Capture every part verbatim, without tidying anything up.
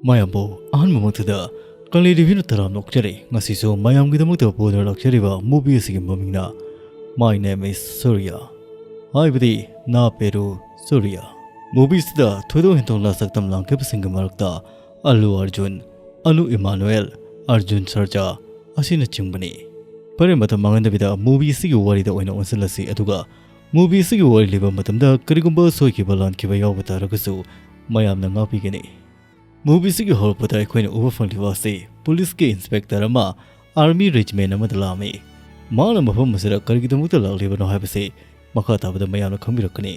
ꯃꯌꯥꯝꯕꯨ ꯑꯍꯥꯟꯕꯃꯛꯇꯗ ꯀꯪꯂꯩ ꯔꯤꯚꯤꯌꯨꯅ ꯇꯔꯥꯝꯅ ꯑꯣꯛꯆꯔꯤ꯫ ꯉꯁꯤꯁꯨ ꯃꯌꯥꯝꯒꯤꯗꯃꯛꯇ ꯄꯨꯗꯨꯅ ꯂꯥꯛꯆꯔꯤꯕ movie ꯑꯁꯤꯒꯤ ꯃꯃꯤꯡꯅ My Name is Surya, ꯍꯥꯏꯕꯗꯤ ꯅꯥ ꯄꯦꯔꯨ ꯁꯨꯔꯤꯌꯥ꯫ Movie ꯑꯁꯤꯗ ꯊꯣꯏꯗꯣꯛ ꯍꯦꯟꯗꯣꯛꯅ ꯁꯛꯇꯝ ꯂꯥꯡꯈꯤꯕꯁꯤꯡꯒꯤ ꯃꯔꯛꯇ ꯑꯜꯂꯨ ꯑꯔꯖꯨꯟ, ꯑꯅꯨ ꯏꯃꯥꯅꯨꯑꯦꯜ, ꯑꯔꯖꯨꯟ ꯁꯔꯖꯥ ꯑꯁꯤꯅꯆꯤꯡꯕꯅꯤ꯫ ꯐꯔꯦ, ꯃꯇꯝ ꯃꯥꯡꯍꯟꯗꯕꯤꯗ movie ꯑꯁꯤꯒꯤ ꯋꯥꯔꯤꯗ ꯑꯣꯏꯅ ꯑꯣꯟꯁꯤꯜꯂꯁꯤ, ꯑꯗꯨꯒ movie ꯑꯁꯤꯒꯤ ꯋꯥꯔꯤ ꯂꯤꯕ ꯃꯇꯝꯗ ꯀꯔꯤꯒꯨꯝꯕ ꯁꯣꯏꯈꯤꯕ ꯂꯥꯟꯈꯤꯕ ꯌꯥꯎꯕ ꯇꯥꯔꯒꯁꯨ ꯃꯌꯥꯝꯅ ꯉꯥꯛꯄꯤꯒꯅꯤ꯫ Movie ꯑꯁꯤꯒꯤ ꯍꯧꯔꯛꯄꯗ ꯑꯩꯈꯣꯏꯅ ꯎꯕ ꯐꯪꯂꯤꯕ ꯑꯁꯤ ꯄꯨꯂꯤꯁꯀꯤ inspector ꯑꯃ army regiment ꯑꯃꯗ ꯂꯥꯛꯂꯝꯃꯤ꯫ ꯃꯍꯥꯛꯅ ꯃꯐꯝ ꯑꯁꯤꯗ ꯀꯔꯤꯒꯤꯗꯃꯛꯇ ꯂꯥꯛꯂꯤꯕꯅꯣ ꯍꯥꯏꯕꯁꯤ ꯃꯈꯥ ꯇꯥꯕꯗ ꯃꯌꯥꯝꯅ ꯈꯪꯕꯤꯔꯛꯀꯅꯤ꯫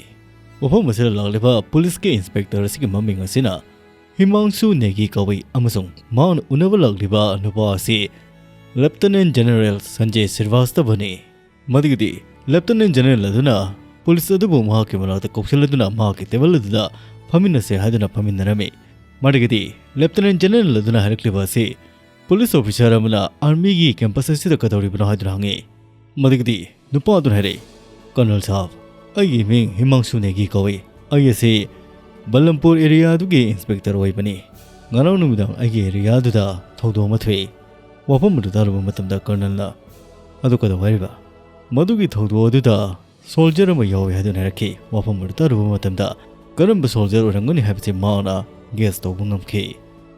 ꯃꯐꯝ ꯑꯁꯤꯗ ꯂꯥꯛꯂꯤꯕ ꯄꯨꯂꯤꯁꯀꯤ inspector ꯑꯁꯤꯒꯤ ꯃꯃꯤꯡ ꯑꯁꯤꯅ ꯍꯤꯃꯥꯡꯁꯨ ꯅꯦꯒꯤ ꯀꯧꯏ, ꯑꯃꯁꯨꯡ ꯃꯍꯥꯛꯅ ꯎꯅꯕ ꯂꯥꯛꯂꯤꯕ ꯅꯨꯄꯥ ꯑꯁꯤ Lieutenant General ꯁꯟꯖꯦ ꯁ꯭ꯔꯤꯚꯥꯁꯇꯚꯅꯤ꯫ ꯃꯗꯨꯒꯤꯗꯤ Lieutenant General ꯑꯗꯨꯅ ꯄꯨꯂꯤꯁ ꯑꯗꯨꯕꯨ ꯃꯍꯥꯛꯀꯤ ꯃꯅꯥꯛꯇ ꯀꯧꯁꯤꯜꯂꯗꯨꯅ ꯃꯍꯥꯛꯀꯤ table ꯑꯗꯨꯗ ꯐꯝꯃꯤꯟꯅꯁꯦ ꯍꯥꯏꯗꯨꯅ ꯐꯝꯃꯤꯟꯅꯔꯝꯃꯤ꯫ ꯃꯗꯨꯒꯤꯗꯤ Lieutenant General ꯑꯗꯨꯅ ꯍꯥꯏꯔꯛꯂꯤꯕ ꯑꯁꯤ ꯄꯨꯂꯤꯁ officer ꯑꯃꯅ armyꯒꯤ campus ꯑꯁꯤꯗ ꯀꯩꯗꯧꯔꯤꯕꯅꯣ ꯍꯥꯏꯗꯨꯅ ꯍꯪꯉꯤ꯫ ꯃꯗꯨꯒꯤꯗꯤ ꯅꯨꯄꯥ ꯑꯗꯨꯅ ꯍꯥꯏꯔꯛꯏ, "Colonel ꯁꯥꯍꯕ, ꯑꯩꯒꯤ ꯃꯤꯡ ꯍꯤꯃꯥꯡꯁꯨ ꯅꯦꯒꯤ ꯀꯧꯏ꯫ ꯑꯩ ꯑꯁꯤ ꯕꯜꯂꯝꯄꯨꯔ area ꯑꯗꯨꯒꯤ inspector ꯑꯣꯏꯕꯅꯤ꯫ ꯉꯔꯥꯡ ꯅꯨꯃꯤꯗꯥꯡ ꯑꯩꯒꯤ area ꯑꯗꯨꯗ ꯊꯧꯗꯣꯛ ꯑꯃ ꯊꯣꯛꯏ꯫" ꯋꯥꯐꯝ ꯑꯗꯨ ꯇꯥꯔꯨꯕ ꯃꯇꯝꯗ Colonelꯅ, "ꯑꯗꯨ ꯀꯩꯗꯧ ꯍꯥꯏꯔꯤꯕ?" "ꯃꯗꯨꯒꯤ ꯊꯧꯗꯣꯛ ꯑꯗꯨꯗ soldier ꯑꯃ ꯌꯥꯎꯏ" ꯍꯥꯏꯗꯨꯅ ꯍꯥꯏꯔꯛꯈꯤ꯫ ꯋꯥꯐꯝ ꯑꯗꯨ ꯇꯥꯔꯨꯕ ꯃꯇꯝꯗ ꯀꯔꯝꯕ soldier ꯑꯣꯏꯔꯝꯒꯅꯤ ꯍꯥꯏꯕꯁꯤ ꯃꯍꯥꯛꯅ guess ꯇꯧꯕ ꯉꯝꯈꯤ꯫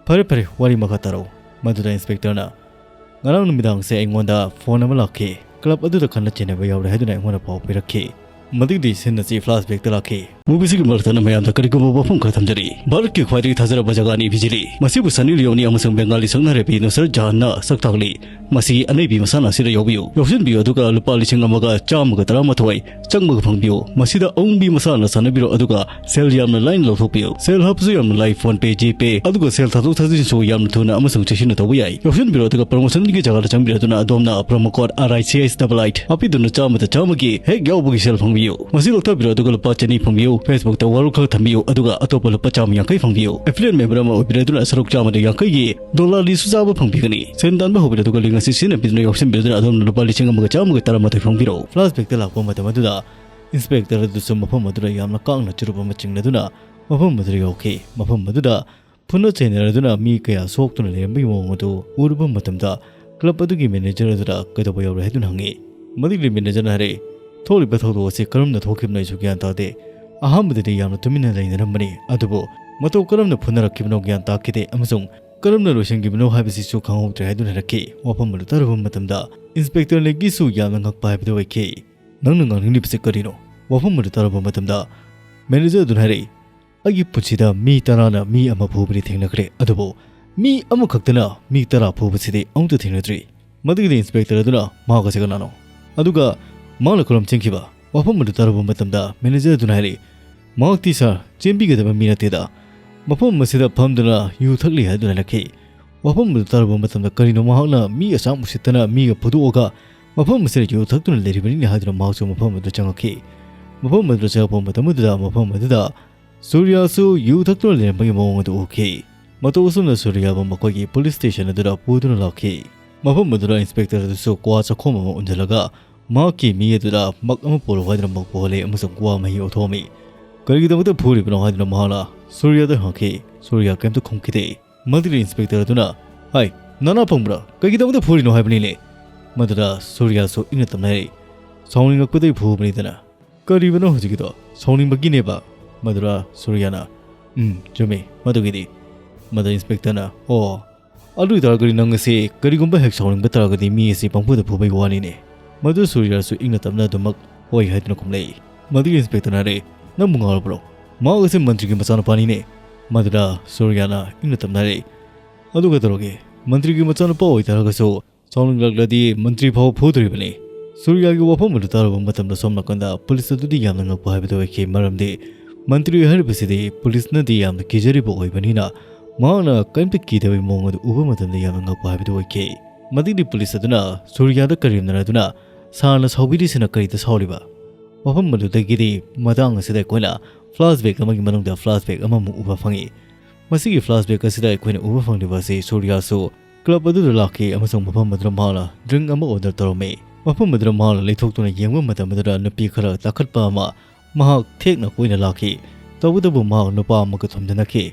"ꯐꯔꯦ, ꯐꯔꯦ, ꯋꯥꯔꯤ ꯃꯈꯥ ꯇꯥꯔꯛꯎ꯫" ꯃꯗꯨꯗ inspectorꯅ, "ꯉꯔꯥꯡ ꯅꯨꯃꯤꯗꯥꯡꯁꯦ ꯑꯩꯉꯣꯟꯗ phone ꯑꯃ ꯂꯥꯛꯈꯤ꯫ Club ꯑꯗꯨꯗ ꯈꯠꯅ ꯆꯩꯅꯕ ꯌꯥꯎꯔꯦ ꯍꯥꯏꯗꯨꯅ ꯑꯩꯉꯣꯟꯗ ꯄꯥꯎ ꯄꯤꯔꯛꯈꯤ꯫" ꯃꯗꯨꯒꯤꯗꯤ scene ꯑꯁꯤ flashbackꯇ ꯂꯥꯛꯈꯤ꯫ Movieꯁꯤꯒꯤ ꯃꯔꯛꯇ ꯃꯌꯥꯝꯗ ꯀꯔꯤꯒꯨꯝꯕ ꯋꯥꯐꯝ ꯈꯔ ꯊꯝꯖꯔꯤ꯫ ꯚꯥꯔꯠꯀꯤ ꯈ꯭ꯋꯥꯏꯗꯒꯤ ꯊꯥꯖꯔꯕ ꯖꯒꯥꯅꯤ ꯕꯤꯖꯤꯂꯤ꯫ ꯃꯁꯤꯕꯨ ꯁꯟꯅꯤ ꯂꯤꯑꯣꯅꯤ ꯑꯃꯁꯨꯡ ꯕꯦꯡꯒꯥꯂꯤ ꯁꯛꯅꯥꯏꯔꯕꯤ ꯅꯨꯁꯔꯠ ꯖꯍꯥꯟꯅ ꯁꯛ ꯇꯥꯛꯂꯤ꯫ ꯃꯁꯤ ꯑꯅꯩꯕꯤ ꯃꯁꯥꯟꯅ ꯑꯁꯤꯗ ꯌꯥꯎꯕꯤꯌꯨ꯫ ꯌꯥꯎꯁꯤꯟꯕꯤꯌꯨ ꯑꯗꯨꯒ ꯂꯨꯄꯥ ꯂꯤꯁꯤꯡ ꯑꯃꯒ ꯆꯥꯝꯃꯒ ꯇꯔꯥꯃꯥꯊꯣꯏ ꯆꯪꯕꯒ ꯐꯪꯕꯤꯌꯨ꯫ ꯃꯁꯤꯗ ꯑꯎꯪꯕꯤ ꯃꯁꯥꯟꯅ ꯁꯥꯟꯅꯕꯤꯔꯣ ꯑꯗꯨꯒ ꯁꯦꯜ ꯌꯥꯝꯅ ꯂꯥꯏꯅ ꯂꯧꯊꯣꯛꯄꯤꯌꯨ꯫ ꯁꯦꯜ ꯍꯥꯞꯄꯁꯨ ꯌꯥꯝꯅ ꯂꯥꯏ, PhonePe, GPay ꯑꯗꯨꯒ ꯁꯦꯜ ꯊꯥꯗꯣꯛ ꯊꯥꯖꯤꯟꯁꯨ ꯌꯥꯝꯅ ꯊꯨꯅ ꯑꯃꯁꯨꯡ ꯆꯦꯛꯁꯤꯟꯅ ꯇꯧꯕ ꯌꯥꯏ꯫ ꯌꯥꯎꯁꯤꯟꯕꯤꯔꯣ ꯑꯗꯨꯒ promotionꯒꯤ ꯖꯒꯥꯗ ꯆꯪꯕꯤꯔꯗꯨꯅ ꯑꯗꯣꯝꯅ promo code R I C H double eight ꯍꯥꯞꯄꯤꯗꯨꯅ ꯆꯥꯝꯃꯗ ꯆꯥꯝꯃꯒꯤ ꯍꯦꯛ ꯌꯥꯎꯕꯒꯤ ꯁꯦꯜ ꯐꯪꯕꯤꯌꯨ꯫ ꯃꯁꯤ ꯂꯧꯊꯕꯤꯔꯣ ꯑꯗꯨꯒ ꯂꯨꯄꯥ ꯆꯅꯤ ꯐꯪꯕꯤꯌꯨ꯫ Facebookꯇ ꯋꯥꯔꯣꯜ ꯈꯔ ꯊꯝꯕꯤꯌꯨ ꯑꯗꯨꯒ ꯑꯇꯣꯞꯄ ꯂꯨꯄꯥ ꯆꯥꯝꯃ ꯌꯥꯡꯈꯩ ꯐꯪꯕꯤꯌꯨ꯫ Affiliate member ꯑꯃ ꯑꯣꯏꯕꯤꯔꯗꯨꯅ ꯁꯔꯨꯛ ꯆꯥꯝꯃꯗ ꯌꯥꯡꯈꯩꯒꯤ dollar ꯂꯤꯁꯨ ꯆꯥꯕ ꯐꯪꯕꯤꯒꯅꯤ꯫ ꯁꯦꯟ ꯇꯥꯟꯕ ꯍꯧꯕꯤꯔꯣ ꯑꯗꯨꯒ link ꯑꯁꯤ ꯁꯤꯖꯤꯟꯅꯕꯤꯗꯨꯅ ꯌꯥꯎꯁꯤꯟꯕꯤꯔꯗꯨꯅ ꯑꯗꯣꯝꯅ ꯂꯨꯄꯥ ꯂꯤꯁꯤꯡ ꯑꯃꯒ ꯆꯥꯝꯃꯒ ꯇꯔꯥꯃꯥꯊꯣꯏ ꯐꯪꯕꯤꯔꯣ꯫ Flashbackꯇ ꯂꯥꯛꯄ ꯃꯇꯝ ꯑꯗꯨꯗ inspector ꯑꯗꯨꯁꯨ ꯃꯐꯝ ꯑꯗꯨꯗ ꯌꯥꯝꯅ ꯀꯥꯡꯅ ꯆꯨꯔꯨꯞ ꯑꯃ ꯆꯤꯡꯅꯗꯨꯅ ꯃꯐꯝ ꯑꯗꯨꯗ ꯌꯧꯈꯤ꯫ ꯃꯐꯝ ꯑꯗꯨꯗ ꯐꯨꯅ ꯆꯩꯅꯔꯗꯨꯅ ꯃꯤ ꯀꯌꯥ ꯁꯣꯛꯇꯨꯅ ꯂꯩꯔꯝꯕꯒꯤ ꯃꯑꯣꯡ ꯑꯗꯨ ꯎꯔꯨꯕ ꯃꯇꯝꯗ club ꯑꯗꯨꯒꯤ manager ꯑꯗꯨꯗ ꯀꯩꯗꯧꯕ ꯌꯥꯎꯔꯦ ꯍꯥꯏꯗꯨꯅ ꯍꯪꯉꯤ꯫ ꯃꯗꯨꯒꯤ managerꯅ ꯍꯥꯏꯔꯛꯏ, "ꯊꯣꯛꯂꯤꯕ ꯊꯧꯗꯣꯛ ꯑꯁꯤ ꯀꯔꯝꯅ ꯊꯣꯛꯈꯤꯕꯅꯣ ꯑꯩꯁꯨ ꯒ꯭ꯌꯥꯟ ꯇꯥꯗꯦ꯫ ꯑꯍꯥꯟꯕꯗꯗꯤ ꯌꯥꯝꯅ ꯇꯨꯃꯤꯟꯅ ꯂꯩꯅꯔꯝꯕꯅꯤ, ꯑꯗꯨꯕꯨ ꯃꯇꯧ ꯀꯔꯝꯅ ꯐꯨꯅꯔꯛꯈꯤꯕꯅꯣ ꯒ꯭ꯌꯥꯟ ꯇꯥꯈꯤꯗꯦ ꯑꯃꯁꯨꯡ ꯀꯔꯝꯅ ꯂꯣꯏꯁꯤꯟꯈꯤꯕꯅꯣ ꯍꯥꯏꯕꯁꯤꯁꯨ ꯈꯪꯍꯧꯗ꯭ꯔꯦ" ꯍꯥꯏꯗꯨꯅ ꯍꯥꯏꯔꯛꯈꯤ꯫ ꯋꯥꯐꯝ ꯑꯗꯨ ꯇꯥꯔꯨꯕ ꯃꯇꯝꯗ inspector ꯂꯦꯛꯀꯤꯁꯨ ꯌꯥꯝꯅ ꯉꯛꯄ ꯍꯥꯏꯕꯗꯨ ꯑꯣꯏꯈꯤ꯫ "ꯅꯪꯅ ꯉꯥꯡꯅꯤꯡꯂꯤꯕꯁꯤ ꯀꯔꯤꯅꯣ?" ꯋꯥꯐꯝ ꯑꯗꯨ ꯇꯥꯔꯨꯕ ꯃꯇꯝꯗ manager ꯑꯗꯨꯅ ꯍꯥꯏꯔꯛꯏ, "ꯑꯩꯒꯤ ꯄꯨꯟꯁꯤꯗ ꯃꯤ ꯇꯔꯥꯅ ꯃꯤ ꯑꯃ ꯐꯨꯕꯗꯤ ꯊꯦꯡꯅꯈ꯭ꯔꯦ, ꯑꯗꯨꯕꯨ ꯃꯤ ꯑꯃꯈꯛꯇꯅ ꯃꯤ ꯇꯔꯥ ꯐꯨꯕꯁꯤꯗꯤ ꯑꯃꯨꯛꯇ ꯊꯦꯡꯅꯗ꯭ꯔꯤ꯫" ꯃꯗꯨꯒꯤꯗꯤ inspector ꯑꯗꯨꯅ ꯃꯍꯥꯛ ꯑꯁꯤ ꯀꯅꯥꯅꯣ? ꯑꯗꯨꯒ ꯃꯍꯥꯛꯅ ꯀꯔꯝ ꯆꯦꯟꯈꯤꯕ? ꯋꯥꯐꯝ ꯑꯗꯨ ꯇꯥꯔꯨꯕ ꯃꯇꯝꯗ manager ꯑꯗꯨꯅ ꯍꯥꯏꯔꯛꯏ, "ꯃꯍꯥꯛꯇꯤ sir, ꯆꯦꯟꯕꯤꯒꯗꯕ ꯃꯤ ꯅꯠꯇꯦꯗ꯫ ꯃꯐꯝ ꯑꯁꯤꯗ ꯐꯝꯗꯨꯅ ꯌꯨ ꯊꯛꯂꯤ" ꯍꯥꯏꯗꯨꯅ ꯍꯥꯏꯔꯛꯈꯤ꯫ ꯋꯥꯐꯝ ꯑꯗꯨ ꯇꯥꯔꯨꯕ ꯃꯇꯝꯗ ꯀꯔꯤꯅꯣ ꯃꯍꯥꯛꯅ ꯃꯤ ꯑꯁꯥꯝ ꯎꯁꯤꯠꯇꯅ ꯃꯤꯒ ꯐꯨꯗꯣꯛꯑꯒ ꯃꯐꯝ ꯑꯁꯤꯗ ꯌꯨ ꯊꯛꯇꯨꯅ ꯂꯩꯔꯤꯕꯅꯤꯅꯦ ꯍꯥꯏꯗꯨꯅ ꯃꯍꯥꯛꯁꯨ ꯃꯐꯝ ꯑꯗꯨꯗ ꯆꯪꯉꯛꯈꯤ꯫ ꯃꯐꯝ ꯑꯗꯨꯗ ꯆꯪꯉꯛꯄ ꯃꯇꯝ ꯑꯗꯨꯗ ꯃꯐꯝ ꯑꯗꯨꯗ ꯁꯨꯔꯤꯌꯥꯁꯨ ꯌꯨ ꯊꯛꯇꯨꯅ ꯂꯩꯔꯝꯕꯒꯤ ꯃꯑꯣꯡ ꯑꯗꯨ ꯎꯈꯤ꯫ ꯃꯇꯧ ꯑꯁꯨꯝꯅ ꯁꯨꯔꯤꯌꯥꯕꯨ ꯃꯈꯣꯏꯒꯤ police station ꯑꯗꯨꯗ ꯄꯨꯗꯨꯅ ꯂꯥꯛꯈꯤ꯫ ꯃꯐꯝ ꯑꯗꯨꯗ inspector ꯑꯗꯨꯁꯨ ꯀ꯭ꯋꯥ ꯆꯥꯛꯈꯣꯝ ꯑꯃ ꯎꯟꯁꯤꯜꯂꯒ ꯃꯍꯥꯛꯀꯤ ꯃꯤ ꯑꯗꯨꯗ ꯃꯛ ꯑꯃ ꯄꯨꯔꯛꯎ ꯍꯥꯏꯗꯨꯅ ꯃꯛ ꯄꯨꯍꯜꯂꯤ ꯑꯃꯁꯨꯡ ꯀ꯭ꯋꯥ ꯃꯍꯤ ꯑꯣꯊꯣꯛꯑꯝꯃꯤ꯫ "ꯀꯔꯤꯒꯤꯗꯃꯛꯇ ꯐꯨꯔꯤꯕꯅꯣ?" ꯍꯥꯏꯗꯨꯅ ꯃꯍꯥꯛꯅ ꯁꯨꯔꯤꯌꯥꯗ ꯍꯪꯈꯤ꯫ ꯁꯨꯔꯤꯌꯥ ꯀꯩꯝꯇ ꯈꯨꯝꯈꯤꯗꯦ꯫ ꯃꯗꯨꯗ inspector ꯑꯗꯨꯅ, "ꯍꯥꯏ, ꯅꯅꯥ ꯄꯪꯕ꯭ꯔꯥ? ꯀꯩꯒꯤꯗꯃꯛꯇ ꯐꯨꯔꯤꯅꯣ ꯍꯥꯏꯕꯅꯤꯅꯦ?" ꯃꯗꯨꯗ ꯁꯨꯔꯤꯌꯥꯁꯨ ꯏꯪꯅ ꯇꯞꯅ ꯍꯥꯏꯔꯛꯏ, "ꯁꯥꯎꯅꯤꯡꯉꯛꯄꯗꯒꯤ ꯐꯨꯕꯅꯤꯗꯅ꯫" "ꯀꯔꯤꯕꯅꯣ ꯍꯧꯖꯤꯛꯀꯤꯗꯣ? ꯁꯥꯎꯅꯤꯡꯕꯒꯤꯅꯦꯕ?" ꯃꯗꯨꯗ ꯁꯨꯔꯤꯌꯥꯅ, "ꯎꯝ, ꯆꯨꯝꯃꯤ, ꯃꯗꯨꯒꯤꯗꯤ꯫" ꯃꯗꯨ inspectorꯅ, "ꯑꯣ, ꯑꯗꯨ ꯑꯣꯏꯇꯥꯔꯒꯗꯤ ꯅꯪ ꯑꯁꯤ ꯀꯔꯤꯒꯨꯝꯕ ꯍꯦꯛ ꯁꯥꯎꯅꯤꯡꯕ ꯇꯥꯔꯒꯗꯤ ꯃꯤ ꯑꯁꯤ ꯄꯪꯐꯨꯗ ꯐꯨꯕꯒꯤ ꯋꯥꯅꯤꯅꯦ꯫" ꯃꯗꯨ ꯁꯨꯔꯤꯌꯥꯁꯨ ꯏꯪꯅ ꯇꯞꯅ ꯑꯗꯨꯃꯛ "ꯍꯣꯏ" ꯍꯥꯏꯗꯨꯅ ꯈꯨꯝꯂꯛꯏ꯫ ꯃꯗꯨꯒꯤ inspectorꯅ ꯍꯥꯏꯔꯛꯏ, "ꯅꯪꯕꯨ ꯉꯥꯎꯔꯕ꯭ꯔꯣ? ꯃꯍꯥꯛ ꯑꯁꯤ ꯃꯟꯇ꯭ꯔꯤꯒꯤ ꯃꯆꯥꯅꯨꯄꯥꯅꯤꯅꯦ꯫" ꯃꯗꯨꯗ ꯁꯨꯔꯤꯌꯥꯅ ꯏꯪꯅ ꯇꯞꯅ ꯍꯥꯏꯔꯛꯏ, "ꯑꯗꯨ ꯀꯩꯗꯧꯔꯒꯦ? ꯃꯟꯇ꯭ꯔꯤꯒꯤ ꯃꯆꯥꯅꯨꯄꯥ ꯑꯣꯏꯇꯥꯔꯒꯁꯨ ꯁꯥꯎꯅꯤꯡꯂꯛꯂꯗꯤ ꯃꯟꯇ꯭ꯔꯤ ꯐꯥꯎ ꯐꯨꯗꯣꯔꯤꯕꯅꯤ꯫" ꯁꯨꯔꯤꯌꯥꯒꯤ ꯋꯥꯐꯝ ꯑꯗꯨ ꯇꯥꯔꯨꯕ ꯃꯇꯝꯗ ꯁꯣꯝ ꯅꯥꯀꯟꯗ police ꯑꯗꯨꯗꯤ ꯌꯥꯝꯅ ꯉꯛꯄ ꯍꯥꯏꯕꯗꯨ ꯑꯣꯏꯈꯤ, ꯃꯔꯝꯗꯤ ꯃꯟꯇ꯭ꯔꯤ ꯍꯥꯏꯔꯤꯕꯁꯤꯗꯤ policeꯅꯗꯤ ꯌꯥꯝꯅ ꯀꯤꯖꯔꯤꯕ ꯑꯣꯏꯕꯅꯤꯅ ꯃꯍꯥꯛꯅ ꯀꯔꯤꯝꯇ ꯀꯤꯗꯕꯒꯤ ꯃꯑꯣꯡ ꯑꯗꯨ ꯎꯕ ꯃꯇꯝꯗ ꯌꯥꯝꯅ ꯉꯛꯄ ꯍꯥꯏꯕꯗꯨ ꯑꯣꯏꯈꯤ꯫ ꯃꯗꯨꯒꯤ police ꯑꯗꯨꯅ ꯁꯨꯔꯤꯌꯥꯗ ꯀꯔꯦꯝꯅꯔꯗꯨꯅ, "ꯁꯥꯔꯅ ꯁꯥꯎꯕꯤꯔꯤꯁꯤꯅ ꯀꯔꯤꯗ ꯁꯥꯎꯔꯤꯕ?" ꯃꯐꯝ ꯑꯗꯨꯗꯒꯤꯗꯤ ꯃꯇꯥꯡ ꯑꯁꯤꯗ ꯑꯩꯈꯣꯏꯅ flashback ꯑꯃꯒꯤ ꯃꯅꯨꯡꯗ flashback ꯑꯃꯃꯨꯛ ꯎꯕ ꯐꯪꯉꯤ꯫ ꯃꯁꯤꯒꯤ flashback ꯑꯁꯤꯗ ꯑꯩꯈꯣꯏꯅ ꯎꯕ ꯐꯪꯂꯤꯕ ꯑꯁꯤ ꯁꯨꯔꯤꯌꯥꯁꯨ club ꯑꯗꯨꯗ ꯂꯥꯛꯈꯤ ꯑꯃꯁꯨꯡ ꯃꯐꯝ ꯑꯗꯨꯗ ꯃꯍꯥꯛꯅ drink ꯑꯃ order ꯇꯧꯔꯝꯃꯤ꯫ ꯃꯐꯝ ꯑꯗꯨꯗ ꯃꯍꯥꯛꯅ ꯂꯩꯊꯣꯛꯇꯨꯅ ꯌꯦꯡꯕ ꯃꯇꯝ ꯑꯗꯨꯗ ꯅꯨꯄꯤ ꯈꯔ ꯇꯥꯈꯠꯄ ꯑꯃ ꯃꯍꯥꯛ ꯊꯦꯛꯅ ꯀꯣꯏꯅ ꯂꯥꯛꯈꯤ꯫ ꯇꯧꯕꯇꯕꯨ ꯃꯍꯥꯛ ꯅꯨꯄꯥ ꯑꯃꯒ ꯊꯣꯝꯖꯤꯟꯅꯈꯤ꯫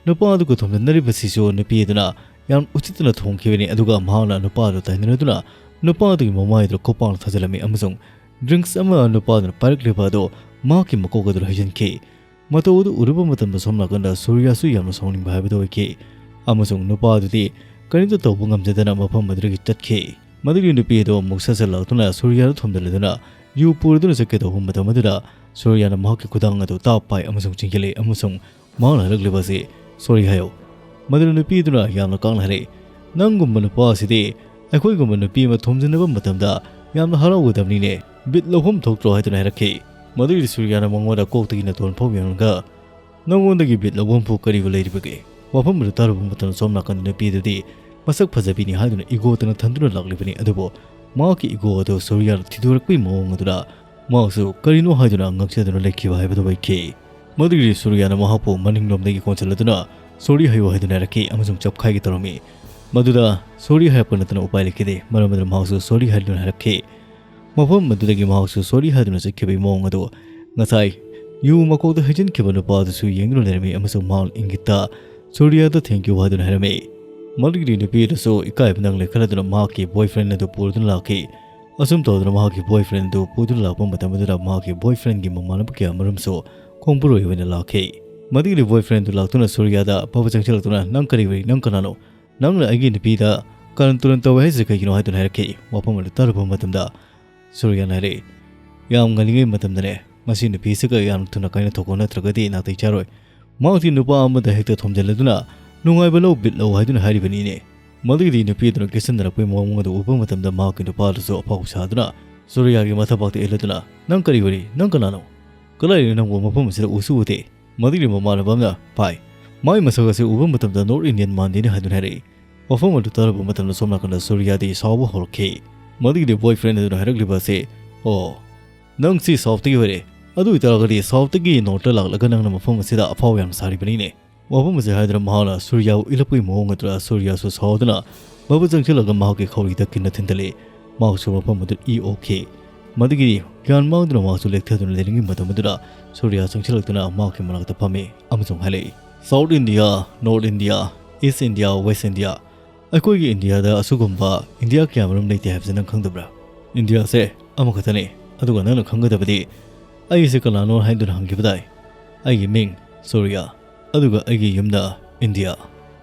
ꯅꯨꯄꯥ ꯑꯗꯨꯒ ꯊꯣꯝꯖꯤꯟꯅꯔꯤꯕꯁꯤꯁꯨ ꯅꯨꯄꯤ ꯑꯗꯨꯅ ꯌꯥꯝ ꯎꯁꯤꯠꯇꯅ ꯊꯣꯡꯈꯤꯕꯅꯤ꯫ ꯑꯗꯨꯒ ꯃꯍꯥꯛꯅ ꯅꯨꯄꯥ ꯑꯗꯨ ꯇꯥꯏꯅꯔꯗꯨꯅ ꯅꯨꯄꯥ ꯑꯗꯨꯒꯤ ꯃꯃꯥꯏꯗꯨꯗ ꯈꯨꯄꯥꯛꯅ ꯊꯥꯖꯤꯜꯂꯝꯃꯤ ꯑꯃꯁꯨꯡ drinks ꯑꯃ ꯅꯨꯄꯥ ꯑꯗꯨꯅ ꯄꯥꯏꯔꯛꯂꯤꯕ ꯑꯗꯨ ꯃꯍꯥꯛꯀꯤ ꯃꯀꯣꯛ ꯑꯗꯨꯗ ꯍꯩꯖꯤꯟꯈꯤ꯫ ꯃꯇꯧ ꯑꯗꯨ ꯎꯔꯨꯕ ꯃꯇꯝꯗ ꯁꯣꯝ ꯅꯥꯀꯟꯗ ꯁꯨꯔꯤꯌꯥꯁꯨ ꯌꯥꯝꯅ ꯁꯥꯎꯅꯤꯡꯕ ꯍꯥꯏꯕꯗꯨ ꯑꯣꯏꯈꯤ ꯑꯃꯁꯨꯡ ꯅꯨꯄꯥ ꯑꯗꯨꯗꯤ ꯀꯔꯤꯝꯇ ꯇꯧꯕ ꯉꯝꯖꯗꯅ ꯃꯐꯝ ꯑꯗꯨꯗꯒꯤ ꯆꯠꯈꯤ꯫ ꯃꯗꯨꯒꯤ ꯅꯨꯄꯤ ꯑꯗꯨ ꯑꯃꯨꯛ ꯁꯠ ꯁꯠ ꯂꯥꯛꯇꯨꯅ ꯁꯨꯔꯤꯌꯥꯗ ꯊꯣꯝꯖꯤꯜꯂꯗꯨꯅ ꯌꯨ ꯄꯨꯔꯗꯨꯅ ꯆꯠꯀꯦ ꯇꯧꯕ ꯃꯇꯝ ꯑꯗꯨꯗ ꯁꯨꯔꯤꯌꯥꯅ ꯃꯍꯥꯛꯀꯤ ꯈꯨꯗꯥꯡ ꯑꯗꯨ ꯇꯥꯞ ꯄꯥꯏ ꯑꯃꯁꯨꯡ ꯆꯤꯡꯈꯠꯂꯤ ꯑꯃꯁꯨꯡ ꯃꯍꯥꯛꯅ ꯍꯥꯏꯔꯛꯂꯤꯕ ꯑꯁꯤ "ꯁꯣꯔꯤ" ꯍꯥꯏꯌꯨ꯫ ꯃꯗꯨꯅ ꯅꯨꯄꯤ ꯑꯗꯨꯅ ꯌꯥꯝꯅ ꯀꯥꯡꯅ ꯍꯥꯏꯔꯛꯏ, "ꯅꯪꯒꯨꯝꯕ ꯅꯨꯄꯥ ꯑꯁꯤꯗꯤ ꯑꯩꯈꯣꯏꯒꯨꯝꯕ ꯅꯨꯄꯤ ꯑꯃ ꯊꯣꯝꯖꯤꯟꯅꯕ ꯃꯇꯝꯗ ꯌꯥꯝꯅ ꯍꯔꯥꯎꯒꯗꯕꯅꯤꯅꯦ, ꯕꯤꯠ ꯂꯧꯐꯝ ꯊꯣꯛꯇ꯭ꯔꯣ?" ꯍꯥꯏꯗꯨꯅ ꯍꯥꯏꯔꯛꯈꯤ꯫ ꯃꯗꯨꯒꯤꯗꯤ ꯁꯨꯔꯤꯌꯥꯅ ꯃꯉꯣꯟꯗ ꯀꯣꯛꯇꯒꯤ ꯅꯥꯇꯣꯟ ꯐꯥꯎ ꯌꯦꯡꯂꯒ, "ꯅꯉꯣꯟꯗꯒꯤ ꯕꯤꯠ ꯂꯧꯐꯝꯕꯨ ꯀꯔꯤꯕꯨ ꯂꯩꯔꯤꯕꯒꯦ?" ꯋꯥꯐꯝ ꯑꯗꯨ ꯇꯥꯔꯨꯕ ꯃꯇꯝꯗ ꯁꯣꯝ ꯅꯥꯀꯟꯗ ꯅꯨꯄꯤ ꯑꯗꯨꯗꯤ ꯃꯁꯛ ꯐꯖꯕꯤꯅꯤ ꯍꯥꯏꯗꯨꯅ ego ꯇꯅ ꯊꯟꯗꯨꯅ ꯂꯥꯛꯂꯤꯕꯅꯤ꯫ ꯑꯗꯨꯕꯨ ꯃꯍꯥꯛꯀꯤ ego ꯑꯗꯨ ꯁꯨꯔꯤꯌꯥꯅ ꯊꯤꯗꯣꯔꯛꯄꯒꯤ ꯃꯑꯣꯡ ꯑꯗꯨꯅ ꯃꯍꯥꯛꯁꯨ ꯀꯔꯤꯅꯣ ꯍꯥꯏꯗꯨꯅ ꯉꯛꯆꯗꯨꯅ ꯂꯩꯈꯤꯕ ꯍꯥꯏꯕꯗꯨ ꯑꯣꯏꯈꯤ꯫ ꯃꯗꯨꯒꯤꯗꯤ ꯁꯨꯔꯤꯌꯥꯅ ꯃꯍꯥꯛꯄꯨ ꯃꯅꯤꯡꯂꯣꯝꯗꯒꯤ ꯀꯣꯟꯁꯤꯜꯂꯗꯨꯅ "ꯁꯣꯔꯤ" ꯍꯥꯏꯌꯨ ꯍꯥꯏꯗꯨꯅ ꯍꯥꯏꯔꯛꯈꯤ ꯑꯃꯁꯨꯡ ꯆꯞꯈꯥꯏꯒꯦ ꯇꯧꯔꯝꯃꯤ꯫ ꯃꯗꯨꯗ ꯁꯣꯔꯤ ꯍꯥꯏꯔꯛꯄ ꯅꯠꯇꯅ ꯎꯄꯥꯏ ꯂꯩꯈꯤꯗꯦ, ꯃꯔꯝ ꯑꯗꯨꯅ ꯃꯍꯥꯛꯁꯨ "ꯁꯣꯔꯤ" ꯍꯥꯏꯗꯨꯅ ꯍꯥꯏꯔꯛꯈꯤ꯫ ꯃꯐꯝ ꯑꯗꯨꯗꯒꯤ ꯃꯍꯥꯛꯁꯨ "ꯁꯣꯔꯤ" ꯍꯥꯏꯗꯨꯅ ꯆꯠꯈꯤꯕꯒꯤ ꯃꯑꯣꯡ ꯑꯗꯨ ꯉꯁꯥꯏ ꯌꯨ ꯃꯀꯣꯛꯇ ꯍꯩꯖꯤꯟꯈꯤꯕ ꯅꯨꯄꯥ ꯑꯗꯨꯁꯨ ꯌꯦꯡꯗꯨꯅ ꯂꯩꯔꯝꯃꯤ ꯑꯃꯁꯨꯡ ꯃꯍꯥꯛ ꯏꯪꯒꯤꯠꯇ "ꯁꯨꯔꯤꯌꯥꯗ thank you" ꯍꯥꯏꯗꯨꯅ ꯍꯥꯏꯔꯝꯃꯤ꯫ ꯃꯗꯨꯒꯤꯗꯤ ꯅꯨꯄꯤ ꯑꯗꯨꯁꯨ ꯏꯀꯥꯏꯕꯅ ꯂꯩꯈꯠꯂꯗꯨꯅ ꯃꯍꯥꯛꯀꯤ boyfriend ꯑꯗꯨ ꯄꯨꯗꯨꯅ ꯂꯥꯛꯈꯤ꯫ ꯑꯁꯨꯝ ꯇꯧꯗꯨꯅ ꯃꯍꯥꯛꯀꯤ boyfriend ꯑꯗꯨ ꯄꯨꯗꯨꯅ ꯂꯥꯛꯄ ꯃꯇꯝ ꯑꯗꯨꯗ ꯃꯍꯥꯛꯀꯤ boyfriendꯒꯤ ꯃꯃꯥꯟꯅꯕ ꯀꯌꯥ ꯃꯔꯨꯝꯁꯨ ꯈꯣꯡꯄꯨꯔꯣꯏ ꯑꯣꯏꯅ ꯂꯥꯛꯈꯤ꯫ ꯃꯗꯨꯒꯤꯗꯤ boyfriend ꯑꯗꯨ ꯂꯥꯛꯇꯨꯅ ꯁꯨꯔꯤꯌꯥꯗ ꯐꯥꯎꯕ ꯆꯪꯁꯤꯜꯂꯛꯇꯨꯅ, "ꯅꯪ ꯀꯔꯤ ꯑꯣꯏ? ꯅꯪ ꯀꯅꯥꯅꯣ? ꯅꯪꯅ ꯑꯩꯒꯤ ꯅꯨꯄꯤꯗ ꯀꯔꯟ ꯇꯨꯔꯟ ꯇꯧꯋꯦ ꯍꯥꯏꯔꯤꯁꯤ ꯀꯩꯒꯤꯅꯣ?" ꯍꯥꯏꯗꯨꯅ ꯍꯥꯏꯔꯛꯈꯤ꯫ ꯋꯥꯐꯝ ꯑꯗꯨ ꯇꯥꯔꯨꯕ ꯃꯇꯝꯗ ꯁꯨꯔꯤꯌꯥꯅ ꯍꯥꯏꯔꯛꯏ, "ꯌꯥꯝ ꯉꯜꯂꯤꯉꯩ ꯃꯇꯝꯗꯅꯦ, ꯃꯁꯤ ꯅꯨꯄꯤꯁꯤꯒ ꯌꯥꯝ ꯊꯨꯅ ꯀꯥꯏꯅꯊꯣꯛꯈꯣ, ꯅꯠꯇ꯭ꯔꯒꯗꯤ ꯅꯥꯇꯩ ꯆꯥꯔꯣꯏ꯫ ꯃꯍꯥꯛꯇꯤ ꯅꯨꯄꯥ ꯑꯃꯗ ꯍꯦꯛꯇ ꯊꯣꯝꯖꯤꯜꯂꯗꯨꯅ ꯅꯨꯡꯉꯥꯏꯕ ꯂꯧ, ꯕꯤꯠ ꯂꯧ ꯍꯥꯏꯗꯨꯅ ꯍꯥꯏꯔꯤꯕꯅꯤꯅꯦ꯫" ꯃꯗꯨꯒꯤꯗꯤ ꯅꯨꯄꯤ ꯑꯗꯨꯅ ꯀꯦꯁꯟꯅꯔꯛꯄꯒꯤ ꯃꯑꯣꯡ ꯑꯗꯨ ꯎꯕ ꯃꯇꯝꯗ ꯃꯍꯥꯛꯀꯤ ꯅꯨꯄꯥ ꯑꯗꯨꯁꯨ ꯑꯐꯥꯎ ꯁꯥꯗꯨꯅ ꯁꯨꯔꯤꯌꯥꯒꯤ ꯃꯊꯕꯥꯛꯇ ꯏꯜꯂꯗꯨꯅ, "ꯅꯪ ꯀꯔꯤ ꯑꯣꯏꯔꯤ? ꯅꯪ ꯀꯅꯥꯅꯣ? ꯀꯗꯥꯏꯗꯒꯤ ꯅꯪꯕꯨ ꯃꯐꯝ ꯑꯁꯤꯗ ꯎꯁꯨ ꯎꯗꯦ?" ꯃꯗꯨꯒꯤ ꯃꯃꯥꯟꯅꯕ ꯑꯃꯅ ꯄꯥꯏ꯫ ꯃꯥꯒꯤ ꯃꯁꯛ ꯑꯁꯤ ꯎꯕ ꯃꯇꯝꯗ North Indian ꯃꯥꯟꯗꯦꯅꯦ ꯍꯥꯏꯗꯨꯅ ꯍꯥꯏꯔꯛꯏ꯫ ꯋꯥꯐꯝ ꯑꯗꯨ ꯇꯥꯔꯕ ꯃꯇꯝꯗ ꯁꯣꯝ ꯅꯥꯀꯟꯗ ꯁꯨꯔꯤꯌꯥꯗꯤ ꯁꯥꯎꯕ ꯍꯧꯔꯛꯈꯤ꯫ ꯃꯗꯨꯒꯤꯗꯤ boyfriend ꯑꯗꯨꯅ ꯍꯥꯏꯔꯛꯂꯤꯕ ꯑꯁꯤ, "ꯑꯣ, ꯅꯪ ꯁꯤ Southꯇꯒꯤ ꯑꯣꯏꯔꯦ꯫ ꯑꯗꯨ ꯑꯣꯏꯇꯥꯔꯒꯗꯤ Southꯇꯒꯤ Northꯇ ꯂꯥꯛꯂꯒ ꯅꯪꯅ ꯃꯐꯝ ꯑꯁꯤꯗ ꯑꯐꯥꯎ ꯌꯥꯝ ꯁꯥꯔꯤꯕꯅꯤꯅꯦ꯫" ꯋꯥꯐꯝ ꯑꯁꯤ ꯍꯥꯏꯗꯨꯅ ꯃꯍꯥꯛꯅ ꯁꯨꯔꯤꯌꯥꯕꯨ ꯏꯜꯂꯛꯄꯒꯤ ꯃꯑꯣꯡ ꯑꯗꯨꯗ ꯁꯨꯔꯤꯌꯥꯁꯨ ꯁꯥꯎꯗꯨꯅ ꯃꯕꯨ ꯆꯪꯁꯤꯜꯂꯒ ꯃꯍꯥꯛꯀꯤ ꯈꯧꯔꯤꯗ ꯀꯤꯟꯅ ꯊꯤꯟꯊꯜꯂꯤ꯫ ꯃꯍꯥꯛꯁꯨ ꯃꯐꯝ ꯑꯗꯨ ꯏ ꯑꯣꯛꯈꯤ꯫ ꯃꯗꯨꯒꯤ ꯒ꯭ꯌꯥꯟ ꯃꯥꯡꯗꯨꯅ ꯃꯍꯥꯛꯁꯨ ꯂꯦꯛꯊꯗꯨꯅ ꯂꯩꯔꯤꯉꯩ ꯃꯇꯝ ꯑꯗꯨꯗ ꯁꯨꯔꯤꯌꯥ ꯆꯪꯁꯤꯜꯂꯛꯇꯨꯅ ꯃꯍꯥꯛꯀꯤ ꯃꯅꯥꯛꯇ ꯐꯝꯃꯤ ꯑꯃꯁꯨꯡ ꯍꯥꯏꯔꯛꯏ, South India, North India, East India, West India, ꯑꯩꯈꯣꯏꯒꯤ ꯏꯟꯗꯤꯌꯥꯗ ꯑꯁꯤꯒꯨꯝꯕ ꯏꯟꯗꯤꯌꯥ ꯀꯌꯥꯃꯔꯨꯝ ꯂꯩꯇꯦ ꯍꯥꯏꯕꯁꯤ ꯅꯪ ꯈꯪꯗꯕ꯭ꯔꯥ? ꯏꯟꯗꯤꯌꯥꯁꯦ ꯑꯃꯈꯛꯇꯅꯤ꯫ ꯑꯗꯨꯒ ꯅꯪꯅ ꯈꯪꯒꯗꯕꯗꯤ, ꯑꯩꯁꯦ ꯀꯅꯥꯅꯣ ꯍꯥꯏꯗꯨꯅ ꯍꯪꯈꯤꯕꯗꯥꯏ? ꯑꯩꯒꯤ ꯃꯤꯡ ꯁꯨꯔꯤꯌꯥ, ꯑꯗꯨꯒ ꯑꯩꯒꯤ ꯌꯨꯝꯅ ꯏꯟꯗꯤꯌꯥ꯫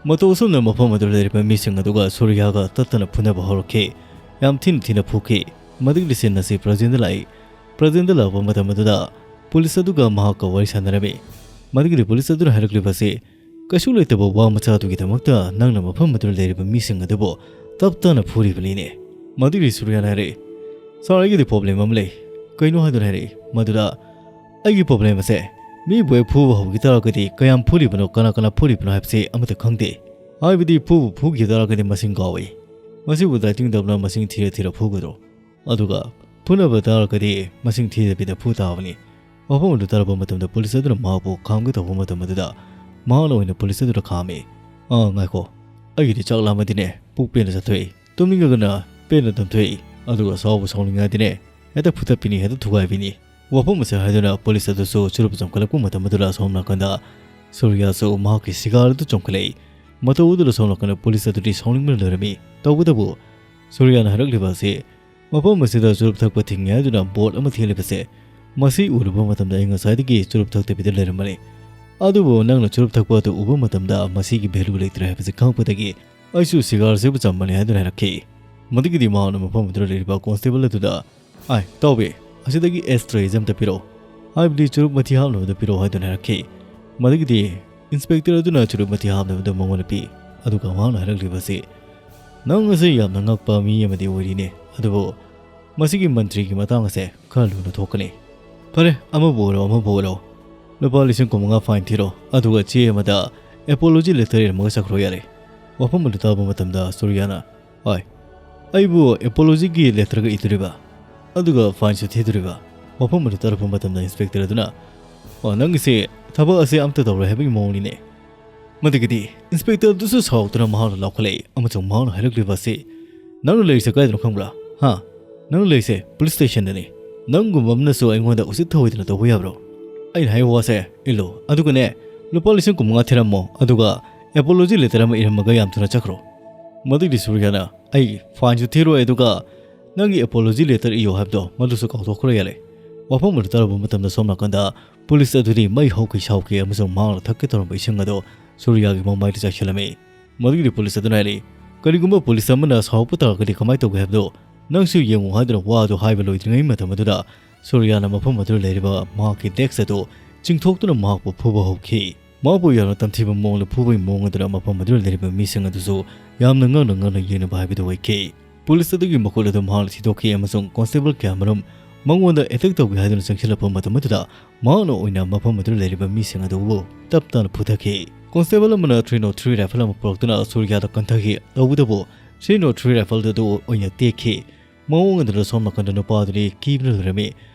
ꯃꯇꯧ ꯑꯁꯨꯝꯅ ꯃꯐꯝ ꯑꯗꯨꯗ ꯂꯩꯔꯤꯕ ꯃꯤꯁꯤꯡ ꯑꯗꯨꯒ ꯁꯨꯔꯤꯌꯥꯒ ꯇꯠꯇꯅ ꯐꯨꯅꯕ ꯍꯧꯔꯛꯈꯤ꯫ ꯌꯥꯝ ꯊꯤꯅ ꯊꯤꯅ ꯐꯨꯈꯤ꯫ ꯃꯗꯨꯒꯤ ꯁꯤꯟ ꯑꯁꯤ ꯄ꯭ꯔꯖꯦꯟꯗ ꯂꯥꯛꯏ꯫ ꯄ꯭ꯔꯖꯦꯟꯗ ꯂꯥꯛꯄ ꯃꯇꯝ ꯑꯗꯨꯗ ꯄꯨꯂꯤꯁ ꯑꯗꯨꯒ ꯃꯍꯥꯛꯀ ꯋꯥꯔꯤ ꯁꯥꯟꯅꯔꯝꯃꯤ꯫ ꯃꯗꯨꯒꯤꯗꯤ ꯄꯨꯂꯤꯁ ꯑꯗꯨꯅ ꯍꯥꯏꯔꯛꯂꯤꯕ ꯑꯁꯤ, "ꯀꯩꯁꯨ ꯂꯩꯇꯕ ꯋꯥ ꯃꯆꯥ ꯑꯗꯨꯒꯤꯗꯃꯛꯇ ꯅꯪꯅ ꯃꯐꯝ ꯑꯗꯨꯗ ꯂꯩꯔꯤꯕ ꯃꯤꯁꯤꯡ ꯑꯗꯨꯕꯨ ꯇꯞ ꯇꯞꯅ ꯐꯨꯔꯤꯕꯅꯤꯅꯦ"꯫ ꯃꯗꯨꯒꯤ ꯁꯨꯔꯤꯌꯥꯅ ꯍꯥꯏꯔꯛꯏ, "ꯁꯥꯔ, ꯑꯩꯒꯤꯗꯤ ꯄ꯭ꯔꯣꯕ꯭ꯂꯦꯝ ꯑꯃ ꯂꯩ"꯫ "ꯀꯩꯅꯣ?" ꯍꯥꯏꯗꯨꯅ ꯍꯥꯏꯔꯛꯏ꯫ ꯃꯗꯨꯗ, "ꯑꯩꯒꯤ ꯄ꯭ꯔꯣꯕ꯭ꯂꯦꯝ ꯑꯁꯦ ꯃꯤꯕꯨ ꯍꯦꯛ ꯐꯨꯕ ꯍꯧꯈꯤ ꯇꯥꯔꯒꯗꯤ ꯀꯌꯥꯝ ꯐꯨꯔꯤꯕꯅꯣ, ꯀꯅꯥ ꯀꯅꯥ ꯐꯨꯔꯤꯕꯅꯣ ꯍꯥꯏꯕꯁꯤ ꯑꯃꯠꯇ ꯈꯪꯗꯦ꯫ ꯍꯥꯏꯕꯗꯤ ꯐꯨꯕꯨ ꯐꯨꯈꯤ ꯇꯥꯔꯒꯗꯤ ꯃꯁꯤꯡ ꯀꯥꯎꯏ꯫ ꯃꯁꯤꯕꯨ ꯗꯥꯏꯇꯤꯡ ꯇꯧꯗꯨꯅ ꯃꯁꯤꯡ ꯊꯤꯔ ꯊꯤꯔ ꯐꯨꯒꯗ꯭ꯔꯣ? ꯑꯗꯨꯒ ꯐꯨꯅꯕ ꯇꯥꯔꯒꯗꯤ ꯃꯁꯤꯡ ꯊꯤꯗꯕꯤꯗ ꯐꯨ ꯇꯥꯕꯅꯤ"꯫ ꯋꯥꯐꯝ ꯑꯗꯨ ꯇꯥꯔꯛꯄ ꯃꯇꯝꯗ ꯄꯨꯂꯤꯁ ꯑꯗꯨꯅ ꯃꯍꯥꯛꯄꯨ ꯈꯥꯝꯒꯦ ꯇꯧꯕ ꯃꯇꯝ ꯑꯗꯨꯗ ꯃꯍꯥꯛꯅ ꯑꯣꯏꯅ ꯄꯨꯂꯤꯁ ꯑꯗꯨꯗ ꯈꯥꯝꯃꯤ꯫ "ꯑꯥ, ꯉꯥꯏꯈꯣ꯫ ꯑꯩꯒꯤꯗꯤ ꯆꯥꯛ ꯂꯥꯝꯃꯗꯤꯅꯦ ꯄꯨꯛ ꯄꯦꯟꯅ ꯆꯥꯊꯣꯛꯏ꯫ ꯇꯨꯝꯅꯤꯡꯉꯒꯅ ꯄꯦꯟꯅ ꯇꯨꯝꯊꯣꯛꯏ꯫ ꯑꯗꯨꯒ ꯁꯥꯎꯕꯨ ꯁꯥꯎꯅꯤꯡꯉꯗꯤꯅꯦ ꯍꯦꯛꯇ ꯐꯨꯊꯠꯄꯤꯅꯤ, ꯍꯦꯛꯇ ꯊꯨꯒꯥꯏꯕꯤꯅꯤ"꯫ ꯋꯥꯐꯝ ꯑꯁꯤ ꯍꯥꯏꯗꯨꯅ ꯄꯨꯂꯤꯁ ꯑꯗꯨꯁꯨ ꯆꯨꯔꯨꯞ ꯆꯣꯡꯈꯠꯂꯛꯄ ꯃꯇꯝ ꯑꯗꯨꯗ ꯑꯁꯣꯝ ꯅꯥꯀꯟꯗ ꯁꯨꯔꯤꯌꯥꯁꯨ ꯃꯍꯥꯛꯀꯤ ꯁꯤꯒꯥꯔ ꯑꯗꯨ ꯆꯣꯡꯈꯠꯂꯛꯏ꯫ ꯃꯇꯧ ꯑꯗꯨꯗ ꯑꯁꯣꯝ ꯅꯥꯀꯟꯗ ꯄꯨꯂꯤꯁ ꯑꯗꯨꯗꯤ ꯁꯥꯎꯅꯤꯡꯕꯅ ꯂꯣꯏꯔꯝꯃꯤ꯫ ꯇꯧꯕꯇꯕꯨ ꯁꯨꯔꯤꯌꯥꯅ ꯍꯥꯏꯔꯛꯂꯤꯕ ꯑꯁꯤ, "ꯃꯐꯝ ꯑꯁꯤꯗ ꯆꯨꯔꯨꯞ ꯊꯛꯄ ꯊꯤꯡꯉꯤ" ꯍꯥꯏꯗꯨꯅ ꯕꯣꯔꯗ ꯑꯃ ꯊꯦꯠꯂꯤꯕꯁꯦ, ꯃꯁꯤ ꯎꯔꯨꯕ ꯃꯇꯝꯗ ꯑꯩ ꯉꯁꯥꯏꯗꯒꯤ ꯆꯨꯔꯨꯞ ꯊꯛꯇꯕꯤꯗ ꯂꯩꯔꯝꯕꯅꯤ꯫ ꯑꯗꯨꯕꯨ ꯅꯪꯅ ꯆꯨꯔꯨꯞ ꯊꯛꯄ ꯑꯗꯨ ꯎꯕ ꯃꯇꯝꯗ ꯃꯁꯤꯒꯤ ꯚꯦꯂꯨ ꯂꯩꯇ꯭ꯔꯦ ꯍꯥꯏꯕꯁꯤ ꯈꯪꯉꯛꯄꯗꯒꯤ ꯑꯩꯁꯨ ꯁꯤꯒꯥꯔꯁꯤꯕꯨ ꯆꯝꯕꯅꯤ ꯍꯥꯏꯗꯨꯅ ꯍꯥꯏꯔꯛꯈꯤ꯫ ꯃꯗꯨꯒꯤꯗꯤ ꯃꯍꯥꯛꯅ ꯃꯐꯝ ꯑꯗꯨꯗ ꯂꯩꯔꯤꯕ ꯀꯣꯟꯁꯇꯦꯕꯜ ꯑꯗꯨꯗ, "ꯑꯥꯏ, ꯇꯥꯎꯕꯤ, ꯑꯁꯤꯗꯒꯤ ꯑꯦꯁ ꯇ꯭ꯔꯦꯁꯦ ꯑꯝꯇ ꯄꯤꯔꯛꯑꯣ, ꯍꯥꯏꯕꯗꯤ ꯆꯨꯔꯨꯞ ꯃꯊꯤ ꯍꯥꯞꯅꯕꯗ ꯄꯤꯔꯛꯑꯣ" ꯍꯥꯏꯗꯨꯅ ꯍꯥꯏꯔꯛꯈꯤ꯫ ꯃꯗꯨꯒꯤꯗꯤ ꯏꯟꯁꯄꯦꯛꯇꯔ ꯑꯗꯨꯅ ꯆꯨꯔꯨꯞ ꯃꯊꯤ ꯍꯥꯞꯅꯕꯗ ꯃꯉꯣꯟꯗ ꯄꯤ꯫ ꯑꯗꯨꯒ ꯃꯍꯥꯛꯅ ꯍꯥꯏꯔꯛꯂꯤꯕ ꯑꯁꯤ, "ꯅꯪ ꯑꯁꯤ ꯌꯥꯝꯅ ꯉꯛꯄ ꯃꯤ ꯑꯃꯗꯤ ꯑꯣꯏꯔꯤꯅꯦ, ꯑꯗꯨꯕꯨ ꯃꯁꯤꯒꯤ ꯃꯟꯇ꯭ꯔꯤꯒꯤ ꯃꯇꯥꯡ ꯑꯁꯦ ꯈꯔ ꯂꯨꯅ ꯊꯣꯛꯀꯅꯤ꯫ ꯐꯔꯦ, ꯑꯃꯕꯨ ꯑꯣꯏꯔꯣ, ꯑꯃꯕꯨ ꯑꯣꯏꯔꯣ, ꯂꯨꯄꯥ ꯂꯤꯁꯤꯡ ꯀꯨꯟ ꯃꯉꯥ ꯐꯥꯏꯟ ꯊꯤꯔꯣ, ꯑꯗꯨꯒ ꯆꯦ ꯑꯃꯗ ꯑꯦꯄꯣꯂꯣꯖꯤ ꯂꯦꯇꯔ ꯏꯔꯝꯃꯒ ꯆꯠꯈ꯭ꯔꯣ ꯌꯥꯔꯦ"꯫ ꯋꯥꯐꯝ ꯑꯗꯨ ꯇꯥꯕ ꯃꯇꯝꯗ ꯁꯨꯔꯤꯌꯥꯅ, "ꯍꯣꯏ, ꯑꯩꯕꯨ ꯑꯦꯄꯣꯂꯣꯖꯤꯒꯤ ꯂꯦꯇꯔꯒ ꯏꯗꯣꯔꯤꯕ, ꯑꯗꯨꯒ ꯐꯥꯏꯟꯁꯨ ꯊꯤꯗꯣꯔꯤꯕ?" ꯋꯥꯐꯝ ꯑꯗꯨ ꯇꯥꯔꯛꯄ ꯃꯇꯝꯗ ꯏꯟꯁꯄꯦꯛꯇꯔ ꯑꯗꯨꯅ, "ꯑꯣ, ꯅꯪꯒꯤꯁꯦ ꯊꯕꯛ ꯑꯁꯦ ꯑꯝꯇ ꯇꯧꯔꯣꯏ ꯍꯥꯏꯕꯒꯤ ꯃꯑꯣꯡꯅꯤꯅꯦ"꯫ ꯃꯗꯨꯒꯤꯗꯤ ꯏꯟꯁꯄꯦꯛꯇꯔ ꯑꯗꯨꯁꯨ ꯁꯥꯎꯗꯨꯅ ꯃꯍꯥꯛꯅ ꯂꯥꯎꯈꯠꯂꯛꯏ ꯑꯃꯁꯨꯡ ꯃꯍꯥꯛꯅ ꯍꯥꯏꯔꯛꯂꯤꯕ ꯑꯁꯤ, "ꯅꯪꯅ ꯂꯩꯔꯤꯁꯦ ꯀꯥꯏꯗꯅꯣ ꯈꯪꯕ꯭ꯔꯥ? ꯍꯥ? ꯅꯪꯅ ꯂꯩꯔꯤꯁꯦ ꯄꯨꯂꯤꯁ ꯁ꯭ꯇꯦꯁꯟꯗꯅꯤ꯫ ꯅꯪꯒꯨꯝꯕ ꯑꯃꯅꯁꯨ ꯑꯩꯉꯣꯟꯗ ꯎꯁꯤꯠ ꯊꯑꯣꯏꯗꯅ ꯇꯧꯕ ꯌꯥꯕ꯭ꯔꯣ? ꯑꯩꯅ ꯍꯥꯏꯕ ꯋꯥꯁꯦ ꯏꯜꯂꯨ, ꯑꯗꯨꯒꯅꯦ, "ꯂꯨꯄꯥ ꯂꯤꯁꯤꯡ ꯀꯨꯟꯃꯉꯥ ꯊꯤꯔꯝꯃꯣ, ꯑꯗꯨꯒ apology letter ꯑꯃ ꯏꯔꯝꯃꯒ ꯌꯥꯝ ꯊꯨꯅ ꯆꯠꯈ꯭ꯔꯣ"꯫ ꯃꯗꯨꯒꯤꯗꯤ ꯁꯨꯔꯤꯌꯥꯅ, "ꯑꯩ fineꯁꯨ ꯊꯤꯔꯣꯏ, ꯑꯗꯨꯒ ꯅꯪꯒꯤ apology letter ꯏꯌꯣ ꯍꯥꯏꯕꯗꯣ ꯃꯗꯨꯁꯨ ꯀꯥꯎꯊꯣꯛꯈ꯭ꯔꯣ" ꯌꯥꯔꯦ꯫ ꯋꯥꯐꯝ ꯑꯗꯨ ꯇꯥꯔꯨꯕ ꯃꯇꯝꯗ ꯁꯣꯝ ꯅꯥꯀꯟꯗ ꯄꯨꯂꯤꯁ ꯑꯗꯨꯗꯤ ꯃꯩ ꯍꯧꯈꯩ ꯁꯥꯎꯈꯤ ꯑꯃꯁꯨꯡ ꯃꯍꯥꯛꯅ ꯊꯛꯀꯦ ꯇꯧꯔꯝꯕ ꯏꯁꯤꯡ ꯑꯗꯨ ꯁꯨꯔꯤꯌꯥꯒꯤ ꯃꯃꯥꯏꯗ ꯆꯥꯏꯁꯤꯜꯂꯝꯃꯤ꯫ ꯃꯗꯨꯒꯤꯗꯤ ꯄꯨꯂꯤꯁ ꯑꯗꯨꯅ ꯍꯥꯏꯔꯤ, "ꯀꯔꯤꯒꯨꯝꯕ ꯄꯨꯂꯤꯁ ꯑꯃꯅ ꯁꯥꯎꯔꯛꯄ ꯇꯥꯔꯒꯗꯤ ꯀꯃꯥꯏꯅ ꯇꯧꯒꯦ ꯍꯥꯏꯕꯗꯨ ꯅꯪꯁꯨ ꯌꯦꯡꯉꯨ" ꯍꯥꯏꯗꯨꯅ ꯋꯥ ꯑꯗꯨ ꯍꯥꯏꯕ ꯂꯣꯏꯗ꯭ꯔꯤꯉꯩ ꯃꯇꯝ ꯑꯗꯨꯗ ꯁꯨꯔꯤꯌꯥꯅ ꯃꯐꯝ ꯑꯗꯨꯗ ꯂꯩꯔꯤꯕ ꯃꯍꯥꯛꯀꯤ desk ꯑꯗꯨ ꯆꯤꯡꯊꯣꯛꯇꯨꯅ ꯃꯍꯥꯛꯄꯨ ꯐꯨꯕ ꯍꯧꯈꯤ꯫ ꯃꯍꯥꯛꯄꯨ ꯌꯥꯝꯅ ꯇꯝꯊꯤꯕ ꯃꯑꯣꯡꯗ ꯐꯨꯕꯒꯤ ꯃꯑꯣꯡ ꯑꯗꯨꯅ ꯃꯐꯝ ꯑꯗꯨꯗ ꯂꯩꯔꯤꯕ ꯃꯤꯁꯤꯡ ꯑꯗꯨꯁꯨ ꯌꯥꯝꯅ ꯉꯛꯅ ꯉꯛꯅ ꯌꯦꯡꯅꯕ ꯍꯥꯏꯕꯗꯨ ꯑꯣꯏꯈꯤ꯫ ꯄꯨꯂꯤꯁ ꯑꯗꯨꯒꯤ ꯃꯈꯨꯠ ꯑꯗꯨ ꯃꯍꯥꯛꯅ ꯊꯤꯗꯣꯛꯈꯤ ꯑꯃꯁꯨꯡ ꯀꯣꯟꯁꯇꯦꯕꯜ ꯀꯌꯥꯃꯔꯨꯝ ꯃꯉꯣꯟꯗ attack ꯇꯧꯒꯦ ꯍꯥꯏꯗꯨꯅ ꯆꯪꯁꯤꯜꯂꯛꯄ ꯃꯇꯝ ꯑꯗꯨꯗ ꯃꯍꯥꯛꯅ ꯑꯣꯏꯅ ꯃꯐꯝ ꯑꯗꯨꯗ ꯂꯩꯔꯤꯕ ꯃꯤꯁꯤꯡ ꯑꯗꯨꯕꯨ ꯇꯞ ꯇꯞꯅ ꯐꯨꯊꯈꯤ꯫ ꯀꯣꯟꯁꯇꯦꯕꯜ ꯑꯃꯅ three nought three rifle ꯑꯃ ꯄꯨꯔꯛꯇꯨꯅ ꯁꯨꯔꯤꯌꯥꯗ ꯀꯟꯊꯈꯤ꯫ ꯇꯧꯕꯇꯕꯨ three nought three rifle ꯑꯗꯨ ꯑꯣꯏꯅ ꯇꯦꯛꯈꯤ꯫ ꯃꯑꯣꯡ ꯑꯗꯨꯗ ꯁꯣꯝ ꯅꯥꯀꯟꯗ ꯅꯨꯄꯥ ꯑꯗꯨꯗꯤ ꯀꯤꯕꯅ ꯂꯣꯏꯔꯝꯃꯤ꯫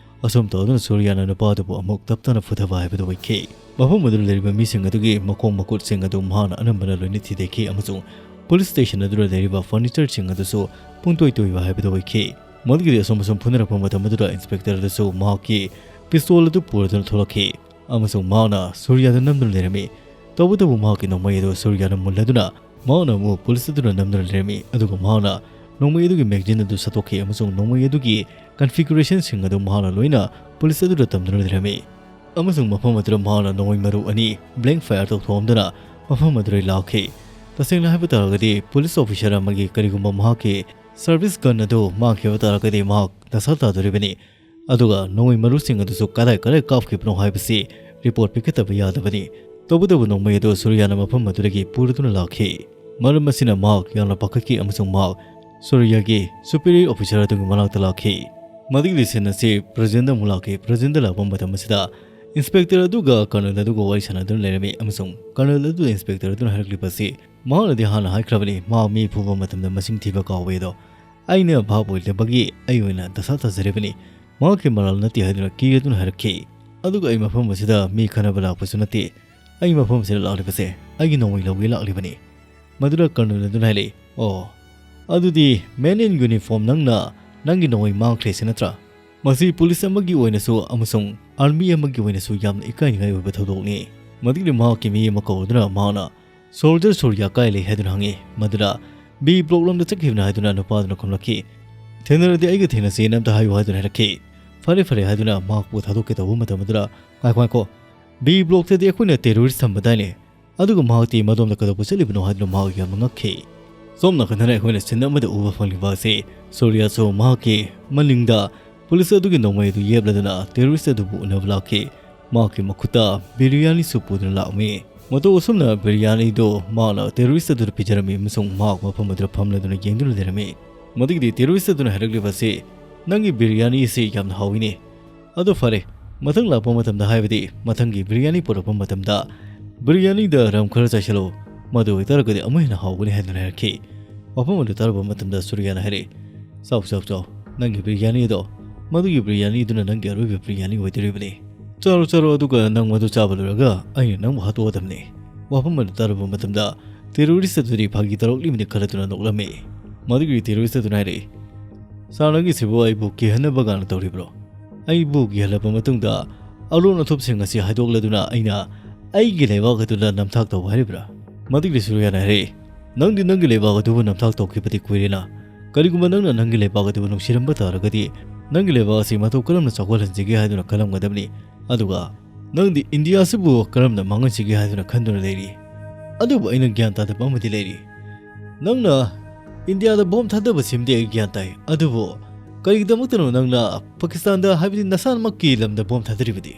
ꯑꯁꯨꯝ ꯇꯧꯗꯨꯅ ꯁꯨꯔꯤꯌꯥꯅ ꯅꯨꯄꯥ ꯑꯗꯨꯕꯨ ꯑꯃꯨꯛ ꯇꯞ ꯇꯞꯅ ꯐꯨꯊꯕ ꯍꯥꯏꯕꯗꯨ ꯑꯣꯏꯈꯤ꯫ ꯃꯐꯝ ꯑꯗꯨꯗ ꯂꯩꯔꯤꯕ ꯃꯤꯁꯤꯡ ꯑꯗꯨꯒꯤ ꯃꯈꯣꯡ ꯃꯈꯨꯠꯁꯤꯡ ꯑꯗꯨ ꯃꯍꯥꯛꯅ ꯑꯅꯝꯕꯅ ꯂꯣꯏꯅ ꯊꯤꯗꯦꯛꯈꯤ ꯑꯃꯁꯨꯡ ꯄꯨꯂꯤꯁ ꯁ꯭ꯇꯦꯁꯟ ꯑꯗꯨꯗ ꯂꯩꯔꯤꯕ furnitureꯁꯤꯡ ꯑꯗꯨꯁꯨ ꯄꯨꯡꯇꯣꯏ ꯇꯣꯏꯕ ꯍꯥꯏꯕꯗꯨ ꯑꯣꯏꯈꯤ꯫ ꯃꯗꯨꯒꯤꯗꯤ ꯑꯁꯨꯝ ꯑꯁꯨꯝ ꯐꯨꯅꯔꯛꯄ ꯃꯇꯝ ꯑꯗꯨꯗ ꯏꯟꯁꯄꯦꯛꯇꯔ ꯑꯗꯨꯁꯨ ꯃꯍꯥꯛꯀꯤ ꯄꯤꯁꯇꯣꯜ ꯑꯗꯨ ꯄꯨꯔꯗꯨꯅ ꯊꯣꯛꯂꯛꯈꯤ ꯑꯃꯁꯨꯡ ꯃꯍꯥꯛꯅ ꯁꯨꯔꯤꯌꯥꯗ ꯅꯝꯗꯨꯅ ꯂꯩꯔꯝꯃꯤ꯫ ꯇꯧꯕꯇꯕꯨ ꯃꯍꯥꯛꯀꯤ ꯅꯣꯡꯃꯩ ꯑꯗꯨ ꯁꯨꯔꯤꯌꯥꯅ ꯃꯨꯜꯂꯗꯨꯅ ꯃꯍꯥꯛꯅ ꯑꯃꯨꯛ ꯄꯨꯂꯤꯁ ꯑꯗꯨꯗ ꯅꯝꯗꯨꯅ ꯂꯩꯔꯝꯃꯤ, ꯑꯗꯨꯒ ꯃꯍꯥꯛꯅ ꯅꯣꯡꯃꯩ ꯑꯗꯨꯒꯤ magazine ꯑꯗꯨ ꯁꯠꯇꯣꯛꯈꯤ ꯑꯃꯁꯨꯡ ꯅꯣꯡꯃꯩ ꯑꯗꯨꯒꯤ configurationꯁꯤꯡ ꯑꯗꯨ ꯃꯍꯥꯛꯅ ꯂꯣꯏꯅ ꯄꯨꯂꯤꯁ ꯑꯗꯨꯗ ꯇꯝꯗꯨꯅ ꯂꯩꯔꯝꯃꯤ꯫ ꯑꯃꯁꯨꯡ ꯃꯐꯝ ꯑꯗꯨꯗ ꯃꯍꯥꯛꯅ ꯅꯣꯡꯃꯩ ꯃꯔꯨ ꯑꯅꯤ blank fire ꯇꯧꯊꯣꯛꯂꯝꯗꯨꯅ ꯃꯐꯝ ꯑꯗꯨꯗ ꯂꯥꯛꯈꯤ꯫ ꯇꯁꯦꯡꯅ ꯍꯥꯏꯕ ꯇꯥꯔꯒꯗꯤ ꯄꯨꯂꯤꯁ officer ꯑꯃꯒꯤ ꯀꯔꯤꯒꯨꯝꯕ ꯃꯍꯥꯛꯀꯤ service gun ꯑꯗꯨ ꯃꯥꯡꯈꯤꯕ ꯇꯥꯔꯒꯗꯤ ꯃꯍꯥꯛ ꯗꯁꯥ ꯇꯥꯗꯣꯔꯤꯕꯅꯤ꯫ ꯑꯗꯨꯒ ꯅꯣꯡꯃꯩ ꯃꯔꯨꯁꯤꯡ ꯑꯗꯨꯁꯨ ꯀꯗꯥꯏ ꯀꯗꯥꯏ ꯀꯥꯞꯈꯤꯕꯅꯣ ꯍꯥꯏꯕꯁꯤ report ꯄꯤꯈꯠꯇꯕ ꯌꯥꯗꯕꯅꯤ꯫ ꯇꯧꯕꯇꯕꯨ ꯅꯣꯡꯃꯩ ꯑꯗꯨ ꯁꯨꯔꯤꯌꯥꯅ ꯃꯐꯝ ꯑꯗꯨꯗꯒꯤ ꯄꯨꯔꯗꯨꯅ ꯂꯥꯛꯈꯤ꯫ ꯃꯔꯝ ꯑꯁꯤꯅ ꯃꯍꯥꯛ ꯌꯥꯝꯅ ꯄꯥꯈꯠꯈꯤ ꯑꯃꯁꯨꯡ ꯃꯍꯥꯛ ꯁꯨꯔꯤꯌꯥꯒꯤ superior officer ꯑꯗꯨꯒꯤ ꯃꯅꯥꯛꯇ ꯂꯥꯛꯈꯤ꯫ ꯃꯗꯨꯒꯤ scene ꯑꯁꯤ presentꯗ ꯑꯃꯨꯛ ꯂꯥꯛꯈꯤ꯫ Presentꯗ ꯂꯥꯛꯄ ꯃꯇꯝ ꯑꯁꯤꯗ inspector ꯑꯗꯨꯒ colonel ꯑꯗꯨꯒ ꯋꯥꯔꯤ ꯁꯥꯟꯅꯗꯨꯅ ꯂꯩꯔꯝꯃꯤ ꯑꯃꯁꯨꯡ colonel ꯑꯗꯨꯅ inspector ꯑꯗꯨꯅ ꯍꯥꯏꯔꯛꯂꯤꯕ ꯑꯁꯤ, "ꯃꯍꯥꯛꯅꯗꯤ ꯍꯥꯟꯅ ꯍꯥꯏꯈ꯭ꯔꯕꯅꯤ, ꯃꯍꯥꯛ ꯃꯤ ꯐꯨꯕ ꯃꯇꯝꯗ ꯃꯁꯤꯡ ꯊꯤꯕ ꯀꯥꯎꯏ ꯑꯗꯣ, ꯑꯩꯅ ꯚꯥꯞ ꯑꯣꯏꯗꯕꯒꯤ ꯑꯩ ꯑꯣꯏꯅ ꯗꯁꯥ ꯇꯥꯖꯔꯤꯕꯅꯤ꯫ ꯃꯍꯥꯛꯀꯤ ꯃꯔꯥꯜ ꯅꯠꯇꯦ" ꯍꯥꯏꯗꯨꯅ ꯀꯤꯔꯗꯨꯅ ꯍꯥꯏꯔꯛꯈꯤ꯫ ꯑꯗꯨꯒ ꯑꯩ ꯃꯐꯝ ꯑꯁꯤꯗ ꯃꯤ ꯈꯠꯅꯕ ꯂꯥꯛꯄꯁꯨ ꯅꯠꯇꯦ꯫ ꯑꯩ ꯃꯐꯝ ꯑꯁꯤꯗ ꯂꯥꯛꯂꯤꯕꯁꯦ ꯑꯩꯒꯤ ꯅꯣꯡꯃꯩ ꯂꯧꯒꯦ ꯂꯥꯛꯂꯤꯕꯅꯤ꯫ ꯃꯗꯨꯗ colonel ꯑꯗꯨꯅ ꯍꯥꯏꯔꯛꯏ, "ꯑꯣ, ꯑꯗꯨꯗꯤ man in uniform ꯅꯪꯅ ꯅꯪꯒꯤ ꯅꯣꯡꯃꯩ ꯃꯥꯡꯈ꯭ꯔꯦ ꯁꯤ ꯅꯠꯇ꯭ꯔꯥ?" ꯃꯁꯤ ꯄꯨꯂꯤꯁ ꯑꯃꯒꯤ ꯑꯣꯏꯅꯁꯨ ꯑꯃꯁꯨꯡ army ꯑꯃꯒꯤ ꯑꯣꯏꯅꯁꯨ ꯌꯥꯝꯅ ꯏꯀꯥꯏꯅꯤꯡꯉꯥꯏ ꯑꯣꯏꯕ ꯊꯧꯗꯣꯛꯅꯤ꯫ ꯃꯗꯨꯒꯤ ꯃꯍꯥꯛꯀꯤ ꯃꯤ ꯑꯃ ꯀꯧꯗꯨꯅ ꯃꯍꯥꯛꯅ ꯁꯣꯜꯖꯔ ꯁꯨꯔꯤꯌꯥ ꯀꯥꯏ ꯂꯩ ꯍꯥꯏꯗꯨꯅ ꯍꯪꯉꯤ꯫ ꯃꯗꯨꯗ ꯕꯤ ꯕ꯭ꯂꯣꯛ ꯂꯣꯝꯗ ꯆꯠꯈꯤꯕꯅꯤ ꯍꯥꯏꯗꯨꯅ ꯅꯨꯄꯥꯗꯨꯅ ꯈꯨꯝꯂꯛꯈꯤ꯫ ꯊꯦꯡꯅꯔꯗꯤ ꯑꯩꯒ ꯊꯦꯡꯅꯁꯦꯅ ꯑꯝꯇ ꯍꯥꯏꯌꯨ ꯍꯥꯏꯗꯨꯅ ꯍꯥꯏꯔꯛꯈꯤ꯫ ꯐꯔꯦ ꯐꯔꯦ ꯍꯥꯏꯗꯨꯅ ꯃꯍꯥꯛꯄꯨ ꯊꯥꯗꯣꯛꯀꯦ ꯇꯧꯕ ꯃꯇꯝ ꯑꯗꯨꯗ, ꯉꯥꯏꯈꯣ ꯉꯥꯏꯈꯣ, ꯕꯤ ꯕ꯭ꯂꯣꯛꯇꯗꯤ ꯑꯩꯈꯣꯏꯅ ꯇꯦꯔꯣꯔꯤꯁ ꯊꯝꯕꯗꯥꯏꯅꯦ? ꯑꯗꯨꯒ ꯃꯍꯥꯛꯇꯤ ꯃꯗꯣꯝꯗ ꯀꯩꯗꯧꯕ ꯆꯠꯂꯤꯕꯅꯣ ꯍꯥꯏꯗꯨꯅ ꯃꯍꯥꯛ ꯌꯥꯝꯅ ꯉꯛꯈꯤ꯫ ꯁꯣꯝ ꯅꯥꯀꯟꯗꯅ ꯑꯩꯈꯣꯏꯅ ꯁꯤꯟ ꯑꯃꯗ ꯎꯕ ꯐꯪꯂꯤꯕ ꯑꯁꯤ ꯁꯨꯔꯤꯌꯥꯁꯨ ꯃꯍꯥꯛꯀꯤ ꯃꯅꯤꯡꯗ ꯄꯨꯂꯤꯁ ꯑꯗꯨꯒꯤ ꯅꯣꯡꯃꯩ ꯑꯗꯨ ꯌꯦꯞꯂꯗꯨꯅ ꯇꯦꯔꯣꯔꯤꯁ ꯑꯗꯨꯕꯨ ꯎꯅꯕ ꯂꯥꯛꯈꯤ꯫ ꯃꯍꯥꯛꯀꯤ ꯃꯈꯨꯠꯇ ꯕꯤꯔꯌꯥꯅꯤꯁꯨ ꯄꯨꯗꯨꯅ ꯂꯥꯛꯂꯝꯃꯤ꯫ ꯃꯇꯧ ꯑꯁꯨꯝꯅ ꯕꯤꯔꯌꯥꯅꯤꯗꯨ ꯃꯍꯥꯛꯅ ꯇꯦꯔꯣꯔꯤꯁ ꯑꯗꯨꯗ ꯄꯤꯖꯔꯝꯃꯤ ꯑꯃꯁꯨꯡ ꯃꯍꯥꯛ ꯃꯐꯝ ꯑꯗꯨꯗ ꯐꯝꯂꯗꯨꯅ ꯌꯦꯡꯗꯨꯅ ꯂꯩꯔꯝꯃꯤ꯫ ꯃꯗꯨꯒꯤꯗꯤ ꯇꯦꯔꯣꯔꯤꯁ ꯑꯗꯨꯅ ꯍꯥꯏꯔꯛꯂꯤꯕ ꯑꯁꯤ, "ꯅꯪꯒꯤ ꯕꯤꯔꯌꯥꯅꯤ ꯑꯁꯤ ꯌꯥꯝꯅ ꯍꯥꯎꯏꯅꯦ꯫ ꯑꯗꯨ ꯐꯔꯦ, ꯃꯊꯪ ꯂꯥꯛꯄ ꯃꯇꯝꯗ, ꯍꯥꯏꯕꯗꯤ ꯃꯊꯪꯒꯤ ꯕꯤꯔꯌꯥꯅꯤ ꯄꯨꯔꯛꯄ ꯃꯇꯝꯗ ꯕꯤꯔꯌꯥꯅꯤꯗ ꯔꯝ ꯈꯔ ꯆꯥꯏꯁꯤꯜꯂꯨ, ꯃꯗꯨ ꯑꯣꯏꯇꯥꯔꯒꯗꯤ ꯑꯃꯨꯛ ꯍꯦꯟꯅ ꯍꯥꯎꯒꯅꯤ" ꯍꯥꯏꯗꯨꯅ ꯍꯥꯏꯔꯛꯈꯤ꯫ ꯋꯥꯐꯝ ꯑꯗꯨ ꯇꯥꯔꯨꯕ ꯃꯇꯝꯗ ꯁꯨꯔꯤꯌꯥꯅ ꯍꯥꯏꯔꯛꯏ, "ꯆꯥꯎ, ꯆꯥꯎ, ꯆꯥꯎ, ꯅꯪꯒꯤ ꯕꯤꯔꯌꯥꯅꯤ ꯑꯗꯣ, ꯃꯗꯨꯒꯤ ꯕꯤꯔꯌꯥꯅꯤ ꯑꯗꯨꯅ ꯅꯪꯒꯤ ꯑꯔꯣꯏꯕ ꯕꯤꯔꯌꯥꯅꯤ ꯑꯣꯏꯗꯣꯔꯤꯕꯅꯤ꯫ ꯆꯥꯔꯣ, ꯆꯥꯔꯣ, ꯑꯗꯨꯒ ꯅꯪ ꯃꯗꯨ ꯆꯥꯕ ꯂꯣꯏꯔꯒ ꯑꯩꯅ ꯅꯪꯕꯨ ꯍꯥꯠꯇꯣꯛꯑꯗꯕꯅꯤ"꯫ ꯋꯥꯐꯝ ꯑꯗꯨ ꯇꯥꯔꯨꯕ ꯃꯇꯝꯗ ꯇꯦꯔꯣꯔꯤꯁ ꯑꯗꯨꯗꯤ ꯐꯥꯒꯤ ꯇꯧꯔꯛꯂꯤꯕꯅꯤ ꯈꯜꯂꯗꯨꯅ ꯅꯣꯛꯂꯝꯃꯤ꯫ ꯃꯗꯨꯒꯤ ꯇꯦꯔꯣꯔꯤꯁ ꯑꯗꯨꯅ ꯍꯥꯏꯔꯛꯏ, "ꯁꯥꯔ, ꯅꯪꯒꯤꯁꯤꯕꯨ ꯑꯩꯕꯨ ꯀꯤꯍꯟꯅꯕ ꯀꯥꯏꯅ ꯇꯧꯔꯤꯕ꯭ꯔꯣ? ꯑꯩꯕꯨ ꯀꯤꯍꯜꯂꯕ ꯃꯇꯨꯡꯗ ꯑꯂꯣꯟ ꯑꯊꯨꯞꯁꯤꯡ ꯑꯁꯤ ꯍꯥꯏꯗꯣꯛꯂꯗꯨꯅ ꯑꯩꯅ ꯑꯩꯒꯤ ꯂꯩꯕꯥꯛ ꯑꯗꯨꯗ ꯅꯝꯊꯥꯛ ꯇꯧꯕ ꯍꯥꯏꯔꯤꯕ꯭ꯔꯥ?" ꯃꯗꯨꯒꯤ ꯁꯨꯔꯤꯌꯥꯅ ꯍꯥꯏꯔꯛꯏ, "ꯅꯪꯗꯤ ꯅꯪꯒꯤ ꯂꯩꯕꯥꯛ ꯑꯗꯨꯕꯨ ꯅꯝꯊꯥꯛ ꯇꯧꯈꯤꯕꯗꯤ ꯀꯨꯏꯔꯦꯅ꯫ ꯀꯔꯤꯒꯨꯝꯕ ꯅꯪꯅ ꯅꯪꯒꯤ ꯂꯩꯕꯥꯛ ꯑꯗꯨꯕꯨ ꯅꯨꯡꯁꯤꯔꯝꯕ ꯇꯥꯔꯒꯗꯤ, ꯅꯪꯒꯤ ꯂꯩꯕꯥꯛ ꯑꯁꯤ ꯃꯇꯧ ꯀꯔꯝꯅ ꯆꯥꯎꯈꯠꯍꯟꯁꯤꯒꯦ ꯍꯥꯏꯗꯨꯅ ꯈꯜꯂꯝꯒꯗꯕꯅꯤ꯫ ꯑꯗꯨꯒ ꯅꯪꯗꯤ ꯏꯟꯗꯤꯌꯥ ꯑꯁꯤꯕꯨ ꯀꯔꯝꯅ ꯃꯥꯡꯍꯟꯁꯤꯒꯦ ꯍꯥꯏꯗꯨꯅ ꯈꯟꯗꯨꯅ ꯂꯩꯔꯤ꯫ ꯑꯗꯨꯕꯨ ꯑꯩꯅ ꯒ꯭ꯌꯥꯟ ꯇꯥꯗꯕ ꯑꯃꯗꯤ ꯂꯩꯔꯤ꯫ ꯅꯪꯅ ꯏꯟꯗꯤꯌꯥꯗ ꯕꯣꯝ ꯊꯥꯗꯕ ꯁꯤꯃꯗꯤ ꯑꯩ ꯒ꯭ꯌꯥꯟ ꯇꯥꯏ, ꯑꯗꯨꯕꯨ ꯀꯔꯤꯒꯤꯗꯃꯛꯇꯅꯣ ꯅꯪꯅ ꯄꯥꯀꯤꯁꯇꯥꯟꯗ, ꯍꯥꯏꯕꯗꯤ ꯅꯁꯥꯃꯛꯀꯤ ꯂꯝꯗ ꯕꯣꯝ ꯊꯥꯗꯔꯤꯕꯗꯤ?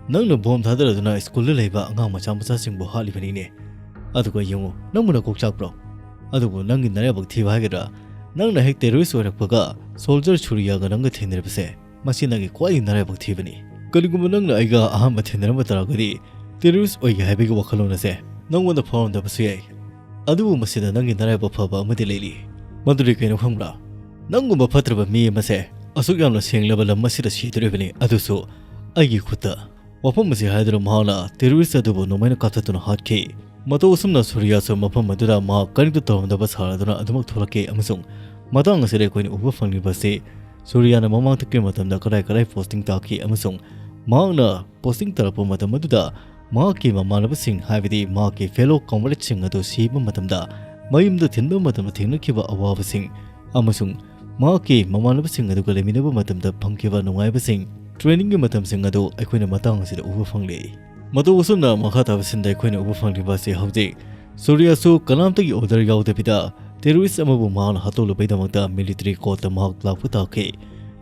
ꯅꯪꯅ ꯕꯣꯝ ꯊꯥꯗꯔꯗꯨꯅ ꯁ꯭ꯀꯨꯜꯗ ꯂꯩꯕ ꯑꯉꯥꯡ ꯃꯆꯥ ꯃꯆꯥꯁꯤꯡꯕꯨ ꯍꯥꯠꯂꯤꯕꯅꯤꯅꯦ꯫ ꯑꯗꯨꯒ ꯌꯦꯡꯉꯨ, ꯅꯪꯕꯨ ꯅꯀꯣꯛ ꯆꯥꯛꯄ꯭ꯔꯣ? ꯑꯗꯨꯕꯨ ꯅꯪꯒꯤ ꯅꯔꯥꯏꯕꯛ ꯊꯤꯕ ꯍꯥꯏꯒꯗ꯭ꯔꯥ, ꯅꯪꯅ ꯍꯦꯛ ꯇꯦꯔꯣꯔꯤꯁ ꯑꯣꯏꯔꯛꯄꯒ ꯁꯣꯜꯖꯔ ꯁꯨꯔꯤꯌꯥꯒ ꯅꯪꯒ ꯊꯦꯡꯅꯔꯕꯁꯦ, ꯃꯁꯤ ꯅꯪꯒꯤ ꯈ꯭ꯋꯥꯏꯗꯒꯤ ꯅꯔꯥꯏꯕꯛ ꯊꯤꯕꯅꯤ꯫ ꯀꯔꯤꯒꯨꯝꯕ ꯅꯪꯅ ꯑꯩꯒ ꯑꯍꯥꯟꯕ ꯊꯦꯡꯅꯔꯝꯕ ꯇꯥꯔꯒꯗꯤ, ꯇꯦꯔꯣꯔꯤꯁ ꯑꯣꯏꯒꯦ ꯍꯥꯏꯕꯒꯤ ꯋꯥꯈꯜꯂꯣꯟ ꯑꯁꯦ ꯅꯪꯉꯣꯟꯗ ꯐꯥꯎꯔꯝꯗꯕꯁꯨ ꯌꯥꯏ꯫ ꯑꯗꯨꯕꯨ ꯃꯁꯤꯗ ꯅꯪꯒꯤ ꯅꯔꯥꯏꯕꯛ ꯐꯕ ꯑꯃꯗꯤ ꯂꯩꯔꯤ꯫ ꯃꯗꯨꯗꯤ ꯀꯩꯅꯣ ꯈꯪꯕ꯭ꯔꯥ? ꯅꯪꯒꯨꯝꯕ ꯐꯠꯇ꯭ꯔꯕ ꯃꯤ ꯑꯃꯁꯦ ꯑꯁꯨꯛ ꯌꯥꯝꯅ ꯁꯦꯡꯂꯕ ꯂꯝ ꯑꯁꯤꯗ ꯁꯤꯗꯣꯔꯤꯕꯅꯤ, ꯑꯗꯨꯁꯨ ꯑꯩꯒꯤ ꯈꯨꯠꯇ"꯫ ꯋꯥꯐꯝ ꯑꯁꯤ ꯍꯥꯏꯗꯨꯅ ꯃꯍꯥꯛꯅ ꯇꯦꯔꯣꯔꯤꯁ ꯑꯗꯨꯕꯨ ꯅꯣꯡꯃꯩꯅ ꯀꯥꯞꯊꯠꯇꯨꯅ ꯍꯥꯠꯈꯤ꯫ ꯃꯇꯧ ꯑꯁꯨꯝꯅ ꯁꯨꯔꯤꯌꯥꯁꯨ ꯃꯐꯝ ꯑꯗꯨꯗ ꯃꯍꯥꯛ ꯀꯔꯤꯝꯇ ꯇꯧꯔꯝꯗꯕ ꯁꯥꯔꯗꯨꯅ ꯑꯗꯨꯃꯛ ꯊꯣꯛꯂꯛꯈꯤ, ꯑꯃꯁꯨꯡ ꯃꯇꯥꯡ ꯑꯁꯤꯗ ꯑꯩꯈꯣꯏꯅ ꯎꯕ ꯐꯪꯂꯤꯕ ꯑꯁꯤ ꯁꯨꯔꯤꯌꯥꯅ ꯃꯃꯥꯡ ꯊꯛꯀꯤ ꯃꯇꯝꯗ ꯀꯗꯥꯏ ꯀꯗꯥꯏ ꯄꯣꯁꯇꯤꯡ ꯇꯥꯈꯤ ꯑꯃꯁꯨꯡ ꯃꯍꯥꯛꯅ ꯄꯣꯁꯇꯤꯡ ꯇꯥꯔꯛꯄ ꯃꯇꯝ ꯑꯗꯨꯗ ꯃꯍꯥꯛꯀꯤ ꯃꯃꯥꯟꯅꯕꯁꯤꯡ, ꯍꯥꯏꯕꯗꯤ ꯃꯍꯥꯛꯀꯤ fellow comradeꯁꯤꯡ ꯑꯗꯨ ꯁꯤꯕ ꯃꯇꯝꯗ, ꯃꯌꯨꯝꯗ ꯊꯤꯟꯕ ꯃꯇꯝꯗ ꯊꯦꯡꯅꯈꯤꯕ ꯑꯋꯥꯕꯁꯤꯡ ꯑꯃꯁꯨꯡ ꯃꯍꯥꯛꯀꯤ ꯃꯃꯥꯟꯅꯕꯁꯤꯡ ꯑꯗꯨꯒ ꯂꯩꯃꯤꯟꯅꯕ ꯃꯇꯝꯗ ꯐꯪꯈꯤꯕ ꯅꯨꯡꯉꯥꯏꯕꯁꯤꯡ, trainingꯒꯤ ꯃꯇꯝꯁꯤꯡ ꯑꯗꯨ ꯑꯩꯈꯣꯏꯅ ꯃꯇꯥꯡ ꯑꯁꯤꯗ ꯎꯕ ꯐꯪꯂꯤ꯫ ꯃꯇꯧ ꯑꯁꯨꯝꯅ ꯃꯈꯥ ꯇꯥꯕ sceneꯗ ꯑꯩꯈꯣꯏꯅ ꯎꯕ ꯐꯪꯂꯤꯕ ꯑꯁꯤ ꯍꯧꯖꯤꯛ ꯁꯨꯔꯤꯌꯥꯁꯨ ꯀꯅꯥꯝꯇꯒꯤ order ꯌꯥꯎꯗꯕꯤꯗ terrorist ꯑꯃꯕꯨ ꯃꯍꯥꯛꯅ ꯍꯥꯠꯇꯣꯛꯂꯨꯕꯒꯤꯗꯃꯛꯇ military courtꯇ ꯃꯍꯥꯛ ꯂꯥꯛꯄ ꯇꯥꯈꯤ꯫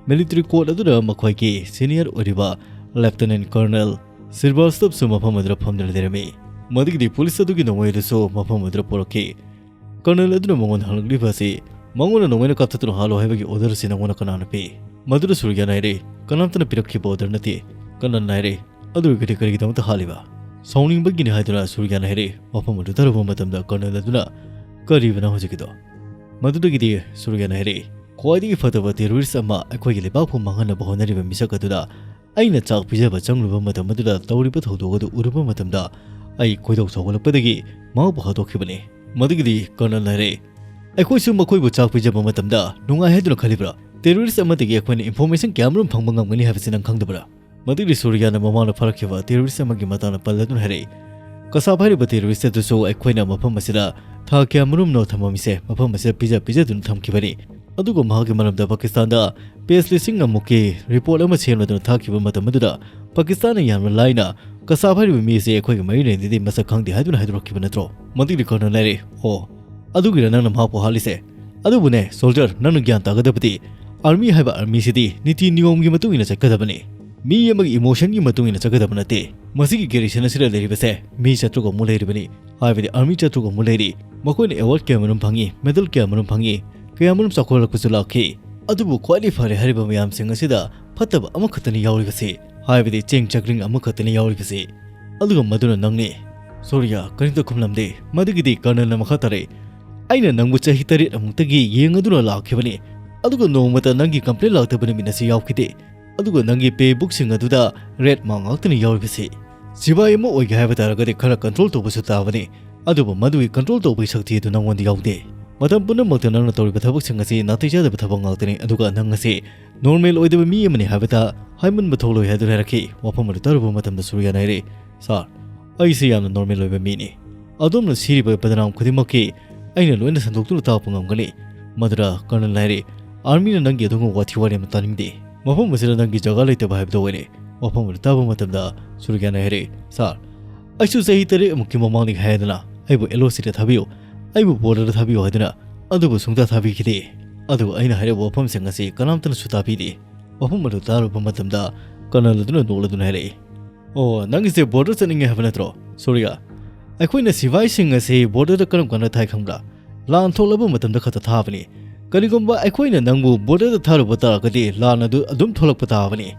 Military court ꯑꯗꯨꯗ ꯃꯈꯣꯏꯒꯤ senior ꯑꯣꯏꯔꯤꯕ Lieutenant Colonel ꯁ꯭ꯔꯤꯕꯥꯁꯇꯕꯁꯨ ꯃꯐꯝ ꯑꯗꯨꯗ ꯐꯝꯗꯨꯅ ꯂꯩꯔꯝꯃꯤ꯫ ꯃꯗꯨꯒꯤꯗꯤ ꯄꯨꯂꯤꯁ ꯑꯗꯨꯒꯤ ꯅꯣꯡꯃꯩ ꯑꯗꯨꯁꯨ ꯃꯐꯝ ꯑꯗꯨꯗ ꯄꯨꯔꯛꯈꯤ꯫ Colonel ꯑꯗꯨꯅ ꯃꯉꯣꯟꯗ ꯍꯪꯂꯛꯂꯤꯕ ꯑꯁꯤ, "ꯃꯉꯣꯟꯗ ꯅꯣꯡꯃꯩꯅ ꯀꯥꯞꯊꯠꯇꯨꯅ ꯍꯥꯠꯂꯣ ꯍꯥꯏꯕꯒꯤ order ꯑꯁꯤ ꯅꯉꯣꯟꯗ ꯀꯅꯥꯅ ꯄꯤ?" ꯃꯗꯨꯗ ꯁꯨꯔꯤꯌꯥꯅ ꯍꯥꯏꯔꯛꯏ, "ꯀꯅꯥꯝꯇꯅ ꯄꯤꯔꯛꯈꯤꯕ order ꯅꯠꯇꯦ꯫" Colonelꯅ ꯍꯥꯏꯔꯛꯏ, "ꯑꯗꯨ ꯑꯣꯏꯔꯒꯗꯤ ꯀꯔꯤꯒꯤꯗꯃꯛꯇ ꯍꯥꯠꯂꯤꯕ?" ꯁꯥꯎꯅꯤꯡꯕꯒꯤꯅꯤ ꯍꯥꯏꯗꯨꯅ ꯁꯨꯔꯤꯌꯥꯅ ꯍꯥꯏꯔꯛꯏ꯫ ꯃꯐꯝ ꯑꯗꯨ ꯇꯥꯔꯨꯕ ꯃꯇꯝꯗ Colonel ꯑꯗꯨꯅ, "ꯀꯔꯤꯕꯅꯣ ꯍꯧꯖꯤꯛꯀꯤꯗꯣ?" ꯃꯗꯨꯗꯒꯤꯗꯤ ꯁꯨꯔꯤꯌꯥꯅ ꯍꯥꯏꯔꯛꯏ, "ꯈ꯭ꯋꯥꯏꯗꯒꯤ ꯐꯠꯇꯕ terrorist ꯑꯃ ꯑꯩꯈꯣꯏꯒꯤ ꯂꯩꯕꯥꯛꯄꯨ ꯃꯥꯡꯍꯟꯅꯕ ꯍꯣꯠꯅꯔꯤꯕ ꯃꯤꯁꯛ ꯑꯗꯨꯗ ꯑꯩꯅ ꯆꯥꯛ ꯄꯤꯖꯕ ꯆꯪꯂꯨꯕ ꯃꯇꯝ ꯑꯗꯨꯗ ꯇꯧꯔꯤꯕ ꯊꯧꯗꯣꯛ ꯑꯗꯨ ꯎꯔꯨꯕ ꯃꯇꯝꯗ ꯑꯩ ꯈꯣꯏꯗꯧ ꯁꯥꯎꯒꯠꯂꯛꯄꯗꯒꯤ ꯃꯍꯥꯛꯄꯨ ꯍꯥꯠꯇꯣꯛꯈꯤꯕꯅꯤ꯫" ꯃꯗꯨꯒꯤꯗꯤ Colonelꯅ ꯍꯥꯏꯔꯛꯏ, "ꯑꯩꯈꯣꯏꯁꯨ ꯃꯈꯣꯏꯕꯨ ꯆꯥꯛ ꯄꯤꯖꯕ ꯃꯇꯝꯗ ꯅꯨꯡꯉꯥꯏ ꯍꯥꯏꯗꯨꯅ ꯈꯜꯂꯤꯕ꯭ꯔꯥ? Terrorist ꯑꯃꯗꯒꯤ ꯑꯩꯈꯣꯏꯅ information ꯀꯌꯥꯃꯔꯨꯝ ꯐꯪꯕ ꯉꯝꯒꯅꯤ ꯍꯥꯏꯕꯁꯤ ꯅꯪ ꯈꯪꯗꯕ꯭ꯔꯥ?" ꯃꯗꯨꯒꯤ ꯁꯨꯔꯤꯌꯥꯅ ꯃꯃꯥꯡꯗ ꯐꯥꯔꯛꯈꯤꯕ terrorist ꯑꯃꯒꯤ ꯃꯇꯥꯡꯗ ꯄꯜꯂꯗꯨꯅ ꯍꯥꯏꯔꯛꯏ, "ꯀꯁꯥꯞ ꯍꯥꯏꯔꯤꯕ terrorist ꯑꯗꯨꯁꯨ ꯑꯩꯈꯣꯏꯅ ꯃꯐꯝ ꯑꯁꯤꯗ ꯊꯥ ꯀꯌꯥꯃꯔꯨꯝꯅꯣ ꯊꯝꯃꯝꯃꯤꯁꯦ ꯃꯐꯝ ꯑꯁꯤꯗ ꯄꯤꯖ ꯄꯤꯖꯗꯨꯅ ꯊꯝꯈꯤꯕꯅꯤ꯫ ꯑꯗꯨꯒ ꯃꯍꯥꯛꯀꯤ ꯃꯔꯝꯗ ꯄꯥꯀꯤꯁꯇꯥꯟꯗ page ꯂꯤꯁꯤꯡ ꯑꯃꯨꯛꯀꯤ report ꯑꯃ ꯁꯦꯝꯂꯗꯨꯅ ꯊꯥꯈꯤꯕ ꯃꯇꯝ ꯑꯗꯨꯗ ꯄꯥꯀꯤꯁꯇꯥꯟꯅ ꯌꯥꯝꯅ ꯂꯥꯏꯅ ꯀꯁꯥꯞ ꯍꯥꯏꯔꯤꯕ ꯃꯤ ꯑꯁꯤ ꯑꯩꯈꯣꯏꯒ ꯃꯔꯤ ꯂꯩꯅꯗꯦ, ꯃꯁꯛ ꯈꯪꯗꯦ ꯍꯥꯏꯗꯨꯅ ꯍꯥꯏꯗꯣꯔꯛꯈꯤꯕ ꯅꯠꯇ꯭ꯔꯣ?" ꯃꯗꯨꯒꯤꯗꯤ Colonelꯅ ꯍꯥꯏꯔꯛꯏ, "ꯑꯣ, ꯑꯗꯨꯒꯤꯔ ꯅꯪꯅ ꯃꯍꯥꯛꯄꯨ ꯍꯥꯠꯂꯤꯁꯦ? ꯑꯗꯨꯕꯨꯅꯦ soldier, ꯅꯪꯅ ꯒ꯭ꯌꯥꯟ ꯇꯥꯒꯗꯕꯗꯤ army ꯍꯥꯏꯕ armyꯁꯤꯗꯤ ꯅꯤꯇꯤ ꯅꯤꯌꯣꯝꯒꯤ ꯃꯇꯨꯡ ꯏꯟꯅ ꯆꯠꯀꯗꯕꯅꯤ꯫ ꯃꯤ ꯑꯃꯒꯤ emotionꯒꯤ ꯃꯇꯨꯡ ꯏꯟꯅ ꯆꯠꯀꯗꯕ ꯅꯠꯇꯦ꯫ ꯃꯁꯤꯒꯤ garrisonꯁꯤꯗ ꯂꯩꯔꯤꯕꯁꯦ ꯃꯤ ꯆꯥꯇ꯭ꯔꯨꯛ ꯑꯃꯨꯛ ꯂꯩꯔꯤꯕꯅꯤ, ꯍꯥꯏꯕꯗꯤ army ꯆꯥꯇ꯭ꯔꯨꯛ ꯑꯃꯨꯛ ꯂꯩꯔꯤ꯫ ꯃꯈꯣꯏꯅ award ꯀꯌꯥꯃꯔꯨꯝ ꯐꯪꯉꯤ, medal ꯀꯌꯥꯃꯔꯨꯝ ꯐꯪꯉꯤ, ꯀꯌꯥꯃꯔꯨꯝ ꯆꯥꯎꯈꯠꯂꯛꯄꯁꯨ ꯂꯥꯛꯈꯤ꯫ ꯑꯗꯨꯕꯨ ꯈ꯭ꯋꯥꯏꯗꯒꯤ ꯐꯔꯦ ꯍꯥꯏꯔꯤꯕ ꯃꯌꯥꯝꯁꯤꯡ ꯑꯁꯤꯗ ꯐꯠꯇꯕ ꯑꯃꯈꯛꯇꯅꯤ ꯌꯥꯎꯔꯤꯕꯁꯤ, ꯍꯥꯏꯕꯗꯤ ꯆꯦꯡ ꯆꯥꯛꯔꯤꯡ ꯑꯃꯈꯛꯇꯅꯤ ꯌꯥꯎꯔꯤꯕꯁꯤ꯫ ꯑꯗꯨꯒ ꯃꯗꯨꯅ ꯅꯪꯅꯤ꯫" ꯁꯨꯔꯤꯌꯥ ꯀꯔꯤꯝꯇ ꯈꯨꯝꯂꯝꯗꯦ꯫ ꯃꯗꯨꯒꯤꯗꯤ Colonelꯅ ꯃꯈꯥ ꯇꯥꯔꯛꯏ, "ꯑꯩꯅ ꯅꯪꯕꯨ ꯆꯍꯤ ꯇꯔꯦꯠ ꯑꯃꯨꯛꯇꯒꯤ ꯌꯦꯡꯉꯗꯨꯅ ꯂꯥꯛꯈꯤꯕꯅꯤ, ꯑꯗꯨꯒ ꯅꯣꯡꯃꯇ ꯅꯪꯒꯤ complaint ꯂꯥꯛꯇꯕ ꯅꯨꯃꯤꯠ ꯑꯁꯤ ꯌꯥꯎꯈꯤꯗꯦ꯫ ꯑꯗꯨꯒ ꯅꯪꯒꯤ pay bookꯁꯤꯡ ꯑꯗꯨꯗ red mark ꯉꯥꯛꯇꯅꯤ ꯌꯥꯎꯔꯤꯕꯁꯤ꯫ ꯁꯤꯕꯥꯏ ꯑꯃ ꯑꯣꯏꯒꯦ ꯍꯥꯏꯕ ꯇꯥꯔꯒꯗꯤ ꯈꯔ control ꯇꯧꯕꯁꯨ ꯇꯥꯕꯅꯤ, ꯑꯗꯨꯕꯨ ꯃꯗꯨꯒꯤ control ꯇꯧꯕꯒꯤ ꯁꯛꯇꯤ ꯑꯗꯨ ꯅꯪꯉꯣꯟꯗ ꯌꯥꯎꯗꯦ꯫ ꯃꯇꯝ ꯄꯨꯝꯅꯃꯛꯇ ꯅꯪꯅ ꯇꯧꯔꯤꯕ ꯊꯕꯛꯁꯤꯡ ꯑꯁꯤ ꯅꯥꯇꯩ ꯆꯥꯗꯕ ꯊꯕꯛ ꯉꯥꯛꯇꯅꯤ, ꯑꯗꯨꯒ ꯅꯪ ꯑꯁꯤ normal ꯑꯣꯏꯗꯕ ꯃꯤ ꯑꯃꯅꯤ ꯍꯥꯏꯕꯗ ꯍꯥꯏꯃꯟꯕ ꯊꯣꯛꯂꯣꯏ" ꯍꯥꯏꯗꯨꯅ ꯍꯥꯏꯔꯛꯈꯤ꯫ ꯋꯥꯐꯝ ꯑꯗꯨ ꯇꯥꯔꯨꯕ ꯃꯇꯝꯗ ꯁꯨꯔꯤꯌꯥꯅ ꯍꯥꯏꯔꯛꯏ, "Sir, ꯑꯩꯁꯦ ꯌꯥꯝꯅ ꯅꯣꯔꯃꯦꯜ ꯑꯣꯏꯕ ꯃꯤꯅꯤ꯫ ꯑꯗꯣꯝꯅ ꯁꯤꯔꯤꯕ ꯕꯗꯅꯥꯝ ꯈꯨꯗꯤꯡꯃꯛꯀꯤ ꯑꯩꯅ ꯂꯣꯏꯅ ꯁꯟꯗꯣꯛꯇꯨꯅ ꯇꯥꯛꯄ ꯉꯝꯒꯅꯤ꯫ ꯃꯗꯨꯗ ꯀꯔꯅꯜ ꯍꯥꯏꯔꯦ, "ꯑꯥꯔꯃꯤꯅ ꯅꯪꯒꯤ ꯑꯗꯨꯒꯨꯝꯕ ꯋꯥꯊꯤ ꯋꯥꯔꯦꯝ ꯇꯥꯅꯤꯡꯗꯦ꯫ ꯃꯐꯝ ꯑꯁꯤꯗ ꯅꯪꯒꯤ ꯖꯒꯥ ꯂꯩꯇꯕ ꯍꯥꯏꯕꯗꯨ ꯑꯣꯏꯔꯦ"꯫ ꯋꯥꯐꯝ ꯑꯗꯨ ꯇꯥꯕ ꯃꯇꯝꯗ ꯁꯨꯔꯤꯌꯥꯅ ꯍꯥꯏꯔꯦ, "ꯁꯥꯔ, ꯑꯩꯁꯨ ꯆꯍꯤ ꯇꯔꯦꯠꯃꯨꯛꯀꯤ ꯃꯃꯥꯡꯗꯒꯤ ꯍꯥꯏꯗꯅ ꯑꯩꯕꯨ ꯑꯦꯜ ꯑꯣ ꯁꯤꯗ ꯊꯥꯕꯤꯌꯨ, ꯑꯩꯕꯨ ꯕꯣꯔꯗꯔꯗ ꯊꯥꯕꯤꯌꯨ ꯍꯥꯏꯗꯨꯅ, ꯑꯗꯨꯕꯨ ꯁꯨꯡꯊꯥ ꯊꯥꯕꯤꯈꯤꯗꯦ꯫ ꯑꯗꯨꯒ ꯑꯩꯅ ꯍꯥꯏꯔꯤꯕ ꯋꯥꯐꯝꯁꯤꯡ ꯑꯁꯤ ꯀꯅꯥꯝꯇꯅꯁꯨ ꯇꯥꯕꯤꯗꯦ"꯫ ꯋꯥꯐꯝ ꯑꯗꯨ ꯇꯥꯔꯨꯕ ꯃꯇꯝꯗ ꯀꯔꯅꯜ ꯑꯗꯨꯅ ꯅꯣꯛꯂꯗꯨꯅ ꯍꯥꯏꯔꯛꯏ, "ꯑꯣ, ꯅꯪꯒꯤꯁꯦ ꯕꯣꯔꯗꯔ ꯆꯠꯅꯤꯡꯉꯦ ꯍꯥꯏꯕ ꯅꯠꯇ꯭ꯔꯣ? ꯁꯨꯔꯤꯌꯥ, ꯑꯩꯈꯣꯏꯅ ꯁꯤꯐꯥꯏꯁꯤꯡ ꯑꯁꯤ ꯕꯣꯔꯗꯔꯗ ꯀꯔꯝ ꯀꯥꯟꯗ ꯊꯥꯏ ꯈꯪꯕ꯭ꯔꯥ? ꯂꯥꯟ ꯊꯣꯛꯂꯕ ꯃꯇꯝꯗ ꯈꯛꯇ ꯊꯥꯕꯅꯤ꯫ ꯀꯔꯤꯒꯨꯝꯕ ꯑꯩꯈꯣꯏꯅ ꯅꯪꯕꯨ ꯕꯣꯔꯗꯔꯗ ꯊꯥꯔꯨꯕ ꯇꯥꯔꯒꯗꯤ ꯂꯥꯟ ꯑꯗꯨ ꯑꯗꯨꯝ ꯊꯣꯛꯂꯛꯄ ꯇꯥꯕꯅꯤ꯫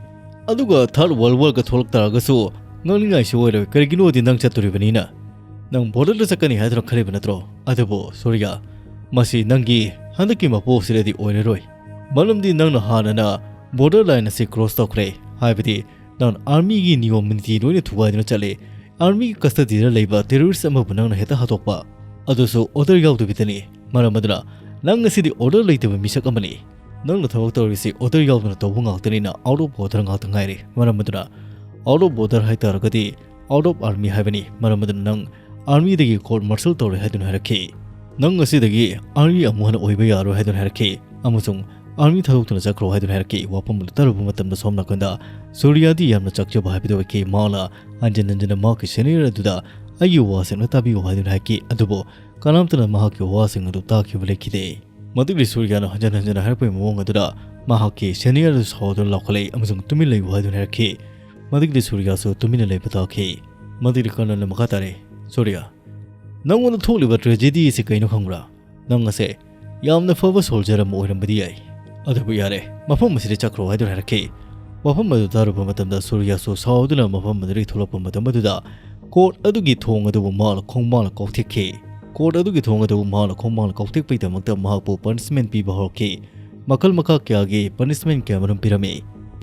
ꯑꯗꯨꯒ ꯊꯥꯔꯠ ꯋꯥꯔꯜ ꯋꯥꯔꯒ ꯊꯣꯛꯂꯛ ꯇꯥꯔꯒꯁꯨ ꯉꯛꯅꯤꯡꯉꯥꯏꯁꯨ ꯑꯣꯏꯔꯣꯏ, ꯀꯔꯤꯒꯤꯅꯣꯗꯤ ꯅꯪ ꯆꯠꯇꯣꯔꯤꯕꯅꯤꯅ꯫ ꯅꯪ ꯕꯣꯔꯗꯔꯗ ꯆꯠꯀꯅꯤ ꯍꯥꯏꯗꯨꯅ ꯈꯜꯂꯤꯕ ꯅꯠꯇ꯭ꯔꯣ? ꯑꯗꯨꯕꯨ ꯁꯨꯔꯤꯌꯥ, ꯃꯁꯤ ꯅꯪꯒꯤ ꯍꯟꯗꯛꯀꯤ ꯃꯄꯣꯛꯁꯤꯗꯗꯤ ꯑꯣꯏꯔꯔꯣꯏ꯫ ꯃꯔꯝꯗꯤ ꯅꯪꯅ ꯍꯥꯟꯅꯅ ꯕꯣꯔꯗꯔ ꯂꯥꯏꯟ ꯑꯁꯤ ꯀ꯭ꯔꯣꯁ ꯇꯧꯈ꯭ꯔꯦ, ꯍꯥꯏꯕꯗꯤ ꯅꯪ ꯑꯥꯔꯃꯤꯒꯤ ꯅꯤꯌꯣꯝ ꯅꯤꯇꯤ ꯂꯣꯏꯅ ꯊꯨꯒꯥꯏꯗꯨꯅ ꯆꯠꯂꯦ꯫ ꯑꯥꯔꯃꯤꯒꯤ ꯀꯁꯇꯗꯤꯗ ꯂꯩꯕ ꯇꯦꯔꯣꯔꯤꯁ ꯑꯃꯕꯨ ꯅꯪꯅ ꯍꯦꯛꯇ ꯍꯥꯠꯇꯣꯛꯄ, ꯑꯗꯨꯁꯨ ꯑꯣꯔꯗꯔ ꯌꯥꯎꯗꯕꯤꯗꯅꯤ꯫ ꯃꯔꯝ ꯑꯗꯨꯅ ꯅꯪ ꯑꯁꯤꯗꯤ ꯑꯣꯔꯗꯔ ꯂꯩꯇꯕ ꯃꯤꯁꯛ ꯑꯃꯅꯤ꯫ ꯅꯪꯅ ꯊꯕꯛ ꯇꯧꯔꯤꯁꯤ ꯑꯣꯔꯗꯔ ꯌꯥꯎꯗꯅ ꯇꯧꯕ ꯉꯥꯛꯇꯅꯤꯅ ꯑꯥꯎꯠ ꯑꯣꯐ ꯑꯣꯔꯗꯔ ꯉꯥꯛꯇ ꯉꯥꯏꯔꯦ꯫ ꯃꯔꯝ ꯑꯗꯨꯅ ꯑꯥꯎꯠ ꯑꯣꯐ ꯑꯣꯔꯗꯔ ꯍꯥꯏ ꯇꯥꯔꯒꯗꯤ ꯑꯥꯎꯠ ꯑꯣꯐ ꯑꯥꯔꯃꯤ ꯍꯥꯏꯕꯅꯤ꯫ ꯃꯔꯝ ꯑꯗꯨꯅ ꯅꯪ ꯑꯥꯔꯃꯤꯗꯒꯤ ꯀꯣꯔꯠ ꯃꯥꯔꯁꯜ ꯇꯧꯔꯦ ꯍꯥꯏꯗꯨꯅ ꯍꯥꯏꯔꯛꯈꯤ꯫ ꯅꯪ ꯉꯁꯤꯗꯒꯤ ꯑꯥꯔꯃꯤ ꯑꯃꯨꯛ ꯍꯟꯅ ꯑꯣꯏꯕ ꯌꯥꯔꯣꯏ ꯍꯥꯏꯗꯨꯅ ꯍꯥꯏꯔꯛꯈꯤ꯫ ꯑꯃꯁꯨꯡ ꯑꯥꯔꯃꯤ ꯊꯥꯗꯣꯛꯇꯨꯅ ꯆꯠꯈ꯭ꯔꯣ ꯍꯥꯏꯗꯨꯅ ꯍꯥꯏꯔꯛꯈꯤ꯫ ꯋꯥꯐꯝ ꯑꯗꯨ ꯇꯥꯔꯨꯕ ꯃꯇꯝꯗ ꯁꯣꯝ ꯅꯥꯀꯟꯗ ꯁꯨꯔꯤꯌꯥꯗꯤ ꯌꯥꯝꯅ ꯆꯥꯛꯆꯕ ꯍꯥꯏꯕꯗꯨ ꯑꯣꯏꯈꯤ꯫ ꯃꯍꯥꯛꯅ ꯍꯟꯖꯤꯟ ꯍꯟꯖꯤꯟꯅ ꯃꯍꯥꯛꯀꯤ ꯁꯦꯅꯤꯌꯔ ꯑꯗꯨꯗ "ꯑꯩꯒꯤ ꯋꯥꯁꯤꯡꯅ ꯇꯥꯕꯤꯌꯨ" ꯍꯥꯏꯗꯨꯅ ꯍꯥꯏꯈꯤ꯫ ꯑꯗꯨꯕꯨ ꯀꯅꯥꯝꯇꯅ ꯃꯍꯥꯛꯀꯤ ꯋꯥꯁꯤꯡ ꯑꯗꯨ ꯇꯥꯈꯤꯕ ꯂꯩꯈꯤꯗꯦ꯫ ꯃꯗꯨꯒꯤ ꯁꯨꯔꯤꯌꯥꯅ ꯍꯟꯖꯤꯟ ꯍꯟꯖꯤꯟꯅ ꯍꯥꯏꯔꯛꯄꯒꯤ ꯃꯑꯣꯡ ꯑꯗꯨꯗ ꯃꯍꯥꯛꯀꯤ ꯁꯦꯅꯤꯌꯔ ꯑꯗꯨ ꯁꯥꯎꯗꯨꯅ ꯂꯥꯎꯈꯠꯂꯛꯏ ꯑꯃꯁꯨꯡ "ꯇꯨꯃꯤꯟ ꯂꯩꯌꯨ" ꯍꯥꯏꯗꯨꯅ ꯍꯥꯏꯔꯛꯈꯤ꯫ ꯃꯗꯨꯒꯤꯗꯤ ꯁꯨꯔꯤꯌꯥꯁꯨ ꯇꯨꯃꯤꯟꯅ ꯂꯩꯕ ꯇꯥꯈꯤ꯫ ꯃꯗꯨꯒꯤ ꯀꯔꯅꯜꯅ ꯃꯈꯥ ꯇꯥꯔꯦ, "ꯁꯨꯔꯤꯌꯥ, ꯅꯪꯉꯣꯟꯗ ꯊꯣꯛꯂꯤꯕ ꯇ꯭ꯔꯦꯖꯦꯗꯤ ꯑꯁꯤ ꯀꯩꯅꯣ ꯈꯪꯕ꯭ꯔꯥ? ꯅꯪ ꯑꯁꯦ ꯌꯥꯝꯅ ꯐꯕ ꯁꯣꯜꯖꯔ ꯑꯃ ꯑꯣꯏꯔꯝꯕꯗꯤ ꯌꯥꯏ꯫ ꯑꯗꯨꯕꯨ ꯌꯥꯔꯦ, ꯃꯐꯝ ꯑꯁꯤꯗ ꯆꯠꯈ꯭ꯔꯣ" ꯍꯥꯏꯗꯨꯅ ꯍꯥꯏꯔꯛꯈꯤ꯫ ꯋꯥꯐꯝ ꯑꯗꯨ ꯇꯥꯔꯨꯕ ꯃꯇꯝꯗ ꯁꯨꯔꯤꯌꯥꯁꯨ ꯁꯥꯎꯗꯨꯅ ꯃꯐꯝ ꯑꯗꯨꯗꯒꯤ ꯊꯣꯛꯂꯛꯄ ꯃꯇꯝ ꯑꯗꯨꯗ ꯀꯣꯔꯠ ꯑꯗꯨꯒꯤ ꯊꯣꯡ ꯑꯗꯨꯕꯨ ꯃꯍꯥꯛꯅ ꯈꯣꯡꯕꯥꯡꯅ ꯀꯥꯎꯊꯦꯛꯈꯤ꯫ ꯀꯣꯔꯠ ꯑꯗꯨꯒꯤ ꯊꯣꯡ ꯑꯗꯨꯕꯨ ꯃꯍꯥꯛꯅ ꯈꯣꯡꯕꯥꯡꯅ ꯀꯥꯎꯊꯦꯛꯄꯒꯤꯗꯃꯛꯇ ꯃꯍꯥꯛꯄꯨ ꯄꯅꯤꯁꯃꯦꯟ ꯄꯤꯕ ꯍꯧꯔꯛꯈꯤ꯫ ꯃꯈꯜ ꯃꯈꯥ ꯀꯌꯥꯒꯤ ꯄꯅꯤꯁꯃꯦꯟ ꯀꯌꯥꯃꯔꯨꯝ ꯄꯤꯔꯝꯃꯤ꯫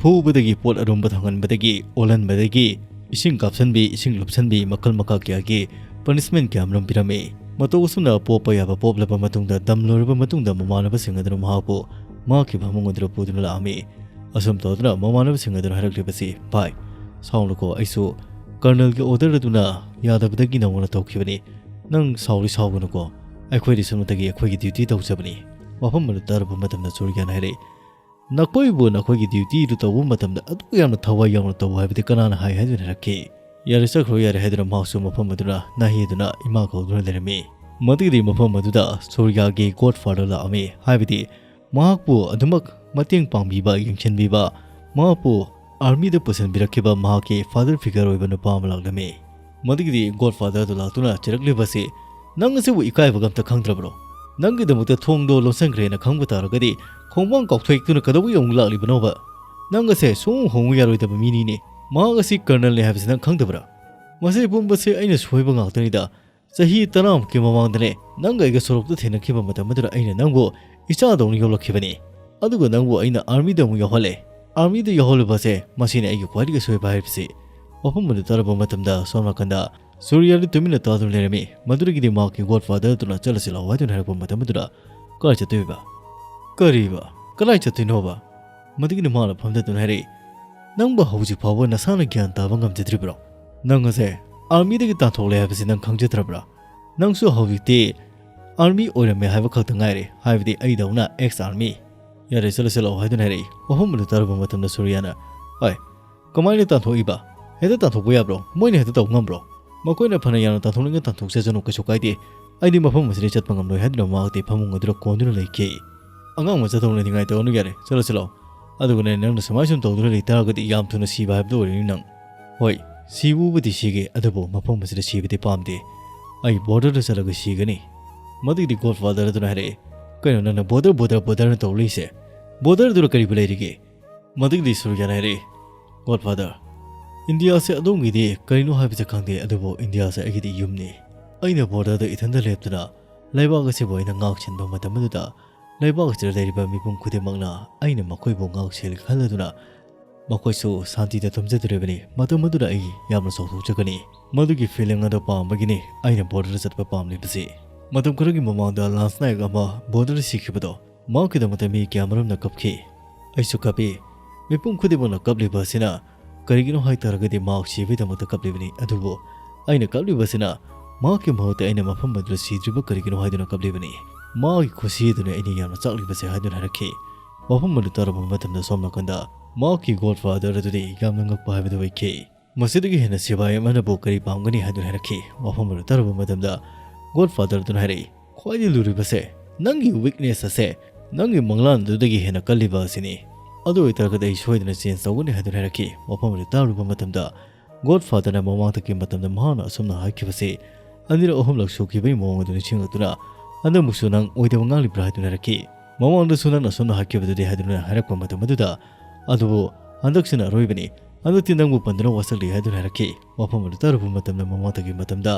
ꯐꯨꯕꯗꯒꯤ, ꯄꯣꯠ ꯑꯔꯨꯝꯕ ꯊꯥꯡꯍꯟꯕꯗꯒꯤ, ꯑꯣꯜꯍꯟꯕꯗꯒꯤ, ꯏꯁꯤꯡ ꯀꯥꯞꯁꯤꯟꯕꯤ, ꯏꯁꯤꯡ ꯂꯨꯞꯁꯤꯟꯕꯤ, ꯃꯈꯜ ꯃꯈꯥ ꯀꯌꯥꯒꯤ ꯄꯅꯤꯁꯃꯦꯟ ꯀꯌꯥꯃꯔꯨꯝ ꯄꯤꯔꯝꯃꯤ꯫ ꯃꯇꯧ ꯑꯁꯨꯝꯅ ꯄꯣꯞꯄ ꯌꯥꯕ ꯄꯣꯞꯂꯕ ꯃꯇꯨꯡꯗ, ꯗꯝ ꯂꯣꯏꯔꯕ ꯃꯇꯨꯡꯗ, ꯃꯃꯥꯟꯅꯕꯁꯤꯡ ꯑꯗꯨꯅ ꯃꯍꯥꯛꯄꯨ ꯃꯍꯥꯛꯀꯤ ꯐꯃꯨꯡ ꯑꯗꯨꯗ ꯄꯨꯗꯨꯅ ꯂꯥꯛꯑꯝꯃꯤ꯫ ꯑꯁꯨꯝ ꯇꯧꯗꯨꯅ ꯃꯃꯥꯟꯅꯕꯁꯤꯡ ꯑꯗꯨꯅ ꯍꯥꯏꯔꯛꯂꯤꯕꯁꯤ, "ꯚꯥꯏ, ꯁꯥꯎꯅꯨꯀꯣ, ꯑꯩꯁꯨ ꯀꯔꯅꯜꯒꯤ ꯑꯣꯔꯗꯔ ꯑꯗꯨꯅ ꯌꯥꯗꯕꯗꯒꯤ ꯅꯉꯣꯟꯗ ꯇꯧꯈꯤꯕꯅꯤ꯫ ꯅꯪ ꯁꯥꯎꯔꯤ ꯁꯥꯎꯒꯅꯨꯀꯣ, ꯑꯩꯈꯣꯏꯗꯤ ꯁꯣꯝꯗꯒꯤ ꯑꯩꯈꯣꯏꯒꯤ ꯗ꯭ꯌꯨꯇꯤ ꯇꯧꯖꯕꯅꯤ꯫ ꯋꯥꯐꯝ ꯑꯗꯨ ꯇꯥꯔꯕ ꯃꯇꯝꯗ ꯁꯨꯔꯤꯌꯥꯅ ꯍꯥꯏꯔꯛꯏ, "ꯅꯈꯣꯏꯕꯨ ꯅꯈꯣꯏꯒꯤ ꯗ꯭ꯌꯨꯇꯤꯗꯨ ꯇꯧꯕ ꯃꯇꯝꯗ ꯑꯗꯨꯛ ꯌꯥꯝꯅ ꯊꯋꯥꯏ ꯌꯥꯎꯅ ꯇꯧ ꯍꯥꯏꯕꯗꯤ ꯀꯅꯥꯅ ꯍꯥꯏ ꯍꯥꯏꯗꯨꯅ ꯍꯥꯏꯔꯛꯈꯤ?" "ꯌꯥꯔꯦ, ꯆꯠꯈ꯭ꯔꯣ ꯌꯥꯔꯦ" ꯍꯥꯏꯗꯨꯅ ꯃꯍꯥꯛꯁꯨ ꯃꯐꯝ ꯑꯗꯨꯅ ꯅꯥꯍꯦꯗꯨꯅ ꯏꯃꯥ ꯀꯧꯗꯨꯅ ꯂꯩꯔꯝꯃꯤ꯫ ꯃꯗꯨꯒꯤꯗꯤ ꯃꯐꯝ ꯑꯗꯨꯗ ꯁꯨꯔꯤꯌꯥꯒꯤ ꯒꯣꯗ ꯐꯥꯗꯔ ꯂꯥꯛꯑꯝꯃꯤ, ꯍꯥꯏꯕꯗꯤ ꯃꯍꯥꯛꯄꯨ ꯑꯗꯨꯃꯛ ꯃꯇꯦꯡ ꯄꯥꯡꯕꯤꯕ, ꯌꯦꯡꯁꯤꯟꯕꯤꯕ, ꯃꯍꯥꯛꯄꯨ ꯑꯥꯔꯃꯤꯗ ꯄꯨꯁꯤꯟꯕꯤꯔꯛꯈꯤꯕ ꯃꯍꯥꯛꯀꯤ ꯐꯥꯗꯔ ꯐꯤꯒꯔ ꯑꯣꯏꯕ ꯅꯨꯄꯥ ꯑꯃ ꯂꯥꯛꯂꯝꯃꯤ꯫ ꯃꯗꯨꯒꯤꯗꯤ ꯒꯣꯗ ꯐꯥꯗꯔꯗꯨ ꯂꯥꯛꯇꯨꯅ ꯆꯦꯔꯛꯂꯤꯕ ꯑꯁꯤ, "ꯅꯪ ꯑꯁꯤꯕꯨ ꯏꯀꯥꯏꯕꯒ ꯑꯝꯇ ꯈꯪꯗ꯭ꯔꯕ꯭ꯔꯣ? ꯅꯪꯒꯤꯗꯃꯛꯇ ꯊꯣꯡꯗꯣ ꯂꯣꯟꯁꯤꯟꯈ꯭ꯔꯦꯅ ꯈꯪꯕ ꯇꯥꯔꯒꯗꯤ ꯈꯣꯡꯕꯥꯡ ꯀꯥꯎꯊꯣꯛꯇꯨꯅ ꯀꯩꯗꯧꯕꯒꯤ ꯑꯃꯨꯛ ꯂꯥꯛꯂꯤꯕꯅꯣꯕ? ꯅꯪ ꯑꯁꯦ ꯁꯨꯡꯍꯣꯡ ꯍꯣꯡꯉꯨ ꯌꯥꯔꯣꯏꯗꯕ ꯃꯤꯅꯤꯅꯦ꯫ ꯃꯍꯥꯛ ꯑꯁꯤ ꯀꯔꯅꯜꯅꯤ ꯍꯥꯏꯕꯁꯤ ꯅꯪ ꯈꯪꯗꯕ꯭ꯔꯥ? ꯃꯁꯤ ꯄꯨꯝꯕꯁꯦ ꯑꯩꯅ ꯁꯣꯏꯕ ꯉꯥꯛꯇꯅꯤꯗ꯫ ꯆꯍꯤ ꯇꯔꯥꯃꯨꯛꯀꯤ ꯃꯃꯥꯡꯗꯅꯦ ꯅꯪꯒ ꯑꯩꯒ ꯁꯣꯔꯣꯛꯇ ꯊꯦꯡꯅꯈꯤꯕ ꯃꯇꯝ ꯑꯗꯨꯗ ꯑꯩꯅ ꯅꯪꯕꯨ ꯏꯆꯥꯗꯧꯅ ꯌꯣꯛꯂꯛꯈꯤꯕꯅꯤ꯫ ꯑꯗꯨꯒ ꯅꯪꯕꯨ ꯑꯩꯅ ꯑꯥꯔꯃꯤꯗ ꯑꯃꯨꯛ ꯌꯥꯎꯍꯜꯂꯦ꯫ ꯑꯥꯔꯃꯤꯗ ꯌꯥꯎꯍꯜꯂꯨꯕꯁꯦ ꯃꯁꯤꯅ ꯑꯩꯒꯤ ꯈ꯭ꯋꯥꯏꯗꯒꯤ ꯁꯣꯏꯕ ꯍꯥꯏꯕꯁꯤ"꯫ ꯋꯥꯐꯝ ꯑꯗꯨ ꯇꯥꯔꯕ ꯃꯇꯝꯗ ꯁꯣꯝ ꯅꯥꯀꯟꯗ ꯁꯨꯔꯤꯌꯥꯗꯤ ꯇꯨꯃꯤꯟꯅ ꯇꯥꯗꯨꯅ ꯂꯩꯔꯝꯃꯤ꯫ ꯃꯗꯨꯗꯒꯤꯗꯤ ꯃꯍꯥꯛꯀꯤ ꯒꯣꯗ ꯐꯥꯗꯔ ꯑꯗꯨꯅ "ꯆꯠꯂꯁꯤ ꯂꯥꯛꯑꯣ" ꯍꯥꯏꯗꯨꯅ ꯍꯥꯏꯔꯛꯄ ꯃꯇꯝ ꯑꯗꯨꯗ, "ꯀꯥꯏ ꯆꯠꯇꯣꯏꯕ? ꯀꯔꯤꯕ? ꯀꯗꯥꯏ ꯆꯠꯇꯣꯏꯅꯣꯕ?" ꯃꯗꯨꯒꯤꯗꯤ ꯃꯥꯅ ꯐꯝꯊꯗꯨꯅ ꯍꯥꯏꯔꯛꯏ, "ꯅꯪꯕꯨ ꯍꯧꯖꯤꯛ ꯐꯥꯎꯕ ꯅꯁꯥꯅ ꯒ꯭ꯌꯥꯟ ꯇꯥꯕ ꯉꯝꯖꯗ꯭ꯔꯤꯕ꯭ꯔꯣ? ꯅꯪ ꯑꯁꯦ ꯑꯥꯔꯃꯤꯗꯒꯤ ꯇꯥꯟꯊꯣꯛꯂꯦ ꯍꯥꯏꯕꯁꯤ ꯅꯪ ꯈꯪꯖꯗ꯭ꯔꯕ꯭ꯔꯥ? ꯅꯪꯁꯨ ꯍꯧꯖꯤꯛꯇꯤ ꯑꯥꯔꯃꯤ ꯑꯣꯏꯔꯝꯃꯦ ꯍꯥꯏꯕ ꯈꯛꯇ ꯉꯥꯏꯔꯦ, ꯍꯥꯏꯕꯗꯤ ꯑꯩꯗꯧꯅ ꯑꯦꯛꯁ ꯑꯥꯔꯃꯤ"꯫ "ꯌꯥꯔꯦ, ꯆꯠꯂꯁꯤ ꯂꯥꯛꯑꯣ" ꯍꯥꯏꯗꯨꯅ ꯍꯥꯏꯔꯛꯏ꯫ ꯋꯥꯐꯝ ꯑꯗꯨ ꯇꯥꯔꯕ ꯃꯇꯝꯗ ꯁꯨꯔꯤꯌꯥꯅ, "ꯍꯣꯏ, ꯀꯃꯥꯏꯅ ꯇꯥꯟꯊꯣꯛꯏꯕ? ꯍꯦꯛꯇ ꯇꯥꯟꯊꯣꯛꯄ ꯌꯥꯕ꯭ꯔꯣ? ꯃꯣꯏꯅ ꯍꯦꯛꯇ ꯇꯧꯕ ꯉꯝꯕ꯭ꯔꯣ? ꯃꯈꯣꯏꯅ ꯐꯅ ꯌꯥꯝꯅ ꯇꯥꯟꯊꯣꯛꯅꯤꯡꯉ ꯇꯥꯟꯊꯣꯛꯆꯁꯅꯨ, ꯀꯩꯁꯨ ꯀꯥꯏꯗꯦ꯫ ꯑꯩꯗꯤ ꯃꯐꯝ ꯑꯁꯤꯗ ꯆꯠꯄ ꯉꯝꯂꯣꯏ" ꯍꯥꯏꯗꯨꯅ ꯃꯍꯥꯛꯇꯤ ꯐꯃꯨꯡ ꯑꯗꯨꯗ ꯀꯣꯟꯗꯨꯅ ꯂꯩꯈꯤ꯫ "ꯑꯉꯥꯡ ꯃꯆꯥ ꯇꯧꯅ ꯅꯤꯡꯉꯥꯏ ꯇꯧꯒꯅꯨ, ꯌꯥꯔꯦ, ꯆꯠꯂꯁꯤ ꯂꯥꯛꯑꯣ꯫ ꯑꯗꯨꯒꯅꯦ, ꯅꯪꯅ ꯁꯨꯃꯥꯏ ꯁꯨꯝ ꯇꯧꯗꯨꯅ ꯂꯩꯇꯥꯔꯒꯗꯤ ꯌꯥꯝ ꯊꯨꯅ ꯁꯤꯕ ꯍꯥꯏꯕꯗꯨ ꯑꯣꯏꯔꯅꯤ ꯅꯪ꯫ ꯍꯣꯏ, ꯁꯤꯕꯨꯕꯨꯗꯤ ꯁꯤꯒꯦ, ꯑꯗꯨꯕꯨ ꯃꯐꯝ ꯑꯁꯤꯗ ꯁꯤꯕꯗꯤ ꯄꯥꯝꯗꯦ꯫ ꯑꯩ ꯕꯣꯔꯗꯔꯗ ꯆꯠꯂꯒ ꯁꯤꯒꯅꯤ"꯫ ꯃꯗꯨꯒꯤꯗꯤ ꯒꯣꯗ ꯐꯥꯗꯔ ꯑꯗꯨꯅ ꯍꯥꯏꯔꯛꯑꯦ, "ꯀꯩꯅꯣ ꯅꯪꯅ ꯕꯣꯔꯗꯔ, ꯕꯣꯔꯗꯔ, ꯕꯣꯔꯗꯔꯅ ꯇꯧ ꯂꯩꯁꯦ? ꯕꯣꯔꯗꯔꯗꯨꯗ ꯀꯔꯤꯕꯨ ꯂꯩꯔꯤꯒꯦ?" ꯃꯗꯨꯒꯤꯗꯤ ꯁꯨꯔꯤꯌꯥꯅ ꯍꯥꯏꯔꯛꯏ, "ꯒꯣꯗ ꯐꯥꯗꯔ, ꯏꯟꯗꯤꯌꯥꯁꯦ ꯑꯗꯣꯝꯒꯤꯗꯤ ꯀꯔꯤꯅꯣ ꯍꯥꯏꯕꯁꯦ ꯈꯪꯗꯦ, ꯑꯗꯨꯕꯨ ꯏꯟꯗꯤꯌꯥꯁꯦ ꯑꯩꯒꯤꯗꯤ ꯌꯨꯝꯅꯤ꯫ ꯑꯩꯅ ꯕꯣꯔꯗꯔꯗ ꯏꯊꯟꯇ ꯂꯦꯞꯇꯨꯅ ꯂꯩꯕꯥꯛ ꯑꯁꯤꯕꯨ ꯑꯩꯅ ꯉꯥꯛ ꯁꯦꯟꯕ ꯃꯇꯝ ꯑꯗꯨꯗ ꯂꯩꯕꯥꯛ ꯑꯁꯤꯗ ꯂꯩꯔꯤꯕ ꯃꯤꯄꯨꯝ ꯈꯨꯗꯤꯡꯃꯛꯅ ꯑꯩꯅ ꯃꯈꯣꯏꯕꯨ ꯉꯥꯛ ꯁꯦꯜꯂꯤ ꯈꯜꯂꯗꯨꯅ ꯃꯈꯣꯏꯁꯨ ꯁꯥꯟꯇꯤꯗ ꯇꯨꯝꯖꯗꯣꯔꯤꯕꯅꯤ꯫ ꯃꯇꯝ ꯑꯗꯨꯗ ꯑꯩ ꯌꯥꯝꯅ ꯆꯥꯎꯊꯣꯛꯆꯒꯅꯤ꯫ ꯃꯗꯨꯒꯤ ꯐꯤꯂꯤꯡ ꯑꯗꯨ ꯄꯥꯝꯕꯒꯤꯅꯤ ꯑꯩꯅ ꯕꯣꯔꯗꯔꯗ ꯆꯠꯄ ꯄꯥꯝꯂꯤꯕꯁꯤ"꯫ ꯃꯇꯝ ꯈꯔꯒꯤ ꯃꯃꯥꯡꯗ ꯂꯥꯟꯁ ꯅꯥꯌꯛ ꯑꯃ ꯕꯣꯔꯗꯔꯗ ꯁꯤꯈꯤꯕꯗꯣ, ꯃꯍꯥꯛꯀꯤꯗꯃꯛꯇ ꯃꯤ ꯀꯌꯥꯃꯔꯨꯝꯅ ꯀꯞꯈꯤ꯫ ꯑꯩꯁꯨ ꯀꯞꯄꯤ꯫ ꯃꯤꯄꯨꯝ ꯈꯨꯗꯤꯡꯃꯛꯅ ꯀꯞꯂꯤꯕ ꯑꯁꯤꯅ ꯀꯔꯤꯒꯤꯅꯣ ꯍꯥꯏ ꯇꯥꯔꯒꯗꯤ ꯃꯍꯥꯛ ꯁꯤꯕꯒꯤꯗꯃꯛꯇ ꯀꯞꯂꯤꯕꯅꯤ꯫ ꯑꯗꯨꯕꯨ ꯑꯩꯅ ꯀꯞꯂꯤꯕꯁꯤꯅ ꯃꯍꯥꯛꯀꯤ ꯃꯍꯨꯠꯇ ꯑꯩꯅ ꯃꯐꯝ ꯑꯗꯨꯗ ꯁꯤꯗ꯭ꯔꯤꯕ ꯀꯔꯤꯒꯤꯅꯣ ꯍꯥꯏꯗꯨꯅ ꯀꯞꯂꯤꯕꯅꯤ꯫ ꯃꯍꯥꯛꯀꯤ ꯈꯨꯁꯤ ꯑꯗꯨꯅ ꯑꯩꯅ ꯌꯥꯝꯅ ꯆꯥꯛꯂꯤꯕꯁꯦ ꯍꯥꯏꯗꯨꯅ ꯍꯥꯏꯔꯛꯈꯤ꯫ ꯋꯥꯐꯝ ꯑꯗꯨ ꯇꯥꯔꯨꯕ ꯃꯇꯝꯗ ꯁꯣꯝ ꯅꯥꯀꯟꯗ ꯃꯍꯥꯛꯀꯤ ꯒꯣꯗ ꯐꯥꯗꯔ ꯑꯗꯨꯗꯤ ꯌꯥꯝꯅ ꯉꯛꯄ ꯍꯥꯏꯕꯗꯨ ꯑꯣꯏꯈꯤ꯫ ꯃꯁꯤꯗꯒꯤ ꯍꯦꯟꯅ ꯁꯤꯐꯥꯏ ꯑꯃꯅꯕꯨ ꯀꯔꯤ ꯄꯥꯝꯒꯅꯤ ꯍꯥꯏꯗꯨꯅ ꯍꯥꯏꯔꯛꯈꯤ꯫ ꯋꯥꯐꯝ ꯑꯗꯨ ꯇꯥꯔꯨꯕ ꯃꯇꯝꯗ ꯒꯣꯗ ꯐꯥꯗꯔ ꯑꯗꯨꯅ ꯍꯥꯏꯔꯛꯏ, "ꯈ꯭ꯋꯥꯏꯗꯒꯤ ꯂꯨꯔꯤꯕꯁꯦ ꯅꯪꯒꯤ ꯋꯤꯛꯅꯦꯁ ꯑꯁꯦ ꯅꯪꯒꯤ ꯃꯪꯂꯥꯟ ꯑꯗꯨꯗꯒꯤ ꯍꯦꯟꯅ ꯀꯜꯂꯤꯕ ꯑꯁꯤꯅꯤ꯫ ꯑꯗꯨ ꯑꯣꯏꯇꯥꯔꯒꯗꯤ ꯑꯩ ꯁꯣꯏꯗꯅ ꯆꯦꯟꯖ ꯇꯧꯒꯅꯤ" ꯍꯥꯏꯗꯨꯅ ꯍꯥꯏꯔꯛꯈꯤ꯫ ꯋꯥꯐꯝ ꯑꯗꯨ ꯇꯥꯔꯨꯕ ꯃꯇꯝꯗ ꯒꯣꯗ ꯐꯥꯗꯔꯅ ꯃꯃꯥꯡꯗꯒꯤ ꯃꯇꯝꯗ ꯃꯍꯥꯛꯅ ꯑꯁꯨꯝꯅ ꯍꯥꯏꯈꯤꯕꯁꯤ ꯑꯅꯤꯔꯛ ꯑꯍꯨꯝꯂꯛ ꯁꯨꯈꯤꯕꯒꯤ ꯃꯑꯣꯡ ꯑꯗꯨ ꯅꯤꯡꯁꯤꯡꯂꯛꯇꯨꯅ, "ꯍꯟꯗꯛꯃꯨꯛꯁꯨ ꯅꯪ ꯑꯣꯏꯗꯕ ꯉꯥꯡꯂꯤꯕ꯭ꯔꯥ?" ꯍꯥꯏꯗꯨꯅ ꯍꯥꯏꯔꯛꯈꯤ꯫ "ꯃꯃꯥꯡꯗꯁꯨ ꯅꯪꯅ ꯑꯁꯨꯝꯅ ꯍꯥꯏꯈꯤꯕꯗꯨꯗꯤ" ꯍꯥꯏꯗꯨꯅ ꯍꯥꯏꯔꯛꯄ ꯃꯇꯝ ꯑꯗꯨꯗ, "ꯑꯗꯨꯕꯨ ꯍꯟꯗꯛꯁꯤꯅ ꯑꯔꯣꯏꯕꯅꯤ, ꯍꯟꯗꯛꯇꯤ ꯅꯪꯕꯨ ꯄꯟꯗꯨꯅ ꯋꯥꯁꯛꯂꯤ" ꯍꯥꯏꯗꯨꯅ ꯍꯥꯏꯔꯛꯈꯤ꯫ ꯋꯥꯐꯝ ꯑꯗꯨ ꯇꯥꯔꯨꯕ ꯃꯇꯝꯗ ꯃꯃꯥꯡꯗꯒꯤ ꯃꯇꯝꯗ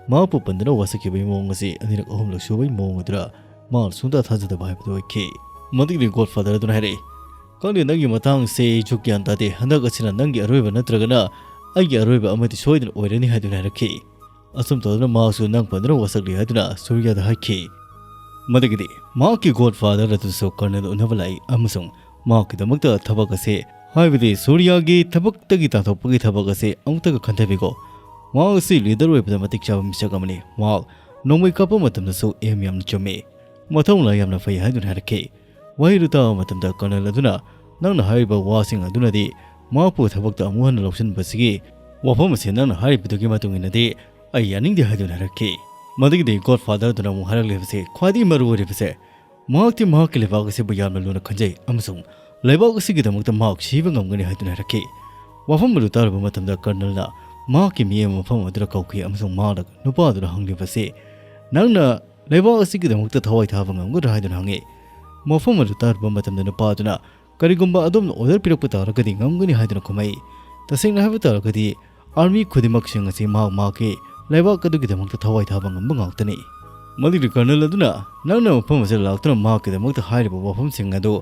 ꯃꯍꯥꯛꯄꯨ ꯄꯟꯗꯨꯅ ꯋꯥꯁꯛꯈꯤꯕꯒꯤ ꯃꯑꯣꯡ ꯑꯁꯤ ꯑꯅꯤꯔꯛ ꯑꯍꯨꯝꯂꯛ ꯁꯨꯕꯒꯤ ꯃꯑꯣꯡ ꯑꯗꯨꯗ ꯃꯍꯥꯛꯅ ꯁꯨꯡꯊꯥ ꯊꯥꯖꯗꯕ ꯍꯥꯏꯕꯗꯨ ꯑꯣꯏꯈꯤ꯫ ꯃꯗꯨꯒꯤꯗꯤ ꯒꯣꯗ ꯐꯥꯗꯔ ꯑꯗꯨꯅ ꯍꯥꯏꯔꯛꯏ, "ꯈꯪꯗꯦ, ꯅꯪꯒꯤ ꯃꯇꯥꯡꯁꯦ ꯑꯩꯁꯨ ꯒ꯭ꯌꯥꯟ ꯇꯥꯗꯦ꯫ ꯍꯟꯗꯛ ꯑꯁꯤꯅ ꯅꯪꯒꯤ ꯑꯔꯣꯏꯕ ꯅꯠꯇ꯭ꯔꯒꯅ ꯑꯩꯒꯤ ꯑꯔꯣꯏꯕ ꯑꯃꯗꯤ ꯁꯣꯏꯗꯅ ꯑꯣꯏꯔꯅꯤ" ꯍꯥꯏꯗꯨꯅ ꯍꯥꯏꯔꯛꯈꯤ꯫ ꯑꯁꯨꯝ ꯇꯧꯗꯨꯅ ꯃꯍꯥꯛꯁꯨ ꯅꯪ ꯄꯟꯗꯨꯅ ꯋꯥꯁꯛꯂꯤ ꯍꯥꯏꯗꯨꯅ ꯁꯨꯔꯤꯌꯥꯗ ꯍꯥꯏꯈꯤ꯫ ꯃꯗꯨꯒꯤꯗꯤ ꯃꯍꯥꯛꯀꯤ ꯒꯣꯗ ꯐꯥꯗꯔ ꯑꯗꯨꯁꯨ ꯀꯔꯅꯦꯜ ꯎꯅꯕ ꯂꯥꯛꯏ ꯑꯃꯁꯨꯡ ꯃꯍꯥꯛꯀꯤꯗꯃꯛꯇ ꯊꯕꯛ ꯑꯁꯦ, ꯍꯥꯏꯕꯗꯤ ꯁꯨꯔꯤꯌꯥꯒꯤ ꯊꯕꯛꯇꯒꯤ ꯇꯥꯟꯊꯣꯛꯄꯒꯤ ꯊꯕꯛ ꯑꯁꯦ ꯑꯃꯨꯛꯇꯒ ꯈꯟꯊꯕꯤꯀꯣ꯫ ꯃꯍꯥꯛ ꯑꯁꯤ ꯂꯤꯗꯔ ꯑꯣꯏꯕꯗ ꯃꯇꯤꯛ ꯆꯥꯕ ꯃꯤꯁꯛ ꯑꯃꯅꯤ꯫ ꯃꯍꯥꯛ ꯅꯣꯡꯃꯩ ꯀꯥꯞꯄ ꯃꯇꯝꯗꯁꯨ ꯑꯦꯝ ꯌꯥꯝꯅ ꯆꯨꯝꯃꯤ꯫ ꯃꯊꯧꯅꯥ ꯌꯥꯝꯅ ꯐꯩ ꯍꯥꯏꯗꯨꯅ ꯍꯥꯏꯔꯛꯈꯤ꯫ ꯋꯥꯍꯩꯗꯨ ꯇꯥꯕ ꯃꯇꯝꯗ ꯀꯔꯅꯦꯜ ꯑꯗꯨꯅ ꯅꯪꯅ ꯍꯥꯏꯔꯤꯕ ꯋꯥꯁꯤꯡ ꯑꯗꯨꯅꯗꯤ ꯃꯍꯥꯛꯄꯨ ꯊꯕꯛꯇ ꯑꯃꯨꯛ ꯍꯟꯅ ꯂꯧꯁꯤꯟꯕꯁꯤꯒꯤ ꯋꯥꯐꯝ ꯑꯁꯤ ꯅꯪꯅ ꯍꯥꯏꯔꯤꯕꯗꯨꯒꯤ ꯃꯇꯨꯡ ꯏꯟꯅꯗꯤ ꯑꯩ ꯌꯥꯅꯤꯡꯗꯦ ꯍꯥꯏꯗꯨꯅ ꯍꯥꯏꯔꯛꯈꯤ꯫ ꯃꯗꯨꯒꯤꯗꯤ ꯒꯣꯗ ꯐꯥꯗꯔ ꯑꯗꯨꯅ ꯑꯃꯨꯛ ꯍꯥꯏꯔꯛꯂꯤꯕꯁꯤ ꯈ꯭ꯋꯥꯏꯗꯒꯤ ꯃꯔꯨ ꯑꯣꯏꯔꯤꯕꯁꯦ, ꯃꯍꯥꯛꯇꯤ ꯃꯍꯥꯛꯀꯤ ꯂꯩꯕꯥꯛ ꯑꯁꯤꯕꯨ ꯌꯥꯝꯅ ꯂꯨꯅ ꯈꯟꯖꯩ ꯑꯃꯁꯨꯡ ꯂꯩꯕꯥꯛ ꯑꯁꯤꯒꯤꯗꯃꯛꯇ ꯃꯍꯥꯛ ꯁꯤꯕ ꯉꯝꯒꯅꯤ ꯍꯥꯏꯗꯨꯅ ꯍꯥꯏꯔꯛꯈꯤ꯫ ꯋꯥꯐꯝ ꯑꯗꯨ ꯇꯥꯔꯨꯕ ꯃꯇꯝꯗ ꯀꯔꯅꯦꯜꯅ ꯃꯍꯥꯛꯀꯤ ꯃꯤ ꯑꯃ ꯃꯐꯝ ꯑꯗꯨꯗ ꯀꯧꯈꯤ ꯑꯃꯁꯨꯡ ꯃꯍꯥꯛꯅ ꯅꯨꯄꯥ ꯑꯗꯨꯗ ꯍꯪꯂꯤꯕꯁꯤ, "ꯅꯪꯅ ꯂꯩꯕꯥꯛ ꯑꯁꯤꯒꯤꯗꯃꯛꯇ ꯊꯋꯥꯏ ꯊꯥꯕ ꯉꯝꯒꯗ꯭ꯔꯥ?" ꯍꯥꯏꯗꯨꯅ ꯍꯪꯉꯤ꯫ ꯋꯥꯐꯝ ꯑꯗꯨ ꯇꯥꯔꯨꯕ ꯃꯇꯝꯗ ꯅꯨꯄꯥ ꯑꯗꯨꯅ, "ꯀꯔꯤꯒꯨꯝꯕ ꯑꯗꯣꯝꯅ ꯑꯣꯔꯗꯔ ꯄꯤꯔꯛꯄ ꯇꯥꯔꯒꯗꯤ ꯉꯝꯒꯅꯤ" ꯍꯥꯏꯗꯨꯅ ꯈꯨꯝꯃꯛꯏ꯫ ꯇꯁꯦꯡꯅ ꯍꯥꯏꯕ ꯇꯥꯔꯒꯗꯤ ꯑꯥꯔꯃꯤ ꯈꯨꯗꯤꯡꯃꯛꯁꯤꯡ ꯑꯁꯤ ꯃꯍꯥꯛ ꯃꯍꯥꯛꯀꯤ ꯂꯩꯕꯥꯛ ꯑꯗꯨꯒꯤꯗꯃꯛꯇ ꯊꯋꯥꯏ ꯊꯥꯕ ꯉꯝꯕ ꯉꯥꯛꯇꯅꯤ꯫ ꯃꯗꯨꯒꯤ ꯀꯔꯅꯦꯜ ꯑꯗꯨꯅ ꯅꯪꯅ ꯃꯐꯝ ꯑꯁꯤꯗ ꯂꯥꯛꯇꯨꯅ ꯃꯍꯥꯛꯀꯤꯗꯃꯛꯇ ꯍꯥꯏꯔꯤꯕ ꯋꯥꯐꯝꯁꯤꯡ ꯑꯗꯨ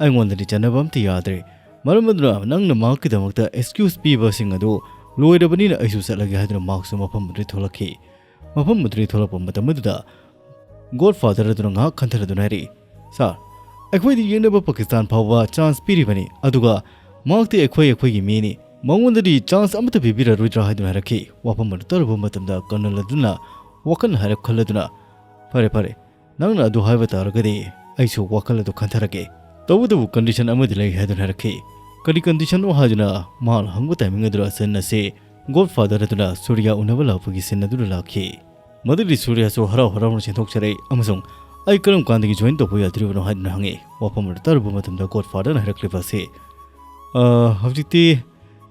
ꯑꯩꯉꯣꯟꯗꯗꯤ ꯆꯟꯅꯕ ꯑꯝꯇ ꯌꯥꯗ꯭ꯔꯦ꯫ ꯃꯔꯝ ꯑꯗꯨꯅ ꯅꯪꯅ ꯃꯍꯥꯛꯀꯤꯗꯃꯛꯇ ꯑꯦꯛꯁꯀ꯭ꯌꯨꯁ ꯄꯤꯕꯁꯤꯡ ꯑꯗꯨ ꯂꯣꯏꯔꯕꯅꯤꯅ ꯑꯩꯁꯨ ꯆꯠꯂꯒꯦ ꯍꯥꯏꯗꯨꯅ ꯃꯍꯥꯛꯁꯨ ꯃꯐꯝ ꯑꯗꯨꯗꯒꯤ ꯊꯣꯛꯂꯛꯈꯤ꯫ ꯃꯐꯝ ꯑꯗꯨꯗꯒꯤ ꯊꯣꯛꯂꯛꯄ ꯃꯇꯝ ꯑꯗꯨꯗ ꯒꯣꯗ ꯐꯥꯗꯔ ꯑꯗꯨꯅ ꯉꯥꯏꯍꯥꯛ ꯈꯟꯊꯔꯗꯨꯅ ꯍꯥꯏꯔꯛꯏ, "ꯁꯥꯔ, ꯑꯩꯈꯣꯏꯗꯤ ꯌꯦꯛꯅꯕ ꯄꯥꯀꯤꯁꯇꯥꯟ ꯐꯥꯎꯕ ꯆꯥꯟꯁ ꯄꯤꯔꯤꯕꯅꯤ, ꯑꯗꯨꯒ ꯃꯍꯥꯛꯇꯤ ꯑꯩꯈꯣꯏ ꯑꯩꯈꯣꯏꯒꯤ ꯃꯤꯅꯤ꯫ ꯃꯉꯣꯟꯗꯗꯤ ꯆꯥꯟꯁ ꯑꯃꯠꯇ ꯄꯤꯕꯤꯔꯔꯣꯏꯗ꯭ꯔꯥ ꯍꯥꯏꯗꯨꯅ ꯍꯥꯏꯔꯛꯈꯤ꯫ ꯋꯥꯐꯝ ꯑꯗꯨ ꯇꯥꯔꯨꯕ ꯃꯇꯝꯗ ꯀꯔꯅꯜ ꯑꯗꯨꯅ ꯋꯥꯈꯜ ꯍꯥꯏꯔꯞ ꯈꯜꯂꯗꯨꯅ, "ꯐꯔꯦ ꯐꯔꯦ, ꯅꯪꯅ ꯑꯗꯨ ꯍꯥꯏꯕ ꯇꯥꯔꯒꯗꯤ ꯑꯩꯁꯨ ꯋꯥꯈꯜ ꯑꯗꯨ ꯈꯟꯊꯔꯒꯦ꯫ ꯇꯧꯕꯇꯕꯨ ꯀꯟꯗꯤꯁꯟ ꯑꯃꯗꯤ ꯂꯩ" ꯍꯥꯏꯗꯨꯅ ꯍꯥꯏꯔꯛꯈꯤ꯫ "ꯀꯔꯤ ꯀꯟꯗꯤꯁꯟꯅꯣ?" ꯍꯥꯏꯗꯨꯅ ꯃꯍꯥꯛꯅ ꯍꯪꯕ ꯇꯥꯏꯃꯤꯡ ꯑꯗꯨꯗ ꯁꯤꯟ ꯑꯁꯤ ꯒꯣꯗ ꯐꯥꯗꯔ ꯑꯗꯨꯅ ꯁꯨꯔꯤꯌꯥ ꯎꯅꯕ ꯂꯥꯛꯄꯒꯤ ꯁꯤꯟ ꯑꯗꯨꯗ ꯂꯥꯛꯈꯤ꯫ ꯃꯗꯨꯗꯤ ꯁꯨꯔꯤꯌꯥꯁꯨ ꯍꯔꯥꯎ ꯍꯔꯥꯎꯅ ꯆꯦꯟꯊꯣꯛꯆꯔꯛꯏ ꯑꯃꯁꯨꯡ "ꯑꯩ ꯀꯔꯝ ꯀꯥꯟꯗꯒꯤ ꯖꯣꯏꯟ ꯇꯧꯕ ꯌꯥꯗꯣꯔꯤꯕꯅꯣ?" ꯍꯥꯏꯗꯨꯅ ꯍꯪꯉꯤ꯫ ꯋꯥꯐꯝ ꯑꯗꯨ ꯇꯥꯔꯨꯕ ꯃꯇꯝꯗ ꯒꯣꯗ ꯐꯥꯗꯔꯅ ꯍꯥꯏꯔꯛꯂꯤꯕ ꯑꯁꯤ, "ꯑ, ꯍꯧꯖꯤꯛꯇꯤ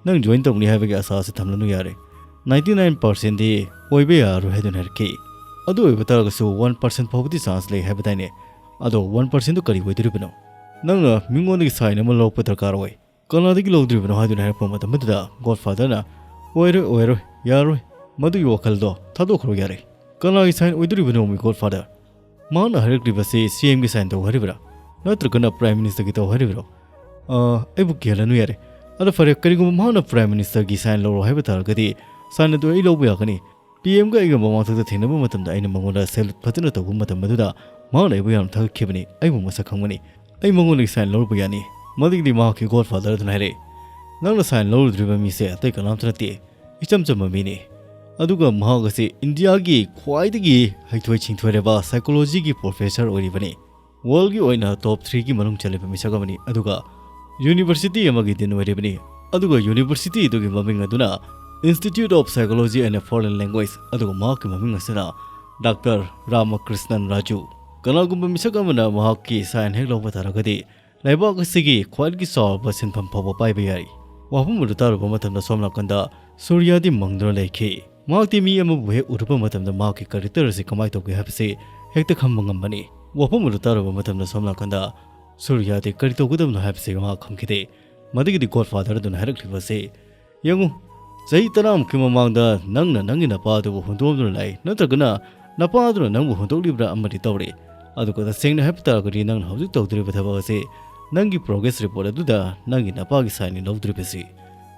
ꯅꯪ ꯖꯣꯏꯟ ꯇꯧꯒꯅꯤ ꯍꯥꯏꯕꯒꯤ ꯑꯁꯥ ꯑꯁꯤ ꯊꯝꯂꯅꯨ ꯌꯥꯔꯦ꯫ ꯅꯥꯏꯟꯇꯤ ꯅꯥꯏꯟ ꯄꯥꯔꯁꯦꯟꯗꯤ ꯑꯣꯏꯕ ꯌꯥꯔꯔꯣꯏ" ꯍꯥꯏꯗꯨꯅ ꯍꯥꯏꯔꯛꯈꯤ꯫ "ꯑꯗꯨ ꯑꯣꯏꯕ ꯇꯥꯔꯒꯁꯨ ꯋꯥꯟ ꯄꯥꯔꯁꯦꯟ ꯐꯥꯎꯕꯗꯤ ꯆꯥꯟꯁ ꯂꯩ ꯍꯥꯏꯕꯗꯥꯏꯅꯦ? ꯑꯗꯣ ꯋꯥꯟ ꯄꯥꯔꯁꯦꯟꯗꯨ ꯀꯔꯤ ꯑꯣꯏꯗꯣꯔꯤꯕꯅꯣ? ꯅꯪꯅ ꯃꯤꯉꯣꯟꯗꯒꯤ ꯁꯥꯏꯟ ꯑꯃ ꯂꯧꯔꯛꯄ ꯗꯔꯀꯥꯔ ꯑꯣꯏ꯫ ꯀꯅꯥꯗꯒꯤ ꯂꯧꯗꯣꯔꯤꯕꯅꯣ?" ꯍꯥꯏꯗꯨꯅ ꯍꯥꯏꯔꯛꯄ ꯃꯇꯝ ꯑꯗꯨꯗ ꯒꯣꯗ ꯐꯥꯗꯔꯅ, "ꯑꯣꯏꯔꯣꯏ, ꯑꯣꯏꯔꯣꯏ, ꯌꯥꯔꯣꯏ, ꯃꯗꯨꯒꯤ ꯋꯥꯈꯜꯗꯣ ꯊꯥꯗꯣꯛꯈ꯭ꯔꯣ ꯌꯥꯔꯦ꯫ ꯀꯅꯥꯒꯤ ꯁꯥꯏꯟ ꯑꯣꯏꯗꯣꯔꯤꯕꯅꯣ, ꯃꯤ ꯒꯣꯗ ꯐꯥꯗꯔ? ꯃꯍꯥꯛꯅ ꯍꯥꯏꯔꯛꯂꯤꯕꯁꯤ ꯁꯤ ꯑꯦꯝꯒꯤ ꯁꯥꯏꯟ ꯇꯧ ꯍꯥꯏꯔꯤꯕ꯭ꯔꯥ, ꯅꯠꯇ꯭ꯔꯒꯅ ꯄ꯭ꯔꯥꯏꯝ ꯃꯤꯅꯤꯁꯇꯔꯒꯤ ꯇꯧ ꯍꯥꯏꯔꯤꯕ꯭ꯔꯣ? ꯑ, ꯑꯩꯕꯨ ꯀꯤꯍꯜꯂꯅꯨ ꯌꯥꯔꯦ꯫ ꯑꯗꯣ ꯐꯔꯦ, ꯀꯔꯤꯒꯨꯝꯕ ꯃꯍꯥꯛꯅ ꯄ꯭ꯔꯥꯏꯝ ꯃꯤꯅꯤꯁꯇꯔꯒꯤ ꯁꯥꯏꯟ ꯂꯧꯔꯣ ꯍꯥꯏꯕ ꯇꯥꯔꯒꯗꯤ ꯁꯥꯏꯟ ꯑꯗꯨ ꯑꯩ ꯂꯧꯕ ꯌꯥꯒꯅꯤ꯫ ꯄꯤ ꯑꯦꯝꯒ ꯑꯩꯒ ꯃꯃꯥꯡꯊꯛꯇ ꯊꯦꯡꯅꯕ ꯃꯇꯝꯗ ꯑꯩꯅ ꯃꯉꯣꯟꯗ ꯁꯦꯂꯨꯠ ꯐꯖꯅ ꯇꯧꯕ ꯃꯇꯝ ꯑꯗꯨꯗ ꯃꯍꯥꯛꯅ ꯑꯩꯕꯨ ꯌꯥꯝꯅ ꯊꯥꯒꯠꯈꯤꯕꯅꯤ꯫ ꯑꯩꯕꯨ ꯃꯁꯛ ꯈꯪꯕꯅꯤ꯫ ꯑꯩ ꯃꯉꯣꯟꯗꯒꯤ ꯁꯥꯏꯟ ꯂꯧꯔꯨꯕ ꯌꯥꯅꯤ꯫" ꯃꯗꯨꯒꯤꯗꯤ ꯃꯍꯥꯛꯀꯤ ꯒꯣꯗ ꯐꯥꯗꯔ ꯑꯗꯨꯅ ꯍꯥꯏꯔꯛꯏ, "ꯅꯪꯅ ꯁꯥꯏꯟ ꯂꯧꯔꯨꯗ꯭ꯔꯤꯕ ꯃꯤꯁꯦ ꯑꯇꯩ ꯀꯅꯥꯝꯇ ꯅꯠꯇꯦ, ꯏꯆꯝ ꯆꯝꯕ ꯃꯤꯅꯤ꯫ ꯑꯗꯨꯒ ꯃꯍꯥꯛ ꯑꯁꯤ ꯏꯟꯗꯤꯌꯥꯒꯤ ꯈ꯭ꯋꯥꯏꯗꯒꯤ ꯍꯩꯊꯣꯏ ꯁꯤꯡꯊꯣꯏꯔꯕ ꯁꯥꯏꯀꯣꯂꯣꯖꯤꯒꯤ ꯄ꯭ꯔꯣꯐꯦꯁꯔ ꯑꯣꯏꯔꯤꯕꯅꯤ꯫ ꯋꯥꯔꯜꯒꯤ ꯑꯣꯏꯅ ꯇꯣꯞ ꯊ꯭ꯔꯤꯒꯤ ꯃꯅꯨꯡ ꯆꯜꯂꯤꯕ ꯃꯤꯁꯛ ꯑꯃꯅꯤ꯫ ꯑꯗꯨꯒ ꯌꯨꯅꯤꯚꯔꯁꯤꯇꯤ ꯑꯃꯒꯤ ꯗꯤꯟ ꯑꯣꯏꯔꯤꯕꯅꯤ꯫ ꯑꯗꯨꯒ ꯌꯨꯅꯤꯚꯔꯁꯤꯇꯤ ꯑꯗꯨꯒꯤ ꯃꯃꯤꯡ ꯑꯗꯨꯅ Institute of Psychology and Foreign Language, ꯑꯗꯨꯒ ꯃꯍꯥꯛꯀꯤ ꯃꯃꯤꯡ ꯑꯁꯤꯅ ꯗꯥꯛꯇꯔ ꯔꯥꯃꯀ꯭ꯔꯤꯁꯅꯟ ꯔꯥꯖꯨ꯫ ꯀꯅꯥꯒꯨꯝꯕ ꯃꯤꯁꯛ ꯑꯃꯅ ꯃꯍꯥꯛꯀꯤ ꯁꯥꯏꯟ ꯍꯦꯛ ꯂꯧꯕ ꯇꯥꯔꯒꯗꯤ ꯂꯩꯕꯥꯛ ꯑꯁꯤꯒꯤ ꯈ꯭ꯋꯥꯏꯗꯒꯤ ꯆꯥꯎꯔꯕ ꯁꯤꯟꯐꯝ ꯐꯥꯎꯕ ꯄꯥꯏꯕ ꯌꯥꯏ꯫" ꯋꯥꯐꯝ ꯑꯗꯨ ꯇꯥꯔꯨꯕ ꯃꯇꯝꯗ ꯁꯣꯝ ꯅꯥꯀꯟꯗ ꯁꯨꯔꯤꯌꯥꯗꯤ ꯃꯪꯗꯨꯅ ꯂꯩꯈꯤ꯫ ꯃꯍꯥꯛꯇꯤ ꯃꯤ ꯑꯃꯕꯨ ꯍꯦꯛ ꯎꯔꯨꯕ ꯃꯇꯝꯗ ꯃꯍꯥꯛꯀꯤ ꯀꯦꯔꯦꯛꯇꯔ ꯑꯁꯤ ꯀꯃꯥꯏꯅ ꯇꯧꯒꯦ ꯍꯥꯏꯕꯁꯤ ꯍꯦꯛꯇ ꯈꯪꯕ ꯉꯝꯕꯅꯤ꯫ ꯋꯥꯐꯝ ꯑꯗꯨ ꯇꯥꯔꯨꯕ ꯃꯇꯝꯗ ꯁꯣꯝ ꯅꯥꯀꯟꯗ ꯁꯨꯔꯤꯌꯥꯗꯤ ꯀꯔꯤ ꯇꯧꯒꯗꯕꯅꯣ ꯍꯥꯏꯕꯁꯤ ꯃꯍꯥꯛ ꯈꯪꯈꯤꯗꯦ꯫ ꯃꯗꯨꯒꯤꯗꯤ ꯒꯣꯗ ꯐꯥꯗꯔ ꯑꯗꯨꯅ ꯍꯥꯏꯔꯛꯂꯤꯕ ꯑꯁꯤ, "ꯌꯦꯡꯉꯨ, ꯆꯍꯤ ꯇꯔꯥꯃꯨꯛꯀꯤ ꯃꯃꯥꯡꯗ ꯅꯪꯅ ꯅꯪꯒꯤ ꯅꯄꯥ ꯑꯗꯨꯕꯨ ꯍꯨꯟꯗꯣꯛꯂꯝꯗꯨꯅ ꯂꯥꯛꯏ, ꯅꯠꯇ꯭ꯔꯒꯅ ꯅꯄꯥ ꯑꯗꯨꯅ ꯅꯪꯕꯨ ꯍꯨꯟꯗꯣꯛꯂꯤꯕ꯭ꯔꯥ ꯑꯃꯗꯤ ꯇꯧꯔꯦ꯫ ꯑꯗꯨꯒ ꯇꯁꯦꯡꯅ ꯍꯥꯏꯕ ꯇꯥꯔꯒꯗꯤ ꯅꯪꯅ ꯍꯧꯖꯤꯛ ꯇꯧꯗꯣꯔꯤꯕ ꯊꯕꯛ ꯑꯁꯤ ꯅꯪꯒꯤ ꯄ꯭ꯔꯣꯒ꯭ꯔꯦꯁ ꯔꯤꯄꯣꯔꯠ ꯑꯗꯨꯗ ꯅꯪꯒꯤ ꯅꯄꯥꯒꯤ ꯁꯥꯏꯟꯅꯤ ꯂꯧꯗꯣꯔꯤꯕꯁꯤ꯫"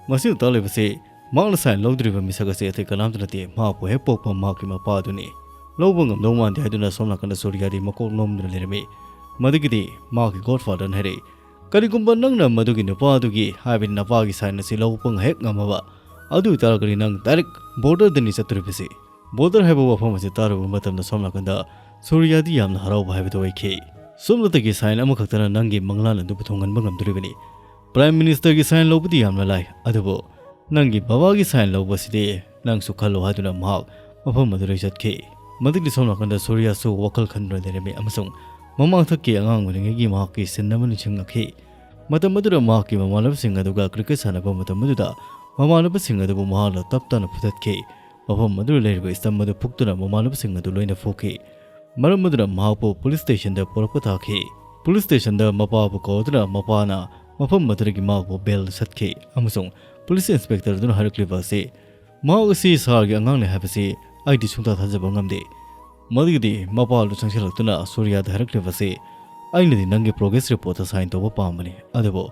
ꯃꯁꯤꯗ ꯇꯥꯛꯂꯤꯕꯁꯤ ꯃꯍꯥꯛꯅ ꯁꯥꯏꯟ ꯂꯧꯗꯣꯔꯤꯕ ꯃꯤꯁꯛ ꯑꯁꯤ ꯑꯇꯩ ꯀꯅꯥꯝꯇ ꯅꯠꯇꯦ, ꯃꯍꯥꯛꯄꯨ ꯍꯦꯛ ꯄꯣꯛꯄ ꯃꯍꯥꯛꯀꯤ ꯃꯄꯥ ꯑꯗꯨꯅꯤ꯫ ꯂꯧꯕ ꯉꯝꯗꯧ ꯃꯥꯟꯗꯦ ꯍꯥꯏꯗꯨꯅ ꯁꯣꯝ ꯅꯥꯀꯟꯗ ꯁꯨꯔꯤꯌꯥꯗꯤ ꯃꯀꯣꯛ ꯅꯣꯝꯗꯨꯅ ꯂꯩꯔꯝꯃꯤ꯫ ꯃꯗꯨꯒꯤꯗꯤ ꯃꯍꯥꯛꯀꯤ ꯒꯣꯗ ꯐꯥꯗꯔꯅ ꯍꯥꯏꯔꯛꯏ, ꯀꯔꯤꯒꯨꯝꯕ ꯅꯪꯅ ꯃꯗꯨꯒꯤ ꯅꯨꯄꯥꯗꯨꯒꯤ, ꯍꯥꯏꯕꯗꯤ ꯅꯄꯥꯒꯤ sign ꯑꯁꯤ ꯂꯧꯕ ꯍꯦꯛ ꯉꯝꯃꯕ, ꯑꯗꯨ ꯑꯣꯏꯇꯥꯔꯒꯗꯤ ꯅꯪ direct borderꯗꯅꯤ ꯆꯠꯇꯣꯔꯤꯕꯁꯤ꯫ Border ꯍꯥꯏꯕ ꯋꯥꯐꯝ ꯑꯁꯤ ꯇꯥꯔꯨꯕ ꯃꯇꯝꯗ ꯁꯣꯝ ꯅꯥꯀꯟꯗ ꯁꯨꯔꯤꯌꯥꯗꯤ ꯌꯥꯝꯅ ꯍꯔꯥꯎꯕ ꯍꯥꯏꯕꯗꯨ ꯑꯣꯏꯈꯤ꯫ ꯁꯨꯞꯅꯇꯒꯤ sign ꯑꯃꯈꯛꯇꯅ ꯅꯪꯒꯤ ꯃꯪꯂꯥꯟ ꯑꯗꯨꯕꯨ ꯊꯨꯡꯍꯟꯕ ꯉꯝꯗꯣꯔꯤꯕꯅꯤ꯫ Prime Ministerꯒꯤ sign ꯂꯧꯕꯗꯤ ꯌꯥꯝꯅ ꯂꯥꯏ, ꯑꯗꯨꯕꯨ ꯅꯪꯒꯤ ꯕꯕꯥꯒꯤ sign ꯂꯧꯕꯁꯤꯗꯤ ꯅꯪꯁꯨ ꯈꯜꯂꯣ ꯍꯥꯏꯗꯨꯅ ꯃꯍꯥꯛ ꯃꯐꯝ ꯑꯗꯨꯗꯒꯤ ꯆꯠꯈꯤ꯫ ꯃꯗꯨꯒꯤ ꯁꯣꯝ ꯅꯥꯀꯟꯗ ꯁꯨꯔꯤꯌꯥꯁꯨ ꯋꯥꯈꯜ ꯈꯟꯗꯨꯅ ꯂꯩꯔꯝꯃꯤ ꯑꯃꯁꯨꯡ ꯃꯃꯥꯡꯊꯛꯀꯤ ꯑꯉꯥꯡ ꯑꯣꯏꯔꯤꯉꯩꯒꯤ ꯃꯍꯥꯛꯀꯤ scene ꯑꯃ ꯅꯤꯡꯁꯤꯡꯂꯛꯈꯤ꯫ ꯃꯇꯝ ꯑꯗꯨꯗ ꯃꯍꯥꯛꯀꯤ ꯃꯃꯥꯟꯅꯕꯁꯤꯡ ꯑꯗꯨꯒ cricket ꯁꯥꯟꯅꯕ ꯃꯇꯝ ꯑꯗꯨꯗ ꯃꯃꯥꯟꯅꯕꯁꯤꯡ ꯑꯗꯨꯕꯨ ꯃꯍꯥꯛꯅ ꯇꯞ ꯇꯞꯅ ꯐꯨꯗꯠꯈꯤ꯫ ꯃꯐꯝ ꯑꯗꯨꯗ ꯂꯩꯔꯤꯕ stump ꯑꯗꯨ ꯐꯨꯛꯇꯨꯅ ꯃꯃꯥꯟꯅꯕꯁꯤꯡ ꯑꯗꯨ ꯂꯣꯏꯅ ꯐꯨꯈꯤ꯫ ꯃꯔꯝ ꯑꯗꯨꯅ ꯃꯍꯥꯛꯄꯨ police stationꯗ ꯄꯨꯔꯛꯄ ꯇꯥꯈꯤ꯫ Police stationꯗ ꯃꯄꯥꯕꯨ ꯀꯧꯗꯨꯅ ꯃꯄꯥꯅ ꯃꯐꯝ ꯑꯗꯨꯗꯒꯤ ꯃꯍꯥꯛꯄꯨ bail ꯁꯠꯈꯤ ꯑꯃꯁꯨꯡ police inspector ꯑꯗꯨꯅ ꯍꯥꯏꯔꯛꯂꯤꯕ ꯑꯁꯤ, "ꯃꯍꯥꯛ ꯑꯁꯤ ꯁꯍꯔꯒꯤ ꯑꯉꯥꯡꯅꯤ ꯍꯥꯏꯕꯁꯤ ꯑꯩꯗꯤ ꯁꯨꯡꯊꯥ ꯊꯥꯖꯕ ꯉꯝꯗꯦ"꯫ ꯃꯗꯨꯒꯤꯗꯤ ꯃꯄꯥꯗꯨ ꯆꯪꯁꯤꯜꯂꯛꯇꯨꯅ ꯁꯨꯔꯤꯌꯥꯗ ꯍꯥꯏꯔꯛꯂꯤꯕ ꯑꯁꯤ, "ꯑꯩꯅꯗꯤ ꯅꯪꯒꯤ progress reportꯇ sign ꯇꯧꯕ ꯄꯥꯝꯕꯅꯤ, ꯑꯗꯨꯕꯨ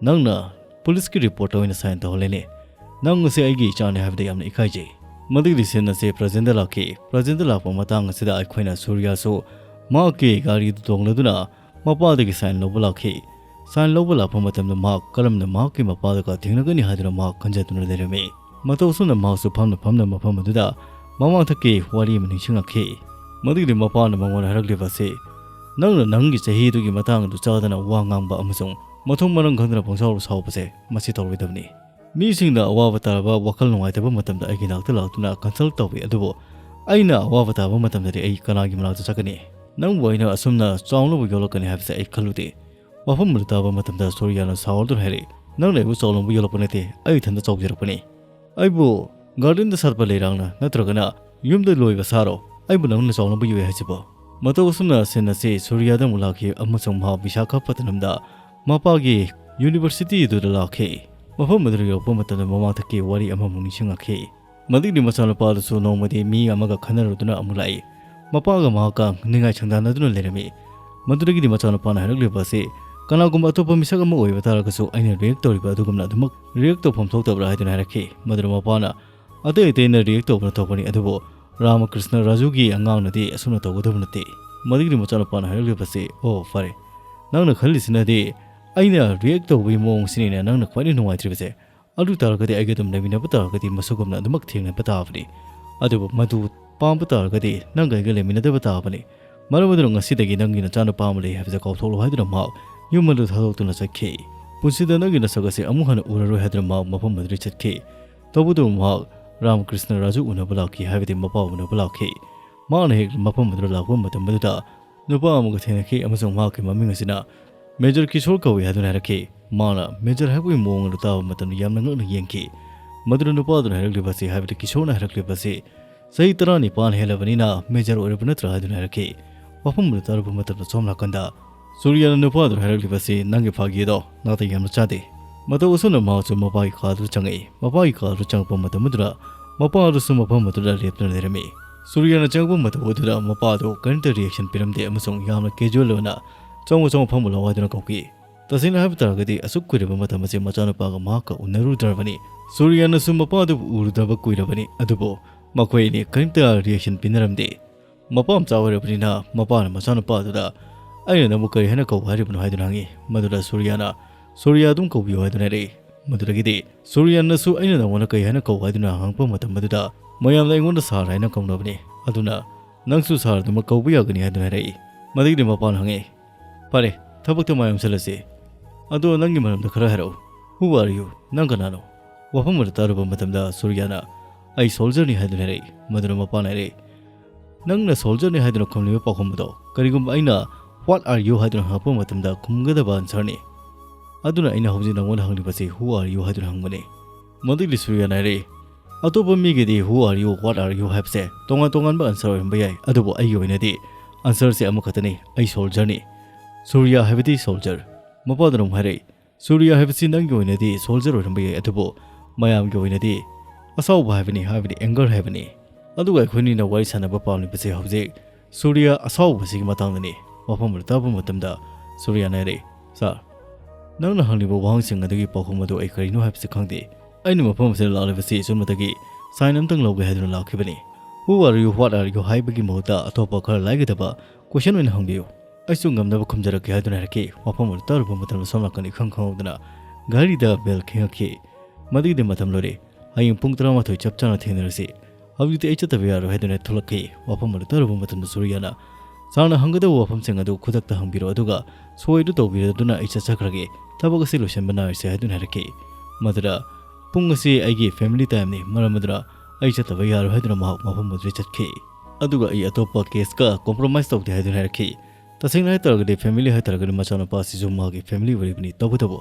ꯅꯪꯅ policeꯀꯤ reportꯇ ꯑꯣꯏꯅ sign ꯇꯧꯍꯜꯂꯦꯅꯦ꯫ ꯅꯪ ꯑꯁꯤ ꯑꯩꯒꯤ ꯏꯆꯥꯅꯤ ꯍꯥꯏꯕꯗ ꯌꯥꯝꯅ ꯏꯀꯥꯏꯖꯩ"꯫ ꯃꯗꯨꯒꯤ scene ꯑꯁꯤ presentꯗ ꯂꯥꯛꯈꯤ꯫ Presentꯗ ꯂꯥꯛꯄ ꯃꯇꯥꯡ ꯑꯁꯤꯗ ꯑꯩꯈꯣꯏꯅ ꯁꯨꯔꯤꯌꯥꯁꯨ ꯃꯍꯥꯛꯀꯤ ꯒꯥꯔꯤꯗꯨ ꯇꯣꯡꯂꯗꯨꯅ ꯃꯄꯥꯗꯒꯤ sign ꯂꯧꯕ ꯂꯥꯛꯈꯤ꯫ Sign ꯂꯧꯕ ꯂꯥꯛꯄ ꯃꯇꯝꯗ ꯃꯍꯥꯛ ꯀꯔꯝꯅ ꯃꯍꯥꯛꯀꯤ ꯃꯄꯥꯗꯨꯒ ꯊꯦꯡꯅꯒꯅꯤ ꯍꯥꯏꯗꯨꯅ ꯃꯍꯥꯛ ꯈꯟꯖꯗꯨꯅ ꯂꯩꯔꯝꯃꯤ꯫ ꯃꯇꯧ ꯑꯁꯨꯝꯅ ꯃꯍꯥꯛꯁꯨ ꯐꯝꯅ ꯐꯝꯅ ꯃꯐꯝ ꯑꯗꯨꯗ ꯃꯃꯥꯡꯊꯛꯀꯤ ꯋꯥꯔꯤ ꯑꯃ ꯅꯤꯡꯁꯤꯡꯂꯛꯈꯤ꯫ ꯃꯗꯨꯒꯤꯗꯤ ꯃꯄꯥꯅ ꯃꯉꯣꯟꯗ ꯍꯥꯏꯔꯛꯂꯤꯕ ꯑꯁꯤ, "ꯅꯪꯅ ꯅꯪꯒꯤ ꯆꯍꯤꯗꯨꯒꯤ ꯃꯇꯥꯡ ꯑꯗꯨ ꯆꯥꯗꯅ ꯋꯥ ꯉꯥꯡꯕ ꯑꯃꯁꯨꯡ ꯃꯊꯣꯡ ꯃꯔꯝ ꯈꯪꯗꯅ ꯄꯪꯁꯥꯎꯗ ꯁꯥꯎꯕꯁꯦ, ꯃꯁꯤ ꯇꯧꯔꯣꯏꯗꯕꯅꯤ꯫ ꯃꯤꯁꯤꯡꯅ ꯑꯋꯥꯕ ꯇꯥꯔꯕ, ꯋꯥꯈꯜ ꯅꯨꯡꯉꯥꯏꯇꯕ ꯃꯇꯝꯗ ꯑꯩꯒꯤ ꯅꯥꯛꯇ ꯂꯥꯛꯇꯨꯅ consult ꯇꯧꯏ, ꯑꯗꯨꯕꯨ ꯑꯩꯅ ꯑꯋꯥꯕ ꯇꯥꯕ ꯃꯇꯝꯗꯗꯤ ꯑꯩ ꯀꯅꯥꯒꯤ ꯃꯅꯥꯛꯇ ꯆꯠꯀꯅꯤ? ꯅꯪꯕꯨ ꯑꯩꯅ ꯑꯁꯨꯝꯅ ꯆꯥꯎꯅꯕ ꯌꯣꯛꯂꯛꯀꯅꯤ ꯍꯥꯏꯕꯁꯦ ꯑꯩ ꯈꯜꯂꯨꯗꯦ"꯫ ꯋꯥꯐꯝ ꯑꯗꯨ ꯇꯥꯕ ꯃꯇꯝꯗ ꯁꯣꯔꯤꯌꯥꯅ ꯁꯥꯎꯔꯗꯨꯅ ꯍꯥꯏꯔꯛꯏ, "ꯅꯪꯅ ꯑꯩꯕꯨ ꯆꯥꯎꯅꯕ ꯌꯣꯛꯂꯛꯄ ꯅꯠꯇꯦ, ꯑꯩ ꯏꯊꯟꯇ ꯆꯥꯎꯖꯔꯛꯄꯅꯤ꯫ ꯑꯩꯕꯨ gardenꯗ ꯁꯥꯠꯄ ꯂꯩꯔꯥꯡꯅ ꯅꯠꯇ꯭ꯔꯒꯅ ꯌꯨꯝꯗ ꯂꯣꯏꯕ ꯁꯥꯔꯣ? ꯑꯩꯕꯨ ꯅꯪꯅ ꯆꯥꯎꯅꯕ ꯌꯣꯛꯏ ꯍꯥꯏꯁꯤꯕꯣ?" ꯃꯇꯧ ꯑꯁꯨꯝꯅ scene ꯑꯁꯤ ꯁꯨꯔꯤꯌꯥꯗ ꯑꯃꯨꯛ ꯂꯥꯛꯈꯤ ꯑꯃꯁꯨꯡ ꯃꯍꯥꯛ ꯕꯤꯁꯥꯈꯥꯄꯇꯅꯝꯗ ꯃꯄꯥꯒꯤ universityꯗꯨꯗ ꯂꯥꯛꯈꯤ꯫ ꯃꯐꯝ ꯑꯗꯨꯗ ꯌꯧꯔꯛꯄ ꯃꯇꯝꯗ ꯃꯃꯥꯡꯊꯛꯀꯤ ꯋꯥꯔꯤ ꯑꯃꯃꯨꯛ ꯅꯤꯡꯁꯤꯡꯂꯛꯈꯤ꯫ ꯃꯗꯨꯒꯤ ꯃꯆꯥꯅꯨꯄꯥꯗꯨꯁꯨ ꯅꯣꯡꯃꯗꯤ ꯃꯤ ꯑꯃꯒ ꯈꯟꯅꯔꯨꯗꯨꯅ ꯑꯃꯨꯛ ꯂꯥꯛꯏ꯫ ꯃꯄꯥꯒ ꯃꯍꯥꯛꯀ ꯅꯤꯡꯉꯥꯏ ꯁꯪꯗꯥꯟꯅꯗꯨꯅ ꯂꯩꯔꯝꯃꯤ꯫ ꯃꯗꯨꯗꯒꯤꯗꯤ ꯃꯆꯥꯅꯨꯄꯥꯅ ꯍꯥꯏꯔꯛꯂꯤꯕ ꯑꯁꯤ, "ꯀꯅꯥꯒꯨꯝꯕ ꯑꯇꯣꯞꯄ ꯃꯤꯁꯛ ꯑꯃ ꯑꯣꯏꯕ ꯇꯥꯔꯒꯁꯨ ꯑꯩꯅ react ꯇꯧꯔꯤꯕ ꯑꯗꯨꯒꯨꯝꯅ ꯑꯗꯨꯃꯛ react ꯇꯧꯐꯝ ꯊꯣꯛꯇꯕ꯭ꯔꯥ?" ꯍꯥꯏꯗꯨꯅ ꯍꯥꯏꯔꯛꯈꯤ꯫ ꯃꯗꯨꯗ ꯃꯄꯥꯅ, "ꯑꯇꯩ ꯑꯇꯩꯅ react ꯇꯧꯕꯅ ꯊꯣꯛꯄꯅꯤ, ꯑꯗꯨꯕꯨ ꯔꯥꯃꯀ꯭ꯔꯤꯁꯅ ꯔꯥꯖꯨꯒꯤ ꯑꯉꯥꯡꯅꯗꯤ ꯑꯁꯨꯝꯅ ꯇꯧꯒꯗꯕ ꯅꯠꯇꯦ"꯫ ꯃꯗꯨꯒꯤꯗꯤ ꯃꯆꯥꯅꯨꯄꯥꯅ ꯍꯥꯏꯔꯛꯂꯤꯕꯁꯤ, "ꯑꯣ, ꯐꯔꯦ, ꯅꯪꯅ ꯈꯜꯂꯤꯁꯤꯅꯗꯤ ꯑꯩꯅ ꯔꯤꯌꯦꯛ ꯇꯧꯕꯒꯤ ꯃꯑꯣꯡꯁꯤꯅꯤꯅꯦ ꯅꯪꯅ ꯈ꯭ꯋꯥꯏꯗꯒꯤ ꯅꯨꯡꯉꯥꯏꯇ꯭ꯔꯤꯕꯁꯦ꯫ ꯑꯗꯨ ꯇꯥꯔꯒꯗꯤ ꯑꯩꯒ ꯑꯗꯨꯝ ꯂꯩꯃꯤꯟꯅꯕ ꯇꯥꯔꯒꯗꯤ ꯃꯁꯤꯒꯨꯝꯅ ꯑꯗꯨꯃꯛ ꯊꯦꯡꯅꯕ ꯇꯥꯕꯅꯤ꯫ ꯑꯗꯨꯕꯨ ꯃꯗꯨ ꯄꯥꯝꯕ ꯇꯥꯔꯒꯗꯤ ꯅꯪꯒ ꯑꯩꯒ ꯂꯩꯃꯤꯟꯅꯗꯕ ꯇꯥꯕꯅꯤ꯫ ꯃꯔꯝ ꯑꯗꯨꯅ ꯉꯁꯤꯗꯒꯤ ꯅꯪꯒꯤ ꯅꯆꯥꯅꯨꯄꯥ ꯑꯃ ꯂꯩ ꯍꯥꯏꯕꯁꯦ ꯀꯥꯎꯊꯣꯛꯂꯣ ꯍꯥꯏꯗꯨꯅ ꯃꯍꯥꯛ ꯌꯨꯝ ꯑꯗꯨ ꯊꯥꯗꯣꯛꯇꯨꯅ ꯆꯠꯈꯤ꯫ ꯄꯨꯟꯁꯤꯗ ꯅꯪꯒꯤ ꯅꯁꯛ ꯑꯁꯤ ꯑꯃꯨꯛ ꯍꯟꯅ ꯎꯔꯔꯣꯏ ꯍꯥꯏꯗꯨꯅ ꯃꯍꯥꯛ ꯃꯐꯝ ꯑꯗꯨꯗꯒꯤ ꯆꯠꯈꯤ꯫ ꯇꯧꯕꯇꯕꯨ ꯃꯍꯥꯛ ꯔꯥꯃꯀ꯭ꯔꯤꯁꯅ ꯔꯥꯖꯨ ꯎꯅꯕ ꯂꯥꯛꯈꯤ, ꯍꯥꯏꯕꯗꯤ ꯃꯄꯥ ꯎꯅꯕ ꯂꯥꯛꯈꯤ꯫ ꯃꯍꯥꯛꯅ ꯍꯦꯛ ꯃꯐꯝ ꯑꯗꯨꯗ ꯂꯥꯛꯄ ꯃꯇꯝ ꯑꯗꯨꯗ ꯅꯨꯄꯥ ꯑꯃꯒ ꯊꯦꯡꯅꯈꯤ ꯑꯃꯁꯨꯡ ꯃꯍꯥꯛꯀꯤ ꯃꯃꯤꯡ ꯑꯁꯤꯅ ꯃꯦꯖꯔ ꯀꯤꯁꯣꯔ ꯀꯧꯏ ꯍꯥꯏꯗꯨꯅ ꯍꯥꯏꯔꯛꯈꯤ꯫ ꯃꯍꯥꯛꯅ ꯃꯦꯖꯔ ꯍꯥꯏꯕꯒꯤ ꯃꯑꯣꯡ ꯑꯗꯨ ꯇꯥꯕ ꯃꯇꯝꯗ ꯌꯥꯝꯅ ꯉꯛꯅ ꯌꯦꯡꯈꯤ꯫ ꯃꯗꯨꯗ ꯅꯨꯄꯥ ꯑꯗꯨꯅ ꯍꯥꯏꯔꯛꯂꯤꯕ ꯑꯁꯤ, ꯍꯥꯏꯕꯗꯤ ꯀꯤꯁꯣꯔꯅ ꯍꯥꯏꯔꯛꯂꯤꯕ ꯑꯁꯤ, "ꯆꯍꯤ ꯇꯔꯥꯅꯤꯄꯥꯟ ꯍꯦꯜꯂꯕꯅꯤꯅ ꯃꯦꯖꯔ ꯑꯣꯏꯔꯕ ꯅꯠꯇ꯭ꯔꯥ?" ꯍꯥꯏꯗꯨꯅ ꯍꯥꯏꯔꯛꯈꯤ꯫ ꯋꯥꯐꯝ ꯑꯗꯨ ꯇꯥꯔꯨꯕ ꯃꯇꯝꯗ ꯁꯣꯝ ꯅꯥꯀꯟꯗ ꯁꯨꯔꯤꯌꯥꯅ ꯅꯨꯄꯥ ꯑꯗꯨꯅ ꯍꯥꯏꯔꯛꯂꯤꯕ ꯑꯁꯤ, "ꯅꯪꯒꯤ ꯐꯥꯒꯤ ꯑꯗꯣ ꯅꯥꯇꯩ ꯌꯥꯝꯅ ꯆꯥꯗꯦ"꯫ ꯃꯇꯧ ꯑꯁꯨꯝꯅ ꯃꯍꯥꯛꯁꯨ ꯃꯄꯥꯒꯤ ꯀꯥꯗꯨꯗ ꯆꯪꯉꯛꯏ꯫ ꯃꯄꯥꯒꯤ ꯀꯥꯗꯨꯗ ꯆꯪꯉꯛꯄ ꯃꯇꯝ ꯑꯗꯨꯗ ꯃꯄꯥ ꯑꯗꯨꯁꯨ ꯃꯐꯝ ꯑꯗꯨꯗ ꯂꯦꯞꯇꯨꯅ ꯂꯩꯔꯝꯃꯤ꯫ ꯁꯨꯔꯤꯌꯥꯅ ꯆꯪꯉꯛꯄ ꯃꯇꯝ ꯑꯗꯨꯗ ꯃꯄꯥ ꯑꯗꯨ ꯀꯔꯤꯝꯇ ꯔꯤꯌꯦꯛꯁꯟ ꯄꯤꯔꯝꯗꯦ ꯑꯃꯁꯨꯡ ꯌꯥꯝꯅ ꯀꯦꯖꯨꯑꯦꯜ ꯑꯣꯏꯅ, "ꯆꯪꯉꯣ, ꯆꯪꯉꯣ, ꯐꯝꯃꯨ ꯂꯥꯛꯑꯣ" ꯍꯥꯏꯗꯨꯅ ꯀꯧꯈꯤ꯫ ꯇꯁꯦꯡꯅ ꯍꯥꯏꯕ ꯇꯥꯔꯒꯗꯤ, ꯑꯁꯨꯛ ꯀꯨꯏꯔꯕ ꯃꯇꯝ ꯑꯁꯤ ꯃꯆꯥꯅꯨꯄꯥꯒ ꯃꯍꯥꯛꯀ ꯎꯅꯔꯨꯗ꯭ꯔꯕꯅꯤ꯫ ꯁꯨꯔꯤꯌꯥꯅꯁꯨ ꯃꯄꯥꯗꯨꯕꯨ ꯎꯔꯨꯗꯕ ꯀꯨꯏꯔꯕꯅꯤ, ꯑꯗꯨꯕꯨ ꯃꯈꯣꯏ ꯑꯅꯤ ꯀꯔꯤꯝꯇ ꯔꯤꯌꯦꯛꯁꯟ ꯄꯤꯅꯔꯝꯗꯦ꯫ ꯃꯄꯥ ꯃꯆꯥ ꯑꯣꯏꯔꯕꯅꯤꯅ ꯃꯄꯥꯅ ꯃꯆꯥꯅꯨꯄꯥ ꯑꯗꯨꯗ, "ꯑꯩꯅ ꯅꯪꯕꯨ ꯀꯔꯤ ꯍꯥꯏꯅ ꯀꯧꯕ ꯍꯥꯏꯔꯤꯕꯅꯣ?" ꯍꯥꯏꯗꯨꯅ ꯍꯪꯉꯤ꯫ ꯃꯗꯨꯗ ꯁꯨꯔꯤꯌꯥꯅ, "ꯁꯨꯔꯤꯌꯥ ꯑꯗꯨꯝ ꯀꯧꯕꯤꯌꯨ" ꯍꯥꯏꯗꯨꯅ ꯍꯥꯏꯔꯛꯏ꯫ ꯃꯗꯨꯗꯒꯤꯗꯤ ꯁꯨꯔꯤꯌꯥꯅꯁꯨ, "ꯑꯩꯅ ꯅꯪꯉꯣꯟꯗ ꯀꯔꯤ ꯍꯥꯏꯅ ꯀꯧꯕ?" ꯍꯥꯏꯗꯨꯅ ꯍꯪꯉꯛꯄ ꯃꯇꯝ ꯑꯗꯨꯗ, "ꯃꯌꯥꯝꯅ ꯑꯩꯉꯣꯟꯗ ꯁꯥꯔ ꯍꯥꯏꯅ ꯀꯧꯅꯕꯅꯤ, ꯑꯗꯨꯅ ꯅꯪꯁꯨ ꯁꯥꯔ ꯑꯗꯨꯃꯛ ꯀꯧꯕ ꯌꯥꯒꯅꯤ" ꯍꯥꯏꯗꯨꯅ ꯍꯥꯏꯔꯛꯏ꯫ ꯃꯗꯨꯒꯤꯗꯤ ꯃꯄꯥꯅ ꯍꯪꯉꯛꯏ, "ꯐꯔꯦ, ꯊꯕꯛꯇ ꯃꯥꯏ ꯑꯣꯟꯁꯤꯜꯂꯁꯤ꯫ ꯑꯗꯣ ꯅꯪꯒꯤ ꯃꯔꯝꯗ ꯈꯔ ꯍꯥꯏꯔꯛꯎ꯫ Who are you? ꯅꯪ ꯀꯅꯥꯅꯣ?" ꯋꯥꯐꯝ ꯑꯗꯨ ꯇꯥꯔꯨꯕ ꯃꯇꯝꯗ ꯁꯨꯔꯤꯌꯥꯅ, "ꯑꯩ ꯁꯣꯜꯖꯔꯅꯤ" ꯍꯥꯏꯗꯨꯅ ꯍꯥꯏꯔꯛꯏ꯫ ꯃꯗꯨꯅ ꯃꯄꯥꯅ ꯍꯥꯏꯔꯛꯏ, "ꯅꯪꯅ ꯁꯣꯜꯖꯔꯅꯤ ꯍꯥꯏꯗꯨꯅ ꯈꯨꯝꯂꯤꯕ ꯄꯥꯎꯈꯨꯝ ꯑꯗꯣ ꯀꯔꯤꯒꯨꯝꯕ ꯑꯩꯅ What are you ꯍꯥꯏꯗꯨꯅ ꯍꯪꯉꯛꯄ ꯃꯇꯝꯗ ꯈꯨꯝꯒꯗꯕ ꯑꯟꯁꯔꯅꯤ꯫ ꯑꯗꯨꯅ ꯑꯩꯅ ꯍꯧꯖꯤꯛ ꯅꯪꯉꯣꯟꯗ ꯍꯪꯂꯤꯕꯁꯤ Who are you ꯍꯥꯏꯗꯨꯅ ꯍꯪꯕꯅꯤ꯫" ꯃꯗꯨꯒꯤ ꯁꯨꯔꯤꯌꯥꯅ ꯍꯥꯏꯔꯛꯏ, "ꯑꯇꯣꯞꯄ ꯃꯤꯒꯤꯗꯤ Who are you, What are you ꯍꯥꯏꯕꯁꯦ ꯇꯣꯉꯥꯟ ꯇꯣꯉꯥꯟꯕ ꯑꯟꯁꯔ ꯑꯣꯏꯔꯝꯕ ꯌꯥꯏ, ꯑꯗꯨꯕꯨ ꯑꯩꯒꯤ ꯑꯣꯏꯅꯗꯤ ꯑꯟꯁꯔꯁꯦ ꯑꯃꯈꯛꯇꯅꯤ, ꯑꯩ ꯁꯣꯜꯖꯔꯅꯤ꯫" ꯁꯨꯔꯤꯌꯥ ꯍꯥꯏꯕꯗꯤ ꯁꯣꯜꯖꯔ꯫ ꯃꯄꯥꯗꯨꯅ ꯑꯃꯨꯛ ꯍꯥꯏꯔꯛꯏ, "ꯁꯨꯔꯤꯌꯥ ꯍꯥꯏꯕꯁꯤ ꯅꯪꯒꯤ ꯑꯣꯏꯅꯗꯤ ꯁꯣꯜꯖꯔ ꯑꯣꯏꯔꯝꯕ ꯌꯥꯏ, ꯑꯗꯨꯕꯨ ꯃꯌꯥꯝꯒꯤ ꯑꯣꯏꯅꯗꯤ ꯑꯁꯥꯎꯕ ꯍꯥꯏꯕꯅꯤ, ꯍꯥꯏꯕꯗꯤ ꯑꯦꯡꯒꯔ ꯍꯥꯏꯕꯅꯤ꯫ ꯑꯗꯨꯒ ꯑꯩꯈꯣꯏꯅꯤꯅ ꯋꯥꯔꯤ ꯁꯥꯟꯅꯕ ꯄꯥꯝꯂꯤꯕꯁꯦ ꯍꯧꯖꯤꯛ ꯁꯨꯔꯤꯌꯥ ꯑꯁꯥꯎꯕꯁꯤꯒꯤ ꯃꯇꯥꯡꯗꯅꯤ꯫" ꯋꯥꯐꯝ ꯑꯗꯨ ꯇꯥꯕ ꯃꯇꯝꯗ ꯁꯨꯔꯤꯌꯥꯅ ꯍꯥꯏꯔꯛꯏ, "ꯁꯥꯔ, ꯅꯪꯅ ꯍꯪꯂꯤꯕ ꯋꯥꯍꯪꯁꯤꯡ ꯑꯗꯨꯒꯤ ꯄꯥꯎꯈꯨꯝ ꯑꯗꯨ ꯑꯩ ꯀꯔꯤꯅꯣ ꯍꯥꯏꯕꯁꯤ ꯈꯪꯗꯦ꯫ ꯑꯩꯅ ꯃꯐꯝ ꯑꯁꯤꯗ ꯂꯥꯛꯂꯤꯕꯁꯤ ꯏꯆꯟꯃꯛꯇꯒꯤ ꯁꯥꯏꯟ ꯑꯃꯇꯪ ꯂꯧꯒꯦ ꯍꯥꯏꯗꯨꯅ ꯂꯥꯛꯈꯤꯕꯅꯤ꯫ Who are you, What are you ꯍꯥꯏꯕꯒꯤ ꯃꯍꯨꯠꯇ ꯑꯇꯣꯞꯄ ꯈꯔ ꯂꯥꯏꯒꯗꯕ ꯀꯣꯏꯁꯟ ꯑꯣꯏꯅ ꯍꯪꯕꯤꯌꯨ꯫" ꯑꯩꯁꯨ ꯉꯝꯅꯕ ꯈꯨꯝꯖꯔꯛꯀꯦ" ꯍꯥꯏꯗꯨꯅ ꯍꯥꯏꯔꯛꯈꯤ꯫ ꯋꯥꯐꯝ ꯑꯗꯨ ꯇꯥꯔꯨꯕ ꯃꯇꯝꯗ ꯁꯣꯝ ꯅꯥꯀꯟꯗ ꯏꯈꯪ ꯈꯪꯍꯧꯗꯅ ꯘꯔꯤꯗ bell ꯈꯤꯡꯉꯛꯈꯤ꯫ "ꯃꯗꯨꯒꯤꯗꯤ ꯃꯇꯝ ꯂꯣꯏꯔꯦ꯫ ꯍꯌꯦꯡ ꯄꯨꯡ ꯇꯔꯥꯃꯥꯊꯣꯏ ꯆꯞ ꯆꯥꯅ ꯊꯦꯡꯅꯔꯁꯤ꯫ ꯍꯧꯖꯤꯛꯇꯤ ꯑꯩ ꯆꯠꯇꯕ ꯌꯥꯔꯣꯏ" ꯍꯥꯏꯗꯨꯅ ꯊꯣꯛꯂꯛꯈꯤ꯫ ꯋꯥꯐꯝ ꯑꯗꯨ ꯇꯥꯔꯨꯕ ꯃꯇꯝꯗ ꯁꯨꯔꯤꯌꯥꯅ, "ꯁꯥꯔꯅ ꯍꯪꯒꯗꯧꯕ ꯋꯥꯐꯝꯁꯤꯡ ꯑꯗꯨ ꯈꯨꯗꯛꯇ ꯍꯪꯕꯤꯔꯣ, ꯑꯗꯨꯒ ꯁꯣꯏ ꯑꯗꯨ ꯇꯧꯕꯤꯔꯗꯨꯅ ꯑꯩ ꯆꯠꯆꯈ꯭ꯔꯒꯦ꯫ ꯊꯕꯛ ꯑꯁꯤ ꯂꯣꯏꯁꯤꯟꯕ ꯅꯥꯏꯔꯁꯦ" ꯍꯥꯏꯗꯨꯅ ꯍꯥꯏꯔꯛꯈꯤ꯫ ꯃꯗꯨꯗ, "ꯄꯨꯡ ꯑꯁꯤ ꯑꯩꯒꯤ family timeꯅꯤ, ꯃꯔꯝ ꯑꯗꯨꯅ ꯑꯩ ꯆꯠꯇꯕ ꯌꯥꯔꯣꯏ" ꯍꯥꯏꯗꯨꯅ ꯃꯍꯥꯛ ꯃꯐꯝ ꯑꯗꯨꯗ ꯆꯠꯈꯤ꯫ ꯑꯗꯨꯒ, "ꯑꯩ ꯑꯇꯣꯞꯄ caseꯀ compromise ꯇꯧꯗꯦ" ꯍꯥꯏꯗꯨꯅ ꯍꯥꯏꯔꯛꯈꯤ꯫ ꯇꯁꯦꯡꯅ ꯍꯥꯏꯇꯥꯔꯒꯗꯤ, family ꯍꯥꯏꯇꯥꯔꯒꯗꯤ ꯃꯆꯥꯅꯨꯄꯥꯁꯤꯁꯨ ꯃꯥꯒꯤ family ꯑꯣꯏꯔꯤꯕꯅꯤ꯫ ꯇꯧꯕꯇꯕꯨ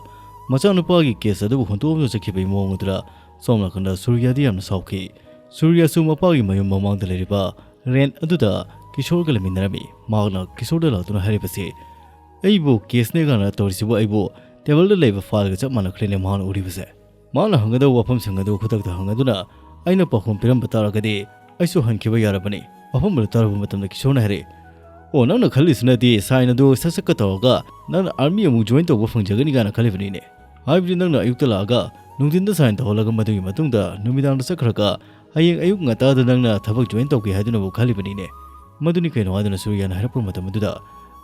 ꯃꯆꯥꯅꯨꯄꯥꯒꯤ case ꯑꯗꯨꯕꯨ ꯍꯨꯟꯗꯣꯛꯑꯝꯗꯨꯅ ꯆꯠꯈꯤꯕꯒꯤ ꯃꯑꯣꯡ ꯑꯗꯨꯗ ꯁꯣꯝ ꯅꯥꯀꯟꯗ ꯁꯨꯔꯤꯌꯥꯗꯤ ꯌꯥꯝꯅ ꯁꯥꯎꯈꯤ꯫ ꯁꯨꯔꯤꯌꯥꯁꯨ ꯃꯄꯥꯒꯤ ꯃꯌꯨꯝ ꯃꯃꯥꯡꯗ ꯂꯩꯔꯤꯕ rent ꯑꯗꯨꯗ ꯀꯤꯁꯣꯔꯒ ꯂꯩꯃꯤꯟꯅꯔꯝꯃꯤ꯫ ꯃꯍꯥꯛꯅ ꯀꯤꯁꯣꯔꯗ ꯂꯥꯛꯇꯨꯅ ꯍꯥꯏꯔꯤꯕꯁꯤ, "ꯑꯩꯕꯨ caseꯅꯦ ꯀꯥꯏꯅ ꯇꯧꯔꯤꯁꯤꯕꯨ ꯑꯩꯕꯨ tableꯗ ꯂꯩꯕ fileꯒ ꯆꯞ ꯃꯥꯟꯅꯈ꯭ꯔꯦꯅꯦ ꯃꯍꯥꯛꯅ ꯎꯔꯤꯕꯁꯦ"꯫ ꯃꯥꯅ ꯍꯪꯒꯗꯧꯕ ꯋꯥꯐꯝꯁꯤꯡ ꯑꯗꯨ ꯈꯨꯗꯛꯇ ꯍꯪꯉꯗꯨꯅ ꯑꯩꯅ ꯄꯥꯎꯈꯨꯝ ꯄꯤꯔꯝꯕ ꯇꯥꯔꯒꯗꯤ ꯑꯩꯁꯨ ꯍꯟꯈꯤꯕ ꯌꯥꯔꯕꯅꯤ꯫ ꯋꯥꯐꯝ ꯑꯗꯨ ꯇꯥꯔꯨꯕ ꯃꯇꯝꯗ ꯀꯤꯁꯣꯔꯅ ꯍꯥꯏꯔꯛꯏ, "ꯑꯣ, ꯅꯪꯅ ꯈꯜꯂꯤꯁꯤꯅꯗꯤ sign ꯑꯗꯨ ꯁꯠ ꯁꯠꯀ ꯇꯧꯔꯒ ꯅꯪꯅ army ꯑꯃꯨꯛ join ꯇꯧꯕ ꯐꯪꯖꯒꯅꯤ ꯀꯥꯏꯅ ꯈꯜꯂꯤꯕꯅꯤꯅꯦ꯫ ꯍꯥꯏꯕꯗꯤ ꯅꯪꯅ ꯑꯌꯨꯛꯇ ꯂꯥꯛꯑꯒ ꯅꯨꯡꯊꯤꯟꯗ sign ꯇꯧꯍꯜꯂꯒ ꯃꯗꯨꯒꯤ ꯃꯇꯨꯡꯗ ꯅꯨꯃꯤꯗꯥꯡꯗ ꯆꯠꯈ꯭ꯔꯒ ꯍꯌꯦꯡ ꯑꯌꯨꯛ ꯉꯟꯇꯥꯗ ꯅꯪꯅ ꯊꯕꯛ join ꯇꯧꯒꯦ ꯍꯥꯏꯗꯨꯅꯕꯨ ꯈꯜꯂꯤꯕꯅꯤꯅꯦ"꯫ "ꯃꯗꯨꯅꯤ ꯀꯩꯅꯣ" ꯍꯥꯏꯗꯨꯅ ꯁꯨꯔꯤꯌꯥꯅ ꯍꯥꯏꯔꯛꯄ ꯃꯇꯝ ꯑꯗꯨꯗ,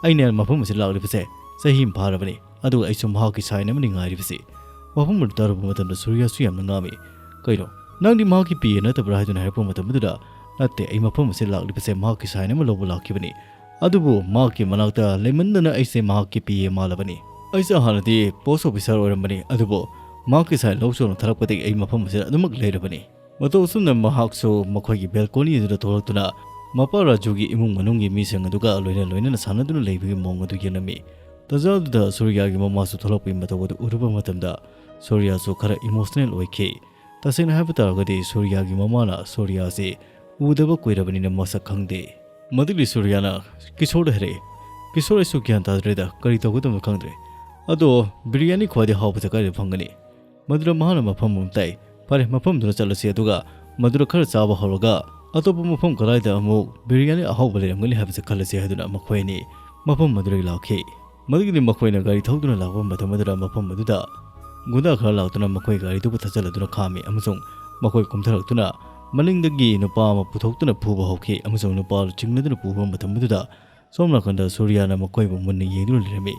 "ꯑꯩꯅ ꯃꯐꯝ ꯑꯁꯤꯗ ꯂꯥꯛꯂꯤꯕꯁꯦ ꯆꯍꯤ ꯑꯃ ꯐꯥꯔꯕꯅꯤ, ꯑꯗꯨꯒ ꯑꯩꯁꯨ ꯃꯍꯥꯛꯀꯤ sign ꯑꯃꯅꯤ ꯉꯥꯏꯔꯤꯕꯁꯤ"꯫ ꯋꯥꯐꯝ ꯑꯗꯨ ꯇꯥꯔꯨꯕ ꯃꯇꯝꯗ ꯁꯨꯔꯤꯌꯥꯁꯨ ꯌꯥꯝꯅ ꯉꯥꯡꯃꯤ꯫ "ꯀꯩꯅꯣ, ꯅꯪꯗꯤ ꯃꯍꯥꯛꯀꯤ PA ꯅꯠꯇꯕ꯭ꯔꯥ?" ꯍꯥꯏꯗꯨꯅ ꯍꯥꯏꯔꯛꯄ ꯃꯇꯝ ꯑꯗꯨꯗ, "ꯅꯠꯇꯦ, ꯑꯩ ꯃꯐꯝ ꯑꯁꯤꯗ ꯂꯥꯛꯂꯤꯕꯁꯦ ꯃꯍꯥꯛꯀꯤ sign ꯑꯃ ꯂꯧꯕ ꯂꯥꯛꯈꯤꯕꯅꯤ꯫ ꯑꯗꯨꯕꯨ ꯃꯍꯥꯛꯀꯤ ꯃꯅꯥꯛꯇ ꯂꯩꯃꯟꯗꯅ ꯑꯩꯁꯦ ꯃꯍꯥꯛꯀꯤ PA ꯃꯥꯜꯂꯕꯅꯤ꯫ ꯑꯩꯁꯦ ꯍꯥꯟꯅꯗꯤ post officer ꯑꯣꯏꯔꯝꯕꯅꯤ, ꯑꯗꯨꯕꯨ ꯃꯍꯥꯛꯀꯤ sign ꯂꯧ ꯆꯣꯅ ꯊꯥꯔꯛꯄꯗꯒꯤ ꯑꯩ ꯃꯐꯝ ꯑꯁꯤꯗ ꯑꯗꯨꯃꯛ ꯂꯩꯔꯕꯅꯤ"꯫ ꯃꯇꯧ ꯑꯁꯨꯝꯅ ꯃꯍꯥꯛꯁꯨ ꯃꯈꯣꯏꯒꯤ balcony ꯑꯗꯨꯗ ꯊꯣꯛꯂꯛꯇꯨꯅ ꯃꯄꯥ ꯔꯥꯖꯨꯒꯤ ꯏꯃꯨꯡ ꯃꯅꯨꯡꯒꯤ ꯃꯤꯁꯤꯡ ꯑꯗꯨꯒ ꯂꯣꯏꯅ ꯂꯣꯏꯅꯅ ꯁꯥꯟꯅꯗꯨꯅ ꯂꯩꯕꯒꯤ ꯃꯑꯣꯡ ꯑꯗꯨ ꯌꯦꯡꯂꯝꯃꯤ꯫ ꯇꯥꯟꯖꯥ ꯑꯗꯨꯗ ꯁꯨꯔꯤꯌꯥꯒꯤ ꯃꯃꯥꯁꯨ ꯊꯣꯛꯂꯛꯄꯒꯤ ꯃꯇꯧ ꯑꯗꯨ ꯎꯔꯨꯕ ꯃꯇꯝꯗ ꯁꯨꯔꯤꯌꯥꯁꯨ ꯈꯔ emotional ꯑꯣꯏꯈꯤ꯫ ꯇꯁꯦꯡꯅ ꯍꯥꯏꯕ ꯇꯥꯔꯒꯗꯤ ꯁꯨꯔꯤꯌꯥꯒꯤ ꯃꯃꯥꯅ ꯁꯨꯔꯤꯌꯥꯁꯤ ꯎꯗꯕ ꯀꯨꯏꯔꯕꯅꯤꯅ ꯃꯁꯛ ꯈꯪꯗꯦ꯫ ꯃꯗꯨꯒꯤ ꯁꯨꯔꯤꯌꯥꯅ ꯀꯤꯁꯣꯔꯗ ꯍꯥꯏꯔꯛꯏ, "ꯀꯤꯁꯣꯔ, ꯑꯩꯁꯨ ꯒ꯭ꯌꯥꯟ ꯇꯥꯗ꯭ꯔꯦꯗ, ꯀꯔꯤ ꯇꯧꯒꯗꯕꯅꯣ ꯈꯪꯗ꯭ꯔꯦ꯫ ꯑꯗꯣ ꯕꯤꯔꯌꯥꯅꯤ ꯈ꯭ꯋꯥꯏꯗꯩ ꯍꯥꯎꯕꯁꯦ ꯀꯥꯏꯗ ꯐꯪꯒꯅꯤ?" ꯃꯗꯨꯗ ꯃꯍꯥꯛꯅ ꯃꯐꯝ ꯑꯃ ꯇꯥꯛꯏ꯫ "ꯐꯔꯦ, ꯃꯐꯝꯗꯨꯗ ꯆꯠꯂꯁꯤ, ꯑꯗꯨꯒ ꯃꯗꯨꯗ ꯈꯔ ꯆꯥꯕ ꯍꯧꯔꯒ ꯑꯇꯣꯞꯄ ꯃꯐꯝ ꯀꯗꯥꯏꯗ ꯑꯃꯨꯛ ꯕꯤꯔꯌꯥꯅꯤ ꯑꯍꯥꯎꯕ ꯂꯩꯔꯝꯒꯅꯤ ꯍꯥꯏꯕꯁꯦ ꯈꯜꯂꯁꯤ" ꯍꯥꯏꯗꯨꯅ ꯃꯈꯣꯏ ꯑꯅꯤ ꯃꯐꯝ ꯑꯗꯨꯗꯒꯤ ꯂꯥꯛꯈꯤ꯫ ꯃꯗꯨꯒꯤꯗꯤ ꯃꯈꯣꯏꯅ ꯒꯥꯔꯤ ꯊꯧꯗꯨꯅ ꯂꯥꯛꯄ ꯃꯇꯝ ꯑꯗꯨꯗ ꯃꯐꯝ ꯑꯗꯨꯗ ꯒꯨꯟꯗꯥ ꯈꯔ ꯂꯥꯛꯇꯨꯅ ꯃꯈꯣꯏ ꯒꯥꯔꯤꯗꯨꯕꯨ ꯊꯠꯆꯜꯂꯗꯨꯅ ꯈꯥꯝꯃꯤ ꯑꯃꯁꯨꯡ ꯃꯈꯣꯏ ꯀꯨꯝꯊꯔꯛꯇꯨꯅ ꯃꯅꯤꯡꯗꯒꯤ ꯅꯨꯄꯥ ꯑꯃ ꯄꯨꯊꯣꯛꯇꯨꯅ ꯐꯨꯕ ꯍꯧꯈꯤ ꯑꯃꯁꯨꯡ ꯅꯨꯄꯥ ꯑꯗꯨ ꯆꯤꯡꯅꯗꯨꯅ ꯄꯨꯕ ꯃꯇꯝ ꯑꯗꯨꯗ ꯁꯣꯝ ꯅꯥꯀꯟꯗ ꯁꯨꯔꯤꯌꯥꯅ ꯃꯈꯣꯏꯕꯨ ꯃꯨꯟꯅ ꯌꯦꯡꯗꯨꯅ ꯂꯩꯔꯝꯃꯤ꯫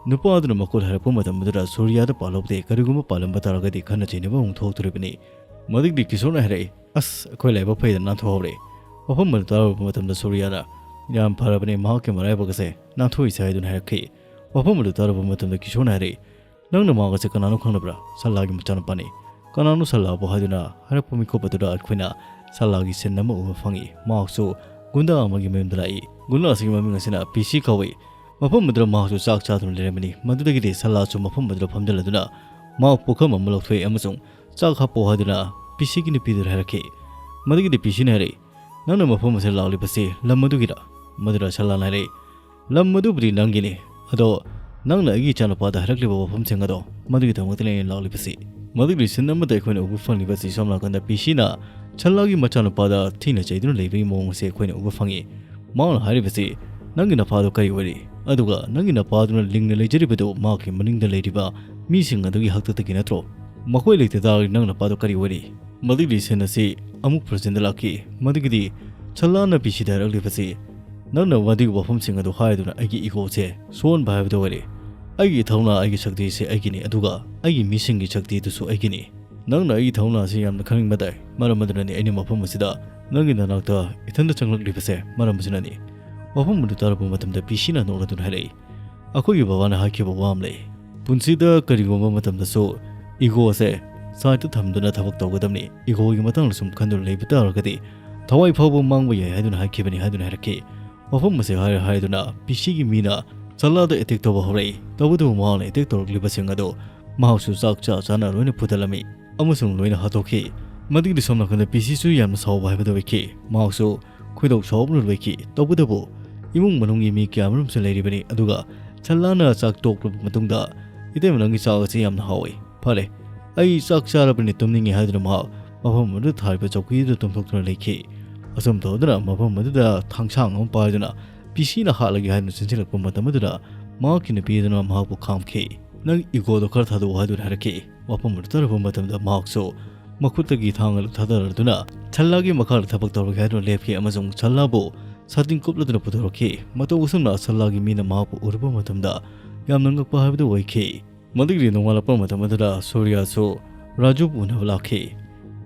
ꯅꯨꯄꯥ ꯑꯗꯨꯅ ꯃꯈꯨꯠ ꯍꯥꯏꯔꯛꯄ ꯃꯇꯝ ꯑꯗꯨꯗ ꯁꯨꯔꯤꯌꯥꯗ ꯄꯥꯜꯂꯨꯕꯗꯤ ꯀꯔꯤꯒꯨꯝꯕ ꯄꯥꯜꯂꯝꯕ ꯇꯥꯔꯒꯗꯤ ꯈꯟꯅ ꯆꯩꯅꯕ ꯑꯃꯨꯛ ꯊꯣꯛꯇꯣꯔꯤꯕꯅꯤ꯫ ꯃꯗꯨꯒꯤꯗꯤ ꯀꯤꯁꯣꯔꯅ ꯍꯥꯏꯔꯛꯏ, "ꯑꯁ, ꯑꯩꯈꯣꯏ ꯂꯥꯏꯕꯛ ꯐꯩꯗ ꯅꯥꯟꯊꯣꯛꯍꯧꯔꯦ"꯫ ꯋꯥꯐꯝ ꯑꯗꯨ ꯇꯥꯔꯨꯕ ꯃꯇꯝꯗ ꯁꯨꯔꯤꯌꯥꯅ, "ꯌꯥꯝ ꯐꯔꯕꯅꯤ, ꯃꯍꯥꯛꯀꯤ ꯃꯔꯥꯏꯕꯛ ꯑꯁꯦ ꯅꯥꯟꯊꯣꯛꯏꯁꯦ" ꯍꯥꯏꯗꯨꯅ ꯍꯥꯏꯔꯛꯈꯤ꯫ ꯋꯥꯐꯝ ꯑꯗꯨ ꯇꯥꯔꯨꯕ ꯃꯇꯝꯗ ꯀꯤꯁꯣꯔꯅ ꯍꯥꯏꯔꯛꯏ, "ꯅꯪꯅ ꯃꯍꯥꯛ ꯑꯁꯤ ꯀꯅꯥꯅꯣ ꯈꯪꯅꯕ꯭ꯔꯥ? ꯁꯜꯂꯥꯒꯤ ꯃꯆꯥꯅꯨꯄꯥꯅꯤ꯫ ꯀꯅꯥꯅꯣ ꯁꯜꯂꯥꯕꯨ?" ꯍꯥꯏꯗꯨꯅ ꯍꯥꯏꯔꯛꯄ ꯃꯤꯀꯨꯞ ꯑꯗꯨꯗ ꯑꯩꯈꯣꯏꯅ ꯁꯜꯂꯥꯒꯤ ꯁꯤꯟ ꯑꯃ ꯎꯕ ꯐꯪꯏ꯫ ꯃꯍꯥꯛꯁꯨ ꯒꯨꯟꯗꯥ ꯑꯃꯒꯤ ꯃꯌꯨꯝꯗ ꯂꯥꯛꯏ꯫ ꯒꯨꯟꯗꯥ ꯑꯁꯤꯒꯤ ꯃꯃꯤꯡ ꯑꯁꯤꯅ ꯄꯤꯁꯤ ꯀꯧꯏ꯫ ꯃꯐꯝ ꯑꯗꯨꯗ ꯃꯍꯥꯛꯁꯨ ꯆꯥꯛ ꯆꯥꯗꯨꯅ ꯂꯩꯔꯝꯃꯤꯅꯤ꯫ ꯃꯗꯨꯗꯒꯤꯗꯤ ꯁꯜꯂꯥꯁꯨ ꯃꯐꯝ ꯑꯗꯨꯗ ꯐꯝꯖꯤꯜꯂꯗꯨꯅ ꯃꯍꯥꯛ ꯄꯨꯈꯝ ꯑꯃ ꯂꯧꯊꯣꯛꯏ ꯑꯃꯁꯨꯡ ꯆꯥꯛ ꯍꯥꯞꯄꯣ ꯍꯥꯏꯗꯨꯅ ꯄꯤꯁꯤꯒꯤ ꯅꯨꯄꯤꯗꯨꯗ ꯍꯥꯏꯔꯛꯈꯤ꯫ ꯃꯗꯨꯒꯤꯗꯤ ꯄꯤꯁꯤꯅ ꯍꯥꯏꯔꯛꯏ, "ꯅꯪꯅ ꯃꯐꯝ ꯑꯁꯤꯗ ꯂꯥꯛꯂꯤꯕꯁꯤ ꯂꯝ ꯑꯗꯨꯒꯤꯔ?" ꯃꯗꯨꯗ ꯁꯜꯂꯥꯅ ꯍꯥꯏꯔꯛꯏ, "ꯂꯝ ꯑꯗꯨꯕꯨꯗꯤ ꯅꯪꯒꯤꯅꯤ, ꯑꯗꯣ ꯅꯪꯅ ꯑꯩꯒꯤ ꯏꯆꯥꯅꯨꯄꯥꯗ ꯍꯥꯏꯔꯛꯂꯤꯕ ꯋꯥꯐꯝꯁꯤꯡ ꯑꯗꯣ ꯃꯗꯨꯒꯤꯗꯃꯛꯇꯅꯤ ꯑꯩꯅ ꯂꯥꯛꯂꯤꯕꯁꯤ"꯫ ꯃꯗꯨꯒꯤ ꯁꯤꯟ ꯑꯃꯗ ꯑꯩꯈꯣꯏꯅ ꯎꯕ ꯐꯪꯂꯤꯕꯁꯤ ꯁꯣꯝ ꯅꯥꯀꯟꯗ ꯄꯤꯁꯤꯅ ꯁꯜꯂꯥꯒꯤ ꯃꯆꯥꯅꯨꯄꯥꯗ ꯊꯤꯅ ꯆꯩꯗꯨꯅ ꯂꯩꯕꯒꯤ ꯃꯑꯣꯡ ꯑꯁꯤ ꯑꯩꯈꯣꯏꯅ ꯎꯕ ꯐꯪꯏ꯫ ꯃꯍꯥꯛꯅ ꯍꯥꯏꯔꯤꯕꯁꯤ, "ꯅꯪꯒꯤ ꯅꯄꯥꯗꯣ ꯀꯔꯤ ꯑꯣꯏꯔꯤ? ꯑꯗꯨꯒ ꯅꯪꯒꯤ ꯅꯄꯥꯗꯨꯅ ꯂꯤꯡꯅ ꯂꯩꯖꯔꯤꯕꯗꯨ ꯃꯍꯥꯛꯀꯤ ꯃꯅꯤꯡꯗ ꯂꯩꯔꯤꯕ ꯃꯤꯁꯤꯡ ꯑꯗꯨꯒꯤ ꯍꯥꯛꯇꯛꯇꯒꯤ ꯅꯠꯇ꯭ꯔꯣ? ꯃꯈꯣꯏ ꯂꯩꯇ ꯇꯥꯔꯒꯗꯤ ꯅꯪ ꯅꯄꯥꯗꯣ ꯀꯔꯤ ꯑꯣꯏꯔꯤ?" ꯃꯗꯨꯒꯤ ꯁꯤꯟ ꯑꯁꯤ ꯑꯃꯨꯛ ꯄ꯭ꯔꯖꯦꯟꯗ ꯂꯥꯛꯈꯤ꯫ ꯃꯗꯨꯒꯤꯗꯤ ꯁꯜꯂꯥꯅ ꯄꯤꯁꯤꯗ ꯍꯥꯏꯔꯛꯂꯤꯕꯁꯤ, "ꯅꯪꯅ ꯃꯗꯨꯒꯤ ꯋꯥꯐꯝꯁꯤꯡ ꯑꯗꯨ ꯍꯥꯏꯗꯨꯅ ꯑꯩꯒꯤ ꯏꯒꯣꯁꯦ ꯁꯣꯛꯍꯟꯕ ꯍꯥꯏꯕꯗꯨ ꯑꯣꯏꯔꯦ꯫ ꯑꯩꯒꯤ ꯊꯧꯅꯥ, ꯑꯩꯒꯤ ꯁꯛꯇꯤꯁꯦ ꯑꯩꯒꯤꯅꯤ, ꯑꯗꯨꯒ ꯑꯩꯒꯤ ꯃꯤꯁꯤꯡꯒꯤ ꯁꯛꯇꯤꯗꯨꯁꯨ ꯑꯩꯒꯤꯅꯤ꯫ ꯅꯪꯅ ꯑꯩꯒꯤ ꯊꯧꯅꯥ ꯑꯁꯤ ꯌꯥꯝꯅ ꯈꯪꯅꯤꯡꯕ ꯇꯥꯏ, ꯃꯔꯝ ꯑꯗꯨꯅꯅꯤ ꯑꯩꯅ ꯃꯐꯝ ꯑꯁꯤꯗ ꯅꯪꯒꯤ ꯅꯅꯥꯛꯇ ꯏꯊꯟꯇ ꯆꯪꯂꯛꯂꯤꯕꯁꯦ, ꯃꯔꯝ ꯑꯁꯤꯅꯅꯤ"꯫ ꯋꯥꯐꯝ ꯑꯗꯨ ꯇꯥꯔꯨꯕ ꯃꯇꯝꯗ ꯄꯤꯁꯤꯅ ꯅꯣꯛꯂꯗꯨꯅ ꯍꯥꯏꯔꯛꯏ, "ꯑꯩꯈꯣꯏꯒꯤ ꯕꯕꯥꯅ ꯍꯥꯏꯈꯤꯕ ꯋꯥ ꯑꯃ ꯂꯩ꯫ ꯄꯨꯟꯁꯤꯗ ꯀꯔꯤꯒꯨꯝꯕ ꯃꯇꯝꯗꯁꯨ ꯏꯒꯣ ꯑꯁꯦ ꯁꯥꯏꯠꯇ ꯊꯝꯗꯨꯅ ꯊꯕꯛ ꯇꯧꯒꯗꯕꯅꯤ꯫ ꯏꯒꯣꯒꯤ ꯃꯇꯥꯡꯗ ꯁꯨꯝ ꯈꯟꯗꯨꯅ ꯂꯩꯕ ꯇꯥꯔꯒꯗꯤ ꯊꯋꯥꯏ ꯐꯥꯎꯕ ꯃꯥꯡꯕ ꯌꯥꯏ" ꯍꯥꯏꯗꯨꯅ ꯍꯥꯏꯈꯤꯕꯅꯤ ꯍꯥꯏꯗꯨꯅ ꯍꯥꯏꯔꯛꯈꯤ꯫ ꯋꯥꯐꯝ ꯑꯁꯤ ꯍꯥꯏꯔ ꯍꯥꯏꯗꯨꯅ ꯄꯤꯁꯤꯒꯤ ꯃꯤꯅ ꯁꯜꯂꯥꯗ ꯑꯦꯇꯦꯛ ꯇꯧꯕ ꯍꯧꯔꯛꯏ꯫ ꯇꯧꯕꯇꯕꯨ ꯃꯍꯥꯛꯅ ꯑꯦꯇꯦꯛ ꯇꯧꯔꯛꯂꯤꯕꯁꯤꯡ ꯑꯗꯨ ꯃꯍꯥꯛꯁꯨ ꯆꯥꯛ ꯆꯥ ꯆꯥꯅ ꯂꯣꯏꯅ ꯐꯨꯗꯠꯂꯝꯃꯤ ꯑꯃꯁꯨꯡ ꯂꯣꯏꯅ ꯍꯥꯠꯇꯣꯛꯈꯤ꯫ ꯃꯗꯨꯒꯤꯗꯤ ꯁꯣꯝ ꯅꯥꯀꯟꯗ ꯄꯤꯁꯤꯁꯨ ꯌꯥꯝꯅ ꯁꯥꯎꯕ ꯍꯥꯏꯕꯗꯨ ꯑꯣꯏꯈꯤ꯫ ꯃꯍꯥꯛꯁꯨ ꯈꯣꯏꯗꯧ ꯁꯥꯎꯕꯅ ꯂꯣꯏꯈꯤ꯫ ꯇꯧꯕꯇꯕꯨ ꯏꯃꯨꯡ ꯃꯅꯨꯡꯒꯤ ꯃꯤ ꯀꯌꯥꯃꯔꯨꯝꯁꯨ ꯂꯩꯔꯤꯕꯅꯤ꯫ ꯑꯗꯨꯒ ꯁꯜꯂꯥꯅ ꯆꯥꯛ ꯇꯣꯛꯂꯕ ꯃꯇꯨꯡꯗ, "ꯏꯇꯩꯃ, ꯅꯪꯒꯤ ꯆꯥꯛ ꯑꯁꯤ ꯌꯥꯝꯅ ꯍꯥꯎꯏ꯫ ꯐꯔꯦ, ꯑꯩ ꯆꯥꯛ ꯆꯥꯔꯕꯅꯤ, ꯇꯨꯝꯅꯤꯡꯉꯤ" ꯍꯥꯏꯗꯨꯅ ꯃꯍꯥꯛ ꯃꯐꯝ ꯑꯗꯨꯗ ꯊꯥꯔꯤꯕ ꯆꯧꯀ꯭ꯔꯤꯗꯨꯗ ꯇꯨꯝꯊꯣꯛꯇꯨꯅ ꯂꯩꯈꯤ꯫ ꯑꯁꯨꯝ ꯇꯧꯗꯨꯅ ꯃꯐꯝ ꯑꯗꯨꯗ ꯊꯥꯡꯁꯥꯡ ꯑꯃ ꯄꯥꯏꯗꯨꯅ ꯄꯤꯁꯤꯅ ꯍꯥꯠꯂꯒꯦ ꯍꯥꯏꯗꯨꯅ ꯆꯦꯟꯁꯤꯜꯂꯛꯄ ꯃꯇꯝ ꯑꯗꯨꯗ ꯃꯍꯥꯛꯀꯤ ꯅꯨꯄꯤ ꯑꯗꯨꯅ ꯃꯍꯥꯛꯄꯨ ꯈꯥꯝꯈꯤ꯫ "ꯅꯪ ꯏꯒꯣꯗꯣ ꯈꯔ ꯊꯥꯗꯣꯛꯎ" ꯍꯥꯏꯗꯨꯅ ꯍꯥꯏꯔꯛꯈꯤ꯫ ꯋꯥꯐꯝ ꯑꯗꯨ ꯇꯥꯔꯨꯕ ꯃꯇꯝꯗ ꯃꯍꯥꯛꯁꯨ ꯃꯈꯨꯠꯇꯒꯤ ꯊꯥꯡ ꯑꯗꯨ ꯊꯥꯗꯔꯗꯨꯅ ꯁꯜꯂꯥꯒꯤ ꯃꯈꯥꯗ ꯊꯕꯛ ꯇꯧꯔꯒꯦ ꯍꯥꯏꯗꯨꯅ ꯂꯦꯞꯈꯤ ꯑꯃꯁꯨꯡ ꯁꯜꯂꯥꯕꯨ ꯁꯥꯇꯤꯟ ꯀꯨꯞꯂꯗꯨꯅ ꯄꯨꯊꯣꯔꯛꯈꯤ꯫ ꯃꯇꯧ ꯑꯁꯨꯝꯅ ꯑꯁꯜꯂꯥꯒꯤ ꯃꯤꯅ ꯃꯍꯥꯛꯄꯨ ꯎꯔꯨꯕ ꯃꯇꯝꯗ ꯌꯥꯝꯅ ꯉꯛꯄ ꯍꯥꯏꯕꯗꯨ ꯑꯣꯏꯈꯤ꯫ ꯃꯗꯨꯒꯤꯗꯤ ꯅꯣꯡꯉꯥꯜꯂꯛꯄ ꯃꯇꯝ ꯑꯗꯨꯗ ꯁꯨꯔꯤꯌꯥꯁꯨ ꯔꯥꯖꯨꯕꯨ ꯎꯅꯕ ꯂꯥꯛꯈꯤ꯫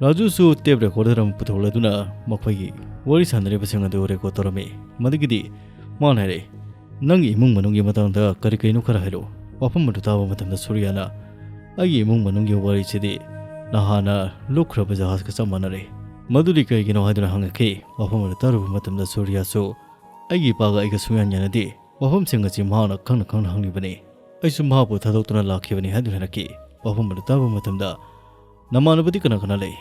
ꯔꯥꯖꯨꯁꯨ ꯇꯦꯞ ꯔꯦꯀꯣꯔꯗꯔ ꯑꯃ ꯄꯨꯊꯣꯛꯂꯗꯨꯅ ꯃꯈꯣꯏꯒꯤ ꯋꯥꯔꯤ ꯁꯥꯟꯅꯔꯤꯕꯁꯤꯡ ꯑꯗꯨ ꯔꯦꯀꯣꯔꯗ ꯇꯧꯔꯝꯃꯤ꯫ ꯃꯗꯨꯒꯤꯗꯤ ꯃꯥꯅ ꯍꯥꯏꯔꯦ, "ꯅꯪꯒꯤ ꯏꯃꯨꯡ ꯃꯅꯨꯡꯒꯤ ꯃꯇꯥꯡꯗ ꯀꯔꯤ ꯀꯔꯤꯅꯣ ꯈꯔ ꯍꯥꯏꯔꯛꯎ"꯫ ꯋꯥꯐꯝ ꯑꯗꯨ ꯇꯥꯕ ꯃꯇꯝꯗ ꯁꯨꯔꯤꯌꯥꯅ, "ꯑꯩꯒꯤ ꯏꯃꯨꯡ ꯃꯅꯨꯡꯒꯤ ꯋꯥꯔꯤꯁꯤꯗꯤ ꯅꯍꯥꯟꯅ ꯂꯨꯞꯈ꯭ꯔꯕ ꯖꯍꯥꯖꯒ ꯆꯞ ꯃꯥꯟꯅꯔꯦ꯫ ꯃꯗꯨꯗꯤ ꯀꯩꯒꯤꯅꯣ?" ꯍꯥꯏꯗꯨꯅ ꯍꯪꯉꯛꯈꯤ꯫ ꯋꯥꯐꯝ ꯑꯗꯨ ꯇꯥꯔꯨꯕ ꯃꯇꯝꯗ ꯁꯨꯔꯤꯌꯥꯁꯨ, "ꯑꯩꯒꯤ ꯏꯄꯥꯒ ꯑꯩꯒ ꯁꯨꯡꯌꯥꯟ ꯌꯥꯅꯗꯦ꯫ ꯋꯥꯐꯝꯁꯤꯡ ꯑꯁꯤ ꯃꯍꯥꯛꯅ ꯈꯪꯅ ꯈꯪꯅ ꯍꯪꯂꯤꯕꯅꯤ꯫ ꯑꯩꯁꯨ ꯃꯍꯥꯛꯄꯨ ꯊꯥꯗꯣꯛꯇꯨꯅ ꯂꯥꯛꯈꯤꯕꯅꯤ" ꯍꯥꯏꯗꯨꯅ ꯍꯥꯏꯔꯛꯈꯤ꯫ ꯋꯥꯐꯝ ꯑꯗꯨ ꯇꯥꯕ ꯃꯇꯝꯗ, "ꯅꯃꯥꯟꯅꯕꯗꯤ ꯀꯅꯥ ꯀꯅꯥ ꯂꯩ?"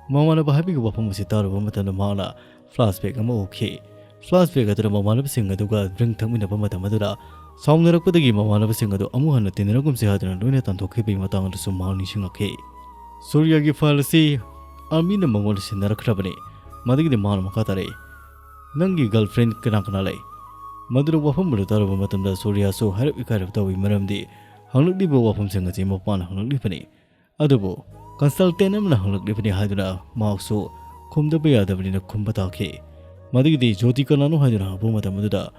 ꯃꯃꯥꯟꯅꯕ ꯍꯥꯏꯕꯒꯤ ꯋꯥꯐꯝ ꯑꯁꯤ ꯇꯥꯔꯨꯕ ꯃꯇꯝꯗ ꯃꯍꯥꯛꯅ ꯐ꯭ꯂꯥꯁꯕꯦꯛ ꯑꯃ ꯎꯈꯤ꯫ ꯐ꯭ꯂꯥꯁꯕꯦꯛ ꯑꯗꯨꯗ ꯃꯃꯥꯟꯅꯕꯁꯤꯡ ꯑꯗꯨꯒ ꯗ꯭ꯔꯤꯡ ꯊꯛꯃꯤꯟꯅꯕ ꯃꯇꯝ ꯑꯗꯨꯗ ꯁꯥꯎꯅꯔꯛꯄꯗꯒꯤ ꯃꯃꯥꯟꯅꯕꯁꯤꯡ ꯑꯗꯨ ꯑꯃꯨꯛ ꯍꯟꯅ ꯇꯤꯟꯅꯔꯒꯨꯝꯁꯤ ꯍꯥꯏꯗꯨꯅ ꯂꯣꯏꯅ ꯇꯥꯟꯊꯣꯛꯈꯤꯕꯒꯤ ꯃꯇꯥꯡ ꯑꯗꯨꯁꯨ ꯃꯍꯥꯛ ꯅꯤꯡꯁꯤꯡꯂꯛꯈꯤ꯫ ꯁꯨꯔꯤꯌꯥꯒꯤ ꯐꯥꯏꯜ ꯑꯁꯤ ꯑꯥꯔꯃꯤꯅ ꯃꯉꯣꯟꯗ ꯁꯤꯟꯅꯔꯛꯈ꯭ꯔꯕꯅꯤ꯫ ꯃꯗꯨꯒꯤꯗꯤ ꯃꯍꯥꯛꯅ ꯃꯈꯥ ꯇꯥꯔꯛꯏ, "ꯅꯪꯒꯤ ꯒꯔꯜꯐ꯭ꯔꯦꯟ ꯀꯅꯥ ꯀꯅꯥ ꯂꯩ?" ꯃꯗꯨꯗ ꯋꯥꯐꯝ ꯑꯗꯨ ꯇꯥꯔꯨꯕ ꯃꯇꯝꯗ ꯁꯨꯔꯤꯌꯥꯁꯨ ꯍꯥꯏꯔꯞ ꯏꯀꯥꯏꯔꯞ ꯇꯧꯏ, ꯃꯔꯝꯗꯤ ꯍꯪꯂꯛꯂꯤꯕ ꯋꯥꯐꯝꯁꯤꯡ ꯑꯁꯤ ꯃꯄꯥꯅ ꯍꯪꯂꯛꯂꯤꯕꯅꯤ꯫ ꯑꯗꯨꯕꯨ ꯀꯟꯁꯜꯇꯦꯟ ꯑꯃꯅ ꯍꯪꯂꯛꯂꯤꯕꯅꯤ ꯍꯥꯏꯗꯨꯅ ꯃꯍꯥꯛꯁꯨ ꯈꯨꯝꯗꯕ ꯌꯥꯗꯕꯅꯤꯅ ꯈꯨꯝꯕ ꯇꯥꯈꯤ꯫ ꯃꯗꯨꯒꯤꯗꯤ ꯖꯣꯇꯤ ꯀꯅꯥꯅꯣ ꯍꯥꯏꯗꯨꯅ ꯍꯪꯂꯛꯄ ꯃꯇꯝ ꯑꯗꯨꯗ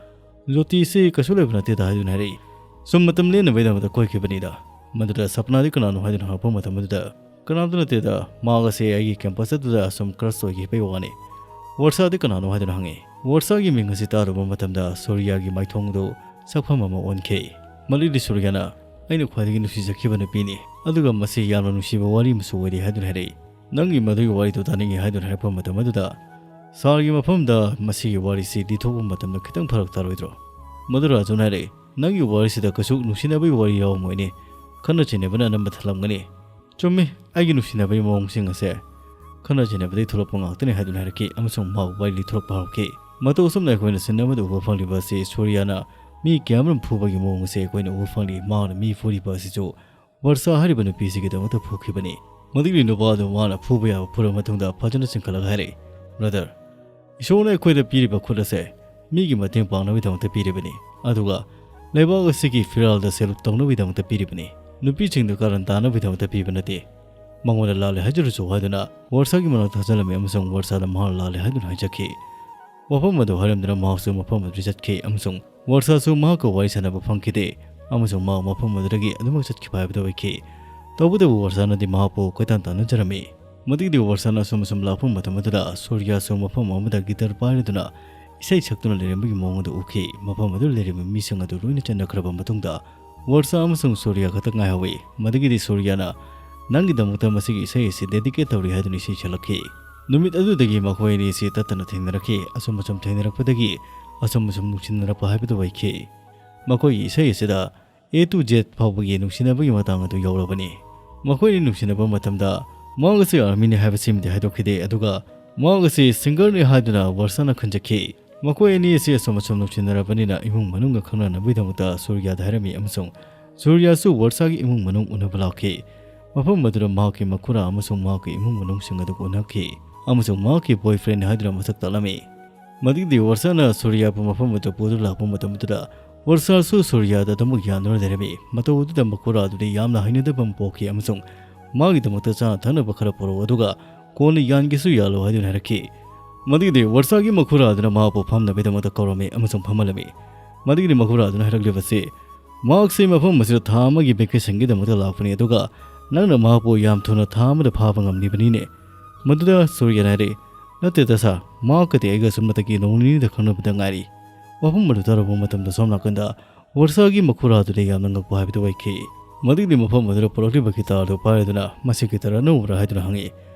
ꯖꯣꯇꯤꯁꯤ ꯀꯩꯁꯨ ꯂꯩꯕ ꯅꯠꯇꯦꯗ ꯍꯥꯏꯗꯨꯅ ꯍꯥꯏꯔꯛꯏ꯫ ꯁꯨꯝ ꯃꯇꯝ ꯂꯦꯟꯅꯕꯒꯤꯗꯃꯛꯇ ꯀꯣꯏꯈꯤꯕꯅꯤꯗ꯫ ꯃꯗꯨꯗ ꯁꯄꯅꯥꯗꯤ ꯀꯅꯥꯅꯣ ꯍꯥꯏꯗꯨꯅ ꯍꯪꯂꯛꯄ ꯃꯇꯝ ꯑꯗꯨꯗ, "ꯀꯅꯥꯝꯇ ꯅꯠꯇꯦꯗ, ꯃꯍꯥꯛ ꯑꯁꯤ ꯑꯩꯒꯤ ꯀꯦꯝꯄꯁ ꯑꯗꯨꯗ ꯁꯨꯝ ꯀ꯭ꯔꯁ ꯑꯣꯏꯈꯤꯕꯒꯤ ꯋꯥꯅꯤ"꯫ ꯋꯔꯁꯥꯗꯤ ꯀꯅꯥꯅꯣ ꯍꯥꯏꯗꯨꯅ ꯍꯪꯉꯤ꯫ ꯋꯔꯁꯥꯒꯤ ꯃꯤꯡ ꯑꯁꯤ ꯇꯥꯔꯨꯕ ꯃꯇꯝꯗ ꯁꯨꯔꯤꯌꯥꯒꯤ ꯃꯥꯏꯊꯣꯡꯗꯨ ꯁꯛꯐꯝ ꯑꯃ ꯑꯣꯟꯈꯤ꯫ ꯃꯗꯨꯗꯤ ꯁꯨꯔꯤꯌꯥꯅ, "ꯑꯩꯅ ꯈ꯭ꯋꯥꯏꯗꯒꯤ ꯅꯨꯡꯁꯤꯖꯈꯤꯕ ꯅꯨꯄꯤꯅꯤ, ꯑꯗꯨꯒ ꯃꯁꯤ ꯌꯥꯝꯅ ꯅꯨꯡꯁꯤꯕ ꯋꯥꯔꯤ ꯑꯃꯁꯨ ꯑꯣꯏꯔꯤ" ꯍꯥꯏꯗꯨꯅ ꯍꯥꯏꯔꯛꯏ꯫ "ꯅꯪꯒꯤ ꯃꯗꯨꯒꯤ ꯋꯥꯔꯤꯗꯨ ꯇꯥꯅꯤꯡꯉꯤ" ꯍꯥꯏꯗꯨꯅ ꯍꯥꯏꯔꯛꯄ ꯃꯇꯝ ꯑꯗꯨꯗ, ꯁꯥꯔꯒꯤ ꯃꯐꯝꯗ ꯃꯁꯤꯒꯤ ꯋꯥꯔꯤꯁꯤ ꯂꯤꯊꯣꯛꯄ ꯃꯇꯝꯗ ꯈꯤꯇꯪ ꯐꯔꯛ ꯇꯥꯔꯣꯏꯗ꯭ꯔꯣ? ꯃꯗꯨ ꯔꯥꯖꯨꯅ ꯍꯥꯏꯔꯛꯏ, "ꯅꯪꯒꯤ ꯋꯥꯔꯤꯁꯤꯗ ꯀꯩꯁꯨ ꯅꯨꯡꯁꯤꯅꯕꯒꯤ ꯋꯥꯔꯤ ꯌꯥꯎꯔꯝꯃꯣꯏꯅꯦ, ꯈꯠꯅ ꯆꯩꯅꯕꯅ ꯑꯅꯝꯕ ꯊꯜꯂꯝꯒꯅꯤ"꯫ "ꯆꯨꯝꯃꯤ, ꯑꯩꯒꯤ ꯅꯨꯡꯁꯤꯅꯕꯒꯤ ꯃꯑꯣꯡꯁꯤꯡ ꯑꯁꯦ ꯈꯠꯅ ꯆꯩꯅꯕꯗꯒꯤ ꯊꯣꯛꯂꯛꯄ ꯉꯥꯛꯇꯅꯤ" ꯍꯥꯏꯗꯨꯅ ꯍꯥꯏꯔꯛꯈꯤ ꯑꯃꯁꯨꯡ ꯃꯍꯥꯛ ꯋꯥꯔꯤ ꯂꯤꯊꯣꯔꯛꯄ ꯍꯧꯔꯛꯈꯤ꯫ ꯃꯇꯧ ꯑꯁꯨꯝꯅ ꯑꯩꯈꯣꯏꯅ ꯁꯤꯟ ꯑꯃꯗ ꯎꯕ ꯐꯪꯂꯤꯕ ꯑꯁꯤ ꯁꯨꯔꯤꯌꯥꯅ ꯃꯤ ꯀꯌꯥꯃꯔꯨꯝ ꯐꯨꯕꯒꯤ ꯃꯑꯣꯡ ꯑꯁꯤ ꯑꯩꯈꯣꯏꯅ ꯎꯕ ꯐꯪꯂꯤ꯫ ꯃꯍꯥꯛꯅ ꯃꯤ ꯐꯨꯔꯤꯕ ꯑꯁꯤꯁꯨ ꯋꯔꯁꯥ ꯍꯥꯏꯔꯤꯕ ꯅꯨꯄꯤꯁꯤꯒꯤꯗꯃꯛꯇ ꯐꯨꯈꯤꯕꯅꯤ꯫ ꯃꯗꯨꯒꯤ ꯅꯨꯄꯥ ꯑꯗꯨ ꯃꯥꯅ ꯐꯨꯕ ꯌꯥꯕ ꯐꯨꯔꯕ ꯃꯇꯨꯡꯗ ꯐꯖꯅ ꯆꯤꯡꯈꯠꯂꯒ ꯍꯥꯏꯔꯛꯏ, "ꯕ꯭ꯔꯗꯔ, ꯏꯁꯣꯔꯅ ꯑꯩꯈꯣꯏꯗ ꯄꯤꯔꯤꯕ ꯈꯨꯠ ꯑꯁꯦ ꯃꯤꯒꯤ ꯃꯇꯦꯡ ꯄꯥꯡꯅꯕꯒꯤꯗꯃꯛꯇ ꯄꯤꯔꯤꯕꯅꯤ, ꯑꯗꯨꯒ ꯂꯩꯕꯥꯛ ꯑꯁꯤꯒꯤ ꯐꯤꯔꯥꯜꯗ ꯁꯦꯜꯂꯨꯞ ꯇꯧꯅꯕꯒꯤꯗꯃꯛꯇ ꯄꯤꯔꯤꯕꯅꯤ, ꯅꯨꯄꯤꯁꯤꯡꯗ ꯀꯥꯔꯟ ꯇꯥꯅꯕꯒꯤꯗꯃꯛꯇ ꯄꯤꯕ ꯅꯠꯇꯦ꯫ ꯃꯉꯣꯟꯗ ꯂꯥꯜꯂꯦ ꯍꯥꯏꯖꯔꯁꯨ" ꯍꯥꯏꯗꯨꯅ ꯋꯔꯁꯥꯒꯤ ꯃꯅꯥꯛꯇ ꯊꯥꯖꯤꯜꯂꯝꯃꯤ ꯑꯃꯁꯨꯡ ꯋꯔꯁꯥꯗ ꯃꯍꯥꯛꯅ ꯂꯥꯜꯂꯦ ꯍꯥꯏꯗꯨꯅ ꯍꯥꯏꯖꯈꯤ꯫ ꯋꯥꯐꯝ ꯑꯗꯨ ꯍꯥꯏꯔꯝꯗꯨꯅ ꯃꯍꯥꯛꯁꯨ ꯃꯐꯝ ꯑꯗꯨꯗ ꯆꯠꯈꯤ ꯑꯃꯁꯨꯡ ꯋꯥꯔꯁꯥꯁꯨ ꯃꯍꯥꯛꯀ ꯋꯥꯔꯤ ꯁꯥꯟꯅꯕ ꯐꯪꯈꯤꯗꯦ ꯑꯃꯁꯨꯡ ꯃꯍꯥꯛ ꯃꯐꯝ ꯑꯗꯨꯗꯒꯤ ꯑꯗꯨꯃꯛ ꯆꯠꯈꯤꯕ ꯍꯥꯏꯕꯗꯨ ꯑꯣꯏꯈꯤ꯫ ꯇꯧꯕꯇꯕꯨ ꯋꯥꯔꯁꯥꯅꯗꯤ ꯃꯍꯥꯛꯄꯨ ꯀꯣꯏꯇꯥꯟ ꯇꯥꯟꯅꯖꯔꯝꯃꯤ꯫ ꯃꯗꯨꯒꯤꯗꯤ ꯋꯥꯔꯁꯥꯅ ꯑꯁꯨꯝ ꯑꯁꯨꯝ ꯂꯥꯛꯄ ꯃꯇꯝ ꯑꯗꯨꯗ ꯁꯨꯔꯌꯥꯁꯨ ꯃꯐꯝ ꯑꯃꯗ ꯒꯤꯇꯔ ꯄꯥꯏꯔꯗꯨꯅ ꯏꯁꯩ ꯁꯛꯇꯨꯅ ꯂꯩꯔꯝꯕꯒꯤ ꯃꯑꯣꯡ ꯑꯗꯨ ꯎꯈꯤ꯫ ꯃꯐꯝ ꯑꯗꯨꯗ ꯂꯩꯔꯤꯕ ꯃꯤꯁꯤꯡ ꯑꯗꯨ ꯂꯣꯏꯅ ꯆꯠꯅꯈ꯭ꯔꯕ ꯃꯇꯨꯡꯗ ꯋꯥꯔꯁꯥ ꯑꯃꯁꯨꯡ ꯁꯨꯔꯌꯥ ꯈꯛꯇ ꯉꯥꯏꯍꯧꯏ꯫ ꯃꯗꯨꯒꯤꯗꯤ ꯁꯨꯔꯌꯥꯅ "ꯅꯪꯒꯤꯗꯃꯛꯇ ꯃꯁꯤꯒꯤ ꯏꯁꯩ ꯑꯁꯤ ꯗꯦꯗꯤꯀꯦꯠ ꯇꯧꯔꯤ" ꯍꯥꯏꯗꯨꯅ ꯏꯁꯩ ꯁꯛꯂꯛꯈꯤ꯫ ꯅꯨꯃꯤꯠ ꯑꯗꯨꯗꯒꯤ ꯃꯈꯣꯏ ꯑꯅꯤ ꯑꯁꯤ ꯇꯠꯇꯅ ꯊꯦꯡꯅꯔꯛꯈꯤ꯫ ꯑꯁꯨꯝ ꯑꯁꯨꯝ ꯊꯦꯡꯅꯔꯛꯄꯗꯒꯤ ꯑꯁꯨꯝ ꯑꯁꯨꯝ ꯅꯨꯡꯁꯤꯅꯔꯛꯄ ꯍꯥꯏꯕꯗꯨ ꯑꯣꯏꯈꯤ꯫ ꯃꯈꯣꯏꯒꯤ ꯏꯁꯩ ꯑꯁꯤꯗ A to Z ꯐꯥꯎꯕꯒꯤ ꯅꯨꯡꯁꯤꯅꯕꯒꯤ ꯃꯇꯥꯡ ꯑꯗꯨ ꯌꯧꯔꯕꯅꯤ꯫ ꯃꯈꯣꯏ ꯑꯅꯤ ꯅꯨꯡꯁꯤꯅꯕ ꯃꯇꯝꯗ ꯃꯍꯥꯛ ꯑꯁꯤ ꯑꯥꯔꯃꯤꯅꯤ ꯍꯥꯏꯕꯁꯤꯃꯗꯤ ꯍꯥꯏꯗꯣꯛꯈꯤꯗꯦ, ꯑꯗꯨꯒ ꯃꯍꯥꯛ ꯑꯁꯤ ꯁꯤꯡꯒꯔꯅꯤ ꯍꯥꯏꯗꯨꯅ ꯋꯥꯔꯁꯥꯅ ꯈꯟꯖꯈꯤ꯫ ꯃꯈꯣꯏ ꯑꯅꯤ ꯑꯁꯤ ꯑꯁꯨꯝ ꯑꯁꯨꯝ ꯅꯨꯡꯁꯤꯅꯔꯕꯅꯤꯅ ꯏꯃꯨꯡ ꯃꯅꯨꯡꯒ ꯈꯪꯅꯅꯕꯒꯤꯗꯃꯛꯇ ꯁꯨꯔꯌꯥꯗ ꯍꯥꯏꯔꯝꯃꯤ ꯑꯃꯁꯨꯡ ꯁꯨꯔꯌꯥꯁꯨ ꯋꯥꯔꯁꯥꯒꯤ ꯏꯃꯨꯡ ꯃꯅꯨꯡ ꯎꯅꯕ ꯂꯥꯛꯈꯤ꯫ ꯃꯐꯝ ꯑꯗꯨꯗ ꯃꯍꯥꯛꯀꯤ ꯃꯈꯨꯔꯥ ꯑꯃꯁꯨꯡ ꯃꯍꯥꯛꯀꯤ ꯏꯃꯨꯡ ꯃꯅꯨꯡꯁꯤꯡ ꯑꯗꯨ ꯎꯅꯈꯤ ꯑꯃꯁꯨꯡ ꯃꯍꯥꯛꯀꯤ ꯕꯣꯏꯐ꯭ꯔꯦꯟ ꯍꯥꯏꯗꯨꯅ ꯃꯁꯛ ꯇꯥꯛꯂꯝꯃꯤ꯫ ꯃꯗꯨꯒꯤꯗꯤ ꯋꯥꯔꯁꯥꯅ ꯁꯨꯔꯌꯥꯕꯨ ꯃꯐꯝ ꯑꯗꯨꯗ ꯄꯨꯗꯨꯅ ꯂꯥꯛꯄ ꯃꯇꯝ ꯑꯗꯨꯗ ꯋꯥꯔꯁꯥꯁꯨ ꯁꯨꯔꯌꯥꯗ ꯑꯗꯨꯃꯛ ꯌꯥꯟꯗꯨꯅ ꯂꯩꯔꯝꯃꯤ꯫ ꯃꯇꯧ ꯑꯗꯨꯗ ꯃꯈꯨꯔꯥ ꯑꯗꯨꯗꯤ ꯌꯥꯝꯅ ꯍꯩꯅꯗꯕ ꯑꯃ ꯄꯣꯛꯈꯤ ꯑꯃꯁꯨꯡ ꯃꯥꯒꯤꯗꯃꯛꯇ ꯆꯥꯅ ꯊꯛꯅꯕ ꯈꯔ ꯄꯨꯔꯛꯎ, ꯑꯗꯨꯒ ꯀꯣꯟꯅ ꯌꯥꯟꯒꯦꯁꯨ ꯌꯥꯜꯂꯨ ꯍꯥꯏꯗꯨꯅ ꯍꯥꯏꯔꯛꯈꯤ꯫ ꯃꯗꯨꯒꯤꯗꯤ ꯋꯥꯔꯁꯥꯒꯤ ꯃꯈꯨꯔꯥ ꯑꯗꯨꯅ ꯃꯍꯥꯛꯄꯨ ꯐꯝꯅꯕꯒꯤꯗꯃꯛꯇ ꯀꯧꯔꯝꯃꯤ ꯑꯃꯁꯨꯡ ꯐꯝꯍꯜꯂꯝꯃꯤ꯫ ꯃꯗꯨꯒꯤꯗꯤ ꯃꯈꯨꯔꯥ ꯑꯗꯨꯅ ꯍꯥꯏꯔꯛꯂꯤꯕꯁꯤ, "ꯃꯍꯥꯛꯁꯤ ꯃꯐꯝ ꯑꯁꯤꯗ ꯊꯥ ꯑꯃꯒꯤ ꯚꯦꯀꯦꯁꯟꯒꯤꯗꯃꯛꯇ ꯂꯥꯛꯄꯅꯤ, ꯑꯗꯨꯒ ꯅꯪꯅ ꯃꯍꯥꯛꯄꯨ ꯌꯥꯝ ꯊꯨꯅ ꯊꯥ ꯑꯃꯗ ꯐꯥꯕ ꯉꯝꯂꯤꯕꯅꯤꯅꯦ?" ꯃꯗꯨꯗ ꯁꯨꯔꯌꯥꯅ ꯍꯥꯏꯔꯛꯏ, "ꯅꯠꯇꯦꯗ ꯁꯥꯔ, ꯃꯍꯥꯛꯀꯗꯤ ꯑꯩꯒ ꯑꯁꯨꯝꯅꯇꯒꯤ ꯅꯣꯡ ꯅꯤꯅꯤꯗ ꯈꯪꯅꯕꯗ ꯉꯥꯏꯔꯤ꯫" ꯋꯥꯐꯝ ꯑꯗꯨ ꯇꯥꯔꯨꯕ ꯃꯇꯝꯗ ꯁꯣꯝ ꯅꯥꯀꯟꯗ ꯋꯥꯔꯁꯥꯒꯤ ꯃꯈꯨꯔꯥꯗꯨꯗ ꯌꯥꯝꯅ ꯉꯛꯄ ꯍꯥꯏꯕꯗꯨ ꯑꯣꯏꯈꯤ꯫ ꯃꯗꯨꯒꯤꯗꯤ ꯃꯐꯝ ꯑꯗꯨꯗ ꯄꯨꯔꯛꯂꯤꯕ ꯒꯤꯇꯥꯔ ꯑꯗꯨ ꯄꯥꯏꯔꯗꯨꯅ, "ꯃꯁꯤ ꯒꯤꯇꯥꯔ ꯑꯅꯧꯕꯔꯥ?" ꯍꯥꯏꯗꯨꯅ ꯍꯪꯉꯤ꯫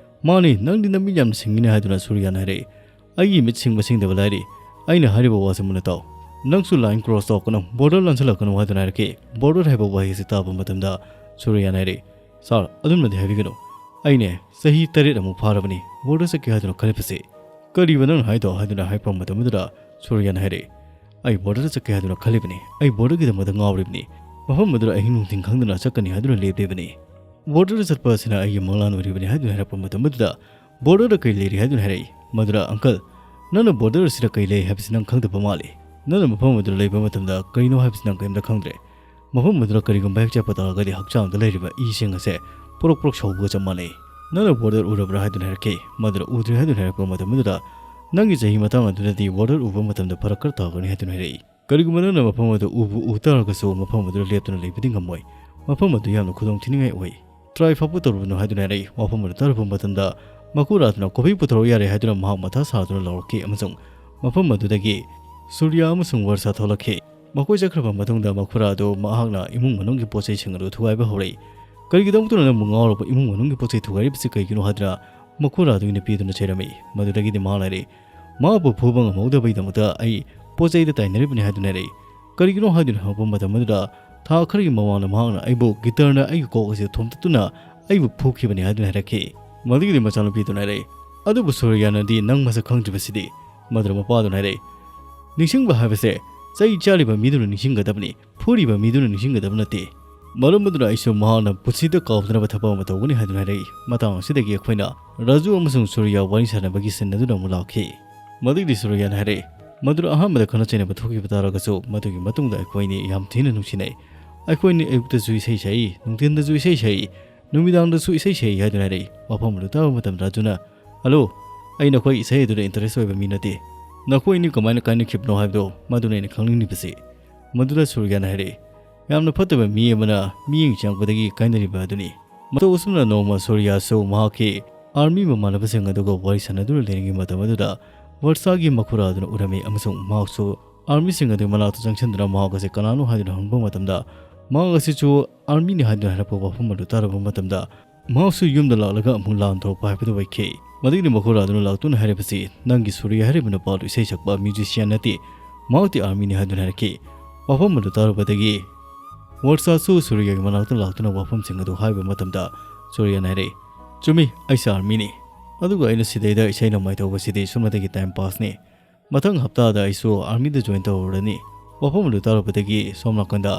"ꯃꯥꯅꯤ, ꯅꯪꯗꯤ ꯅꯃꯤꯠ ꯌꯥꯝꯅ ꯁꯤꯡꯉꯤꯅꯦ," ꯍꯥꯏꯗꯨꯅ ꯁꯨꯔꯌꯥꯅ ꯍꯥꯏꯔꯛꯏ꯫ "ꯑꯩꯒꯤ ꯃꯤꯠ ꯁꯤꯡꯕ ꯁꯤꯡꯗꯕ ꯂꯥꯏꯔꯤ, ꯑꯩꯅ ꯍꯥꯏꯔꯤꯕ ꯋꯥꯁꯤ ꯃꯨꯟꯅ ꯇꯥꯎ꯫ ꯅꯪꯁꯨ ꯂꯥꯏꯟ ꯀ꯭ꯔꯣꯁ ꯇꯧꯔꯛꯀꯅꯨ, ꯕꯣꯔꯗꯔ ꯂꯥꯟꯁꯤꯜꯂꯛꯀꯅꯨ," ꯍꯥꯏꯗꯨꯅ ꯍꯥꯏꯔꯛꯈꯤ꯫ ꯕꯣꯔꯗꯔ ꯍꯥꯏꯕ ꯋꯥꯍꯩ ꯑꯁꯤ ꯇꯥꯕ ꯃꯇꯝꯗ ꯁꯨꯔꯌꯥꯅ ꯍꯥꯏꯔꯛꯏ, "ꯁꯥꯔ, ꯑꯗꯨꯝꯅꯗꯤ ꯍꯥꯏꯕꯤꯒꯅꯨ꯫ ꯑꯩꯅꯦ, ꯆꯍꯤ ꯇꯔꯦꯠ ꯑꯃꯨꯛ ꯐꯥꯔꯕꯅꯤ ꯕꯣꯔꯗꯔ ꯆꯠꯀꯦ ꯍꯥꯏꯗꯨꯅ ꯈꯜꯂꯤꯕꯁꯦ꯫" "ꯀꯔꯤꯕ ꯅꯪꯅ ꯍꯥꯏꯗꯣ?" ꯍꯥꯏꯗꯨꯅ ꯍꯥꯏꯔꯛꯄ ꯃꯇꯝ ꯑꯗꯨꯗ ꯁꯨꯔꯌꯥꯅ ꯍꯥꯏꯔꯛꯏ, "ꯑꯩ ꯕꯣꯔꯗꯔ ꯆꯠꯀꯦ ꯍꯥꯏꯗꯨꯅ ꯈꯜꯂꯤꯕꯅꯤ꯫ ꯑꯩ ꯕꯣꯔꯗꯔꯒꯤꯗꯃꯛꯇ ꯉꯥꯎꯔꯤꯕꯅꯤ꯫ ꯃꯐꯝ ꯑꯗꯨꯗ ꯑꯍꯤꯡ ꯅꯨꯡꯊꯤꯜ ꯈꯪꯗꯅ ꯆꯠꯀꯅꯤ ꯍꯥꯏꯗꯨꯅ ꯂꯦꯞꯂꯤꯕꯅꯤ꯫ ꯕꯣꯔꯗꯔ ꯆꯠꯄ ꯑꯁꯤꯅ ꯑꯩꯒꯤ ꯃꯪꯂꯥꯟ ꯑꯣꯏꯔꯤꯕꯅꯤ" ꯍꯥꯏꯗꯨꯅ ꯍꯥꯏꯔꯛꯄ ꯃꯇꯝ ꯑꯗꯨꯗ ꯕꯣꯔꯗꯔꯗ ꯀꯔꯤ ꯂꯩꯔꯤ ꯍꯥꯏꯗꯨꯅ ꯍꯥꯏꯔꯛꯏ꯫ ꯃꯗꯨꯗ, "ꯑꯪꯀꯜ, ꯅꯪꯅ ꯕꯣꯔꯗꯔ ꯑꯁꯤꯗ ꯀꯔꯤ ꯂꯩ ꯍꯥꯏꯕꯁꯤ ꯅꯪ ꯈꯪꯗꯕ ꯃꯥꯜꯂꯤ꯫ ꯅꯪꯅ ꯃꯐꯝ ꯑꯗꯨꯗ ꯂꯩꯕ ꯃꯇꯝꯗ ꯀꯔꯤꯅꯣ ꯍꯥꯏꯕꯁꯤ ꯅꯪ ꯀꯔꯤꯝꯇ ꯈꯪꯗ꯭ꯔꯦ꯫ ꯃꯐꯝ ꯑꯗꯨꯗ ꯀꯔꯤꯒꯨꯝꯕ ꯍꯦꯛ ꯆꯠꯄ ꯇꯥꯔꯒꯗꯤ ꯍꯛꯆꯥꯡꯗ ꯂꯩꯔꯤꯕ ꯏꯁꯤꯡ ꯑꯁꯦ ꯄ꯭ꯔꯣꯛ ꯄ꯭ꯔꯣꯛ ꯁꯧꯕꯒ ꯆꯞ ꯃꯥꯟꯅꯩ꯫ ꯅꯪꯅ ꯕꯣꯔꯗꯔ ꯎꯔꯕ꯭ꯔꯥ?" ꯍꯥꯏꯗꯨꯅ ꯍꯥꯏꯔꯛꯈꯤ꯫ ꯃꯗꯨꯗ, "ꯎꯗ꯭ꯔꯤ" ꯍꯥꯏꯗꯨꯅ ꯍꯥꯏꯔꯛꯄ ꯃꯇꯝ ꯑꯗꯨꯗ "ꯅꯪꯒꯤ ꯆꯍꯤ ꯃꯇꯥꯡ ꯑꯗꯨꯗꯗꯤ ꯋꯥꯔꯜ ꯎꯕ ꯃꯇꯝꯗ ꯐꯔꯛ ꯈꯔ ꯇꯥꯒꯅꯤ" ꯍꯥꯏꯗꯨꯅ ꯍꯥꯏꯔꯛꯏ꯫ "ꯀꯔꯤꯒꯨꯝꯕ ꯅꯪꯅ ꯃꯐꯝ ꯑꯗꯨ ꯎꯕꯨ ꯎ ꯇꯥꯔꯒꯁꯨ ꯃꯐꯝ ꯑꯗꯨꯗ ꯂꯦꯞꯇꯨꯅ ꯂꯩꯕꯗꯤ ꯉꯝꯃꯣꯏ꯫ ꯃꯐꯝ ꯑꯗꯨ ꯌꯥꯝꯅ ꯈꯨꯗꯣꯡ ꯊꯤꯅꯤꯡꯉꯥꯏ ꯑꯣꯏ꯫ ꯇ꯭ꯔꯥꯏ ꯐꯥꯎꯕ ꯇꯧꯔꯨꯕꯅꯨ" ꯍꯥꯏꯗꯨꯅ ꯍꯥꯏꯔꯛꯏ꯫ ꯋꯥꯐꯝ ꯑꯗꯨ ꯇꯥꯔꯨꯕ ꯃꯇꯝꯗ ꯃꯀꯨꯔꯥꯗꯨꯅ ꯀꯣꯐꯤ ꯄꯨꯊꯣꯔꯛꯎ ꯌꯥꯔꯦ ꯍꯥꯏꯗꯨꯅ ꯃꯍꯥꯛ ꯃꯊꯥ ꯁꯥꯗꯨꯅ ꯂꯥꯎꯔꯛꯈꯤ ꯑꯃꯁꯨꯡ ꯃꯐꯝ ꯑꯗꯨꯗꯒꯤ ꯁꯨꯔꯤꯌꯥ ꯑꯃꯁꯨꯡ ꯋꯔꯁꯥ ꯊꯣꯛꯂꯛꯈꯤ꯫ ꯃꯈꯣꯏ ꯆꯠꯈ꯭ꯔꯕ ꯃꯇꯨꯡꯗ ꯃꯈꯨꯔꯥ ꯑꯗꯨ ꯃꯍꯥꯛꯅ ꯏꯃꯨꯡ ꯃꯅꯨꯡꯒꯤ ꯄꯣꯠ ꯆꯩꯁꯤꯡ ꯑꯗꯨ ꯊꯨꯒꯥꯏꯕ ꯍꯧꯔꯛꯏ꯫ "ꯀꯔꯤꯒꯤꯗꯃꯛꯇꯅꯣ ꯅꯪꯕꯨ ꯉꯥꯎꯔꯕ ꯏꯃꯨꯡ ꯃꯅꯨꯡꯒꯤ ꯄꯣꯠ ꯆꯩ ꯊꯨꯒꯥꯏꯔꯤꯕꯁꯤ ꯀꯩꯒꯤꯅꯣ?" ꯍꯥꯏꯗꯨꯅ ꯃꯈꯨꯔꯥ ꯑꯗꯨꯒꯤ ꯅꯨꯄꯤ ꯑꯗꯨꯅ ꯆꯩꯔꯝꯃꯤ꯫ ꯃꯗꯨꯗꯒꯤꯗꯤ ꯃꯍꯥꯛꯅ ꯍꯥꯏꯔꯛꯏ, "ꯃꯍꯥꯛꯄꯨ ꯐꯨꯕ ꯉꯝꯍꯧꯗꯕꯒꯤꯗꯃꯛꯇ ꯑꯩ ꯄꯣꯠ ꯆꯩꯗ ꯇꯥꯏꯅꯔꯤꯕꯅꯤ" ꯍꯥꯏꯗꯨꯅ ꯍꯥꯏꯔꯛꯏ꯫ "ꯀꯔꯤꯒꯤꯅꯣ?" ꯍꯥꯏꯗꯨꯅ ꯍꯪꯉꯛꯄ ꯃꯇꯝ ꯑꯗꯨꯗ ꯊꯥ ꯈꯔꯒꯤ ꯃꯃꯥꯡꯗ ꯃꯍꯥꯛꯅ ꯑꯩꯕꯨ ꯒꯤꯇꯔꯅ ꯑꯩꯒꯤ ꯀꯣꯛ ꯑꯁꯤ ꯊꯣꯝꯇꯠꯇꯨꯅ ꯑꯩꯕꯨ ꯐꯨꯈꯤꯕꯅꯤ ꯍꯥꯏꯗꯨꯅ ꯍꯥꯏꯔꯛꯈꯤ꯫ ꯃꯗꯨꯒꯤꯗꯤ ꯃꯆꯥꯅꯨꯄꯤꯗꯨꯅ ꯍꯥꯏꯔꯛꯏ, "ꯑꯗꯨꯕꯨ ꯁꯨꯔꯤꯌꯥꯅꯗꯤ ꯅꯪ ꯃꯁꯛ ꯈꯪꯗ꯭ꯔꯤꯕꯁꯤꯗꯤ?" ꯃꯗꯨꯗ ꯃꯄꯥꯗꯨꯅ ꯍꯥꯏꯔꯛꯏ, "ꯅꯤꯡꯁꯤꯡꯕ ꯍꯥꯏꯕꯁꯦ ꯆꯩ ꯆꯥꯔꯤꯕ ꯃꯤꯗꯨꯅ ꯅꯤꯡꯁꯤꯡꯒꯗꯕꯅꯤ, ꯐꯨꯔꯤꯕ ꯃꯤꯗꯨꯅ ꯅꯤꯡꯁꯤꯡꯒꯗꯕ ꯅꯠꯇꯦ"꯫ ꯃꯔꯝ ꯑꯗꯨꯅ ꯑꯩꯁꯨ ꯃꯍꯥꯛꯅ ꯄꯨꯟꯁꯤꯗ ꯀꯥꯎꯗꯅꯕ ꯊꯕꯛ ꯑꯃ ꯇꯧꯒꯅꯤ ꯍꯥꯏꯗꯨꯅ ꯍꯥꯏꯔꯛꯏ꯫ ꯃꯇꯥꯡ ꯑꯁꯤꯗꯒꯤ ꯑꯩꯈꯣꯏꯅ ꯔꯥꯖꯨ ꯑꯃꯁꯨꯡ ꯁꯨꯔꯤꯌꯥ ꯋꯥꯔꯤ ꯁꯥꯟꯅꯕꯒꯤ ꯁꯤꯟ ꯑꯗꯨꯅ ꯑꯃꯨꯛ ꯂꯥꯛꯈꯤ꯫ ꯃꯗꯨꯒꯤꯗꯤ ꯁꯨꯔꯤꯌꯥꯅ ꯍꯥꯏꯔꯛꯏ, "ꯃꯗꯨꯗ ꯑꯍꯥꯟꯕꯗ ꯈꯠꯅ ꯆꯩꯅꯕ ꯊꯣꯛꯈꯤꯕ ꯇꯥꯔꯒꯁꯨ ꯃꯗꯨꯒꯤ ꯃꯇꯨꯡꯗ ꯑꯩꯈꯣꯏ ꯑꯅꯤ ꯌꯥꯝ ꯊꯤꯅ ꯅꯨꯡꯁꯤꯅꯩ꯫ ꯑꯩꯈꯣꯏ ꯑꯅꯤ ꯑꯌꯨꯛꯇꯁꯨ ꯏꯁꯩ ꯁꯛꯏ, ꯅꯨꯡꯊꯤꯟꯗꯁꯨ ꯏꯁꯩ ꯁꯛꯏ, ꯅꯨꯃꯤꯗꯥꯡꯗꯁꯨ ꯏꯁꯩ ꯁꯛꯏ" ꯍꯥꯏꯗꯨꯅ ꯍꯥꯏꯔꯛꯏ꯫ ꯋꯥꯐꯝ ꯑꯗꯨ ꯇꯥꯕ ꯃꯇꯝꯗ ꯔꯥꯖꯨꯅ, "ꯍꯜꯂꯣ, ꯑꯩ ꯅꯈꯣꯏ ꯏꯁꯩ ꯑꯗꯨꯗ ꯏꯟꯇꯔꯦꯁ ꯑꯣꯏꯕ ꯃꯤ ꯅꯠꯇꯦ꯫ ꯅꯈꯣꯏ ꯑꯅꯤ ꯀꯃꯥꯏꯅ ꯀꯥꯏꯅꯈꯤꯕꯅꯣ ꯍꯥꯏꯕꯗꯣ ꯃꯗꯨꯅ ꯑꯩꯅ ꯈꯪꯅꯤꯡꯂꯤꯕꯁꯤ"꯫ ꯃꯗꯨꯗ ꯁꯨꯔꯤꯌꯥꯅ ꯍꯥꯏꯔꯛꯏ, "ꯌꯥꯝꯅ ꯐꯠꯇꯕ ꯃꯤ ꯑꯃꯅ ꯃꯤꯠꯌꯦꯡ ꯆꯪꯉꯛꯄꯗꯒꯤ ꯀꯥꯏꯅꯔꯤꯕ ꯑꯗꯨꯅꯤ"꯫ ꯃꯇꯧ ꯑꯁꯨꯝꯅ ꯅꯣꯡꯃ ꯁꯨꯔꯤꯌꯥꯁꯨ ꯃꯍꯥꯛꯀꯤ ꯑꯥꯔꯃꯤ ꯃꯃꯥꯟꯅꯕꯁꯤꯡ ꯑꯗꯨꯒ ꯋꯥꯔꯤ ꯁꯥꯟꯅꯗꯨꯅ ꯂꯩꯔꯤꯉꯩ ꯃꯇꯝ ꯑꯗꯨꯗ ꯋꯔꯁꯥꯒꯤ ꯃꯈꯨꯔꯥ ꯑꯗꯨꯅ ꯎꯔꯝꯃꯤ ꯑꯃꯁꯨꯡ ꯃꯍꯥꯛꯁꯨ ꯑꯥꯔꯃꯤꯁꯤꯡ ꯑꯗꯨꯒꯤ ꯃꯅꯥꯛꯇ ꯆꯪꯁꯤꯟꯗꯨꯅ ꯃꯍꯥꯛ ꯑꯁꯤ ꯀꯅꯥꯅꯣ ꯍꯥꯏꯗꯨꯅ ꯍꯪꯕ ꯃꯇꯝꯗ ꯃꯍꯥꯛ ꯑꯁꯤꯁꯨ ꯑꯥꯔꯃꯤꯅꯤ ꯍꯥꯏꯗꯨꯅ ꯍꯥꯏꯔꯛꯄ ꯋꯥꯐꯝ ꯑꯗꯨ ꯇꯥꯔꯕ ꯃꯇꯝꯗ ꯃꯍꯥꯛꯁꯨ ꯌꯨꯝꯗ ꯂꯥꯛꯂꯒ ꯑꯃꯨꯛ ꯂꯥꯟ ꯊꯣꯛꯄ ꯍꯥꯏꯕꯗꯨ ꯑꯣꯏꯈꯤ꯫ ꯃꯗꯨꯒꯤꯗꯤ ꯃꯈꯨꯔꯥ ꯑꯗꯨꯅ ꯂꯥꯛꯇꯨꯅ ꯍꯥꯏꯔꯤꯕꯁꯤ, "ꯅꯪꯒꯤ ꯁꯨꯔꯤꯌꯥ ꯍꯥꯏꯔꯤꯕ ꯅꯨꯄꯥꯗꯨ ꯏꯁꯩ ꯁꯛꯄ ꯃ꯭ꯌꯨꯖꯤꯁꯤꯌꯥꯟ ꯅꯠꯇꯦ, ꯃꯍꯥꯛꯇꯤ ꯑꯥꯔꯃꯤꯅꯤ" ꯍꯥꯏꯗꯨꯅ ꯍꯥꯏꯔꯛꯈꯤ꯫ ꯋꯥꯐꯝ ꯑꯗꯨ ꯇꯥꯔꯨꯕꯗꯒꯤ ꯋꯔꯁꯥꯁꯨ ꯁꯨꯔꯤꯌꯥꯒꯤ ꯃꯅꯥꯛꯇ ꯂꯥꯛꯇꯨꯅ ꯋꯥꯐꯝꯁꯤꯡ ꯑꯗꯨ ꯍꯥꯏꯕ ꯃꯇꯝꯗ ꯁꯨꯔꯤꯌꯥꯅ ꯍꯥꯏꯔꯛꯏ, "ꯆꯨꯝꯃꯤ, ꯑꯩꯁꯨ ꯑꯥꯔꯃꯤꯅꯤ꯫ ꯑꯗꯨꯒ ꯑꯩꯅ ꯁꯤꯗꯩꯗ ꯏꯁꯩ ꯅꯣꯡꯃꯥꯏ ꯇꯧꯕꯁꯤꯗꯤ ꯁꯨꯞꯅꯇꯒꯤ ꯇꯥꯏꯝ ꯄꯥꯁꯅꯤ꯫ ꯃꯊꯪ ꯍꯞꯇꯥꯗ ꯑꯩꯁꯨ ꯑꯥꯔꯃꯤꯗ ꯖꯣꯏꯟ ꯇꯧꯔꯨꯔꯅꯤ"꯫ ꯋꯥꯐꯝ ꯑꯗꯨ ꯇꯥꯔꯨꯕꯗꯒꯤ ꯁꯣꯝ ꯅꯥꯀꯟꯗ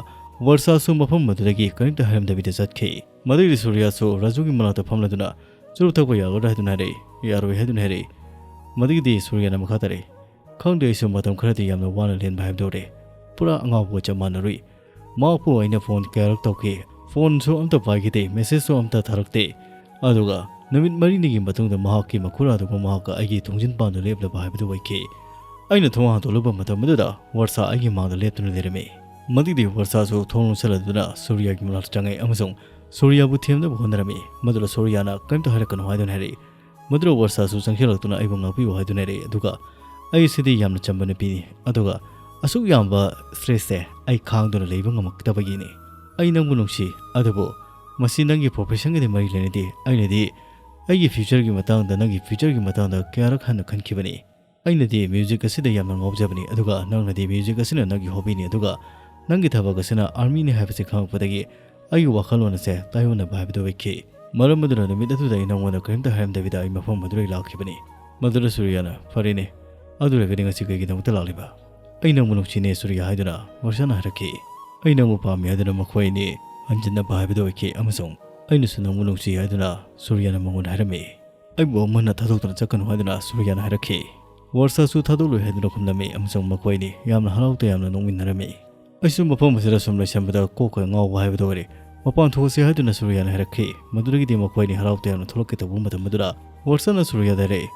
ꯋꯔꯁꯥꯁꯨ ꯃꯐꯝ ꯑꯗꯨꯗꯒꯤ ꯀꯔꯤꯝꯇ ꯍꯥꯏꯔꯝꯗꯕꯤꯗ ꯆꯠꯈꯤ꯫ ꯃꯗꯨꯒꯤꯗꯤ ꯁꯨꯔꯤꯌꯥꯁꯨ ꯔꯥꯖꯨꯒꯤ ꯃꯅꯥꯛꯇ ꯐꯝꯂꯗꯨꯅ, "ꯆꯨꯔꯨꯞ ꯊꯛꯄ ꯌꯥꯒꯗ꯭ꯔꯥ?" ꯍꯥꯏꯗꯨꯅ ꯍꯥꯏꯔꯛꯏ꯫ "ꯌꯥꯔꯣꯏ" ꯍꯥꯏꯗꯨꯅ ꯍꯥꯏꯔꯛꯏ꯫ ꯃꯗꯨꯒꯤꯗꯤ ꯁꯨꯔꯤꯌꯥꯅ ꯃꯈꯥ ꯇꯥꯔꯛꯏ, "ꯈꯪꯗꯦ, ꯑꯩꯁꯨ ꯃꯇꯝ ꯈꯔꯗꯤ ꯌꯥꯝꯅ ꯋꯥꯅ ꯂꯦꯟꯕ ꯍꯥꯏꯕꯗꯨ ꯑꯣꯏꯔꯦ꯫ ꯄꯨꯔꯥ ꯑꯉꯥꯎꯕꯒ ꯆꯞ ꯃꯥꯟꯅꯔꯨꯏ꯫ ꯃꯍꯥꯛꯄꯨ ꯑꯩꯅ ꯐꯣꯟ ꯀꯌꯥꯔꯛ ꯇꯧꯈꯤ, ꯐꯣꯟꯁꯨ ꯑꯝꯇ ꯄꯥꯏꯈꯤꯗꯦ, ꯃꯦꯁꯦꯖꯁꯨ ꯑꯝꯇ ꯊꯥꯔꯛꯇꯦ꯫ ꯑꯗꯨꯒ ꯅꯨꯃꯤꯠ ꯃꯔꯤꯅꯤꯒꯤ ꯃꯇꯨꯡꯗ ꯃꯍꯥꯛꯀꯤ ꯃꯈꯨꯔꯥꯗꯨꯒ ꯃꯍꯥꯛꯀ ꯑꯩꯒꯤ ꯊꯣꯡꯖꯤꯟ ꯄꯥꯟꯗꯨ ꯂꯦꯞꯂꯕ ꯍꯥꯏꯕꯗꯨ ꯑꯣꯏꯈꯤ꯫ ꯑꯩꯅ ꯊꯣꯡ ꯍꯥꯡꯗꯣꯛꯂꯨꯕ ꯃꯇꯝ ꯑꯗꯨꯗ ꯋꯔꯁꯥ ꯑꯩꯒꯤ ꯃꯥꯡꯗ ꯂꯦꯞꯇꯨꯅ ꯂꯩꯔꯝꯃꯤ꯫ ꯃꯗꯨꯗꯤ ꯋꯔꯁꯥꯁꯨ ꯊꯣꯡ ꯂꯣꯟꯁꯤꯜꯂꯗꯨꯅ ꯁꯨꯔꯤꯌꯥꯒꯤ ꯃꯅꯥꯛꯇ ꯆꯪꯉꯛꯏ ꯑꯃꯁꯨꯡ ꯁꯨꯔꯤꯌꯥꯕꯨ ꯊꯦꯝꯅꯕ ꯍꯣꯠꯅꯔꯝꯃꯤ꯫ ꯃꯗꯨꯗ ꯁꯨꯔꯤꯌꯥꯅ ꯀꯔꯤꯝꯇ ꯍꯥꯏꯔꯛꯀꯅꯨ ꯍꯥꯏꯗꯨꯅ ꯍꯥꯏꯔꯛꯏ꯫ ꯃꯗꯨꯗ ꯋꯔꯁꯥꯁꯨ ꯆꯪꯁꯤꯜꯂꯛꯇꯨꯅ ꯑꯩꯕꯨ ꯉꯥꯛꯄꯤꯌꯨ ꯍꯥꯏꯗꯨꯅ ꯍꯥꯏꯔꯛꯏ꯫ ꯑꯗꯨꯒ ꯑꯩ ꯑꯁꯤꯗꯤ ꯌꯥꯝꯅ ꯆꯝꯕ ꯅꯨꯄꯤꯅꯤ, ꯑꯗꯨꯒ ꯑꯁꯨꯛ ꯌꯥꯝꯕ ꯁ꯭ꯇ꯭ꯔꯦꯁꯁꯦ ꯑꯩ ꯈꯥꯡꯗꯨꯅ ꯂꯩꯕ ꯉꯝꯃꯛꯇꯕꯒꯤꯅꯤ꯫ ꯑꯩ ꯅꯪꯕꯨ ꯅꯨꯡꯁꯤ, ꯑꯗꯨꯕꯨ ꯃꯁꯤ ꯅꯪꯒꯤ ꯄ꯭ꯔꯣꯐꯦꯁꯟꯒꯗꯤ ꯃꯔꯤ ꯂꯩꯅꯗꯦ꯫ ꯑꯩꯅꯗꯤ ꯑꯩꯒꯤ ꯐ꯭ꯌꯨꯆꯔꯒꯤ ꯃꯇꯥꯡꯗ, ꯅꯪꯒꯤ ꯐ꯭ꯌꯨꯆꯔꯒꯤ ꯃꯇꯥꯡꯗ ꯀꯌꯥꯔꯛ ꯍꯟꯅ ꯈꯟꯈꯤꯕꯅꯤ꯫ ꯑꯩꯅꯗꯤ ꯃ꯭ꯌꯨꯖꯤꯛ ꯑꯁꯤꯗ ꯌꯥꯝꯅ ꯉꯥꯎꯖꯕꯅꯤ, ꯑꯗꯨꯒ ꯅꯪꯅꯗꯤ ꯃ꯭ꯌꯨꯖꯤꯛ ꯑꯁꯤꯅ ꯅꯪꯒꯤ ꯍꯣꯕꯤꯅꯤ, ꯑꯗꯨꯒ ꯅꯪꯒꯤ ꯊꯕꯛ ꯑꯁꯤꯅ ꯑꯥꯔꯃꯤꯅꯤ ꯍꯥꯏꯕꯁꯤ ꯈꯪꯂꯛꯄꯗꯒꯤ ꯑꯩꯒꯤ ꯋꯥꯈꯜꯂꯣꯟ ꯑꯁꯦ ꯇꯥꯏꯑꯣꯟꯅꯕ ꯍꯥꯏꯕꯗꯨ ꯑꯣꯏꯈꯤ꯫ ꯃꯔꯝ ꯑꯗꯨꯅ ꯅꯨꯃꯤꯠ ꯑꯗꯨꯗ ꯑꯩ ꯅꯉꯣꯟꯗ ꯀꯔꯤꯝꯇ ꯍꯥꯏꯔꯝꯗꯕꯤꯗ ꯑꯩ ꯃꯐꯝ ꯑꯗꯨꯗꯒꯤ ꯂꯥꯛꯈꯤꯕꯅꯤ꯫ ꯃꯗꯨꯗ ꯁꯨꯔꯤꯌꯥꯅ, "ꯐꯔꯦꯅꯦ, ꯑꯗꯨ ꯑꯣꯏꯔꯒꯗꯤ ꯉꯁꯤ ꯀꯩꯒꯤꯗꯃꯛꯇ ꯂꯥꯛꯂꯤꯕ?" "ꯑꯩ ꯅꯪꯕꯨ ꯅꯨꯡꯁꯤꯅꯦ, ꯁꯨꯔꯤꯌꯥ," ꯍꯥꯏꯗꯨꯅ ꯋꯔꯁꯥꯅ ꯍꯥꯏꯔꯛꯈꯤ꯫ "ꯑꯩ ꯅꯪꯕꯨ ꯄꯥꯝꯃꯤ," ꯍꯥꯏꯗꯨꯅ ꯃꯈꯣꯏ ꯑꯅꯤ ꯍꯟꯖꯤꯟꯅꯕ ꯍꯥꯏꯕꯗꯨ ꯑꯣꯏꯈꯤ, ꯑꯃꯁꯨꯡ "ꯑꯩꯅꯁꯨ ꯅꯪꯕꯨ ꯅꯨꯡꯁꯤ," ꯍꯥꯏꯗꯨꯅ ꯁꯨꯔꯤꯌꯥꯅ ꯃꯉꯣꯟꯗ ꯍꯥꯏꯔꯝꯃꯤ꯫ "ꯑꯩꯕꯨ ꯑꯃꯨꯛ ꯍꯟꯅ ꯊꯥꯗꯣꯛꯇꯨꯅ ꯆꯠꯀꯅꯨ," ꯍꯥꯏꯗꯨꯅ ꯁꯨꯔꯤꯌꯥꯅ ꯍꯥꯏꯔꯛꯈꯤ꯫ ꯋꯔꯁꯥꯁꯨ ꯊꯥꯗꯣꯛꯂꯣꯏ ꯍꯥꯏꯗꯨꯅ ꯈꯨꯝꯂꯝꯃꯤ, ꯑꯃꯁꯨꯡ ꯃꯈꯣꯏ ꯑꯅꯤ ꯌꯥꯝꯅ ꯍꯔꯥꯎ ꯇꯌꯥꯝꯅ ꯅꯣꯛꯃꯤꯟꯅꯔꯝꯃꯤ꯫ ꯑꯩꯁꯨ ꯃꯐꯝ ꯑꯁꯤꯗ ꯁꯨꯝ ꯂꯩꯁꯟꯕꯗ ꯀꯣꯛꯀ ꯉꯥꯎꯕ ꯍꯥꯏꯕꯗꯨ ꯑꯣꯏꯔꯦ꯫ "ꯃꯄꯥꯟ ꯊꯣꯛꯑꯁꯤ," ꯍꯥꯏꯗꯨꯅ ꯁꯨꯔꯤꯌꯥꯅ ꯍꯥꯏꯔꯛꯈꯤ꯫ ꯃꯗꯨꯗꯒꯤꯗꯤ ꯃꯈꯣꯏ ꯑꯅꯤ ꯍꯔꯥꯎ ꯇꯌꯥꯝꯅ ꯊꯣꯛꯂꯛꯀꯦ ꯇꯧꯕ ꯃꯇꯝ ꯑꯗꯨꯗ ꯋꯔꯁꯥꯅ ꯁꯨꯔꯤꯌꯥꯗ ꯍꯥꯏꯔꯛꯏ,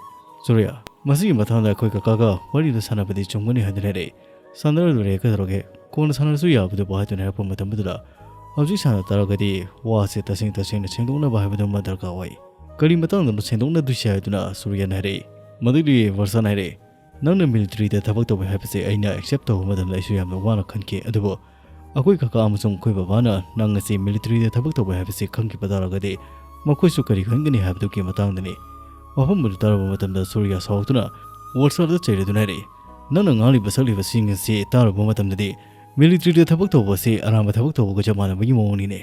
"ꯁꯨꯔꯤꯌꯥ, ꯃꯁꯤꯒꯤ ꯃꯇꯥꯡꯗ ꯑꯩꯈꯣꯏ ꯀꯀꯥꯒ ꯋꯥꯔꯤꯗꯨ ꯁꯥꯟꯅꯕꯗꯤ ꯆꯨꯝꯒꯅꯤ ꯍꯥꯏꯗꯨꯅ ꯍꯥꯏꯔꯛꯏ꯫ ꯁꯥꯟꯅꯔ ꯂꯣꯏꯔꯦ, ꯀꯩꯗꯧꯔꯒꯦ? ꯀꯣꯟꯅ ꯁꯥꯟꯅꯔꯁꯨ ꯌꯥꯕꯗꯨꯕꯨ," ꯍꯥꯏꯗꯨꯅ ꯍꯥꯏꯔꯛꯄ ꯃꯇꯝ ꯑꯗꯨꯗ, "ꯍꯧꯖꯤꯛ ꯁꯥꯟꯅ ꯇꯥꯔꯒꯗꯤ ꯋꯥꯁꯦ ꯇꯁꯦꯡ ꯇꯁꯦꯡꯅ ꯁꯦꯡꯗꯣꯛꯅꯕ ꯍꯥꯏꯕꯗꯨ ꯑꯃ ꯗꯔꯀꯥꯔ ꯑꯣꯏ꯫ ꯀꯔꯤ ꯃꯇꯥꯡꯗꯅꯣ ꯁꯦꯡꯗꯣꯛꯅꯗꯣꯏꯁꯦ?" ꯍꯥꯏꯗꯨꯅ ꯁꯨꯔꯤꯌꯥꯅ ꯍꯥꯏꯔꯛꯏ꯫ ꯃꯗꯨꯗꯤ ꯋꯔꯁꯥꯅ ꯍꯥꯏꯔꯛꯏ, "ꯅꯪꯅ ꯃꯤꯂꯤꯇꯔꯤꯗ ꯊꯕꯛ ꯇꯧꯕ ꯍꯥꯏꯕꯁꯦ ꯑꯩꯅ ꯑꯦꯛꯁꯦꯞ ꯇꯧꯕ ꯃꯇꯝꯗ ꯑꯩꯁꯨ ꯌꯥꯝꯅ ꯋꯥꯅ ꯈꯟꯈꯤ, ꯑꯗꯨꯕꯨ ꯑꯩꯈꯣꯏ ꯀꯀꯥ ꯑꯃꯁꯨꯡ ꯑꯩꯈꯣꯏ ꯕꯕꯥꯅ ꯅꯪ ꯑꯁꯤ ꯃꯤꯂꯤꯇꯔꯤꯗ ꯊꯕꯛ ꯇꯧꯕ ꯍꯥꯏꯕꯁꯤ ꯈꯪꯈꯤꯕ ꯇꯥꯔꯒꯗꯤ ꯃꯈꯣꯏꯁꯨ ꯀꯔꯤ ꯈꯟꯒꯅꯤ ꯍꯥꯏꯕꯗꯨꯒꯤ ꯃꯇꯥꯡꯗꯅꯤ꯫" ꯋꯥꯐꯝ ꯑꯗꯨ ꯇꯥꯔꯕ ꯃꯇꯝꯗ ꯁꯨꯔꯤꯌꯥ ꯁꯥꯎꯗꯨꯅ ꯋꯔꯁꯥꯗ ꯆꯩꯔꯗꯨꯅ ꯍꯥꯏꯔꯛꯏ, "ꯅꯪꯅ ꯉꯥꯡꯂꯤꯕ ꯁꯛꯂꯤꯕꯁꯤꯡ ꯑꯁꯤ ꯇꯥꯔꯨꯕ ꯃꯇꯝꯗꯗꯤ ꯃꯤꯂꯤꯇꯔꯤꯗ ꯊꯕꯛ ꯇꯧꯕ ꯑꯁꯤ ꯑꯔꯥꯟꯕ ꯊꯕꯛ ꯇꯧꯕꯒ ꯆꯞ ꯃꯥꯟꯅꯕꯒꯤ ꯃꯑꯣꯡꯅꯤꯅꯦ꯫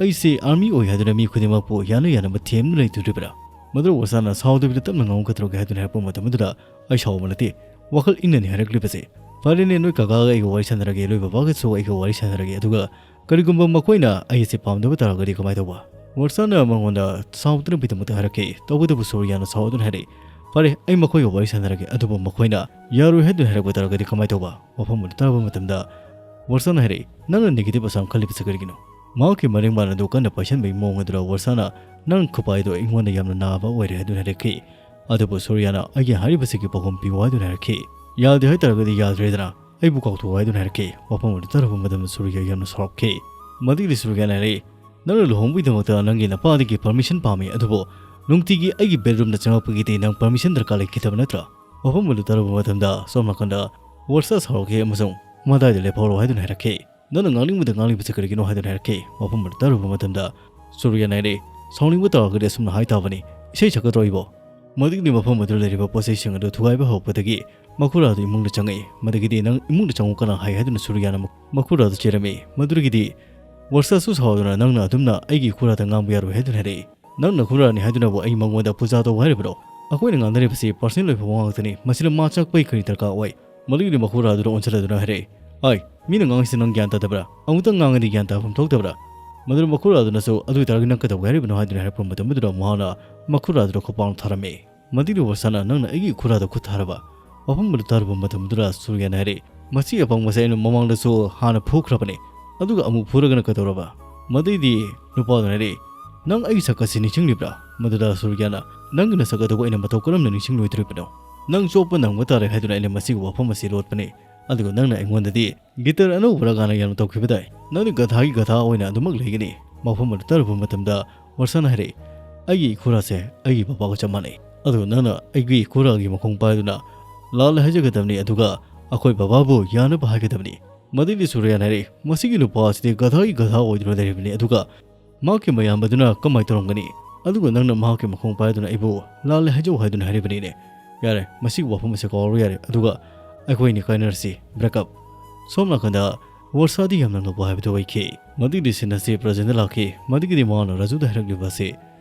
ꯑꯩꯁꯦ ꯑꯥꯔꯃꯤ ꯑꯣꯏ ꯍꯥꯏꯗꯨꯅ ꯃꯤ ꯈꯨꯗꯤꯡꯃꯛꯄꯨ ꯌꯥꯅ ꯌꯥꯅꯕ ꯊꯦꯝꯗꯨꯅ ꯂꯩꯗꯣꯔꯤꯕ꯭ꯔꯥ?" ꯃꯗꯨ ꯋꯔꯁꯥꯅ ꯁꯥꯎꯗꯕꯤꯗ ꯇꯞꯅ ꯉꯥꯡꯉꯨ ꯀꯩꯗꯧꯔꯒꯦ ꯍꯥꯏꯗꯨꯅ ꯍꯥꯏꯔꯛꯄ ꯃꯇꯝ ꯑꯗꯨꯗ, "ꯑꯩ ꯁꯥꯎꯕ ꯅꯠꯇꯦ, ꯋꯥꯈꯜ ꯏꯪꯅꯅꯤ ꯍꯥꯏꯔꯛꯂꯤꯕꯁꯦ꯫ ꯐꯔꯦꯅꯦ, ꯅꯣꯏ ꯀꯀꯥꯒ ꯑꯩꯒ ꯋꯥꯔꯤ ꯁꯥꯟꯅꯔꯒꯦ, ꯅꯣꯏ ꯕꯕꯥꯒꯁꯨ ꯑꯩꯒ ꯋꯥꯔꯤ ꯁꯥꯟꯅꯔꯒꯦ, ꯑꯗꯨꯒ ꯀꯔꯤꯒꯨꯝꯕ ꯃꯈꯣꯏꯅ ꯑꯩ ꯑꯁꯤ ꯄꯥꯝꯗꯕ ꯇꯥꯔꯒꯗꯤ ꯀꯃꯥꯏꯅ ꯇꯧꯕ?" ꯋꯔꯁꯥꯅ ꯃꯉꯣꯟꯗ ꯁꯥꯎꯗꯅꯕꯒꯤꯗꯃꯛꯇ ꯍꯥꯏꯔꯛꯈꯤ꯫ ꯇꯧꯕꯇꯕꯨ ꯁꯨꯔꯤꯌꯥꯅ ꯁꯥꯎꯗꯨꯅ ꯍꯥꯏꯔꯛꯏ, "ꯐꯔꯦ, ꯑꯩ ꯃꯈꯣꯏꯒ ꯋꯥꯔꯤ ꯁꯥꯟꯅꯔꯒꯦ, ꯑꯗꯨꯕꯨ ꯃꯈꯣꯏꯅ ꯌꯥꯔꯣꯏ ꯍꯥꯏꯗꯨꯅ ꯍꯥꯏꯔꯛꯄ ꯇꯥꯔꯒꯗꯤ ꯀꯃꯥꯏꯅ ꯇꯧꯕ?" ꯋꯥꯐꯝ ꯑꯗꯨ ꯇꯥꯕ ꯃꯇꯝꯗ ꯋꯔꯁꯥꯅ ꯍꯥꯏꯔꯛꯏ, "ꯅꯪꯅ ꯅꯦꯒꯦꯇꯤꯚ ꯑꯁꯥꯝ ꯈꯜꯂꯤꯕꯁꯤ ꯀꯔꯤꯒꯤꯅꯣ? ꯃꯍꯥꯛꯀꯤ ꯃꯔꯤꯡ ꯃꯥꯟ ꯑꯗꯨ ꯀꯟꯅ ꯄꯥꯏꯁꯟꯕꯒꯤ ꯃꯑꯣꯡ ꯑꯗꯨꯗ ꯋꯔꯁꯥꯅ, "ꯅꯪ ꯈꯨꯄꯥꯏꯗꯣ ꯑꯩꯉꯣꯟꯗ ꯌꯥꯝꯅ ꯅꯥꯕ ꯑꯣꯏꯔꯦ" ꯍꯥꯏꯗꯨꯅ ꯍꯥꯏꯔꯛꯈꯤ꯫ ꯑꯗꯨꯕꯨ ꯁꯨꯔꯤꯌꯥꯅ, "ꯑꯩꯒꯤ ꯍꯥꯏꯔꯤꯕꯁꯤꯒꯤ ꯄꯥꯎꯈꯨꯝ ꯄꯤꯌꯨ" ꯍꯥꯏꯗꯨꯅ ꯍꯥꯏꯔꯛꯈꯤ꯫ "ꯌꯥꯗꯦ ꯍꯥꯏꯇꯥꯔꯒꯗꯤ ꯌꯥꯗ꯭ꯔꯦꯗꯅ, ꯑꯩꯕꯨ ꯀꯥꯎꯊꯣꯛꯎ" ꯍꯥꯏꯗꯨꯅ ꯍꯥꯏꯔꯛꯈꯤ꯫ ꯋꯥꯐꯝ ꯑꯗꯨ ꯇꯥꯔꯨꯕ ꯃꯇꯝꯗ ꯁꯨꯔꯤꯌꯥ ꯌꯥꯝꯅ ꯁꯥꯎꯔꯛꯈꯤ꯫ ꯃꯗꯨꯒꯤꯗꯤ ꯁꯨꯔꯤꯌꯥꯅ ꯍꯥꯏꯔꯛꯏ, "ꯅꯪꯅ ꯂꯨꯍꯣꯡꯕꯒꯤꯗꯃꯛꯇ ꯅꯪꯒꯤ ꯅꯄꯥꯗꯒꯤ ꯄꯔꯃꯤꯁꯟ ꯄꯥꯝꯃꯤ, ꯑꯗꯨꯕꯨ ꯅꯨꯡꯇꯤꯒꯤ ꯑꯩꯒꯤ ꯕꯦꯗꯔꯨꯝꯗ ꯆꯪꯉꯛꯄꯒꯤꯗꯤ ꯅꯪ ꯄꯔꯃꯤꯁꯟ ꯗꯔꯀꯥꯔ ꯂꯩꯈꯤꯗꯕ ꯅꯠꯇ꯭ꯔꯥ?" ꯋꯥꯐꯝ ꯑꯗꯨ ꯇꯥꯔꯨꯕ ꯃꯇꯝꯗ ꯁꯣꯝ ꯅꯥꯀꯟꯗ ꯋꯔꯁꯥ ꯁꯥꯎꯔꯛꯈꯤ ꯑꯃꯁꯨꯡ, "ꯃꯇꯥꯏꯗ ꯂꯦꯞꯍꯧꯔꯣ" ꯍꯥꯏꯗꯨꯅ ꯍꯥꯏꯔꯛꯈꯤ꯫ "ꯅꯪꯅ ꯉꯥꯡꯅꯤꯡꯕꯗ ꯉꯥꯡꯂꯤꯕꯁꯤ ꯀꯔꯤꯒꯤꯅꯣ?" ꯍꯥꯏꯗꯨꯅ ꯍꯥꯏꯔꯛꯈꯤ꯫ ꯋꯥꯐꯝ ꯑꯗꯨ ꯇꯥꯔꯨꯕ ꯃꯇꯝꯗ ꯁꯨꯔꯤꯌꯥꯅ ꯍꯥꯏꯔꯛꯏ, "ꯁꯥꯎꯅꯤꯡꯕ ꯇꯥꯔꯒꯗꯤ ꯑꯁꯨꯝꯅ ꯍꯥꯏ ꯇꯥꯕꯅꯤ꯫ ꯏꯁꯩ ꯁꯛꯀꯗ꯭ꯔꯣ ꯑꯩꯕꯣ?" ꯃꯗꯨꯒꯤꯗꯤ ꯃꯐꯝ ꯑꯗꯨꯗ ꯂꯩꯔꯤꯕ ꯄꯣꯠ ꯆꯩꯁꯤꯡ ꯑꯗꯨ ꯊꯨꯒꯥꯏꯕ ꯍꯧꯔꯛꯄꯗꯒꯤ ꯃꯈꯨꯔꯥ ꯑꯗꯨ ꯏꯃꯨꯡꯗ ꯆꯪꯉꯛꯏ꯫ ꯃꯗꯨꯒꯤꯗꯤ, "ꯅꯪ ꯏꯃꯨꯡꯗ ꯆꯪꯉꯨ ꯀꯅꯥ ꯍꯥꯏ?" ꯍꯥꯏꯗꯨꯅ ꯁꯨꯔꯤꯌꯥꯅ ꯃꯈꯨꯔꯥ ꯑꯗꯨ ꯆꯦꯔꯝꯃꯤ꯫ ꯃꯗꯨꯗꯒꯤꯗꯤ ꯋꯔꯁꯥꯁꯨ ꯁꯥꯎꯗꯨꯅ, "ꯅꯪꯅ ꯑꯗꯨꯝꯅ ꯑꯩꯒꯤ ꯏꯈꯨꯔꯥꯗ ꯉꯥꯡꯕ ꯌꯥꯔꯣꯏ" ꯍꯥꯏꯗꯨꯅ ꯍꯥꯏꯔꯛꯏ꯫ "ꯅꯪ ꯅꯈꯨꯔꯥꯅꯤ ꯍꯥꯏꯗꯨꯅꯕꯨ ꯑꯩ ꯃꯉꯣꯟꯗ ꯄꯨꯖꯥ ꯇꯧ ꯍꯥꯏꯔꯤꯕ꯭ꯔꯣ? ꯑꯩꯈꯣꯏꯅ ꯉꯥꯡꯅꯔꯤꯕꯁꯤ ꯄꯔꯁꯅꯦꯜ ꯑꯣꯏꯕ ꯋꯥ ꯉꯥꯛꯇꯅꯤ, ꯃꯁꯤꯗ ꯃꯥ ꯆꯪꯉꯛꯄꯒꯤ ꯀꯔꯤ ꯗꯔꯀꯥꯔ ꯑꯣꯏ?" ꯃꯗꯨꯒꯤꯗꯤ ꯃꯈꯨꯔꯥ ꯑꯗꯨꯗ ꯑꯣꯟꯁꯤꯜꯂꯗꯨꯅ ꯍꯥꯏꯔꯛꯏ, "ꯑꯥꯏ, ꯃꯤꯅ ꯉꯥꯡꯉꯤꯁꯤ ꯅꯪ ꯒ꯭ꯌꯥꯟ ꯇꯥꯗꯕ꯭ꯔꯥ? ꯑꯃꯨꯛꯇꯪ ꯉꯥꯡꯉꯗꯤ ꯒ꯭ꯌꯥꯟ ꯇꯥꯐꯝ ꯊꯣꯛꯇꯕ꯭ꯔꯥ?" ꯃꯗꯨꯗ ꯃꯈꯨꯔꯥ ꯑꯗꯨꯅꯁꯨ, "ꯑꯗꯨ ꯑꯣꯏꯇꯥꯔꯒꯗꯤ ꯅꯪ ꯀꯩꯗꯧꯒꯦ ꯍꯥꯏꯔꯤꯕꯅꯣ?" ꯍꯥꯏꯗꯨꯅ ꯍꯥꯏꯔꯛꯄ ꯃꯇꯝ ꯑꯗꯨꯗ ꯃꯍꯥꯛꯅ ꯃꯈꯨꯔꯥ ꯑꯗꯨꯗ ꯈꯨꯄꯥꯛꯅ ꯊꯥꯔꯝꯃꯤ꯫ ꯃꯗꯨꯒꯤ ꯋꯔꯁꯥꯅ, "ꯅꯪꯅ ꯑꯩꯒꯤ ꯏꯈꯨꯔꯥꯗ ꯈꯨꯠ ꯊꯥꯔꯕ?" ꯋꯥꯐꯝ ꯑꯗꯨ ꯇꯥꯔꯨꯕ ꯃꯇꯝ ꯑꯗꯨꯗ ꯁꯨꯔꯤꯌꯥꯅ ꯍꯥꯏꯔꯛꯏ, "ꯃꯁꯤ ꯑꯄꯪꯕꯁꯦ ꯑꯩꯅ ꯃꯃꯥꯡꯗꯁꯨ ꯍꯥꯟꯅ ꯐꯨꯈ꯭ꯔꯕꯅꯤ, ꯑꯗꯨꯒ ꯑꯃꯨꯛ ꯐꯨꯔꯒꯅ ꯀꯩꯗꯧꯔꯕ?" ꯃꯗꯩꯗꯤ ꯅꯨꯄꯥꯗꯨꯅ ꯍꯥꯏꯔꯛꯏ, "ꯅꯪ ꯑꯩꯒꯤ ꯁꯛ ꯑꯁꯤ ꯅꯤꯡꯁꯤꯡꯂꯤꯕ꯭ꯔꯥ?" ꯃꯗꯨꯗ ꯁꯨꯔꯤꯌꯥꯅ, "ꯅꯪꯒꯤ ꯅꯁꯛ ꯑꯗꯨꯕꯨ ꯑꯩꯅ ꯃꯇꯧ ꯀꯔꯝꯅ ꯅꯤꯡꯁꯤꯡꯂꯣꯏꯗꯧꯔꯤꯕꯅꯣ? ꯅꯪ ꯆꯣꯞꯄ ꯅꯪꯕ ꯇꯥꯔꯦ ꯍꯥꯏꯗꯨꯅ ꯑꯩꯅ ꯃꯁꯤꯒꯤ ꯋꯥꯐꯝ ꯑꯁꯤ ꯂꯣꯠꯄꯅꯤ, ꯑꯗꯨꯒ ꯅꯪꯅ ꯑꯩꯉꯣꯟꯗꯗꯤ ꯒꯤꯇꯔ ꯑꯅꯧꯕ ꯔꯒꯥꯅ ꯌꯥꯝꯅ ꯇꯧꯈꯤꯕꯗꯥꯏ? ꯅꯪꯗꯤ ꯒꯙꯥꯒꯤ ꯒꯙꯥ ꯑꯣꯏꯅ ꯑꯗꯨꯃꯛ ꯂꯩꯒꯅꯤ꯫" ꯃꯐꯝ ꯑꯗꯨ ꯇꯥꯔꯨꯕ ꯃꯇꯝꯗ ꯋꯔꯁꯥꯅ ꯍꯥꯏꯔꯛꯏ, "ꯑꯩꯒꯤ ꯏꯈꯨꯔꯥꯁꯦ ꯑꯩꯒꯤ ꯕꯕꯥꯒ ꯆꯞ ꯃꯥꯟꯅꯩ, ꯑꯗꯨꯒ ꯅꯪꯅ ꯑꯩꯒꯤ ꯏꯈꯨꯔꯥꯒꯤ ꯃꯈꯣꯡ ꯄꯥꯏꯗꯨꯅ ꯂꯥꯜꯂꯦ ꯍꯥꯏꯖꯒꯗꯕꯅꯤ, ꯑꯗꯨꯒ ꯑꯩꯈꯣꯏ ꯕꯕꯥꯕꯨ ꯌꯥꯅꯕ ꯍꯥꯏꯒꯗꯕꯅꯤ꯫" ꯃꯗꯩꯗꯤ ꯁꯨꯔꯤꯌꯥꯅ ꯍꯥꯏꯔꯛꯏ, "ꯃꯁꯤꯒꯤ ꯅꯨꯄꯥ ꯑꯁꯤꯗꯤ ꯒꯙꯥꯒꯤ ꯒꯙꯥ ꯑꯣꯏꯗꯨꯅ ꯂꯩꯔꯤꯕꯅꯤ, ꯑꯗꯨꯒ ꯃꯍꯥꯛꯀꯤ ꯃꯌꯥꯝꯕꯗꯨꯅ ꯀꯃꯥꯏꯅ ꯇꯧꯔꯝꯒꯅꯤ? ꯑꯗꯨꯒ ꯅꯪꯅ ꯃꯍꯥꯛꯀꯤ ꯃꯈꯣꯡ ꯄꯥꯏꯗꯨꯅ ꯑꯩꯕꯨ ꯂꯥꯜꯂꯦ ꯍꯥꯏꯖꯧ ꯍꯥꯏꯗꯨꯅ ꯍꯥꯏꯔꯤꯕꯅꯤꯅꯦ꯫ ꯌꯥꯔꯦ, ꯃꯁꯤꯒꯤ ꯋꯥꯐꯝ ꯑꯁꯦ ꯀꯥꯎꯔꯣ ꯌꯥꯔꯦ, ꯑꯗꯨꯒ ꯑꯩꯈꯣꯏ ꯑꯅꯤ ꯀꯥꯏꯅꯔꯁꯤ, ꯕ꯭ꯔꯦꯛ ꯑꯞ꯫" ꯁꯣꯝ ꯅꯥꯀꯟꯗ ꯋꯔꯁꯥꯗꯤ ꯌꯥꯝꯅ ꯉꯛꯄ ꯍꯥꯏꯕꯗꯨ ꯑꯣꯏꯈꯤ꯫ ꯃꯗꯨꯒꯤꯗꯤ ꯁꯤꯟ ꯑꯁꯤ ꯄ꯭ꯔꯖꯦꯟꯗ ꯂꯥꯛꯈꯤ꯫ ꯃꯗꯨꯒꯤꯗꯤ ꯃꯥꯅ ꯔꯥꯖꯨꯗ ꯍꯥꯏꯔꯛꯂꯤꯕ ꯑꯁꯤ,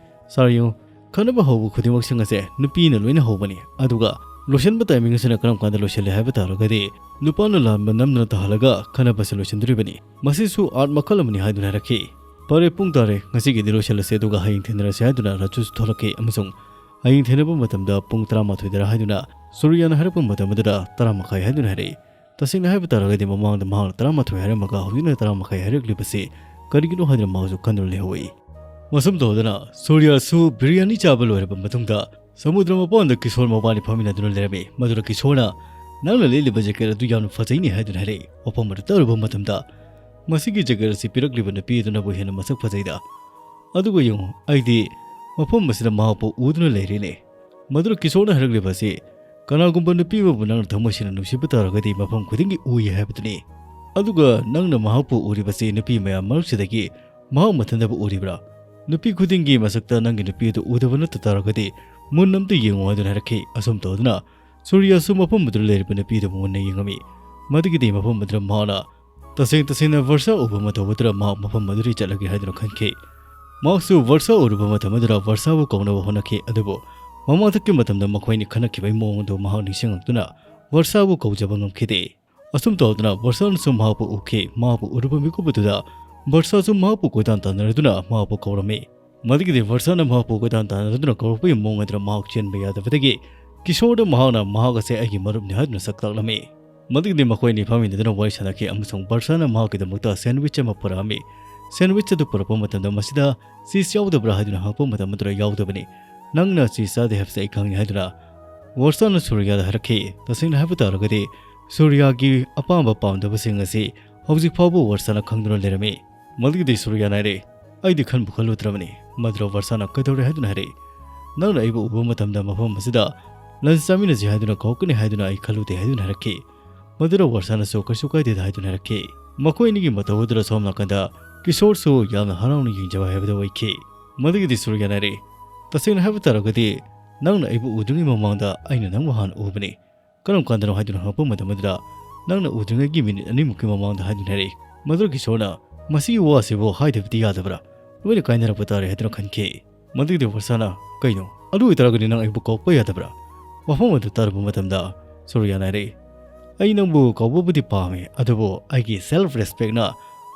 "ꯁꯥꯔ ꯌꯦꯡꯉꯨ, ꯈꯟꯅꯕ ꯍꯧꯕ ꯈꯨꯗꯤꯡꯃꯛꯁꯤꯡ ꯑꯁꯦ ꯅꯨꯄꯤꯅ ꯂꯣꯏꯅ ꯍꯧꯕꯅꯤ, ꯑꯗꯨꯒ ꯂꯣꯏꯁꯤꯟꯕ ꯇꯥꯏꯃꯤꯡ ꯑꯁꯤꯅ ꯀꯔꯝ ꯀꯥꯟꯗ ꯂꯣꯏꯁꯤꯜꯂꯤ ꯍꯥꯏꯕ ꯇꯥꯔꯒꯗꯤ ꯅꯨꯄꯥꯅ ꯂꯥꯟꯕ ꯅꯝꯗꯅ ꯇꯥꯍꯜꯂꯒ ꯈꯟꯅꯕꯁꯦ ꯂꯣꯏꯁꯤꯟꯗꯣꯔꯤꯕꯅꯤ꯫ ꯃꯁꯤꯁꯨ ꯑꯥꯔꯠ ꯃꯈꯜ ꯑꯃꯅꯤ" ꯍꯥꯏꯗꯨꯅ ꯍꯥꯏꯔꯛꯈꯤ꯫ "ꯐꯔꯦ, ꯄꯨꯡ ꯇꯥꯔꯦ, ꯉꯁꯤꯒꯤꯗꯤ ꯂꯣꯏꯁꯤꯜꯂꯁꯤ, ꯑꯗꯨꯒ ꯍꯌꯦꯡ ꯊꯦꯡꯅꯔꯁꯤ" ꯍꯥꯏꯗꯨꯅ ꯔꯥꯖꯨꯁꯨ ꯊꯣꯛꯂꯛꯈꯤ ꯑꯃꯁꯨꯡ ꯍꯌꯦꯡ ꯊꯦꯡꯅꯕ ꯃꯇꯝꯗ ꯄꯨꯡ ꯇꯔꯥꯃꯥꯊꯣꯏꯗꯔ ꯍꯥꯏꯗꯨꯅ ꯁꯨꯔꯤꯌꯥꯅ ꯍꯥꯏꯔꯛꯄ ꯃꯇꯝ ꯑꯗꯨꯗ ꯇꯔꯥꯃꯥꯊꯣꯏ ꯍꯥꯏꯗꯨꯅ ꯍꯥꯏꯔꯛꯏ꯫ ꯇꯁꯦꯡꯅ ꯍꯥꯏꯕ ꯇꯥꯔꯒꯗꯤ ꯃꯃꯥꯡꯗ ꯃꯍꯥꯛꯅ ꯇꯔꯥꯃꯥꯊꯣꯏ ꯍꯥꯏꯔꯝꯃꯒ ꯍꯧꯖꯤꯛꯅ ꯇꯔꯥꯃꯥꯊꯣꯏ ꯍꯥꯏꯔꯛꯂꯤꯕꯁꯤ ꯀꯔꯤꯒꯤꯅꯣ ꯍꯥꯏꯗꯨꯅ ꯃꯍꯥꯛꯁꯨ ꯈꯟꯗꯨꯅ ꯂꯩꯍꯧꯏ꯫ ꯃꯁꯨꯝ ꯇꯧꯗꯅ ꯁꯨꯔꯤꯌꯥꯁꯨ ꯕꯤꯔꯌꯥꯅꯤ ꯆꯥꯕ ꯂꯣꯏꯔꯕ ꯃꯇꯨꯡꯗ ꯁꯃꯨꯗ꯭ꯔ ꯃꯄꯥꯟꯗ ꯀꯤꯁꯣꯔ ꯃꯕꯥꯅꯤ ꯐꯝꯃꯤꯟꯅꯗꯨꯅ ꯂꯩꯔꯝꯃꯤ꯫ ꯃꯗꯨꯗ ꯀꯤꯁꯣꯔꯅ, "ꯅꯪꯅ ꯂꯤꯠꯂꯤꯕ ꯖꯦꯀꯦꯠ ꯑꯗꯨ ꯌꯥꯝꯅ ꯐꯖꯩꯅꯦ" ꯍꯥꯏꯗꯨꯅ ꯍꯥꯏꯔꯛꯏ꯫ ꯋꯥꯐꯝ ꯑꯗꯨ ꯇꯥꯔꯨꯕ ꯃꯇꯝꯗ, "ꯃꯁꯤꯒꯤ ꯖꯦꯀꯦꯠ ꯑꯁꯤ ꯄꯤꯔꯛꯂꯤꯕ ꯅꯨꯄꯤ ꯑꯗꯨꯅꯕꯨ ꯍꯦꯟꯅ ꯃꯁꯛ ꯐꯖꯩꯗ꯫ ꯑꯗꯨꯒ ꯌꯦꯡꯉꯨ, ꯑꯩꯗꯤ ꯃꯐꯝ ꯑꯁꯤꯗ ꯃꯍꯥꯛꯄꯨ ꯎꯗꯨꯅ ꯂꯩꯔꯦꯅꯦ"꯫ ꯃꯗꯨꯗ ꯀꯤꯁꯣꯔꯅ ꯍꯥꯏꯔꯛꯂꯤꯕ ꯑꯁꯤ, "ꯀꯅꯥꯒꯨꯝꯕ ꯅꯨꯄꯤ ꯑꯃꯕꯨ ꯅꯪꯅ ꯊꯃꯣꯏ ꯁꯦꯡꯅ ꯅꯨꯡꯁꯤꯕ ꯇꯥꯔꯒꯗꯤ ꯃꯐꯝ ꯈꯨꯗꯤꯡꯒꯤ ꯎꯏ ꯍꯥꯏꯕꯗꯨꯅꯤ꯫ ꯑꯗꯨꯒ ꯅꯪꯅ ꯃꯍꯥꯛꯄꯨ ꯎꯔꯤꯕꯁꯤ ꯅꯨꯄꯤ ꯃꯌꯥꯝ ꯃꯔꯛꯁꯤꯗꯒꯤ ꯃꯍꯥꯛ ꯃꯊꯟꯇꯕꯨ ꯎꯔꯤꯕ꯭ꯔꯥ? ꯅꯨꯄꯤ ꯈꯨꯗꯤꯡꯒꯤ ꯃꯁꯛꯇ ꯅꯪꯒꯤ ꯅꯨꯄꯤ ꯑꯗꯨ ꯎꯗꯕ ꯅꯠꯇ ꯇꯥꯔꯒꯗꯤ ꯃꯨꯟꯅ ꯑꯝꯇ ꯌꯦꯡꯉꯨ" ꯍꯥꯏꯗꯨꯅ ꯍꯥꯏꯔꯛꯈꯤ꯫ ꯑꯁꯨꯝ ꯇꯧꯗꯨꯅ ꯁꯨꯔꯤꯌꯥꯁꯨ ꯃꯐꯝ ꯑꯗꯨꯗ ꯂꯩꯔꯤꯕ ꯅꯨꯄꯤ ꯑꯗꯨꯕꯨ ꯃꯨꯟꯅ ꯌꯦꯡꯉꯝꯃꯤ꯫ ꯃꯗꯨꯒꯤꯗꯤ ꯃꯐꯝ ꯑꯗꯨꯗ ꯃꯍꯥꯛꯅ ꯇꯁꯦꯡ ꯇꯁꯦꯡꯅ ꯚꯔꯁꯥ ꯎꯕ ꯃꯇꯧ ꯑꯗꯨꯗ ꯃꯍꯥꯛ ꯃꯐꯝ ꯑꯗꯨꯗ ꯆꯠꯂꯒꯦ ꯍꯥꯏꯗꯨꯅ ꯈꯟꯈꯤ꯫ ꯃꯍꯥꯛꯁꯨ ꯚꯔꯁꯥ ꯎꯔꯨꯕ ꯃꯇꯝ ꯑꯗꯨꯗ ꯚꯔꯁꯥꯕꯨ ꯀꯧꯅꯕ ꯍꯣꯠꯅꯈꯤ, ꯑꯗꯨꯕꯨ ꯃꯃꯥꯡꯊꯛꯀꯤ ꯃꯇꯝꯗ ꯃꯈꯣꯏꯅꯤ ꯈꯟꯅꯈꯤꯕꯒꯤ ꯃꯑꯣꯡ ꯑꯗꯨ ꯃꯍꯥꯛ ꯅꯤꯡꯁꯤꯡꯂꯛꯇꯨꯅ ꯚꯔꯁꯥꯕꯨ ꯀꯧꯖꯕ ꯉꯝꯈꯤꯗꯦ꯫ ꯑꯁꯨꯝ ꯇꯧꯗꯨꯅ ꯚꯔꯁꯥꯅꯁꯨ ꯃꯍꯥꯛꯄꯨ ꯎꯈꯤ꯫ ꯃꯍꯥꯛꯄꯨ ꯎꯔꯨꯕ ꯃꯤꯀꯨꯞ ꯑꯗꯨꯗ ꯚꯔꯁꯥꯁꯨ ꯃꯍꯥꯛꯄꯨ ꯀꯣꯏꯇꯥꯟ ꯇꯥꯟꯅꯔꯗꯨꯅ ꯃꯍꯥꯛꯄꯨ ꯀꯧꯔꯝꯃꯤ꯫ ꯃꯗꯨꯒꯤꯗꯤ ꯚꯔꯁꯥꯅ ꯃꯍꯥꯛꯄꯨ ꯀꯣꯏꯇꯥꯟ ꯇꯥꯟꯅꯗꯨꯅ ꯀꯧꯔꯛꯄꯒꯤ ꯃꯑꯣꯡ ꯑꯗꯨꯗ ꯃꯍꯥꯛ ꯆꯦꯟꯕ ꯌꯥꯗꯕꯗꯒꯤ ꯀꯤꯁꯣꯔꯗ ꯃꯍꯥꯛꯅ ꯃꯍꯥꯛ ꯑꯁꯦ ꯑꯩꯒꯤ ꯃꯔꯨꯞꯅꯤ ꯍꯥꯏꯗꯨꯅ ꯁꯛ ꯇꯥꯛꯂꯝꯃꯤ꯫ ꯃꯗꯨꯒꯤꯗꯤ ꯃꯈꯣꯏ ꯑꯅꯤ ꯐꯝꯃꯤꯟꯅꯗꯨꯅ ꯋꯥꯔꯤ ꯁꯥꯟꯅꯈꯤ ꯑꯃꯁꯨꯡ ꯚꯔꯁꯥꯅ ꯃꯍꯥꯛꯀꯤꯗꯃꯛꯇ ꯁꯦꯟꯋꯤꯆ ꯑꯃ ꯄꯨꯔꯛꯑꯝꯃꯤ꯫ ꯁꯦꯟꯋꯤꯆ ꯑꯗꯨ ꯄꯨꯔꯛꯄ ꯃꯇꯝꯗ ꯃꯁꯤꯗ ꯆꯤꯁ ꯌꯥꯎꯗꯕ꯭ꯔꯥ ꯍꯥꯏꯗꯨꯅ ꯍꯪꯉꯛꯄ ꯃꯇꯝ ꯑꯗꯨꯗ ꯌꯥꯎꯗꯕꯅꯤ꯫ "ꯅꯪꯅ ꯆꯤꯁ ꯆꯥꯗꯦ ꯍꯥꯏꯕꯁꯤ ꯑꯩ ꯈꯪꯏ" ꯍꯥꯏꯗꯨꯅ ꯚꯔꯁꯥꯅ ꯁꯨꯔꯤꯌꯥꯗ ꯍꯥꯏꯔꯛꯈꯤ꯫ ꯇꯁꯦꯡꯅ ꯍꯥꯏꯕ ꯇꯥꯔꯒꯗꯤ ꯁꯨꯔꯤꯌꯥꯒꯤ ꯑꯄꯥꯝꯕ ꯄꯥꯝꯗꯕꯁꯤꯡ ꯑꯁꯤ ꯍꯧꯖꯤꯛ ꯐꯥꯎꯕ ꯚꯔꯁꯥꯅ ꯈꯪꯗꯨꯅ ꯂꯩꯔꯝꯃꯤ꯫ ꯃꯗꯨꯒꯤꯗꯤ ꯁꯨꯔꯤꯌꯥꯅ ꯍꯥꯏꯔꯦ, "ꯑꯩꯗꯤ ꯈꯟꯕꯨ ꯈꯜꯂꯨꯗ꯭ꯔꯕꯅꯤ"꯫ ꯃꯗꯨꯗ ꯚꯔꯁꯥꯅ ꯀꯩꯗꯧꯔꯦ ꯍꯥꯏꯗꯨꯅ ꯍꯥꯏꯔꯛꯏ꯫ "ꯅꯪꯅ ꯑꯩꯕꯨ ꯎꯕ ꯃꯇꯝꯗ ꯃꯐꯝ ꯑꯁꯤꯗ ꯂꯟꯆ ꯆꯥꯃꯤꯟꯅꯁꯤ ꯍꯥꯏꯗꯨꯅ ꯀꯧꯔꯛꯀꯅꯤ ꯍꯥꯏꯗꯨꯅ ꯑꯩ ꯈꯜꯂꯨꯗꯦ" ꯍꯥꯏꯗꯨꯅ ꯍꯥꯏꯔꯛꯈꯤ꯫ ꯃꯗꯨꯗ ꯚꯔꯁꯥꯅꯁꯨ "ꯀꯩꯁꯨ ꯀꯥꯏꯗꯦꯗ" ꯍꯥꯏꯗꯨꯅ ꯍꯥꯏꯔꯛꯈꯤ꯫ ꯃꯈꯣꯏ ꯑꯅꯤꯒꯤ ꯃꯇꯧ ꯑꯗꯨꯗ ꯁꯣꯝ ꯅꯥꯀꯟꯗ ꯀꯤꯁꯣꯔꯁꯨ ꯌꯥꯝꯅ ꯍꯔꯥꯎꯅ ꯌꯦꯡꯖꯕ ꯍꯥꯏꯕꯗꯨ ꯑꯣꯏꯈꯤ꯫ ꯃꯗꯨꯒꯤꯗꯤ ꯁꯨꯔꯤꯌꯥꯅ ꯍꯥꯏꯔꯛꯏ, "ꯇꯁꯦꯡꯅ ꯍꯥꯏꯕ ꯇꯥꯔꯒꯗꯤ ꯅꯪꯅ ꯑꯩꯕꯨ ꯎꯗ꯭ꯔꯤꯉꯩ ꯃꯃꯥꯡꯗ ꯑꯩꯅ ꯅꯪꯕꯨ ꯍꯥꯟꯅ ꯎꯕꯅꯤ"꯫ "ꯀꯔꯝ ꯀꯥꯟꯗꯅꯣ?" ꯍꯥꯏꯗꯨꯅ ꯍꯪꯉꯛꯄ ꯃꯇꯝ ꯑꯗꯨꯗ, "ꯅꯪꯅ ꯎꯗ꯭ꯔꯤꯉꯩꯒꯤ ꯃꯤꯅꯤꯠ ꯑꯅꯤꯃꯨꯛꯀꯤ ꯃꯃꯥꯡꯗ" ꯍꯥꯏꯗꯨꯅ ꯍꯥꯏꯔꯛꯏ꯫ ꯃꯗꯨꯗ ꯀꯤꯁꯣꯔꯅ, "ꯃꯁꯤꯒꯤ ꯋꯥꯁꯤꯕꯨ ꯍꯥꯏꯗꯕꯗꯤ ꯌꯥꯗꯕ꯭ꯔꯥ? ꯂꯣꯏꯅ ꯀꯥꯏꯅꯔꯛꯄ ꯇꯥꯔꯦ" ꯍꯥꯏꯗꯨꯅ ꯈꯟꯈꯤ꯫ ꯃꯗꯨꯒꯤꯗꯤ ꯚꯔꯁꯥꯅ, "ꯀꯩꯅꯣ? ꯑꯗꯨ ꯑꯣꯏꯇꯥꯔꯒꯗꯤ ꯅꯪ ꯑꯩꯕꯨ ꯀꯧꯔꯛꯄ ꯌꯥꯗꯕ꯭ꯔꯥ?" ꯋꯥꯐꯝ ꯑꯗꯨ ꯇꯥꯔꯨꯕ ꯃꯇꯝꯗ ꯁꯨꯔꯤꯌꯥꯅ ꯍꯥꯏꯔꯛꯏ, "ꯑꯩ ꯅꯪꯕꯨ ꯀꯧꯕꯕꯨꯗꯤ ꯄꯥꯝꯃꯤ, ꯑꯗꯨꯕꯨ ꯑꯩꯒꯤ ꯁꯦꯜꯐ ꯔꯦꯁꯄꯦꯛꯅ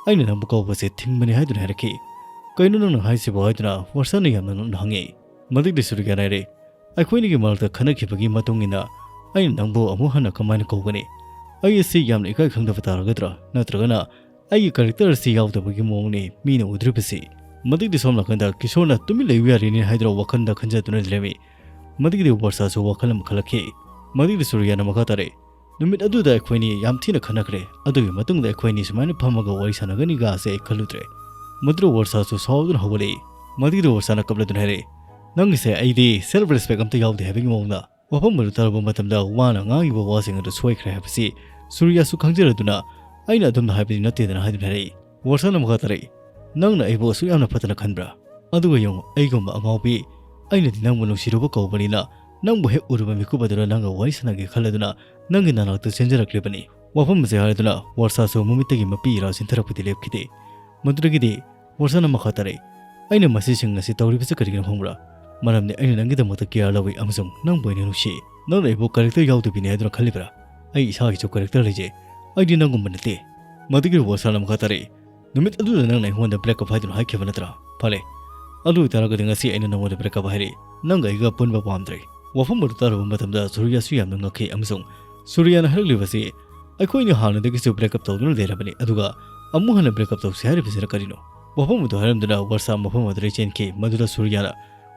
ꯑꯩꯅ ꯅꯪꯕꯨ ꯀꯧꯕꯁꯦ ꯊꯤꯡꯕꯅꯤ" ꯍꯥꯏꯗꯨꯅ ꯍꯥꯏꯔꯛꯈꯤ꯫ "ꯀꯩꯅꯣ ꯅꯪꯅ ꯍꯥꯏꯁꯤꯕꯣ?" ꯍꯥꯏꯗꯨꯅ ꯚꯔꯁꯥꯅ ꯌꯥꯝꯅ ꯅꯣꯛꯅ ꯍꯪꯉꯤ꯫ ꯃꯗꯨꯒꯤꯗꯤ ꯁꯨꯔꯤꯌꯥꯅ ꯍꯥꯏꯔꯛꯏ, "ꯑꯩꯈꯣꯏꯅꯤꯒꯤ ꯃꯔꯛꯇ ꯈꯟꯅꯈꯤꯕꯒꯤ ꯃꯇꯨꯡ ꯏꯟꯅ ꯑꯩꯅ ꯅꯪꯕꯨ ꯑꯃꯨꯛ ꯍꯟꯅ ꯀꯃꯥꯏꯅ ꯀꯧꯒꯅꯤ? ꯑꯩ ꯑꯁꯤ ꯌꯥꯝꯅ ꯏꯀꯥꯏ ꯈꯪꯗꯕ ꯇꯥꯔꯒꯗ꯭ꯔꯥ? ꯅꯠꯇ꯭ꯔꯒꯅ ꯑꯩꯒꯤ ꯀꯦꯔꯦꯛꯇꯔ ꯑꯁꯤ ꯌꯥꯎꯗꯕꯒꯤ ꯃꯑꯣꯡꯅꯤ ꯃꯤꯅ ꯎꯗ꯭ꯔꯤꯕꯁꯤ꯫ ꯃꯗꯨꯒꯤꯗꯤ ꯁꯣꯝ ꯅꯥꯀꯟꯗ ꯀꯤꯁꯣꯔꯅ ꯇꯨꯃꯤꯟ ꯂꯩꯕ ꯌꯥꯔꯤꯅꯤ ꯍꯥꯏꯗꯨꯅ ꯋꯥꯈꯜꯗ ꯈꯟꯖꯗꯨꯅ ꯂꯩꯔꯝꯃꯤ꯫ ꯃꯗꯨꯒꯤꯗꯤ ꯋꯔꯁꯥꯁꯨ ꯋꯥꯈꯜ ꯑꯃ ꯈꯜꯂꯛꯈꯤ꯫ ꯃꯗꯨꯒꯤꯗꯤ ꯁꯨꯔꯤꯌꯥꯅ ꯃꯈꯥ ꯇꯥꯔꯛꯏ, "ꯅꯨꯃꯤꯠ ꯑꯗꯨꯗ ꯑꯩꯈꯣꯏꯅꯤ ꯌꯥꯝ ꯊꯤꯅ ꯈꯟꯅꯈ꯭ꯔꯦ꯫ ꯑꯗꯨꯒꯤ ꯃꯇꯨꯡꯗ ꯑꯩꯈꯣꯏꯅꯤ ꯁꯨꯃꯥꯏꯅ ꯐꯝꯃꯒ ꯋꯥꯔꯤ ꯁꯥꯟꯅꯒꯅꯤꯒꯁꯦ ꯑꯩ ꯈꯜꯂꯨꯗ꯭ꯔꯦ꯫" ꯃꯗꯨꯗ ꯋꯔꯁꯥꯁꯨ ꯁꯥꯎꯗꯨꯅ ꯍꯧꯒꯠꯂꯛꯏ꯫ ꯃꯗꯨꯒꯤꯗꯤ ꯋꯔꯁꯥꯅ ꯀꯞꯂꯗꯨꯅ ꯍꯥꯏꯔꯛꯏ, "ꯅꯪꯒꯤꯁꯦ ꯑꯩꯗꯤ ꯁꯦꯜꯐ ꯔꯦꯁꯄꯦꯛ ꯑꯝꯇ ꯌꯥꯎꯗꯦ ꯍꯥꯏꯕꯒꯤ ꯃꯑꯣꯡꯗ꯫ ꯋꯥꯐꯝ ꯑꯗꯨ ꯇꯥꯔꯨꯕ ꯃꯇꯝꯗ ꯋꯥꯅ ꯉꯥꯡꯉꯤꯕ ꯋꯥꯁꯤꯡ ꯑꯗꯨ ꯁꯣꯏꯈ꯭ꯔꯦ ꯍꯥꯏꯕꯁꯤ ꯁꯨꯔꯤꯌꯥꯁꯨ ꯈꯪꯖꯔꯗꯨꯅ, ꯑꯩꯅ ꯑꯗꯨꯝꯅ ꯍꯥꯏꯕꯗꯤ ꯅꯠꯇꯦꯗꯅ" ꯍꯥꯏꯗꯨꯅ ꯍꯥꯏꯔꯛꯏ꯫ ꯋꯔꯁꯥꯅ ꯃꯈꯥ ꯇꯥꯔꯛꯏ, "ꯅꯪꯅ ꯑꯩꯕꯨ ꯑꯁꯨꯛ ꯌꯥꯝꯅ ꯐꯠꯇꯅ ꯈꯟꯕ꯭ꯔꯥ? ꯑꯗꯨꯒ ꯌꯦꯡꯉꯨ, ꯑꯩꯒꯨꯝꯕ ꯑꯉꯥꯎꯕꯤ, ꯑꯩꯅꯗꯤ ꯅꯪꯕꯨ ꯅꯨꯡꯁꯤꯔꯨꯕ ꯀꯧꯕꯅꯤꯅ, ꯅꯪꯕꯨ ꯍꯦꯛ ꯎꯔꯨꯕ ꯃꯤꯀꯨꯞ ꯑꯗꯨꯗ ꯅꯪꯒ ꯋꯥꯔꯤ ꯁꯥꯟꯅꯒꯦ ꯈꯜꯂꯗꯨꯅ ꯅꯪꯒꯤ ꯅꯅꯥꯛꯇ ꯆꯦꯟꯖꯔꯛꯂꯤꯕꯅꯤ꯫" ꯋꯥꯐꯝ ꯑꯁꯤ ꯍꯥꯏꯗꯨꯅ ꯋꯔꯁꯥꯁꯨ ꯃꯃꯤꯠꯇꯒꯤ ꯃꯄꯤ ꯏꯔꯥ ꯆꯤꯟꯊꯔꯛꯄꯗꯤ ꯂꯦꯞꯈꯤꯗꯦ꯫ ꯃꯗꯨꯗꯒꯤꯗꯤ ꯋꯔꯁꯥꯅ ꯃꯈꯥ ꯇꯥꯔꯛꯏ, "ꯑꯩꯅ ꯃꯁꯤꯁꯤꯡ ꯑꯁꯤ ꯇꯧꯔꯤꯕꯁꯤ ꯀꯔꯤꯒꯤꯅꯣ ꯈꯪꯕ꯭ꯔꯥ? ꯃꯔꯝꯗꯤ ꯑꯩꯅ ꯅꯪꯒꯤꯗꯃꯛꯇ ꯀꯤꯌꯥꯔ ꯂꯧꯏ ꯑꯃꯁꯨꯡ ꯅꯪꯕꯨ ꯑꯩꯅ ꯅꯨꯡꯁꯤ꯫ ꯅꯪꯅ ꯑꯩꯕꯨ ꯀꯦꯔꯦꯛꯇꯔ ꯌꯥꯎꯗꯕꯤꯅꯤ ꯍꯥꯏꯗꯨꯅ ꯈꯜꯂꯤꯕ꯭ꯔꯥ? ꯑꯩ ꯏꯁꯥꯒꯤꯁꯨ ꯀꯦꯔꯦꯛꯇꯔ ꯂꯩꯖꯩ꯫ ꯑꯩꯗꯤ ꯅꯪꯒꯨꯝꯕ ꯅꯠꯇꯦ꯫" ꯃꯗꯨꯒꯤ ꯋꯔꯁꯥꯅ ꯃꯈꯥ ꯇꯥꯔꯛꯏ, "ꯅꯨꯃꯤꯠ ꯑꯗꯨꯗ ꯅꯪꯅ ꯑꯩꯉꯣꯟꯗ ꯕ꯭ꯔꯦꯛꯑꯞ ꯍꯥꯏꯗꯨꯅ ꯍꯥꯏꯈꯤꯕ ꯅꯠꯇ꯭ꯔꯥ? ꯐꯔꯦ, ꯑꯗꯨ ꯑꯣꯏꯇꯥꯔꯒꯗꯤ ꯉꯁꯤ ꯑꯩꯅ ꯅꯪꯉꯣꯟꯗ ꯕ꯭ꯔꯦꯛꯑꯞ ꯍꯥꯏꯔꯤ꯫ ꯅꯪꯒ ꯑꯩꯒ ꯄꯨꯟꯕ ꯄꯥꯝꯗ꯭ꯔꯦ꯫" ꯋꯥꯐꯝ ꯑꯗꯨ ꯇꯥꯔꯨꯕ ꯃꯇꯝꯗ ꯁꯨꯔꯤꯌꯥꯁꯨ ꯌꯥꯝꯅ ꯉꯛꯈꯤ ꯑꯃꯁꯨꯡ ꯁꯨꯔꯤꯌꯥꯅ ꯍꯥꯏꯔꯛꯂꯤꯕꯁꯤ, "ꯑꯩꯈꯣꯏꯅꯤ ꯍꯥꯟꯅꯗꯒꯤꯁꯨ ꯕ꯭ꯔꯦꯛꯑꯞ ꯇꯧꯗꯨꯅ ꯂꯩꯔꯕꯅꯤ, ꯑꯗꯨꯒ ꯑꯃꯨꯛ ꯍꯟꯅ ꯕ꯭ꯔꯦꯛꯑꯞ ꯇꯧꯁꯤ ꯍꯥꯏꯔꯤꯕꯁꯤꯅ ꯀꯔꯤꯅꯣ?" ꯋꯥꯐꯝ ꯑꯗꯨ ꯍꯥꯏꯔꯝꯗꯨꯅ ꯋꯔꯁꯥ ꯃꯐꯝ ꯑꯗꯨꯗꯒꯤ ꯆꯦꯟꯈꯤ꯫ ꯃꯗꯨꯗ ꯁꯨꯔꯤꯌꯥꯅ,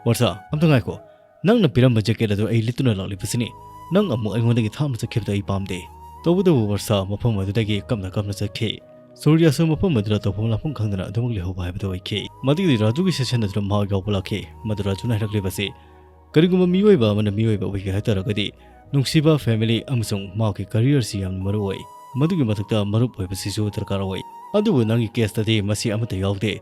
"ꯋꯔꯁꯥ, ꯑꯝꯇ ꯉꯥꯏꯈꯣ꯫ ꯅꯪꯅ ꯄꯤꯔꯝꯕ ꯖꯦꯀꯦꯠ ꯑꯗꯨ ꯑꯩ ꯂꯤꯠꯇꯨꯅ ꯂꯥꯛꯂꯤꯕꯁꯤꯅꯤ꯫ ꯅꯪ ꯑꯃꯨꯛ ꯑꯩꯉꯣꯟꯗꯒꯤ ꯊꯥꯞꯅ ꯆꯠꯈꯤꯕꯗꯨ ꯑꯩ ꯄꯥꯝꯗꯦ꯫" ꯇꯧꯕꯇꯕꯨ ꯋꯔꯁꯥ ꯃꯐꯝ ꯑꯗꯨꯗꯒꯤ ꯀꯞꯅ ꯀꯞꯅ ꯆꯠꯈꯤ꯫ ꯁꯨꯔꯤꯌꯥꯁꯨ ꯃꯐꯝ ꯑꯗꯨꯗ ꯇꯧꯐꯝ ꯂꯥꯛꯐꯝ ꯈꯪꯗꯅ ꯑꯗꯨꯃꯛ ꯂꯩꯍꯧꯕ ꯍꯥꯏꯕꯗꯨ ꯑꯣꯏꯈꯤ꯫ ꯃꯗꯨꯒꯤꯗꯤ ꯔꯥꯖꯨꯒꯤ ꯁꯦꯁꯟ ꯑꯗꯨꯗ ꯃꯍꯥꯛ ꯌꯥꯎꯕ ꯂꯥꯛꯈꯤ꯫ ꯃꯗꯨ ꯔꯥꯖꯨꯅ ꯍꯥꯏꯔꯛꯂꯤꯕꯁꯤ, ꯀꯔꯤꯒꯨꯝꯕ ꯃꯤꯑꯣꯏꯕ ꯑꯃꯅ ꯃꯤꯑꯣꯏꯕ ꯑꯣꯏꯒꯦ ꯍꯥꯏ ꯇꯥꯔꯒꯗꯤ, ꯅꯨꯡꯁꯤꯕ, ꯐꯦꯃꯤꯂꯤ ꯑꯃꯁꯨꯡ ꯃꯍꯥꯛꯀꯤ ꯀꯦꯔꯤꯌꯔꯁꯤ ꯌꯥꯝꯅ ꯃꯔꯨ ꯑꯣꯏ꯫ ꯃꯗꯨꯒꯤ ꯃꯊꯛꯇ ꯃꯔꯨꯞ ꯑꯣꯏꯕꯁꯤꯁꯨ ꯗꯔꯀꯥꯔ ꯑꯣꯏ꯫ ꯑꯗꯨꯕꯨ ꯅꯪꯒꯤ ꯀꯦꯁꯇꯗꯤ ꯃꯁꯤ ꯑꯃꯠꯇ ꯌꯥꯎꯗꯦ꯫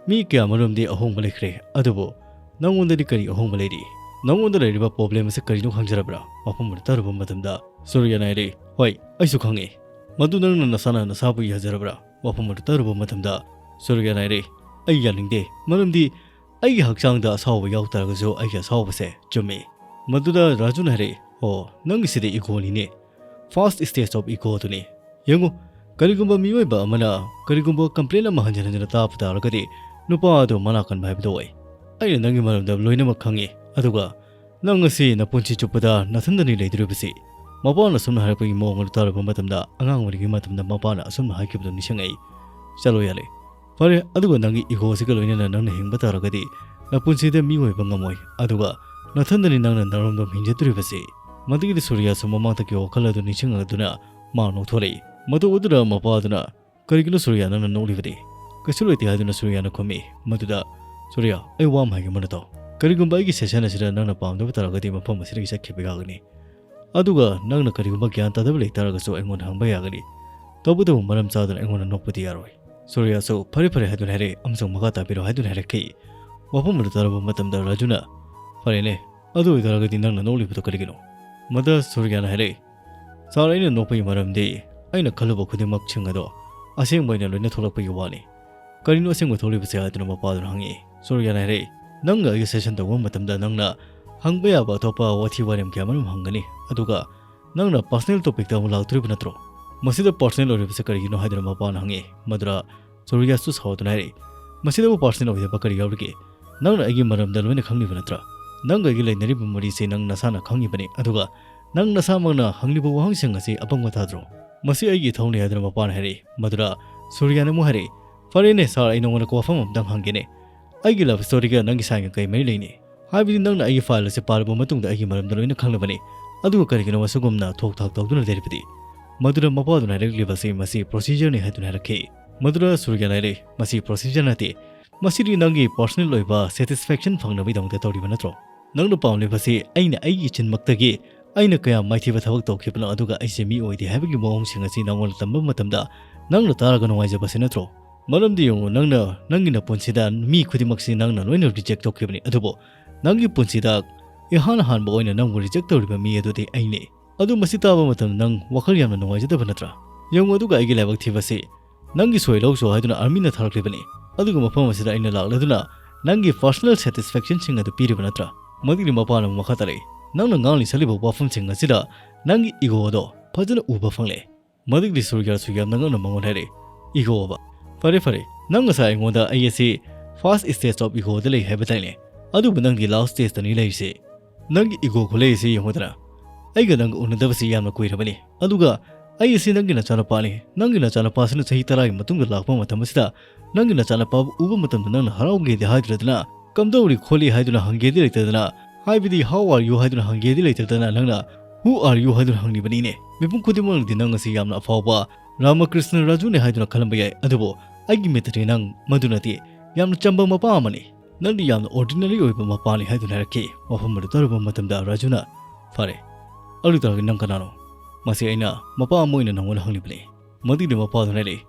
ꯃꯤ ꯀꯌꯥꯃꯔꯨꯝꯗꯤ ꯑꯍꯣꯡꯕ ꯂꯩꯈ꯭ꯔꯦ, ꯑꯗꯨꯕꯨ ꯅꯪꯉꯣꯟꯗꯗꯤ ꯀꯔꯤ ꯑꯍꯣꯡꯕ ꯂꯩꯔꯤ? ꯅꯪꯉꯣꯟꯗ ꯂꯩꯔꯤꯕ ꯄ꯭ꯔꯣꯕ꯭ꯂꯦꯝ ꯑꯁꯤ ꯀꯔꯤꯅꯣ ꯈꯪꯖꯔꯕ꯭ꯔꯥ? ꯋꯥꯐꯝ ꯑꯗꯨ ꯇꯥꯔꯨꯕ ꯃꯇꯝꯗ ꯁꯨꯔꯤꯌꯥꯅ ꯍꯥꯏꯔꯛꯏ, "ꯍꯣꯏ, ꯑꯩꯁꯨ ꯈꯪꯉꯤ꯫ ꯃꯗꯨ ꯅꯪꯅ ꯅꯁꯥꯅ ꯅꯁꯥꯕꯨ ꯌꯥꯖꯔꯕ꯭ꯔꯥ?" ꯋꯥꯐꯝ ꯑꯗꯨ ꯇꯥꯔꯨꯕ ꯃꯇꯝꯗ ꯁꯨꯔꯤꯌꯥꯅ ꯍꯥꯏꯔꯛꯏ, "ꯑꯩ ꯌꯥꯅꯤꯡꯗꯦ, ꯃꯔꯝꯗꯤ ꯑꯩꯒꯤ ꯍꯛꯆꯥꯡꯗ ꯑꯁꯥꯎꯕ ꯌꯥꯎ ꯇꯥꯔꯒꯁꯨ ꯑꯩꯒꯤ ꯑꯁꯥꯎꯕꯁꯦ ꯆꯨꯝꯃꯤ꯫" ꯃꯗꯨꯗ ꯔꯥꯖꯨꯅ ꯍꯥꯏꯔꯛꯏ, "ꯑꯣ, ꯅꯪꯒꯤꯁꯤꯗꯤ ꯏꯒꯣꯅꯤꯅꯦ꯫ First stage of ego ꯑꯗꯨꯅꯤ꯫ ꯌꯦꯡꯉꯨ, ꯀꯔꯤꯒꯨꯝꯕ ꯃꯤꯑꯣꯏꯕ ꯑꯃꯅ ꯀꯔꯤꯒꯨꯝꯕ ꯀꯝꯄ꯭ꯂꯦꯟ ꯑꯃ ꯍꯟꯖꯤꯟ ꯍꯟꯖꯤꯟꯅ ꯇꯥꯕ ꯇꯥꯔꯒꯗꯤ, ꯅꯨꯄꯥ ꯑꯗꯨ ꯃꯅꯥ ꯀꯟꯕ ꯍꯥꯏꯕꯗꯨ ꯑꯣꯏ꯫ ꯑꯩꯅ ꯅꯪꯒꯤ ꯃꯔꯝꯗ ꯂꯣꯏꯅꯃꯛ ꯈꯪꯉꯤ, ꯑꯗꯨꯒ ꯅꯪ ꯑꯁꯤ ꯅꯄꯨꯟꯁꯤ ꯆꯨꯞꯄꯗ ꯅꯊꯟꯗꯅꯤ ꯂꯩꯗꯣꯔꯤꯕꯁꯤ꯫" ꯃꯄꯥꯅ ꯑꯁꯨꯝꯅ ꯍꯥꯏꯔꯛꯄꯒꯤ ꯃꯑꯣꯡ ꯑꯗꯨ ꯇꯥꯔꯨꯕ ꯃꯇꯝꯗ, ꯑꯉꯥꯡ ꯑꯣꯏꯔꯤꯉꯩ ꯃꯇꯝꯗ ꯃꯄꯥꯅ ꯑꯁꯨꯝꯅ ꯍꯥꯏꯈꯤꯕꯗꯨ ꯅꯤꯡꯁꯤꯡꯉꯛꯏ꯫ ꯆꯠꯂꯣ ꯌꯥꯔꯦ꯫ ꯐꯔꯦ, ꯑꯗꯨꯒ ꯅꯪꯒꯤ ꯏꯒꯣꯁꯤꯒ ꯂꯣꯏꯅꯅ ꯅꯪꯅ ꯍꯤꯡꯕ ꯇꯥꯔꯒꯗꯤ ꯅꯄꯨꯟꯁꯤꯗ ꯃꯤ ꯑꯣꯏꯕ ꯉꯝꯃꯣꯏ, ꯑꯗꯨꯒ ꯅꯊꯟꯗꯅꯤ ꯅꯪꯅ ꯅꯔꯣꯝꯗꯣꯝ ꯍꯤꯡꯖꯗꯣꯔꯤꯕꯁꯤ꯫ ꯃꯗꯨꯒꯤꯗꯤ ꯁꯨꯔꯤꯌꯥꯁꯨ ꯃꯃꯥꯡꯗꯒꯤ ꯋꯥꯈꯜ ꯑꯗꯨ ꯅꯤꯡꯁꯤꯡꯂꯗꯨꯅ ꯃꯥ ꯅꯣꯛꯊꯣꯔꯛꯏ꯫ ꯃꯗꯨ ꯎꯗꯨꯅ ꯃꯄꯥ ꯑꯗꯨꯅ, "ꯀꯔꯤꯒꯤꯅꯣ ꯁꯨꯔꯤꯌꯥ ꯅꯪꯅ ꯅꯣꯛꯂꯤꯕꯗꯤ?" "ꯀꯩꯁꯨ ꯂꯩꯇꯦ" ꯍꯥꯏꯗꯨꯅ ꯁꯨꯔꯤꯌꯥꯅ ꯈꯨꯝꯃꯤ꯫ ꯃꯗꯨꯗ ꯁꯨꯔꯤꯌꯥ, "ꯑꯩ ꯋꯥ ꯑꯃ ꯍꯥꯏꯒꯦ ꯃꯨꯟꯅ ꯇꯥꯎ꯫ ꯀꯔꯤꯒꯨꯝꯕ ꯑꯩꯒꯤ ꯁꯦꯁꯟ ꯑꯁꯤꯗ ꯅꯪꯅ ꯄꯥꯝꯗꯕ ꯇꯥꯔꯒꯗꯤ ꯃꯐꯝ ꯑꯁꯤꯗꯒꯤ ꯆꯠꯈꯤꯕ ꯌꯥꯒꯅꯤ꯫ ꯑꯗꯨꯒ ꯅꯪꯅ ꯀꯔꯤꯒꯨꯝꯕ ꯒ꯭ꯌꯥꯟ ꯇꯥꯗꯕ ꯂꯩ ꯇꯥꯔꯒꯁꯨ ꯑꯩꯉꯣꯟꯗ ꯍꯪꯕ ꯌꯥꯒꯅꯤ꯫ ꯇꯧꯕꯇꯕꯨ ꯃꯔꯝ ꯆꯥꯗꯅ ꯑꯩꯉꯣꯟꯗ ꯅꯣꯛꯄꯗꯤ ꯌꯥꯔꯣꯏ"꯫ ꯁꯨꯔꯤꯌꯥꯁꯨ "ꯐꯔꯦ ꯐꯔꯦ" ꯍꯥꯏꯗꯨꯅ ꯍꯥꯏꯔꯛꯏ꯫ ꯑꯃꯁꯨꯡ ꯃꯈꯥ ꯇꯥꯕꯤꯔꯣ ꯍꯥꯏꯗꯨꯅ ꯍꯥꯏꯔꯛꯈꯤ꯫ ꯋꯥꯐꯝ ꯑꯗꯨ ꯇꯥꯔꯕ ꯃꯇꯝꯗ ꯔꯥꯖꯨꯅ, "ꯐꯔꯦꯅꯦ, ꯑꯗꯨ ꯑꯣꯏꯇꯥꯔꯒꯗꯤ ꯅꯪꯅ ꯅꯣꯛꯂꯤꯕꯗꯣ ꯀꯔꯤꯒꯤꯅꯣ?" ꯃꯗ ꯁꯨꯔꯤꯌꯥꯅ ꯍꯥꯏꯔꯛꯏ, "ꯁꯥꯔ, ꯑꯩꯅ ꯅꯣꯛꯄꯒꯤ ꯃꯔꯝꯗꯤ ꯑꯩꯅ ꯈꯜꯂꯨꯕ ꯈꯨꯗꯤꯡꯃꯛꯁꯤꯡ ꯑꯗꯣ ꯑꯁꯦꯡꯕ ꯑꯣꯏꯅ ꯂꯣꯏꯅ ꯊꯣꯛꯂꯛꯄꯒꯤ ꯋꯥꯅꯤ"꯫ "ꯀꯔꯤꯅꯣ ꯑꯁꯦꯡꯕ ꯊꯣꯛꯂꯤꯕꯁꯦ?" ꯍꯥꯏꯗꯨꯅ ꯃꯄꯥꯗꯨꯅ ꯍꯪꯉꯛꯏ꯫ ꯁꯨꯔꯤꯌꯥꯅ ꯍꯥꯏꯔꯛꯏ, "ꯅꯪꯒ ꯑꯩꯒ ꯁꯦꯁꯟ ꯇꯧꯕ ꯃꯇꯝꯗ ꯅꯪꯅ ꯍꯪꯕ ꯌꯥꯕ ꯑꯇꯣꯞꯄ ꯋꯥꯊꯤ ꯋꯥꯔꯦꯝ ꯀꯌꯥ ꯑꯃꯔꯣꯝ ꯍꯪꯒꯅꯤ, ꯑꯗꯨꯒ ꯅꯪꯅ ꯄꯥꯔꯁꯣꯅꯦꯜ ꯇꯣꯄꯤꯛꯇ ꯑꯃꯨꯛ ꯂꯥꯛꯇꯣꯔꯤꯕ ꯅꯠꯇ꯭ꯔꯣ? ꯃꯁꯤꯗ ꯄꯥꯔꯁꯣꯅꯦꯜ ꯑꯣꯏꯔꯤꯕꯁꯦ ꯀꯔꯤꯒꯤꯅꯣ?" ꯍꯥꯏꯗꯨꯅ ꯃꯄꯥꯅ ꯍꯪꯉꯛꯏ꯫ ꯃꯗꯨꯗ ꯁꯨꯔꯤꯌꯥꯁꯨ ꯁꯥꯎꯗꯨꯅ ꯍꯥꯏꯔꯛꯏ, "ꯃꯁꯤꯗꯕꯨ ꯄꯥꯔꯁꯣꯅꯦꯜ ꯑꯣꯏꯗꯕ ꯀꯔꯤ ꯌꯥꯎꯔꯤꯒꯦ? ꯅꯪꯅ ꯑꯩꯒꯤ ꯃꯔꯝꯗ ꯂꯣꯏꯅ ꯈꯪꯂꯤꯕ ꯅꯠꯇ꯭ꯔꯥ? ꯅꯪꯒ ꯑꯩꯒꯤ ꯂꯩꯅꯔꯤꯕ ꯃꯔꯤꯁꯦ ꯅꯪ ꯅꯁꯥꯅ ꯈꯪꯉꯤꯕꯅꯤ, ꯑꯗꯨꯒ ꯅꯪ ꯅꯁꯥꯃꯛꯅ ꯍꯪꯂꯤꯕ ꯋꯥꯍꯪꯁꯤꯡ ꯑꯁꯤ ꯑꯄꯪꯕ ꯇꯥꯗ꯭ꯔꯣ? ꯃꯁꯤ ꯑꯩꯒꯤ ꯏꯊꯧꯅꯤ" ꯍꯥꯏꯗꯨꯅ ꯃꯄꯥꯅ ꯍꯥꯏꯔꯛꯏ꯫ ꯃꯗꯨꯗ ꯁꯨꯔꯤꯌꯥꯅ ꯑꯃꯨꯛ ꯍꯥꯏꯔꯛꯏ, "ꯐꯔꯦꯅꯦ ꯁꯥꯔ, ꯑꯩ ꯅꯉꯣꯟꯗ ꯋꯥꯐꯝ ꯑꯃꯇꯪ ꯍꯪꯒꯦꯅꯦ꯫ ꯑꯩꯒꯤ ꯂꯚ ꯁ꯭ꯇꯣꯔꯤꯒ ꯅꯪꯒꯤ ꯁꯥꯏꯒ ꯀꯩ ꯃꯔꯤ ꯂꯩꯅꯩ? ꯍꯥꯏꯕꯗꯤ ꯅꯪꯅ ꯑꯩꯒꯤ ꯐꯥꯏꯜ ꯑꯁꯤ ꯄꯥꯔꯕ ꯃꯇꯨꯡꯗ ꯑꯩꯒꯤ ꯃꯔꯝꯗ ꯂꯣꯏꯅ ꯈꯪꯂꯕꯅꯤ, ꯑꯗꯨꯒ ꯀꯔꯤꯒꯤꯅꯣ ꯑꯁꯨꯒꯨꯝꯅ ꯊꯣꯛ ꯊꯥꯛ ꯇꯧꯗꯨꯅ ꯂꯩꯔꯤꯕꯗꯤ?" ꯃꯗꯨꯗ ꯃꯄꯥꯗꯨꯅ ꯍꯥꯏꯔꯛꯂꯤꯕꯁꯤ ꯃꯁꯤ ꯄ꯭ꯔꯣꯁꯤꯖꯔꯅꯤ ꯍꯥꯏꯗꯨꯅ ꯍꯥꯏꯔꯛꯈꯤ꯫ ꯃꯗꯨꯗ ꯁꯨꯔꯤꯌꯥꯅ ꯍꯥꯏꯔꯛꯏ, "ꯃꯁꯤ ꯄ꯭ꯔꯣꯁꯤꯖꯔ ꯅꯠꯇꯦ, ꯃꯁꯤꯗꯤ ꯅꯪꯒꯤ ꯄꯥꯔꯁꯣꯅꯦꯜ ꯑꯣꯏꯕ ꯁꯦꯇꯤꯁꯐꯦꯛꯁꯟ ꯐꯪꯅꯕꯒꯤꯗꯃꯛꯇ ꯇꯧꯔꯤꯕ ꯅꯠꯇ꯭ꯔꯣ? ꯅꯪꯅ ꯄꯥꯝꯂꯤꯕꯁꯤ ꯑꯩꯅ ꯑꯩꯒꯤ ꯆꯤꯟꯃꯛꯇꯒꯤ ꯑꯩꯅ ꯀꯌꯥꯝ ꯃꯥꯏꯊꯤꯕ ꯊꯕꯛ ꯇꯧꯈꯤꯕꯅꯣ, ꯑꯗꯨꯒ ꯑꯩꯁꯦ ꯃꯤ ꯑꯣꯏꯗꯦ ꯍꯥꯏꯕꯒꯤ ꯃꯑꯣꯡꯁꯤꯡ ꯑꯁꯤ ꯅꯉꯣꯟꯗ ꯇꯝꯕ ꯃꯇꯝꯗ ꯅꯪꯅ ꯇꯥꯔꯒ ꯅꯨꯡꯉꯥꯏꯖꯕꯁꯤ ꯅꯠꯇ꯭ꯔꯣ? ꯃꯔꯝꯗꯤ ꯌꯦꯡꯉꯨ, ꯅꯪꯅ ꯅꯪꯒꯤ ꯅꯄꯨꯟꯁꯤꯗ ꯃꯤ ꯈꯨꯗꯤꯡꯃꯛꯁꯤ ꯅꯪꯅ ꯂꯣꯏꯅ ꯔꯤꯖꯦꯛ ꯇꯧꯈꯤꯕꯅꯤ, ꯑꯗꯨꯕꯨ ꯅꯪꯒꯤ ꯄꯨꯟꯁꯤꯗ ꯏꯍꯥꯟ ꯍꯥꯟꯕ ꯑꯣꯏꯅ ꯅꯪꯕꯨ ꯔꯤꯖꯦꯛ ꯇꯧꯔꯤꯕ ꯃꯤ ꯑꯗꯨꯗꯤ ꯑꯩꯅꯤ꯫ ꯑꯗꯨ ꯃꯁꯤ ꯇꯥꯕ ꯃꯇꯝꯗ ꯅꯪ ꯋꯥꯈꯜ ꯌꯥꯝꯅ ꯅꯨꯡꯉꯥꯏꯖꯗꯕ ꯅꯠꯇ꯭ꯔꯥ? ꯌꯦꯡꯉꯨ, ꯑꯗꯨꯒ ꯑꯩꯒꯤ ꯂꯥꯏꯕꯛ ꯊꯤꯕꯁꯤ ꯅꯪꯒꯤ ꯁꯣꯏ ꯂꯧꯁꯨ ꯍꯥꯏꯗꯨꯅ ꯑꯥꯔꯃꯤꯅ ꯊꯥꯔꯛꯂꯤꯕꯅꯤ, ꯑꯗꯨꯒ ꯃꯐꯝ ꯑꯁꯤꯗ ꯑꯩꯅ ꯂꯥꯛꯂꯗꯨꯅ ꯅꯪꯒꯤ ꯄꯥꯔꯁꯣꯅꯦꯜ ꯁꯦꯇꯤꯁꯐꯦꯛꯁꯟꯁꯤꯡ ꯑꯗꯨ ꯄꯤꯔꯤꯕ ꯅꯠꯇ꯭ꯔꯥ?" ꯃꯗꯨꯒꯤ ꯃꯄꯥꯅ ꯑꯃꯨꯛ ꯃꯈꯥ ꯇꯥꯔꯛꯏ, "ꯅꯪꯅ ꯉꯥꯡꯂꯤ ꯁꯛꯂꯤꯕ ꯋꯥꯐꯝꯁꯤꯡ ꯑꯁꯤꯗ ꯅꯪꯒꯤ ꯏꯒꯣ ꯑꯗꯣ ꯐꯖꯅ ꯎꯕ ꯐꯪꯂꯦ"꯫ ꯃꯗꯨꯒꯤ ꯁꯨꯔꯤꯌꯥꯁꯨ ꯌꯥꯝꯅ ꯉꯛꯅ ꯃꯉꯣꯟꯗ ꯍꯥꯏꯔꯛꯏ, "ꯏꯒꯣ ꯑꯕ? ꯐꯔꯦ ꯐꯔꯦ, ꯅꯪ ꯉꯁꯥꯏ ꯑꯩꯉꯣꯟꯗ ꯑꯩ ꯑꯁꯤ ꯐꯥꯔꯁ ꯁ꯭ꯇꯦꯖ ꯑꯣꯐ ꯏꯒꯣꯗ ꯂꯩ ꯍꯥꯏꯕ ꯇꯥꯏꯅꯦ, ꯑꯗꯨꯕꯨ ꯅꯪꯗꯤ ꯂꯥꯁ ꯁ꯭ꯇꯦꯖꯇꯅꯤ ꯂꯩꯔꯤꯁꯦ꯫ ꯅꯪꯒꯤ ꯏꯒꯣ ꯈꯨꯂꯩ ꯑꯁꯤ ꯌꯦꯡꯉꯨꯗꯅ, ꯑꯩꯒ ꯅꯪꯒ ꯎꯅꯗꯕꯁꯤ ꯌꯥꯝꯅ ꯀꯨꯏꯔꯕꯅꯤ, ꯑꯗꯨꯒ "ꯑꯩ ꯑꯁꯤ ꯅꯪꯒꯤ ꯅꯆꯥꯅꯨꯄꯥꯅꯤ꯫ ꯅꯪꯒꯤ ꯅꯆꯥꯅꯨꯄꯥꯁꯤꯅ ꯆꯍꯤ ꯇꯔꯥꯒꯤ ꯃꯇꯨꯡꯗ ꯂꯥꯛꯄ ꯃꯇꯝ ꯑꯁꯤꯗ ꯅꯪꯒꯤ ꯅꯆꯥꯅꯨꯄꯥꯕꯨ ꯎꯕ ꯃꯇꯝꯗ ꯅꯪꯅ ꯍꯔꯥꯎꯒꯦꯗꯤ ꯍꯥꯏꯗ꯭ꯔꯗꯅ, ꯀꯝꯗꯧꯔꯤ ꯈꯣꯠꯂꯤ ꯍꯥꯏꯗꯨꯅ ꯍꯪꯒꯦꯗꯤ ꯂꯩꯇꯗꯅ, ꯍꯥꯏꯕꯗꯤ How are you ꯍꯥꯏꯗꯨꯅ ꯍꯪꯒꯦꯗꯤ ꯂꯩꯇꯗꯅ ꯅꯪꯅ Who are you ꯍꯥꯏꯗꯨꯅ ꯍꯪꯂꯤꯕꯅꯤꯅꯦ꯫ ꯃꯤꯄꯨꯝ ꯈꯨꯗꯤꯡꯃꯛꯅꯗꯤ ꯅꯪ ꯑꯁꯤ ꯌꯥꯝꯅ ꯑꯐꯥꯎꯕ ꯔꯥꯃꯀ꯭ꯔꯤꯁꯅ ꯔꯥꯖꯨꯅꯤ ꯍꯥꯏꯗꯨꯅ ꯈꯜꯂꯝꯕ ꯌꯥꯏ, ꯑꯗꯨꯕꯨ ꯑꯩꯒꯤ ꯃꯤꯠꯇꯗꯤ ꯅꯪ ꯃꯗꯨ ꯅꯠꯇꯦ, ꯌꯥꯝꯅ ꯆꯝꯕ ꯃꯄꯥ ꯑꯃꯅꯤ꯫ ꯅꯪꯗꯤ ꯌꯥꯝꯅ ordinary ꯑꯣꯏꯕ ꯃꯄꯥꯅꯤ" ꯍꯥꯏꯗꯨꯅ ꯍꯥꯏꯔꯛꯈꯤ꯫ ꯃꯐꯝ ꯑꯗꯨ ꯇꯥꯔꯨꯕ ꯃꯇꯝꯗ ꯔꯥꯖꯨꯅ, "ꯐꯔꯦ, ꯑꯗꯨ ꯑꯣꯏꯇꯥꯔꯒꯗꯤ ꯅꯪ ꯀꯅꯥꯅꯣ?" "ꯃꯁꯤ ꯑꯩꯅ ꯃꯄꯥ ꯑꯃ ꯑꯣꯏꯅ ꯅꯪꯉꯣꯟꯗ ꯍꯪꯂꯤꯕꯅꯤ꯫" ꯃꯗꯨꯒꯤ ꯃꯄꯥꯗꯨꯅ ꯂꯩ,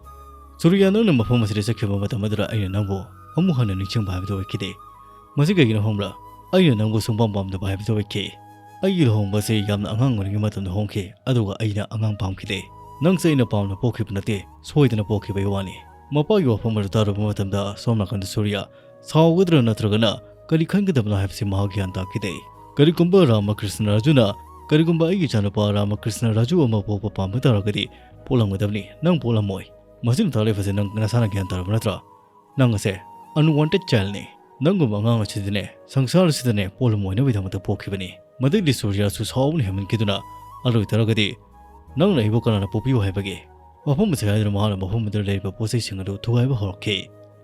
"ꯁꯨꯔꯤꯌꯥ, ꯅꯪꯅ ꯃꯐꯝ ꯑꯁꯤꯗ ꯆꯠꯈꯤꯕ ꯃꯇꯝ ꯑꯗꯨꯗ ꯑꯩꯅ ꯅꯪꯕꯨ ꯑꯃꯨꯛ ꯍꯟꯅ ꯅꯤꯡꯁꯤꯡꯕ ꯍꯥꯏꯕꯗꯨ ꯑꯣꯏꯈꯤꯗꯦ꯫ ꯃꯁꯤ ꯀꯩꯒꯤꯅꯣ ꯈꯪꯕ꯭ꯔꯥ? ꯑꯩꯅ ꯅꯪꯕꯨ ꯁꯨꯡꯄꯥꯝ ꯄꯥꯝꯗꯕ ꯍꯥꯏꯕꯗꯨ ꯑꯣꯏꯈꯤ꯫ ꯑꯩꯒꯤ ꯂꯨꯍꯣꯡꯕ ꯑꯁꯤ ꯌꯥꯝꯅ ꯑꯉꯥꯡ ꯑꯣꯏꯔꯤꯉꯩ ꯃꯇꯝꯗ ꯍꯣꯡꯈꯤ, ꯑꯗꯨꯒ ꯑꯩꯅ ꯑꯉꯥꯡ ꯄꯥꯝꯈꯤꯗꯦ꯫ ꯅꯪꯁꯦ ꯑꯩꯅ ꯄꯥꯝꯅ ꯄꯣꯛꯈꯤꯕ ꯅꯠꯇꯦ, ꯁꯣꯏꯗꯅ ꯄꯣꯛꯈꯤꯕꯒꯤ ꯋꯥꯅꯤ꯫" ꯃꯄꯥꯒꯤ ꯋꯥꯐꯝ ꯑꯗꯨ ꯇꯥꯔꯨꯕ ꯃꯇꯝꯗ ꯁꯣꯝ ꯅꯥꯀꯟꯗ ꯁꯨꯔꯤꯌꯥ ꯁꯥꯎꯒꯗ꯭ꯔꯥ ꯅꯠꯇ꯭ꯔꯒꯅ ꯀꯔꯤ ꯈꯟꯒꯗꯕꯅꯣ ꯍꯥꯏꯕꯁꯤ ꯃꯍꯥꯛ ꯒ꯭ꯌꯥꯟ ꯇꯥꯈꯤꯗꯦ꯫ "ꯀꯔꯤꯒꯨꯝꯕ ꯔꯥꯃꯀ꯭ꯔꯤꯁꯅ ꯔꯥꯖꯨꯅ ꯀꯔꯤꯒꯨꯝꯕ ꯑꯩꯒꯤ ꯏꯆꯥꯅꯨꯄꯥ ꯔꯥꯃꯀ꯭ꯔꯤꯁꯅ ꯔꯥꯖꯨ ꯑꯃ ꯄꯣꯛꯄ ꯄꯥꯝꯕ ꯇꯥꯔꯒꯗꯤ ꯄꯣꯛꯂꯝꯒꯗꯕꯅꯤ, ꯅꯪ ꯄꯣꯛꯂꯝꯃꯣꯏ꯫ ꯃꯁꯤꯅ ꯇꯥꯛꯂꯤꯕꯁꯦ ꯅꯪ ꯅꯁꯥꯅ ꯒ꯭ꯌꯥꯟ ꯇꯥꯔꯕ ꯅꯠꯇ꯭ꯔꯥ? ꯅꯪ ꯑꯁꯦ unwanted childꯅꯤ꯫ ꯅꯪꯒꯨꯝꯕ ꯑꯉꯥꯡ ꯑꯁꯤꯗꯅꯦ ꯁꯪꯁꯥꯔ ꯑꯁꯤꯗꯅꯦ ꯄꯣꯛꯂꯝꯃꯣꯏꯅꯕꯒꯤꯗꯃꯛꯇ ꯄꯣꯛꯈꯤꯕꯅꯤ꯫" ꯃꯗꯩꯗꯤ ꯁꯨꯔꯤꯌꯥꯁꯨ ꯁꯥꯎꯕꯅ ꯍꯦꯟꯃꯟꯈꯤꯗꯨꯅ, "ꯑꯗꯨ ꯑꯣꯏꯇꯥꯔꯒꯗꯤ ꯅꯪꯅ ꯑꯩꯕꯨ ꯀꯅꯥꯅ ꯄꯣꯛꯄꯤꯌꯨ ꯍꯥꯏꯕꯒꯦ?" ꯃꯐꯝ ꯑꯁꯤ ꯍꯥꯏꯗꯨꯅ ꯃꯍꯥꯛꯅ ꯃꯐꯝ ꯑꯗꯨꯗ ꯂꯩꯔꯤꯕ ꯄꯣꯠ ꯆꯩꯁꯤꯡ ꯑꯗꯨ ꯊꯨꯒꯥꯏꯕ ꯍꯧꯔꯛꯈꯤ꯫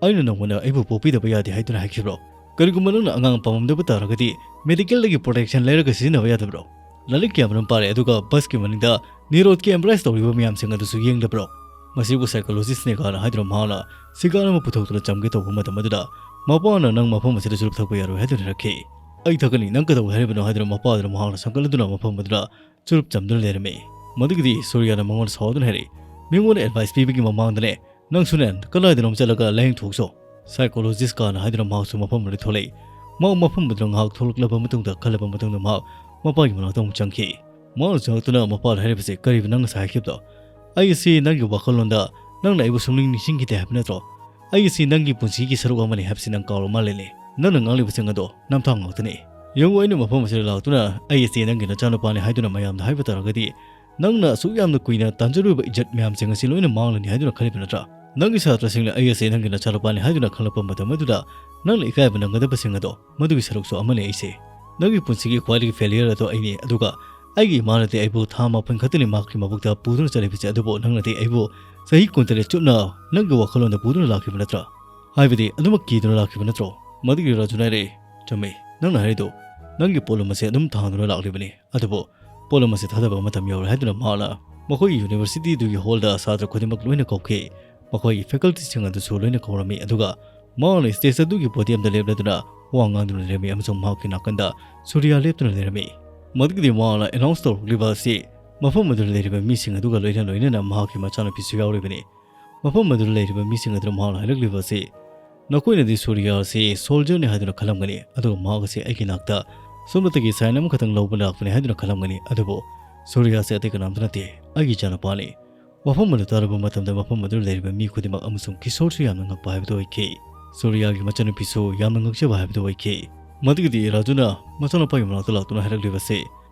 "ꯑꯩꯅ ꯅꯪꯉꯣꯟꯗ ꯑꯩꯕꯨ ꯄꯣꯛꯄꯤꯗꯕ ꯌꯥꯗꯦ ꯍꯥꯏꯗꯨꯅ ꯍꯥꯏꯈꯤꯕ꯭ꯔꯣ? ꯀꯔꯤꯒꯨꯝꯕ ꯅꯪꯅ ꯑꯉꯥꯡ ꯄꯥꯝꯃꯝꯗꯕ ꯇꯥꯔꯒꯗꯤ medicalꯗꯒꯤ protection ꯂꯩꯔꯒ ꯁꯤꯖꯤꯟꯅꯕ ꯌꯥꯗꯕ꯭ꯔꯣ? ꯂꯥꯏꯔꯤꯛ ꯀꯌꯥꯃꯔꯨꯝ ꯄꯥꯔꯦ, ꯑꯗꯨꯒ busꯀꯤ ꯃꯅꯤꯡꯗ ꯅꯤꯔꯣꯗꯀꯤ embrace ꯇꯧꯔꯤꯕ ꯃꯌꯥꯝꯁꯤꯡ ꯑꯗꯨꯁꯨ ꯌꯦꯡꯗꯕ꯭ꯔꯣ? ꯃꯁꯤꯕꯨ psychologistꯅꯦ" ꯀꯥꯏꯅ ꯍꯥꯏꯗꯨꯅ ꯃꯍꯥꯛꯅ cigar ꯑꯃ ꯄꯨꯊꯣꯛꯇꯨꯅ ꯆꯝꯒꯦ ꯇꯧꯕ ꯃꯇꯝ ꯑꯗꯨꯗ, ꯃꯄꯥꯅ "ꯅꯪ ꯃꯐꯝ ꯑꯁꯤꯗ ꯆꯨꯔꯨꯞ ꯊꯛꯄ ꯌꯥꯔꯣꯏ" ꯍꯥꯏꯗꯨꯅ ꯍꯥꯏꯔꯛꯈꯤ꯫ "ꯑꯩ ꯊꯛꯀꯅꯤ, ꯅꯪ ꯀꯩꯗꯧꯒꯦ ꯍꯥꯏꯔꯤꯕꯅꯣ?" ꯍꯥꯏꯗꯨꯅ ꯃꯄꯥ ꯑꯗꯨꯅ ꯃꯍꯥꯛꯅ ꯁꯪꯒꯠꯂꯗꯨꯅ ꯃꯐꯝ ꯑꯗꯨꯗ ꯆꯨꯔꯨꯞ ꯆꯝꯗꯨꯅ ꯂꯩꯔꯝꯃꯤ꯫ ꯃꯗꯨꯒꯤꯗꯤ ꯁꯨꯔꯤꯌꯥꯅ ꯃꯉꯣꯟꯗ ꯁꯥꯎꯗꯨꯅ ꯍꯥꯏꯔꯛꯏ, "ꯃꯤꯉꯣꯟꯗ advice ꯄꯤꯕꯒꯤ ꯃꯃꯥꯡꯗꯅꯦ, ꯅꯪꯁꯨꯅꯦ ꯀꯗꯥꯏꯗꯅꯣꯝ ꯆꯠꯂꯒ ꯂꯥꯏꯌꯦꯡꯊꯣꯛꯆꯣ꯫" Psychologist ꯀꯥꯅ ꯍꯥꯏꯗꯨꯅ ꯃꯍꯥꯛꯁꯨ ꯃꯐꯝ ꯑꯗꯨꯗ ꯊꯣꯛꯂꯛꯏ꯫ ꯃꯍꯥꯛ ꯃꯐꯝ ꯑꯗꯨꯗ ꯉꯥꯏꯍꯥꯛ ꯊꯣꯛꯂꯛꯂꯕ ꯃꯇꯨꯡꯗ, ꯈꯜꯂꯕ ꯃꯇꯨꯡꯗ ꯃꯍꯥꯛ ꯃꯄꯥꯒꯤ ꯃꯅꯥꯛꯇ ꯑꯃꯨꯛ ꯆꯪꯈꯤ꯫ ꯃꯍꯥꯛꯅ ꯆꯪꯂꯛꯇꯨꯅ ꯃꯄꯥꯗ ꯍꯥꯏꯔꯤꯕꯁꯤ, "ꯀꯔꯤꯕ ꯅꯪ ꯉꯁꯥꯏ ꯍꯥꯏꯈꯤꯕꯗꯣ? ꯑꯩ ꯑꯁꯤ ꯅꯪꯒꯤ ꯋꯥꯈꯜꯂꯣꯟꯗ ꯅꯪꯅ ꯑꯩꯕꯨ ꯁꯨꯡꯅꯤꯡ ꯅꯤꯡꯁꯤꯡꯈꯤꯗꯦ ꯍꯥꯏꯕ ꯅꯠꯇ꯭ꯔꯣ? ꯑꯩ ꯑꯁꯤ ꯅꯪꯒꯤ ꯄꯨꯟꯁꯤꯒꯤ ꯁꯔꯨꯛ ꯑꯃꯅꯤ ꯍꯥꯏꯕꯁꯤ ꯅꯪ ꯀꯥꯎꯔ ꯃꯥꯜꯂꯦꯅꯦ꯫ ꯅꯪꯅ ꯉꯥꯡꯂꯤꯕꯁꯤꯡ ꯑꯗꯣ ꯅꯝꯊꯥꯡ ꯉꯥꯛꯇꯅꯤ꯫ ꯌꯦꯡꯉꯨ, ꯑꯩꯅ ꯃꯐꯝ ꯑꯁꯤꯗ ꯂꯥꯛꯇꯨꯅ ꯑꯩ ꯑꯁꯤ ꯅꯪꯒꯤ ꯅꯆꯥꯅꯨꯄꯥꯅꯤ ꯍꯥꯏꯗꯨꯅ ꯃꯌꯥꯝꯗ ꯍꯥꯏꯕ ꯇꯥꯔꯒꯗꯤ, ꯅꯪꯅ ꯑꯁꯨꯛ ꯌꯥꯝꯅ ꯀꯨꯏꯅ ꯇꯥꯟꯖꯔꯨꯕ ꯏꯖꯠ ꯃꯌꯥꯝꯁꯤꯡ ꯑꯁꯤ ꯂꯣꯏꯅ ꯃꯥꯡꯂꯅꯤ ꯍꯥꯏꯗꯨꯅ ꯈꯜꯂꯤꯕ ꯅꯠꯇ꯭ꯔꯥ? ꯅꯪꯒꯤ ꯁꯥꯇ꯭ꯔꯁꯤꯡꯅ ꯑꯩ ꯑꯁꯤ ꯅꯪꯒꯤ ꯅꯆꯥꯅꯨꯄꯥꯅꯤ ꯍꯥꯏꯗꯨꯅ ꯈꯪꯂꯛꯄ ꯃꯇꯝ ꯑꯗꯨꯗ ꯅꯪꯅ ꯏꯀꯥꯏꯕ ꯅꯪꯒꯗꯕꯁꯤꯡ ꯑꯗꯣ ꯃꯗꯨꯒꯤ ꯁꯔꯨꯛꯁꯨ ꯑꯃꯅꯤ ꯑꯩꯁꯦ꯫ ꯅꯪꯒꯤ ꯄꯨꯟꯁꯤꯒꯤ ꯈ꯭ꯋꯥꯏꯗꯒꯤ failure ꯑꯗꯣ ꯑꯩꯅꯤ, ꯑꯗꯨꯒ ꯑꯩꯒꯤ ꯏꯃꯥꯅꯗꯤ ꯑꯩꯕꯨ ꯊꯥ ꯃꯥꯄꯟ ꯈꯛꯇꯅꯤ ꯃꯍꯥꯛꯀꯤ ꯃꯕꯨꯛꯇ ꯄꯨꯗꯨꯅ ꯆꯠꯂꯤꯕꯁꯦ, ꯑꯗꯨꯕꯨ ꯅꯪꯅꯗꯤ ꯑꯩꯕꯨ ꯆꯍꯤ ꯀꯨꯟꯇꯔꯦꯠ ꯆꯨꯞꯅ ꯅꯪꯒꯤ ꯋꯥꯈꯜꯂꯣꯟꯗ ꯄꯨꯗꯨꯅ ꯂꯥꯛꯈꯤꯕ ꯅꯠꯇ꯭ꯔꯥ? ꯍꯥꯏꯕꯗꯤ ꯑꯗꯨꯃꯛ ꯀꯤꯗꯨꯅ ꯂꯥꯛꯈꯤꯕ ꯅꯠꯇ꯭ꯔꯣ? ꯃꯗꯨꯒꯤ ꯔꯥꯖꯨꯅ ꯍꯥꯏꯔꯛꯏ, "ꯆꯨꯝꯃꯤ, ꯅꯪꯅ ꯍꯥꯏꯔꯤꯗꯨ꯫ ꯅꯪꯒꯤ ꯄꯣꯠꯂꯨꯝ ꯑꯁꯦ ꯑꯗꯨꯝ ꯊꯥꯡꯗꯨꯅ ꯂꯥꯛꯂꯤꯕꯅꯤ꯫ ꯑꯗꯨꯕꯨ ꯄꯣꯠꯂꯨꯝ ꯑꯁꯦ ꯊꯥꯗꯕ ꯃꯇꯝ ꯌꯧꯔꯦ" ꯍꯥꯏꯗꯨꯅ ꯃꯍꯥꯛꯅ ꯃꯈꯣꯏꯒꯤ ꯌꯨꯅꯤꯚꯔꯁꯤꯇꯤꯗꯨꯒꯤ ꯍꯣꯜꯗ ꯁꯥꯇ꯭ꯔ ꯈꯨꯗꯤꯡꯃꯛ ꯂꯣꯏꯅ ꯀꯧꯈꯤ꯫ ꯃꯈꯣꯏꯒꯤ ꯐꯦꯀꯜꯇꯤꯁꯤꯡ ꯑꯗꯨꯁꯨ ꯂꯣꯏꯅ ꯀꯧꯔꯝꯃꯤ, ꯑꯗꯨꯒ ꯃꯍꯥꯛꯅ ꯁ꯭ꯇꯦꯖ ꯑꯗꯨꯒꯤ ꯄꯣꯗꯤꯌꯝꯗ ꯂꯦꯞꯂꯗꯨꯅ ꯋꯥ ꯉꯥꯡꯗꯨꯅ ꯂꯩꯔꯝꯃꯤ ꯑꯃꯁꯨꯡ ꯃꯍꯥꯛꯀꯤ ꯅꯥꯀꯟꯗ ꯁꯨꯔꯤꯌꯥ ꯂꯦꯞꯇꯨꯅ ꯂꯩꯔꯝꯃꯤ꯫ ꯃꯗꯨꯒꯤꯗꯤ ꯃꯍꯥꯛꯅ ꯑꯦꯅꯥꯎꯟꯁ ꯇꯧꯔꯛꯂꯤꯕ ꯑꯁꯤ ꯃꯐꯝ ꯑꯗꯨꯗ ꯂꯩꯔꯤꯕ ꯃꯤꯁꯤꯡ ꯑꯗꯨꯒ ꯂꯣꯏꯅ ꯂꯣꯏꯅꯅ ꯃꯍꯥꯛꯀꯤ ꯃꯆꯥꯅꯨꯄꯤꯁꯨ ꯌꯥꯎꯔꯤꯕꯅꯤ꯫ ꯃꯐꯝ ꯑꯗꯨꯗ ꯂꯩꯔꯤꯕ ꯃꯤꯁꯤꯡ ꯑꯗꯨꯅ ꯃꯍꯥꯛꯅ ꯍꯥꯏꯔꯛꯂꯤꯕ ꯑꯁꯤ, "ꯅꯈꯣꯏꯅꯗꯤ ꯁꯨꯔꯤꯌꯥ ꯑꯁꯤ ꯁꯣꯜꯖꯔꯅꯤ ꯍꯥꯏꯗꯨꯅ ꯈꯜꯂꯝꯒꯅꯤ, ꯑꯗꯨꯒ ꯃꯍꯥꯛ ꯑꯁꯤ ꯑꯩꯒꯤ ꯅꯥꯛꯇ ꯁꯣꯝꯗꯒꯤ ꯁꯥꯏꯟ ꯑꯃꯈꯛꯇꯪ ꯂꯧꯕ ꯂꯥꯛꯄꯅꯤ ꯍꯥꯏꯗꯨꯅ ꯈꯜꯂꯝꯒꯅꯤ, ꯑꯗꯨꯕꯨ ꯁꯨꯔꯤꯌꯥ ꯑꯁꯤ ꯑꯇꯩ ꯀꯅꯥꯝꯇ ꯅꯠꯇꯦ, ꯑꯩꯒꯤ ꯏꯆꯥꯅꯨꯄꯥꯅꯤ"꯫ ꯋꯥꯐꯝ ꯑꯗꯨ ꯇꯥꯔꯕ ꯃꯇꯝꯗ ꯃꯐꯝ ꯑꯗꯨꯗ ꯂꯩꯔꯤꯕ ꯃꯤ ꯈꯨꯗꯤꯡꯃꯛ ꯑꯃꯁꯨꯡ ꯀꯤꯁꯣꯔꯁꯨ ꯌꯥꯝꯅ ꯉꯛꯄ ꯍꯥꯏꯕꯗꯨ ꯑꯣꯏꯈꯤ꯫ ꯁꯨꯔꯤꯌꯥꯒꯤ ꯃꯆꯟꯅꯨꯄꯤꯁꯨ ꯌꯥꯝꯅ ꯉꯛꯆꯕ ꯍꯥꯏꯕꯗꯨ ꯑꯣꯏꯈꯤ꯫ ꯃꯗꯨꯒꯤꯗꯤ ꯔꯥꯖꯨꯅ ꯃꯆꯥꯅꯨꯄꯥꯒꯤ ꯃꯅꯥꯛꯇ ꯂꯥꯛꯇꯨꯅ ꯍꯥꯏꯔꯛꯂꯤꯕꯁꯤ,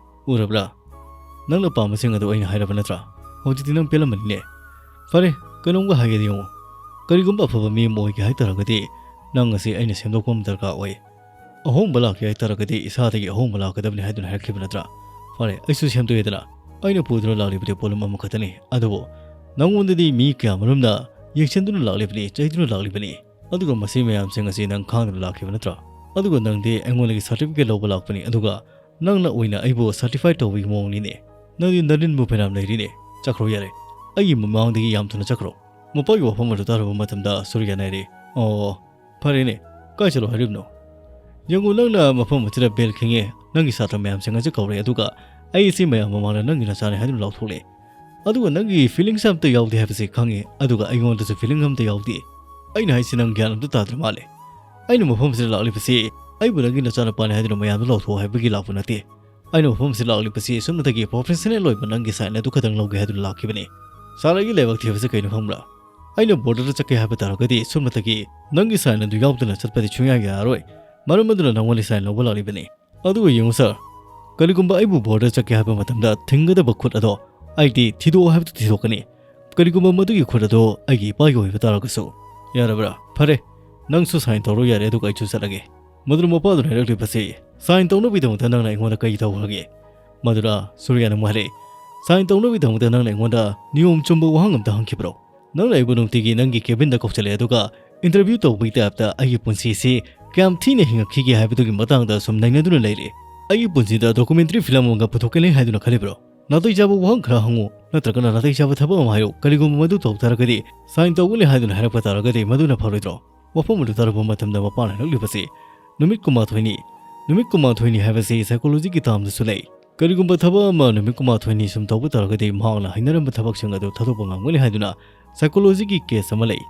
"ꯎꯔꯕ꯭ꯔꯥ? ꯅꯪꯅ ꯄꯥꯝꯕꯁꯤꯡ ꯑꯗꯨ ꯑꯩꯅ ꯍꯥꯏꯔꯕ ꯅꯠꯇ꯭ꯔꯥ? ꯍꯧꯖꯤꯛꯇꯤ ꯅꯪ ꯄꯦꯜꯂꯝꯃꯅꯤꯅꯦ꯫ ꯐꯔꯦ, ꯀꯩꯅꯣꯝꯒ ꯍꯥꯏꯒꯦꯗꯤ ꯌꯦꯡꯉꯨ꯫ ꯀꯔꯤꯒꯨꯝꯕ ꯑꯐꯕ ꯃꯤ ꯑꯃ ꯑꯣꯏꯒꯦ ꯍꯥꯏ ꯇꯥꯔꯒꯗꯤ ꯅꯪ ꯑꯁꯤ ꯑꯩꯅ ꯁꯦꯝꯗꯣꯛꯄ ꯑꯃ ꯗꯔꯀꯥꯔ ꯑꯣꯏ꯫ ꯑꯍꯣꯡꯕ ꯂꯥꯛꯀꯦ ꯍꯥꯏ ꯇꯥꯔꯒꯗꯤ ꯏꯁꯥꯗꯒꯤ ꯑꯍꯣꯡꯕ ꯂꯥꯛꯀꯗꯕꯅꯤ ꯍꯥꯏꯗꯨꯅ ꯍꯥꯏꯔꯛꯈꯤꯕ ꯅꯠꯇ꯭ꯔꯥ? ꯐꯔꯦ, ꯑꯩꯁꯨ ꯁꯦꯝꯗꯣꯛꯑꯦꯗꯅ꯫ ꯑꯩꯅ ꯄꯨꯗꯨꯅ ꯂꯥꯛꯂꯤꯕꯗꯤ ꯄꯣꯠꯂꯨꯝ ꯑꯃꯈꯛꯇꯅꯤ, ꯑꯗꯨꯕꯨ ꯅꯪꯉꯣꯟꯗꯗꯤ ꯃꯤ ꯀꯌꯥꯃꯔꯨꯝꯅ ꯌꯦꯡꯁꯤꯟꯗꯨꯅ ꯂꯥꯛꯂꯤꯕꯅꯤ, ꯆꯩꯗꯨꯅ ꯂꯥꯛꯂꯤꯕꯅꯤ꯫ ꯑꯗꯨꯒ ꯃꯁꯤ ꯃꯌꯥꯝꯁꯤꯡ ꯑꯁꯤ ꯅꯪ ꯈꯥꯡꯗꯨꯅ ꯂꯥꯛꯈꯤꯕ ꯅꯠꯇ꯭ꯔꯥ? ꯑꯗꯨꯒ ꯅꯪꯗꯤ ꯑꯩꯉꯣꯟꯗꯒꯤ ꯁꯥꯔꯇꯤꯐꯤꯀꯦꯠ ꯂꯧꯕ ꯂꯥꯛꯄꯅꯤ, ꯑꯗꯨꯒ ꯅꯪꯅ ꯑꯣꯏꯅ ꯑꯩꯕꯨ ꯁꯥꯔꯇꯤꯐꯥꯏ ꯇꯧꯕꯒꯤ ꯃꯑꯣꯡꯅꯤꯅꯦ꯫ ꯅꯪꯗꯤ ꯅꯔꯤꯟꯕꯨ ꯐꯅꯌꯥꯝ ꯂꯩꯔꯤꯅꯦ꯫ ꯆꯠꯈ꯭ꯔꯣ ꯌꯥꯔꯦ꯫ ꯑꯩꯒꯤ ꯃꯃꯥꯡꯗꯒꯤ ꯌꯥꯝ ꯊꯨꯅ ꯆꯠꯈ꯭ꯔꯣ"꯫ ꯃꯄꯥꯒꯤ ꯋꯥꯐꯝ ꯑꯗꯨ ꯇꯥꯔꯨꯕ ꯃꯇꯝꯗ ꯁꯨꯔꯤꯌꯥꯅ ꯍꯥꯏꯔꯦ, "ꯑꯣ, ꯐꯔꯦꯅꯦ, ꯀꯥꯏ ꯆꯠꯂꯣ ꯍꯥꯏꯔꯤꯕꯅꯣ? ꯌꯦꯡꯉꯨ, ꯅꯪꯅ ꯃꯐꯝ ꯑꯁꯤꯗ ꯕꯦꯜ ꯈꯤꯡꯉꯦ, ꯅꯪꯒꯤ ꯁꯥꯇ꯭ꯔ ꯃꯌꯥꯝꯁꯤꯡ ꯑꯁꯤ ꯀꯧꯔꯦ, ꯑꯗꯨꯒ ꯑꯩ ꯏꯆꯦ ꯃꯌꯥꯝ ꯃꯃꯥꯡꯗ ꯅꯪꯒꯤ ꯅꯆꯥꯅꯤ ꯍꯥꯏꯗꯨꯅ ꯂꯥꯎꯊꯣꯛꯂꯦ꯫ ꯑꯗꯨꯒ ꯅꯪꯒꯤ ꯐꯤꯂꯤꯡꯁ ꯑꯝꯇ ꯌꯥꯎꯗꯦ ꯍꯥꯏꯕꯁꯤ ꯈꯪꯉꯤ, ꯑꯗꯨꯒ ꯑꯩꯉꯣꯟꯗꯁꯨ ꯐꯤꯂꯤꯡ ꯑꯝꯇ ꯌꯥꯎꯗꯦ꯫ ꯑꯩꯅ ꯍꯥꯏꯁꯤ ꯅꯪ ꯒ꯭ꯌꯥꯟ ꯑꯝꯇ ꯇꯥꯗ꯭ꯔ ꯃꯥꯜꯂꯦ꯫ ꯑꯩꯅ ꯃꯐꯝꯁꯤꯗ ꯂꯥꯛꯂꯤꯕꯁꯤ ꯑꯩꯕꯨ ꯅꯪꯒꯤ ꯅꯆꯥꯅꯨꯄꯥꯅꯤ ꯍꯥꯏꯗꯨꯅ ꯃꯌꯥꯝꯗ ꯂꯥꯎꯊꯣꯛꯑꯣ ꯍꯥꯏꯕꯒꯤ ꯂꯥꯛꯄ ꯅꯠꯇꯦ꯫ ꯑꯩꯅ ꯃꯐꯝꯁꯤꯗ ꯂꯥꯛꯂꯤꯕꯁꯤ ꯁꯣꯝꯗꯒꯤ ꯄ꯭ꯔꯣꯐꯦꯁꯅꯦꯜ ꯑꯣꯏꯕ ꯅꯪꯒꯤ ꯁꯥꯏꯟ ꯑꯗꯨ ꯈꯛꯇꯪ ꯂꯧꯒꯦ ꯍꯥꯏꯗꯨꯅ ꯂꯥꯛꯈꯤꯕꯅꯤ꯫ ꯁꯥꯔ, ꯑꯩꯒꯤ ꯂꯥꯏꯕꯛ ꯊꯤꯕꯁꯤ ꯀꯩꯅꯣ ꯈꯪꯕ꯭ꯔꯥ? ꯑꯩꯅ ꯕꯣꯔꯗꯔꯗ ꯆꯠꯀꯦ ꯍꯥꯏꯕ ꯇꯥꯔꯒꯗꯤ ꯁꯣꯝꯗꯒꯤ ꯅꯪꯒꯤ ꯁꯥꯏꯟ ꯑꯗꯨ ꯌꯥꯎꯗꯅ ꯆꯠꯄꯗꯤ ꯁꯨꯡꯌꯥ ꯌꯥꯔꯔꯣꯏ꯫ ꯃꯔꯝ ꯑꯗꯨꯅ ꯅꯪꯉꯣꯟꯗ ꯁꯥꯏꯟ ꯂꯧꯕ ꯂꯥꯛꯂꯤꯕꯅꯤ꯫ ꯑꯗꯨꯒ ꯌꯦꯡꯉꯨ ꯁꯥꯔ, ꯀꯔꯤꯒꯨꯝꯕ ꯑꯩꯕꯨ ꯕꯣꯔꯗꯔ ꯆꯠꯀꯦ ꯍꯥꯏꯕ ꯃꯇꯝꯗ ꯊꯤꯡꯒꯗꯕ ꯈꯨꯠ ꯑꯗꯣ ꯑꯩꯗꯤ ꯊꯤꯗꯣꯛꯑꯣ ꯍꯥꯏꯕꯗꯨ ꯊꯤꯗꯣꯛꯀꯅꯤ꯫ ꯀꯔꯤꯒꯨꯝꯕ ꯃꯗꯨꯒꯤ ꯈꯨꯠ ꯑꯗꯣ ꯑꯩꯒꯤ ꯏꯄꯥꯒꯤ ꯑꯣꯏꯕ ꯇꯥꯔꯒꯁꯨ꯫ ꯌꯥꯔꯕ꯭ꯔꯥ? ꯐꯔꯦ, ꯅꯪꯁꯨ ꯁꯥꯏꯟ ꯇꯧꯔꯣ ꯌꯥꯔꯦ, ꯑꯗꯨꯒ ꯑꯩꯁꯨ ꯆꯠꯂꯒꯦ꯫ ꯃꯗꯨꯅ ꯃꯄꯥꯗꯨꯅ ꯍꯥꯏꯔꯛꯂꯤꯕꯁꯤ, "ꯁꯥꯏꯟ ꯇꯧꯅꯕꯒꯤꯗꯃꯛꯇ ꯅꯪꯅ ꯑꯩꯉꯣꯟꯗ ꯀꯔꯤ ꯇꯧꯈ꯭ꯔꯒꯦ?" ꯃꯗꯨꯗ ꯁꯨꯔꯤꯌꯥꯅ ꯑꯃꯨꯛ ꯍꯥꯏꯔꯛꯏ, "ꯁꯥꯏꯟ ꯇꯧꯅꯕꯒꯤꯗꯃꯛꯇ ꯅꯪꯅ ꯑꯩꯉꯣꯟꯗ ꯅꯤꯌꯣꯝ ꯆꯨꯝꯕ ꯋꯥꯍꯪ ꯑꯝꯇ ꯍꯪꯈꯤꯕ꯭ꯔꯣ? ꯅꯪꯅ ꯑꯩꯕꯨ ꯅꯨꯡꯇꯤꯒꯤ ꯅꯪꯒꯤ ꯀꯦꯕꯤꯟꯗ ꯀꯧꯁꯜꯂꯛꯑꯦ, ꯑꯗꯨꯒ ꯏꯟꯇꯔꯚ꯭ꯌꯨ ꯇꯧꯕꯒꯤ ꯇꯥꯏꯞꯇ ꯑꯩꯒꯤ ꯄꯨꯟꯁꯤꯁꯤ ꯀꯌꯥꯝ ꯊꯤꯅ ꯍꯤꯡꯉꯛꯈꯤꯒꯦ ꯍꯥꯏꯕꯗꯨꯒꯤ ꯃꯇꯥꯡꯗ ꯁꯨꯝ ꯅꯩꯅꯗꯨꯅ ꯂꯩꯔꯦ꯫ ꯑꯩꯒꯤ ꯄꯨꯟꯁꯤꯗ ꯗꯣꯀꯨꯃꯦꯟꯇꯔꯤ ꯐꯤꯂꯝ ꯑꯃꯒ ꯄꯨꯊꯣꯛꯀꯅꯤ ꯍꯥꯏꯗꯨꯅ ꯈꯜꯂꯤꯕ꯭ꯔꯣ? ꯅꯥꯇꯩ ꯆꯥꯕ ꯋꯥꯍꯪ ꯈꯔ ꯍꯪꯉꯨ, ꯅꯠꯇ꯭ꯔꯒꯅ ꯅꯥꯇꯩ ꯆꯥꯕ ꯊꯕꯛ ꯑꯃ ꯍꯥꯏꯌꯨ꯫ ꯀꯔꯤꯒꯨꯝꯕ ꯃꯗꯨ ꯇꯧ ꯇꯥꯔꯒꯗꯤ, ꯁꯥꯏꯟ ꯇꯧꯒꯅꯤ ꯍꯥꯏꯗꯨꯅ ꯍꯥꯏꯔꯛꯄ ꯇꯥꯔꯒꯗꯤ ꯃꯗꯨꯅ ꯐꯔꯣꯏꯗ꯭ꯔꯣ?" ꯋꯥꯐꯝ ꯑꯗꯨ ꯇꯥꯔꯛꯄ ꯃꯇꯝꯗ ꯃꯄꯥꯅ ꯍꯥꯏꯔꯛꯂꯤꯕꯁꯤ ꯅꯨꯃꯤꯠ ꯀꯨꯟꯃꯥꯊꯣꯏꯅꯤ꯫ ꯅꯨꯃꯤꯠ ꯀꯨꯟꯃꯥꯊꯣꯏꯅꯤ ꯍꯥꯏꯕꯁꯤ ꯁꯥꯏꯀꯣꯂꯣꯖꯤꯒꯤ ꯇꯥꯝꯗꯁꯨ ꯂꯩ꯫ ꯀꯔꯤꯒꯨꯝꯕ ꯊꯕꯛ ꯑꯃ ꯅꯨꯃꯤꯠ ꯀꯨꯟꯃꯥꯊꯣꯏꯅꯤ ꯁꯨꯝ ꯇꯧꯕ ꯇꯥꯔꯒꯗꯤ ꯃꯍꯥꯛꯅ ꯍꯩꯅꯔꯝꯕ ꯊꯕꯛꯁꯤꯡ ꯑꯗꯨ ꯊꯥꯗꯣꯛꯄ ꯉꯝꯒꯅꯤ ꯍꯥꯏꯗꯨꯅ ꯁꯥꯏꯀꯣꯂꯣꯖꯤꯒꯤ ꯀꯦꯁ ꯑꯃ ꯂꯩ꯫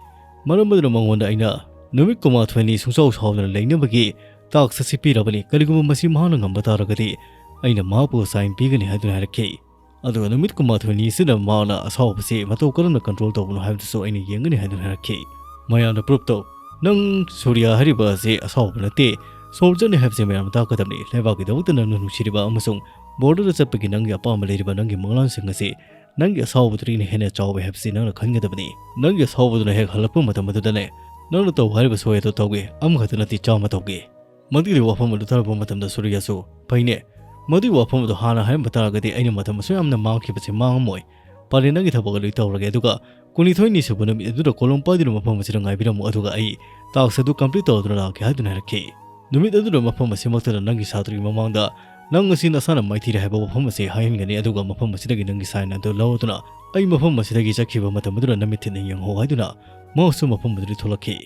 ꯃꯔꯝ ꯑꯗꯨꯅ ꯃꯉꯣꯟꯗ ꯑꯩꯅ ꯅꯨꯃꯤꯠ ꯀꯨꯟꯃꯥꯊꯣꯏꯅꯤ ꯁꯨꯡꯁꯥꯎ ꯁꯥꯎꯗꯅ ꯂꯩꯅꯕꯒꯤ ꯇꯥꯛꯁ ꯑꯁꯤ ꯄꯤꯔꯕꯅꯤ꯫ ꯀꯔꯤꯒꯨꯝꯕ ꯃꯁꯤ ꯃꯍꯥꯛꯅ ꯉꯝꯕ ꯇꯥꯔꯒꯗꯤ ꯑꯩꯅ ꯃꯍꯥꯛꯄꯨ ꯁꯥꯏꯟ ꯄꯤꯒꯅꯤ ꯍꯥꯏꯗꯨꯅ ꯍꯥꯏꯔꯛꯈꯤ꯫ ꯑꯗꯨꯒ ꯅꯨꯃꯤꯠ ꯀꯨꯟꯃꯥꯊꯣꯏꯅꯤ ꯑꯁꯤꯗ ꯃꯍꯥꯛꯅ ꯑꯁꯥꯎꯕꯁꯤ ꯃꯇꯧ ꯀꯔꯝꯅ ꯀꯟꯇ꯭ꯔꯣꯜ ꯇꯧꯕꯅꯣ ꯍꯥꯏꯕꯗꯨꯁꯨ ꯑꯩꯅ ꯌꯦꯡꯒꯅꯤ ꯍꯥꯏꯗꯨꯅ ꯍꯥꯏꯔꯛꯈꯤ꯫ ꯃꯌꯥꯝꯅ ꯄ꯭ꯔꯨꯞ ꯇꯧ꯫ ꯅꯪ ꯁꯨꯔꯤꯌꯥ ꯍꯥꯏꯔꯤꯕ ꯑꯁꯤ ꯑꯁꯥꯎꯕ ꯅꯠꯇꯦ, ꯁꯣꯜꯖꯔꯅꯤ ꯍꯥꯏꯕꯁꯤ ꯃꯌꯥꯝꯅ ꯇꯥꯛꯀꯗꯕꯅꯤ꯫ ꯂꯩꯕꯥꯛꯀꯤꯗꯃꯛꯇ ꯅꯪꯅ ꯅꯨꯡꯁꯤꯔꯤꯕ ꯑꯃꯁꯨꯡ ꯕꯣꯔꯗꯔꯗ ꯆꯠꯄꯒꯤ ꯅꯪꯒꯤ ꯑꯄꯥꯝꯕ ꯂꯩꯔꯤꯕ ꯅꯪꯒꯤ ꯃꯪꯂꯥꯟꯁꯤꯡ ꯑꯁꯤ ꯅꯪꯒꯤ ꯑꯁꯥꯎꯕꯗꯨꯗꯒꯤꯅ ꯍꯦꯟꯅ ꯆꯥꯎꯋꯦ ꯍꯥꯏꯕꯁꯤ ꯅꯪꯅ ꯈꯟꯒꯗꯕꯅꯤ꯫ ꯅꯪꯒꯤ ꯑꯁꯥꯎꯕꯗꯨꯅ ꯍꯦꯛ ꯍꯜꯂꯛꯄ ꯃꯇꯝ ꯑꯗꯨꯗꯅꯦ, ꯅꯪꯅ ꯇꯧ ꯍꯥꯏꯔꯤꯕ ꯁꯣꯏ ꯑꯗꯨ ꯇꯧꯒꯦ꯫ ꯑꯃꯈꯛꯇ ꯅꯠꯇꯦ, ꯆꯥꯝꯃ ꯇꯧꯒꯦ꯫ ꯃꯗꯨꯒꯤ ꯋꯥꯐꯝ ꯑꯗꯨ ꯇꯥꯔꯛꯄ ꯃꯇꯝꯗ ꯁꯨꯔꯤꯌꯥꯁꯨ, "ꯐꯩꯅꯦ, ꯃꯗꯨꯒꯤ ꯋꯥꯐꯝ ꯑꯗꯨ ꯍꯥꯟꯅ ꯍꯥꯏꯔꯝꯕ ꯇꯥꯔꯒꯗꯤ ꯑꯩꯅ ꯃꯇꯝ ꯑꯁꯨꯛ ꯌꯥꯝꯅ ꯃꯥꯡꯈꯤꯕꯁꯦ ꯃꯥꯡꯉꯝꯃꯣꯏ꯫ ꯐꯔꯦ, ꯅꯪꯒꯤ ꯊꯕꯛ ꯑꯗꯨ ꯑꯩ ꯇꯧꯔꯒꯦ, ꯑꯗꯨꯒ ꯀꯨꯟꯅꯤꯊꯣꯏꯅꯤ ꯁꯨꯕ ꯅꯨꯃꯤꯠ ꯑꯗꯨꯗ ꯀꯣꯂꯣꯝ ꯄꯥꯏꯗꯨꯅ ꯃꯐꯝ ꯑꯁꯤꯗ ꯉꯥꯏꯕꯤꯔꯝꯃꯨ, ꯑꯗꯨꯒ ꯑꯩ ꯇꯥꯛꯁ ꯑꯗꯨ ꯀꯝꯄ꯭ꯂꯤꯠ ꯇꯧꯗꯨꯅ ꯂꯥꯛꯀꯦ" ꯍꯥꯏꯗꯨꯅ ꯍꯥꯏꯔꯛꯈꯤ꯫ ꯅꯨꯃꯤꯠ ꯑꯗꯨꯗ ꯃꯐꯝ ꯑꯁꯤꯃꯛꯇꯗ ꯅꯪꯒꯤ ꯁꯥꯇ꯭ꯔꯒꯤ ꯃꯃꯥꯡꯗ ꯅꯪ ꯑꯁꯤ ꯅꯁꯥꯅ ꯃꯥꯏꯊꯤꯔꯦ ꯍꯥꯏꯕ ꯋꯥꯐꯝ ꯑꯁꯤ ꯍꯥꯏꯍꯟꯒꯅꯤ, ꯑꯗꯨꯒ ꯃꯐꯝ ꯑꯁꯤꯗꯒꯤ ꯅꯪꯒꯤ ꯁꯥꯏꯟ ꯑꯗꯨ ꯂꯧꯗꯨꯅ ꯑꯩ ꯃꯐꯝ ꯑꯁꯤꯗꯒꯤ ꯆꯠꯈꯤꯕ ꯃꯇꯝ ꯑꯗꯨꯗ ꯅꯃꯤꯠ ꯊꯤꯟꯅ ꯌꯦꯡꯍꯧ ꯍꯥꯏꯗꯨꯅ ꯃꯍꯥꯛꯁꯨ ꯃꯐꯝ ꯑꯗꯨꯗꯒꯤ ꯊꯣꯛꯂꯛꯈꯤ꯫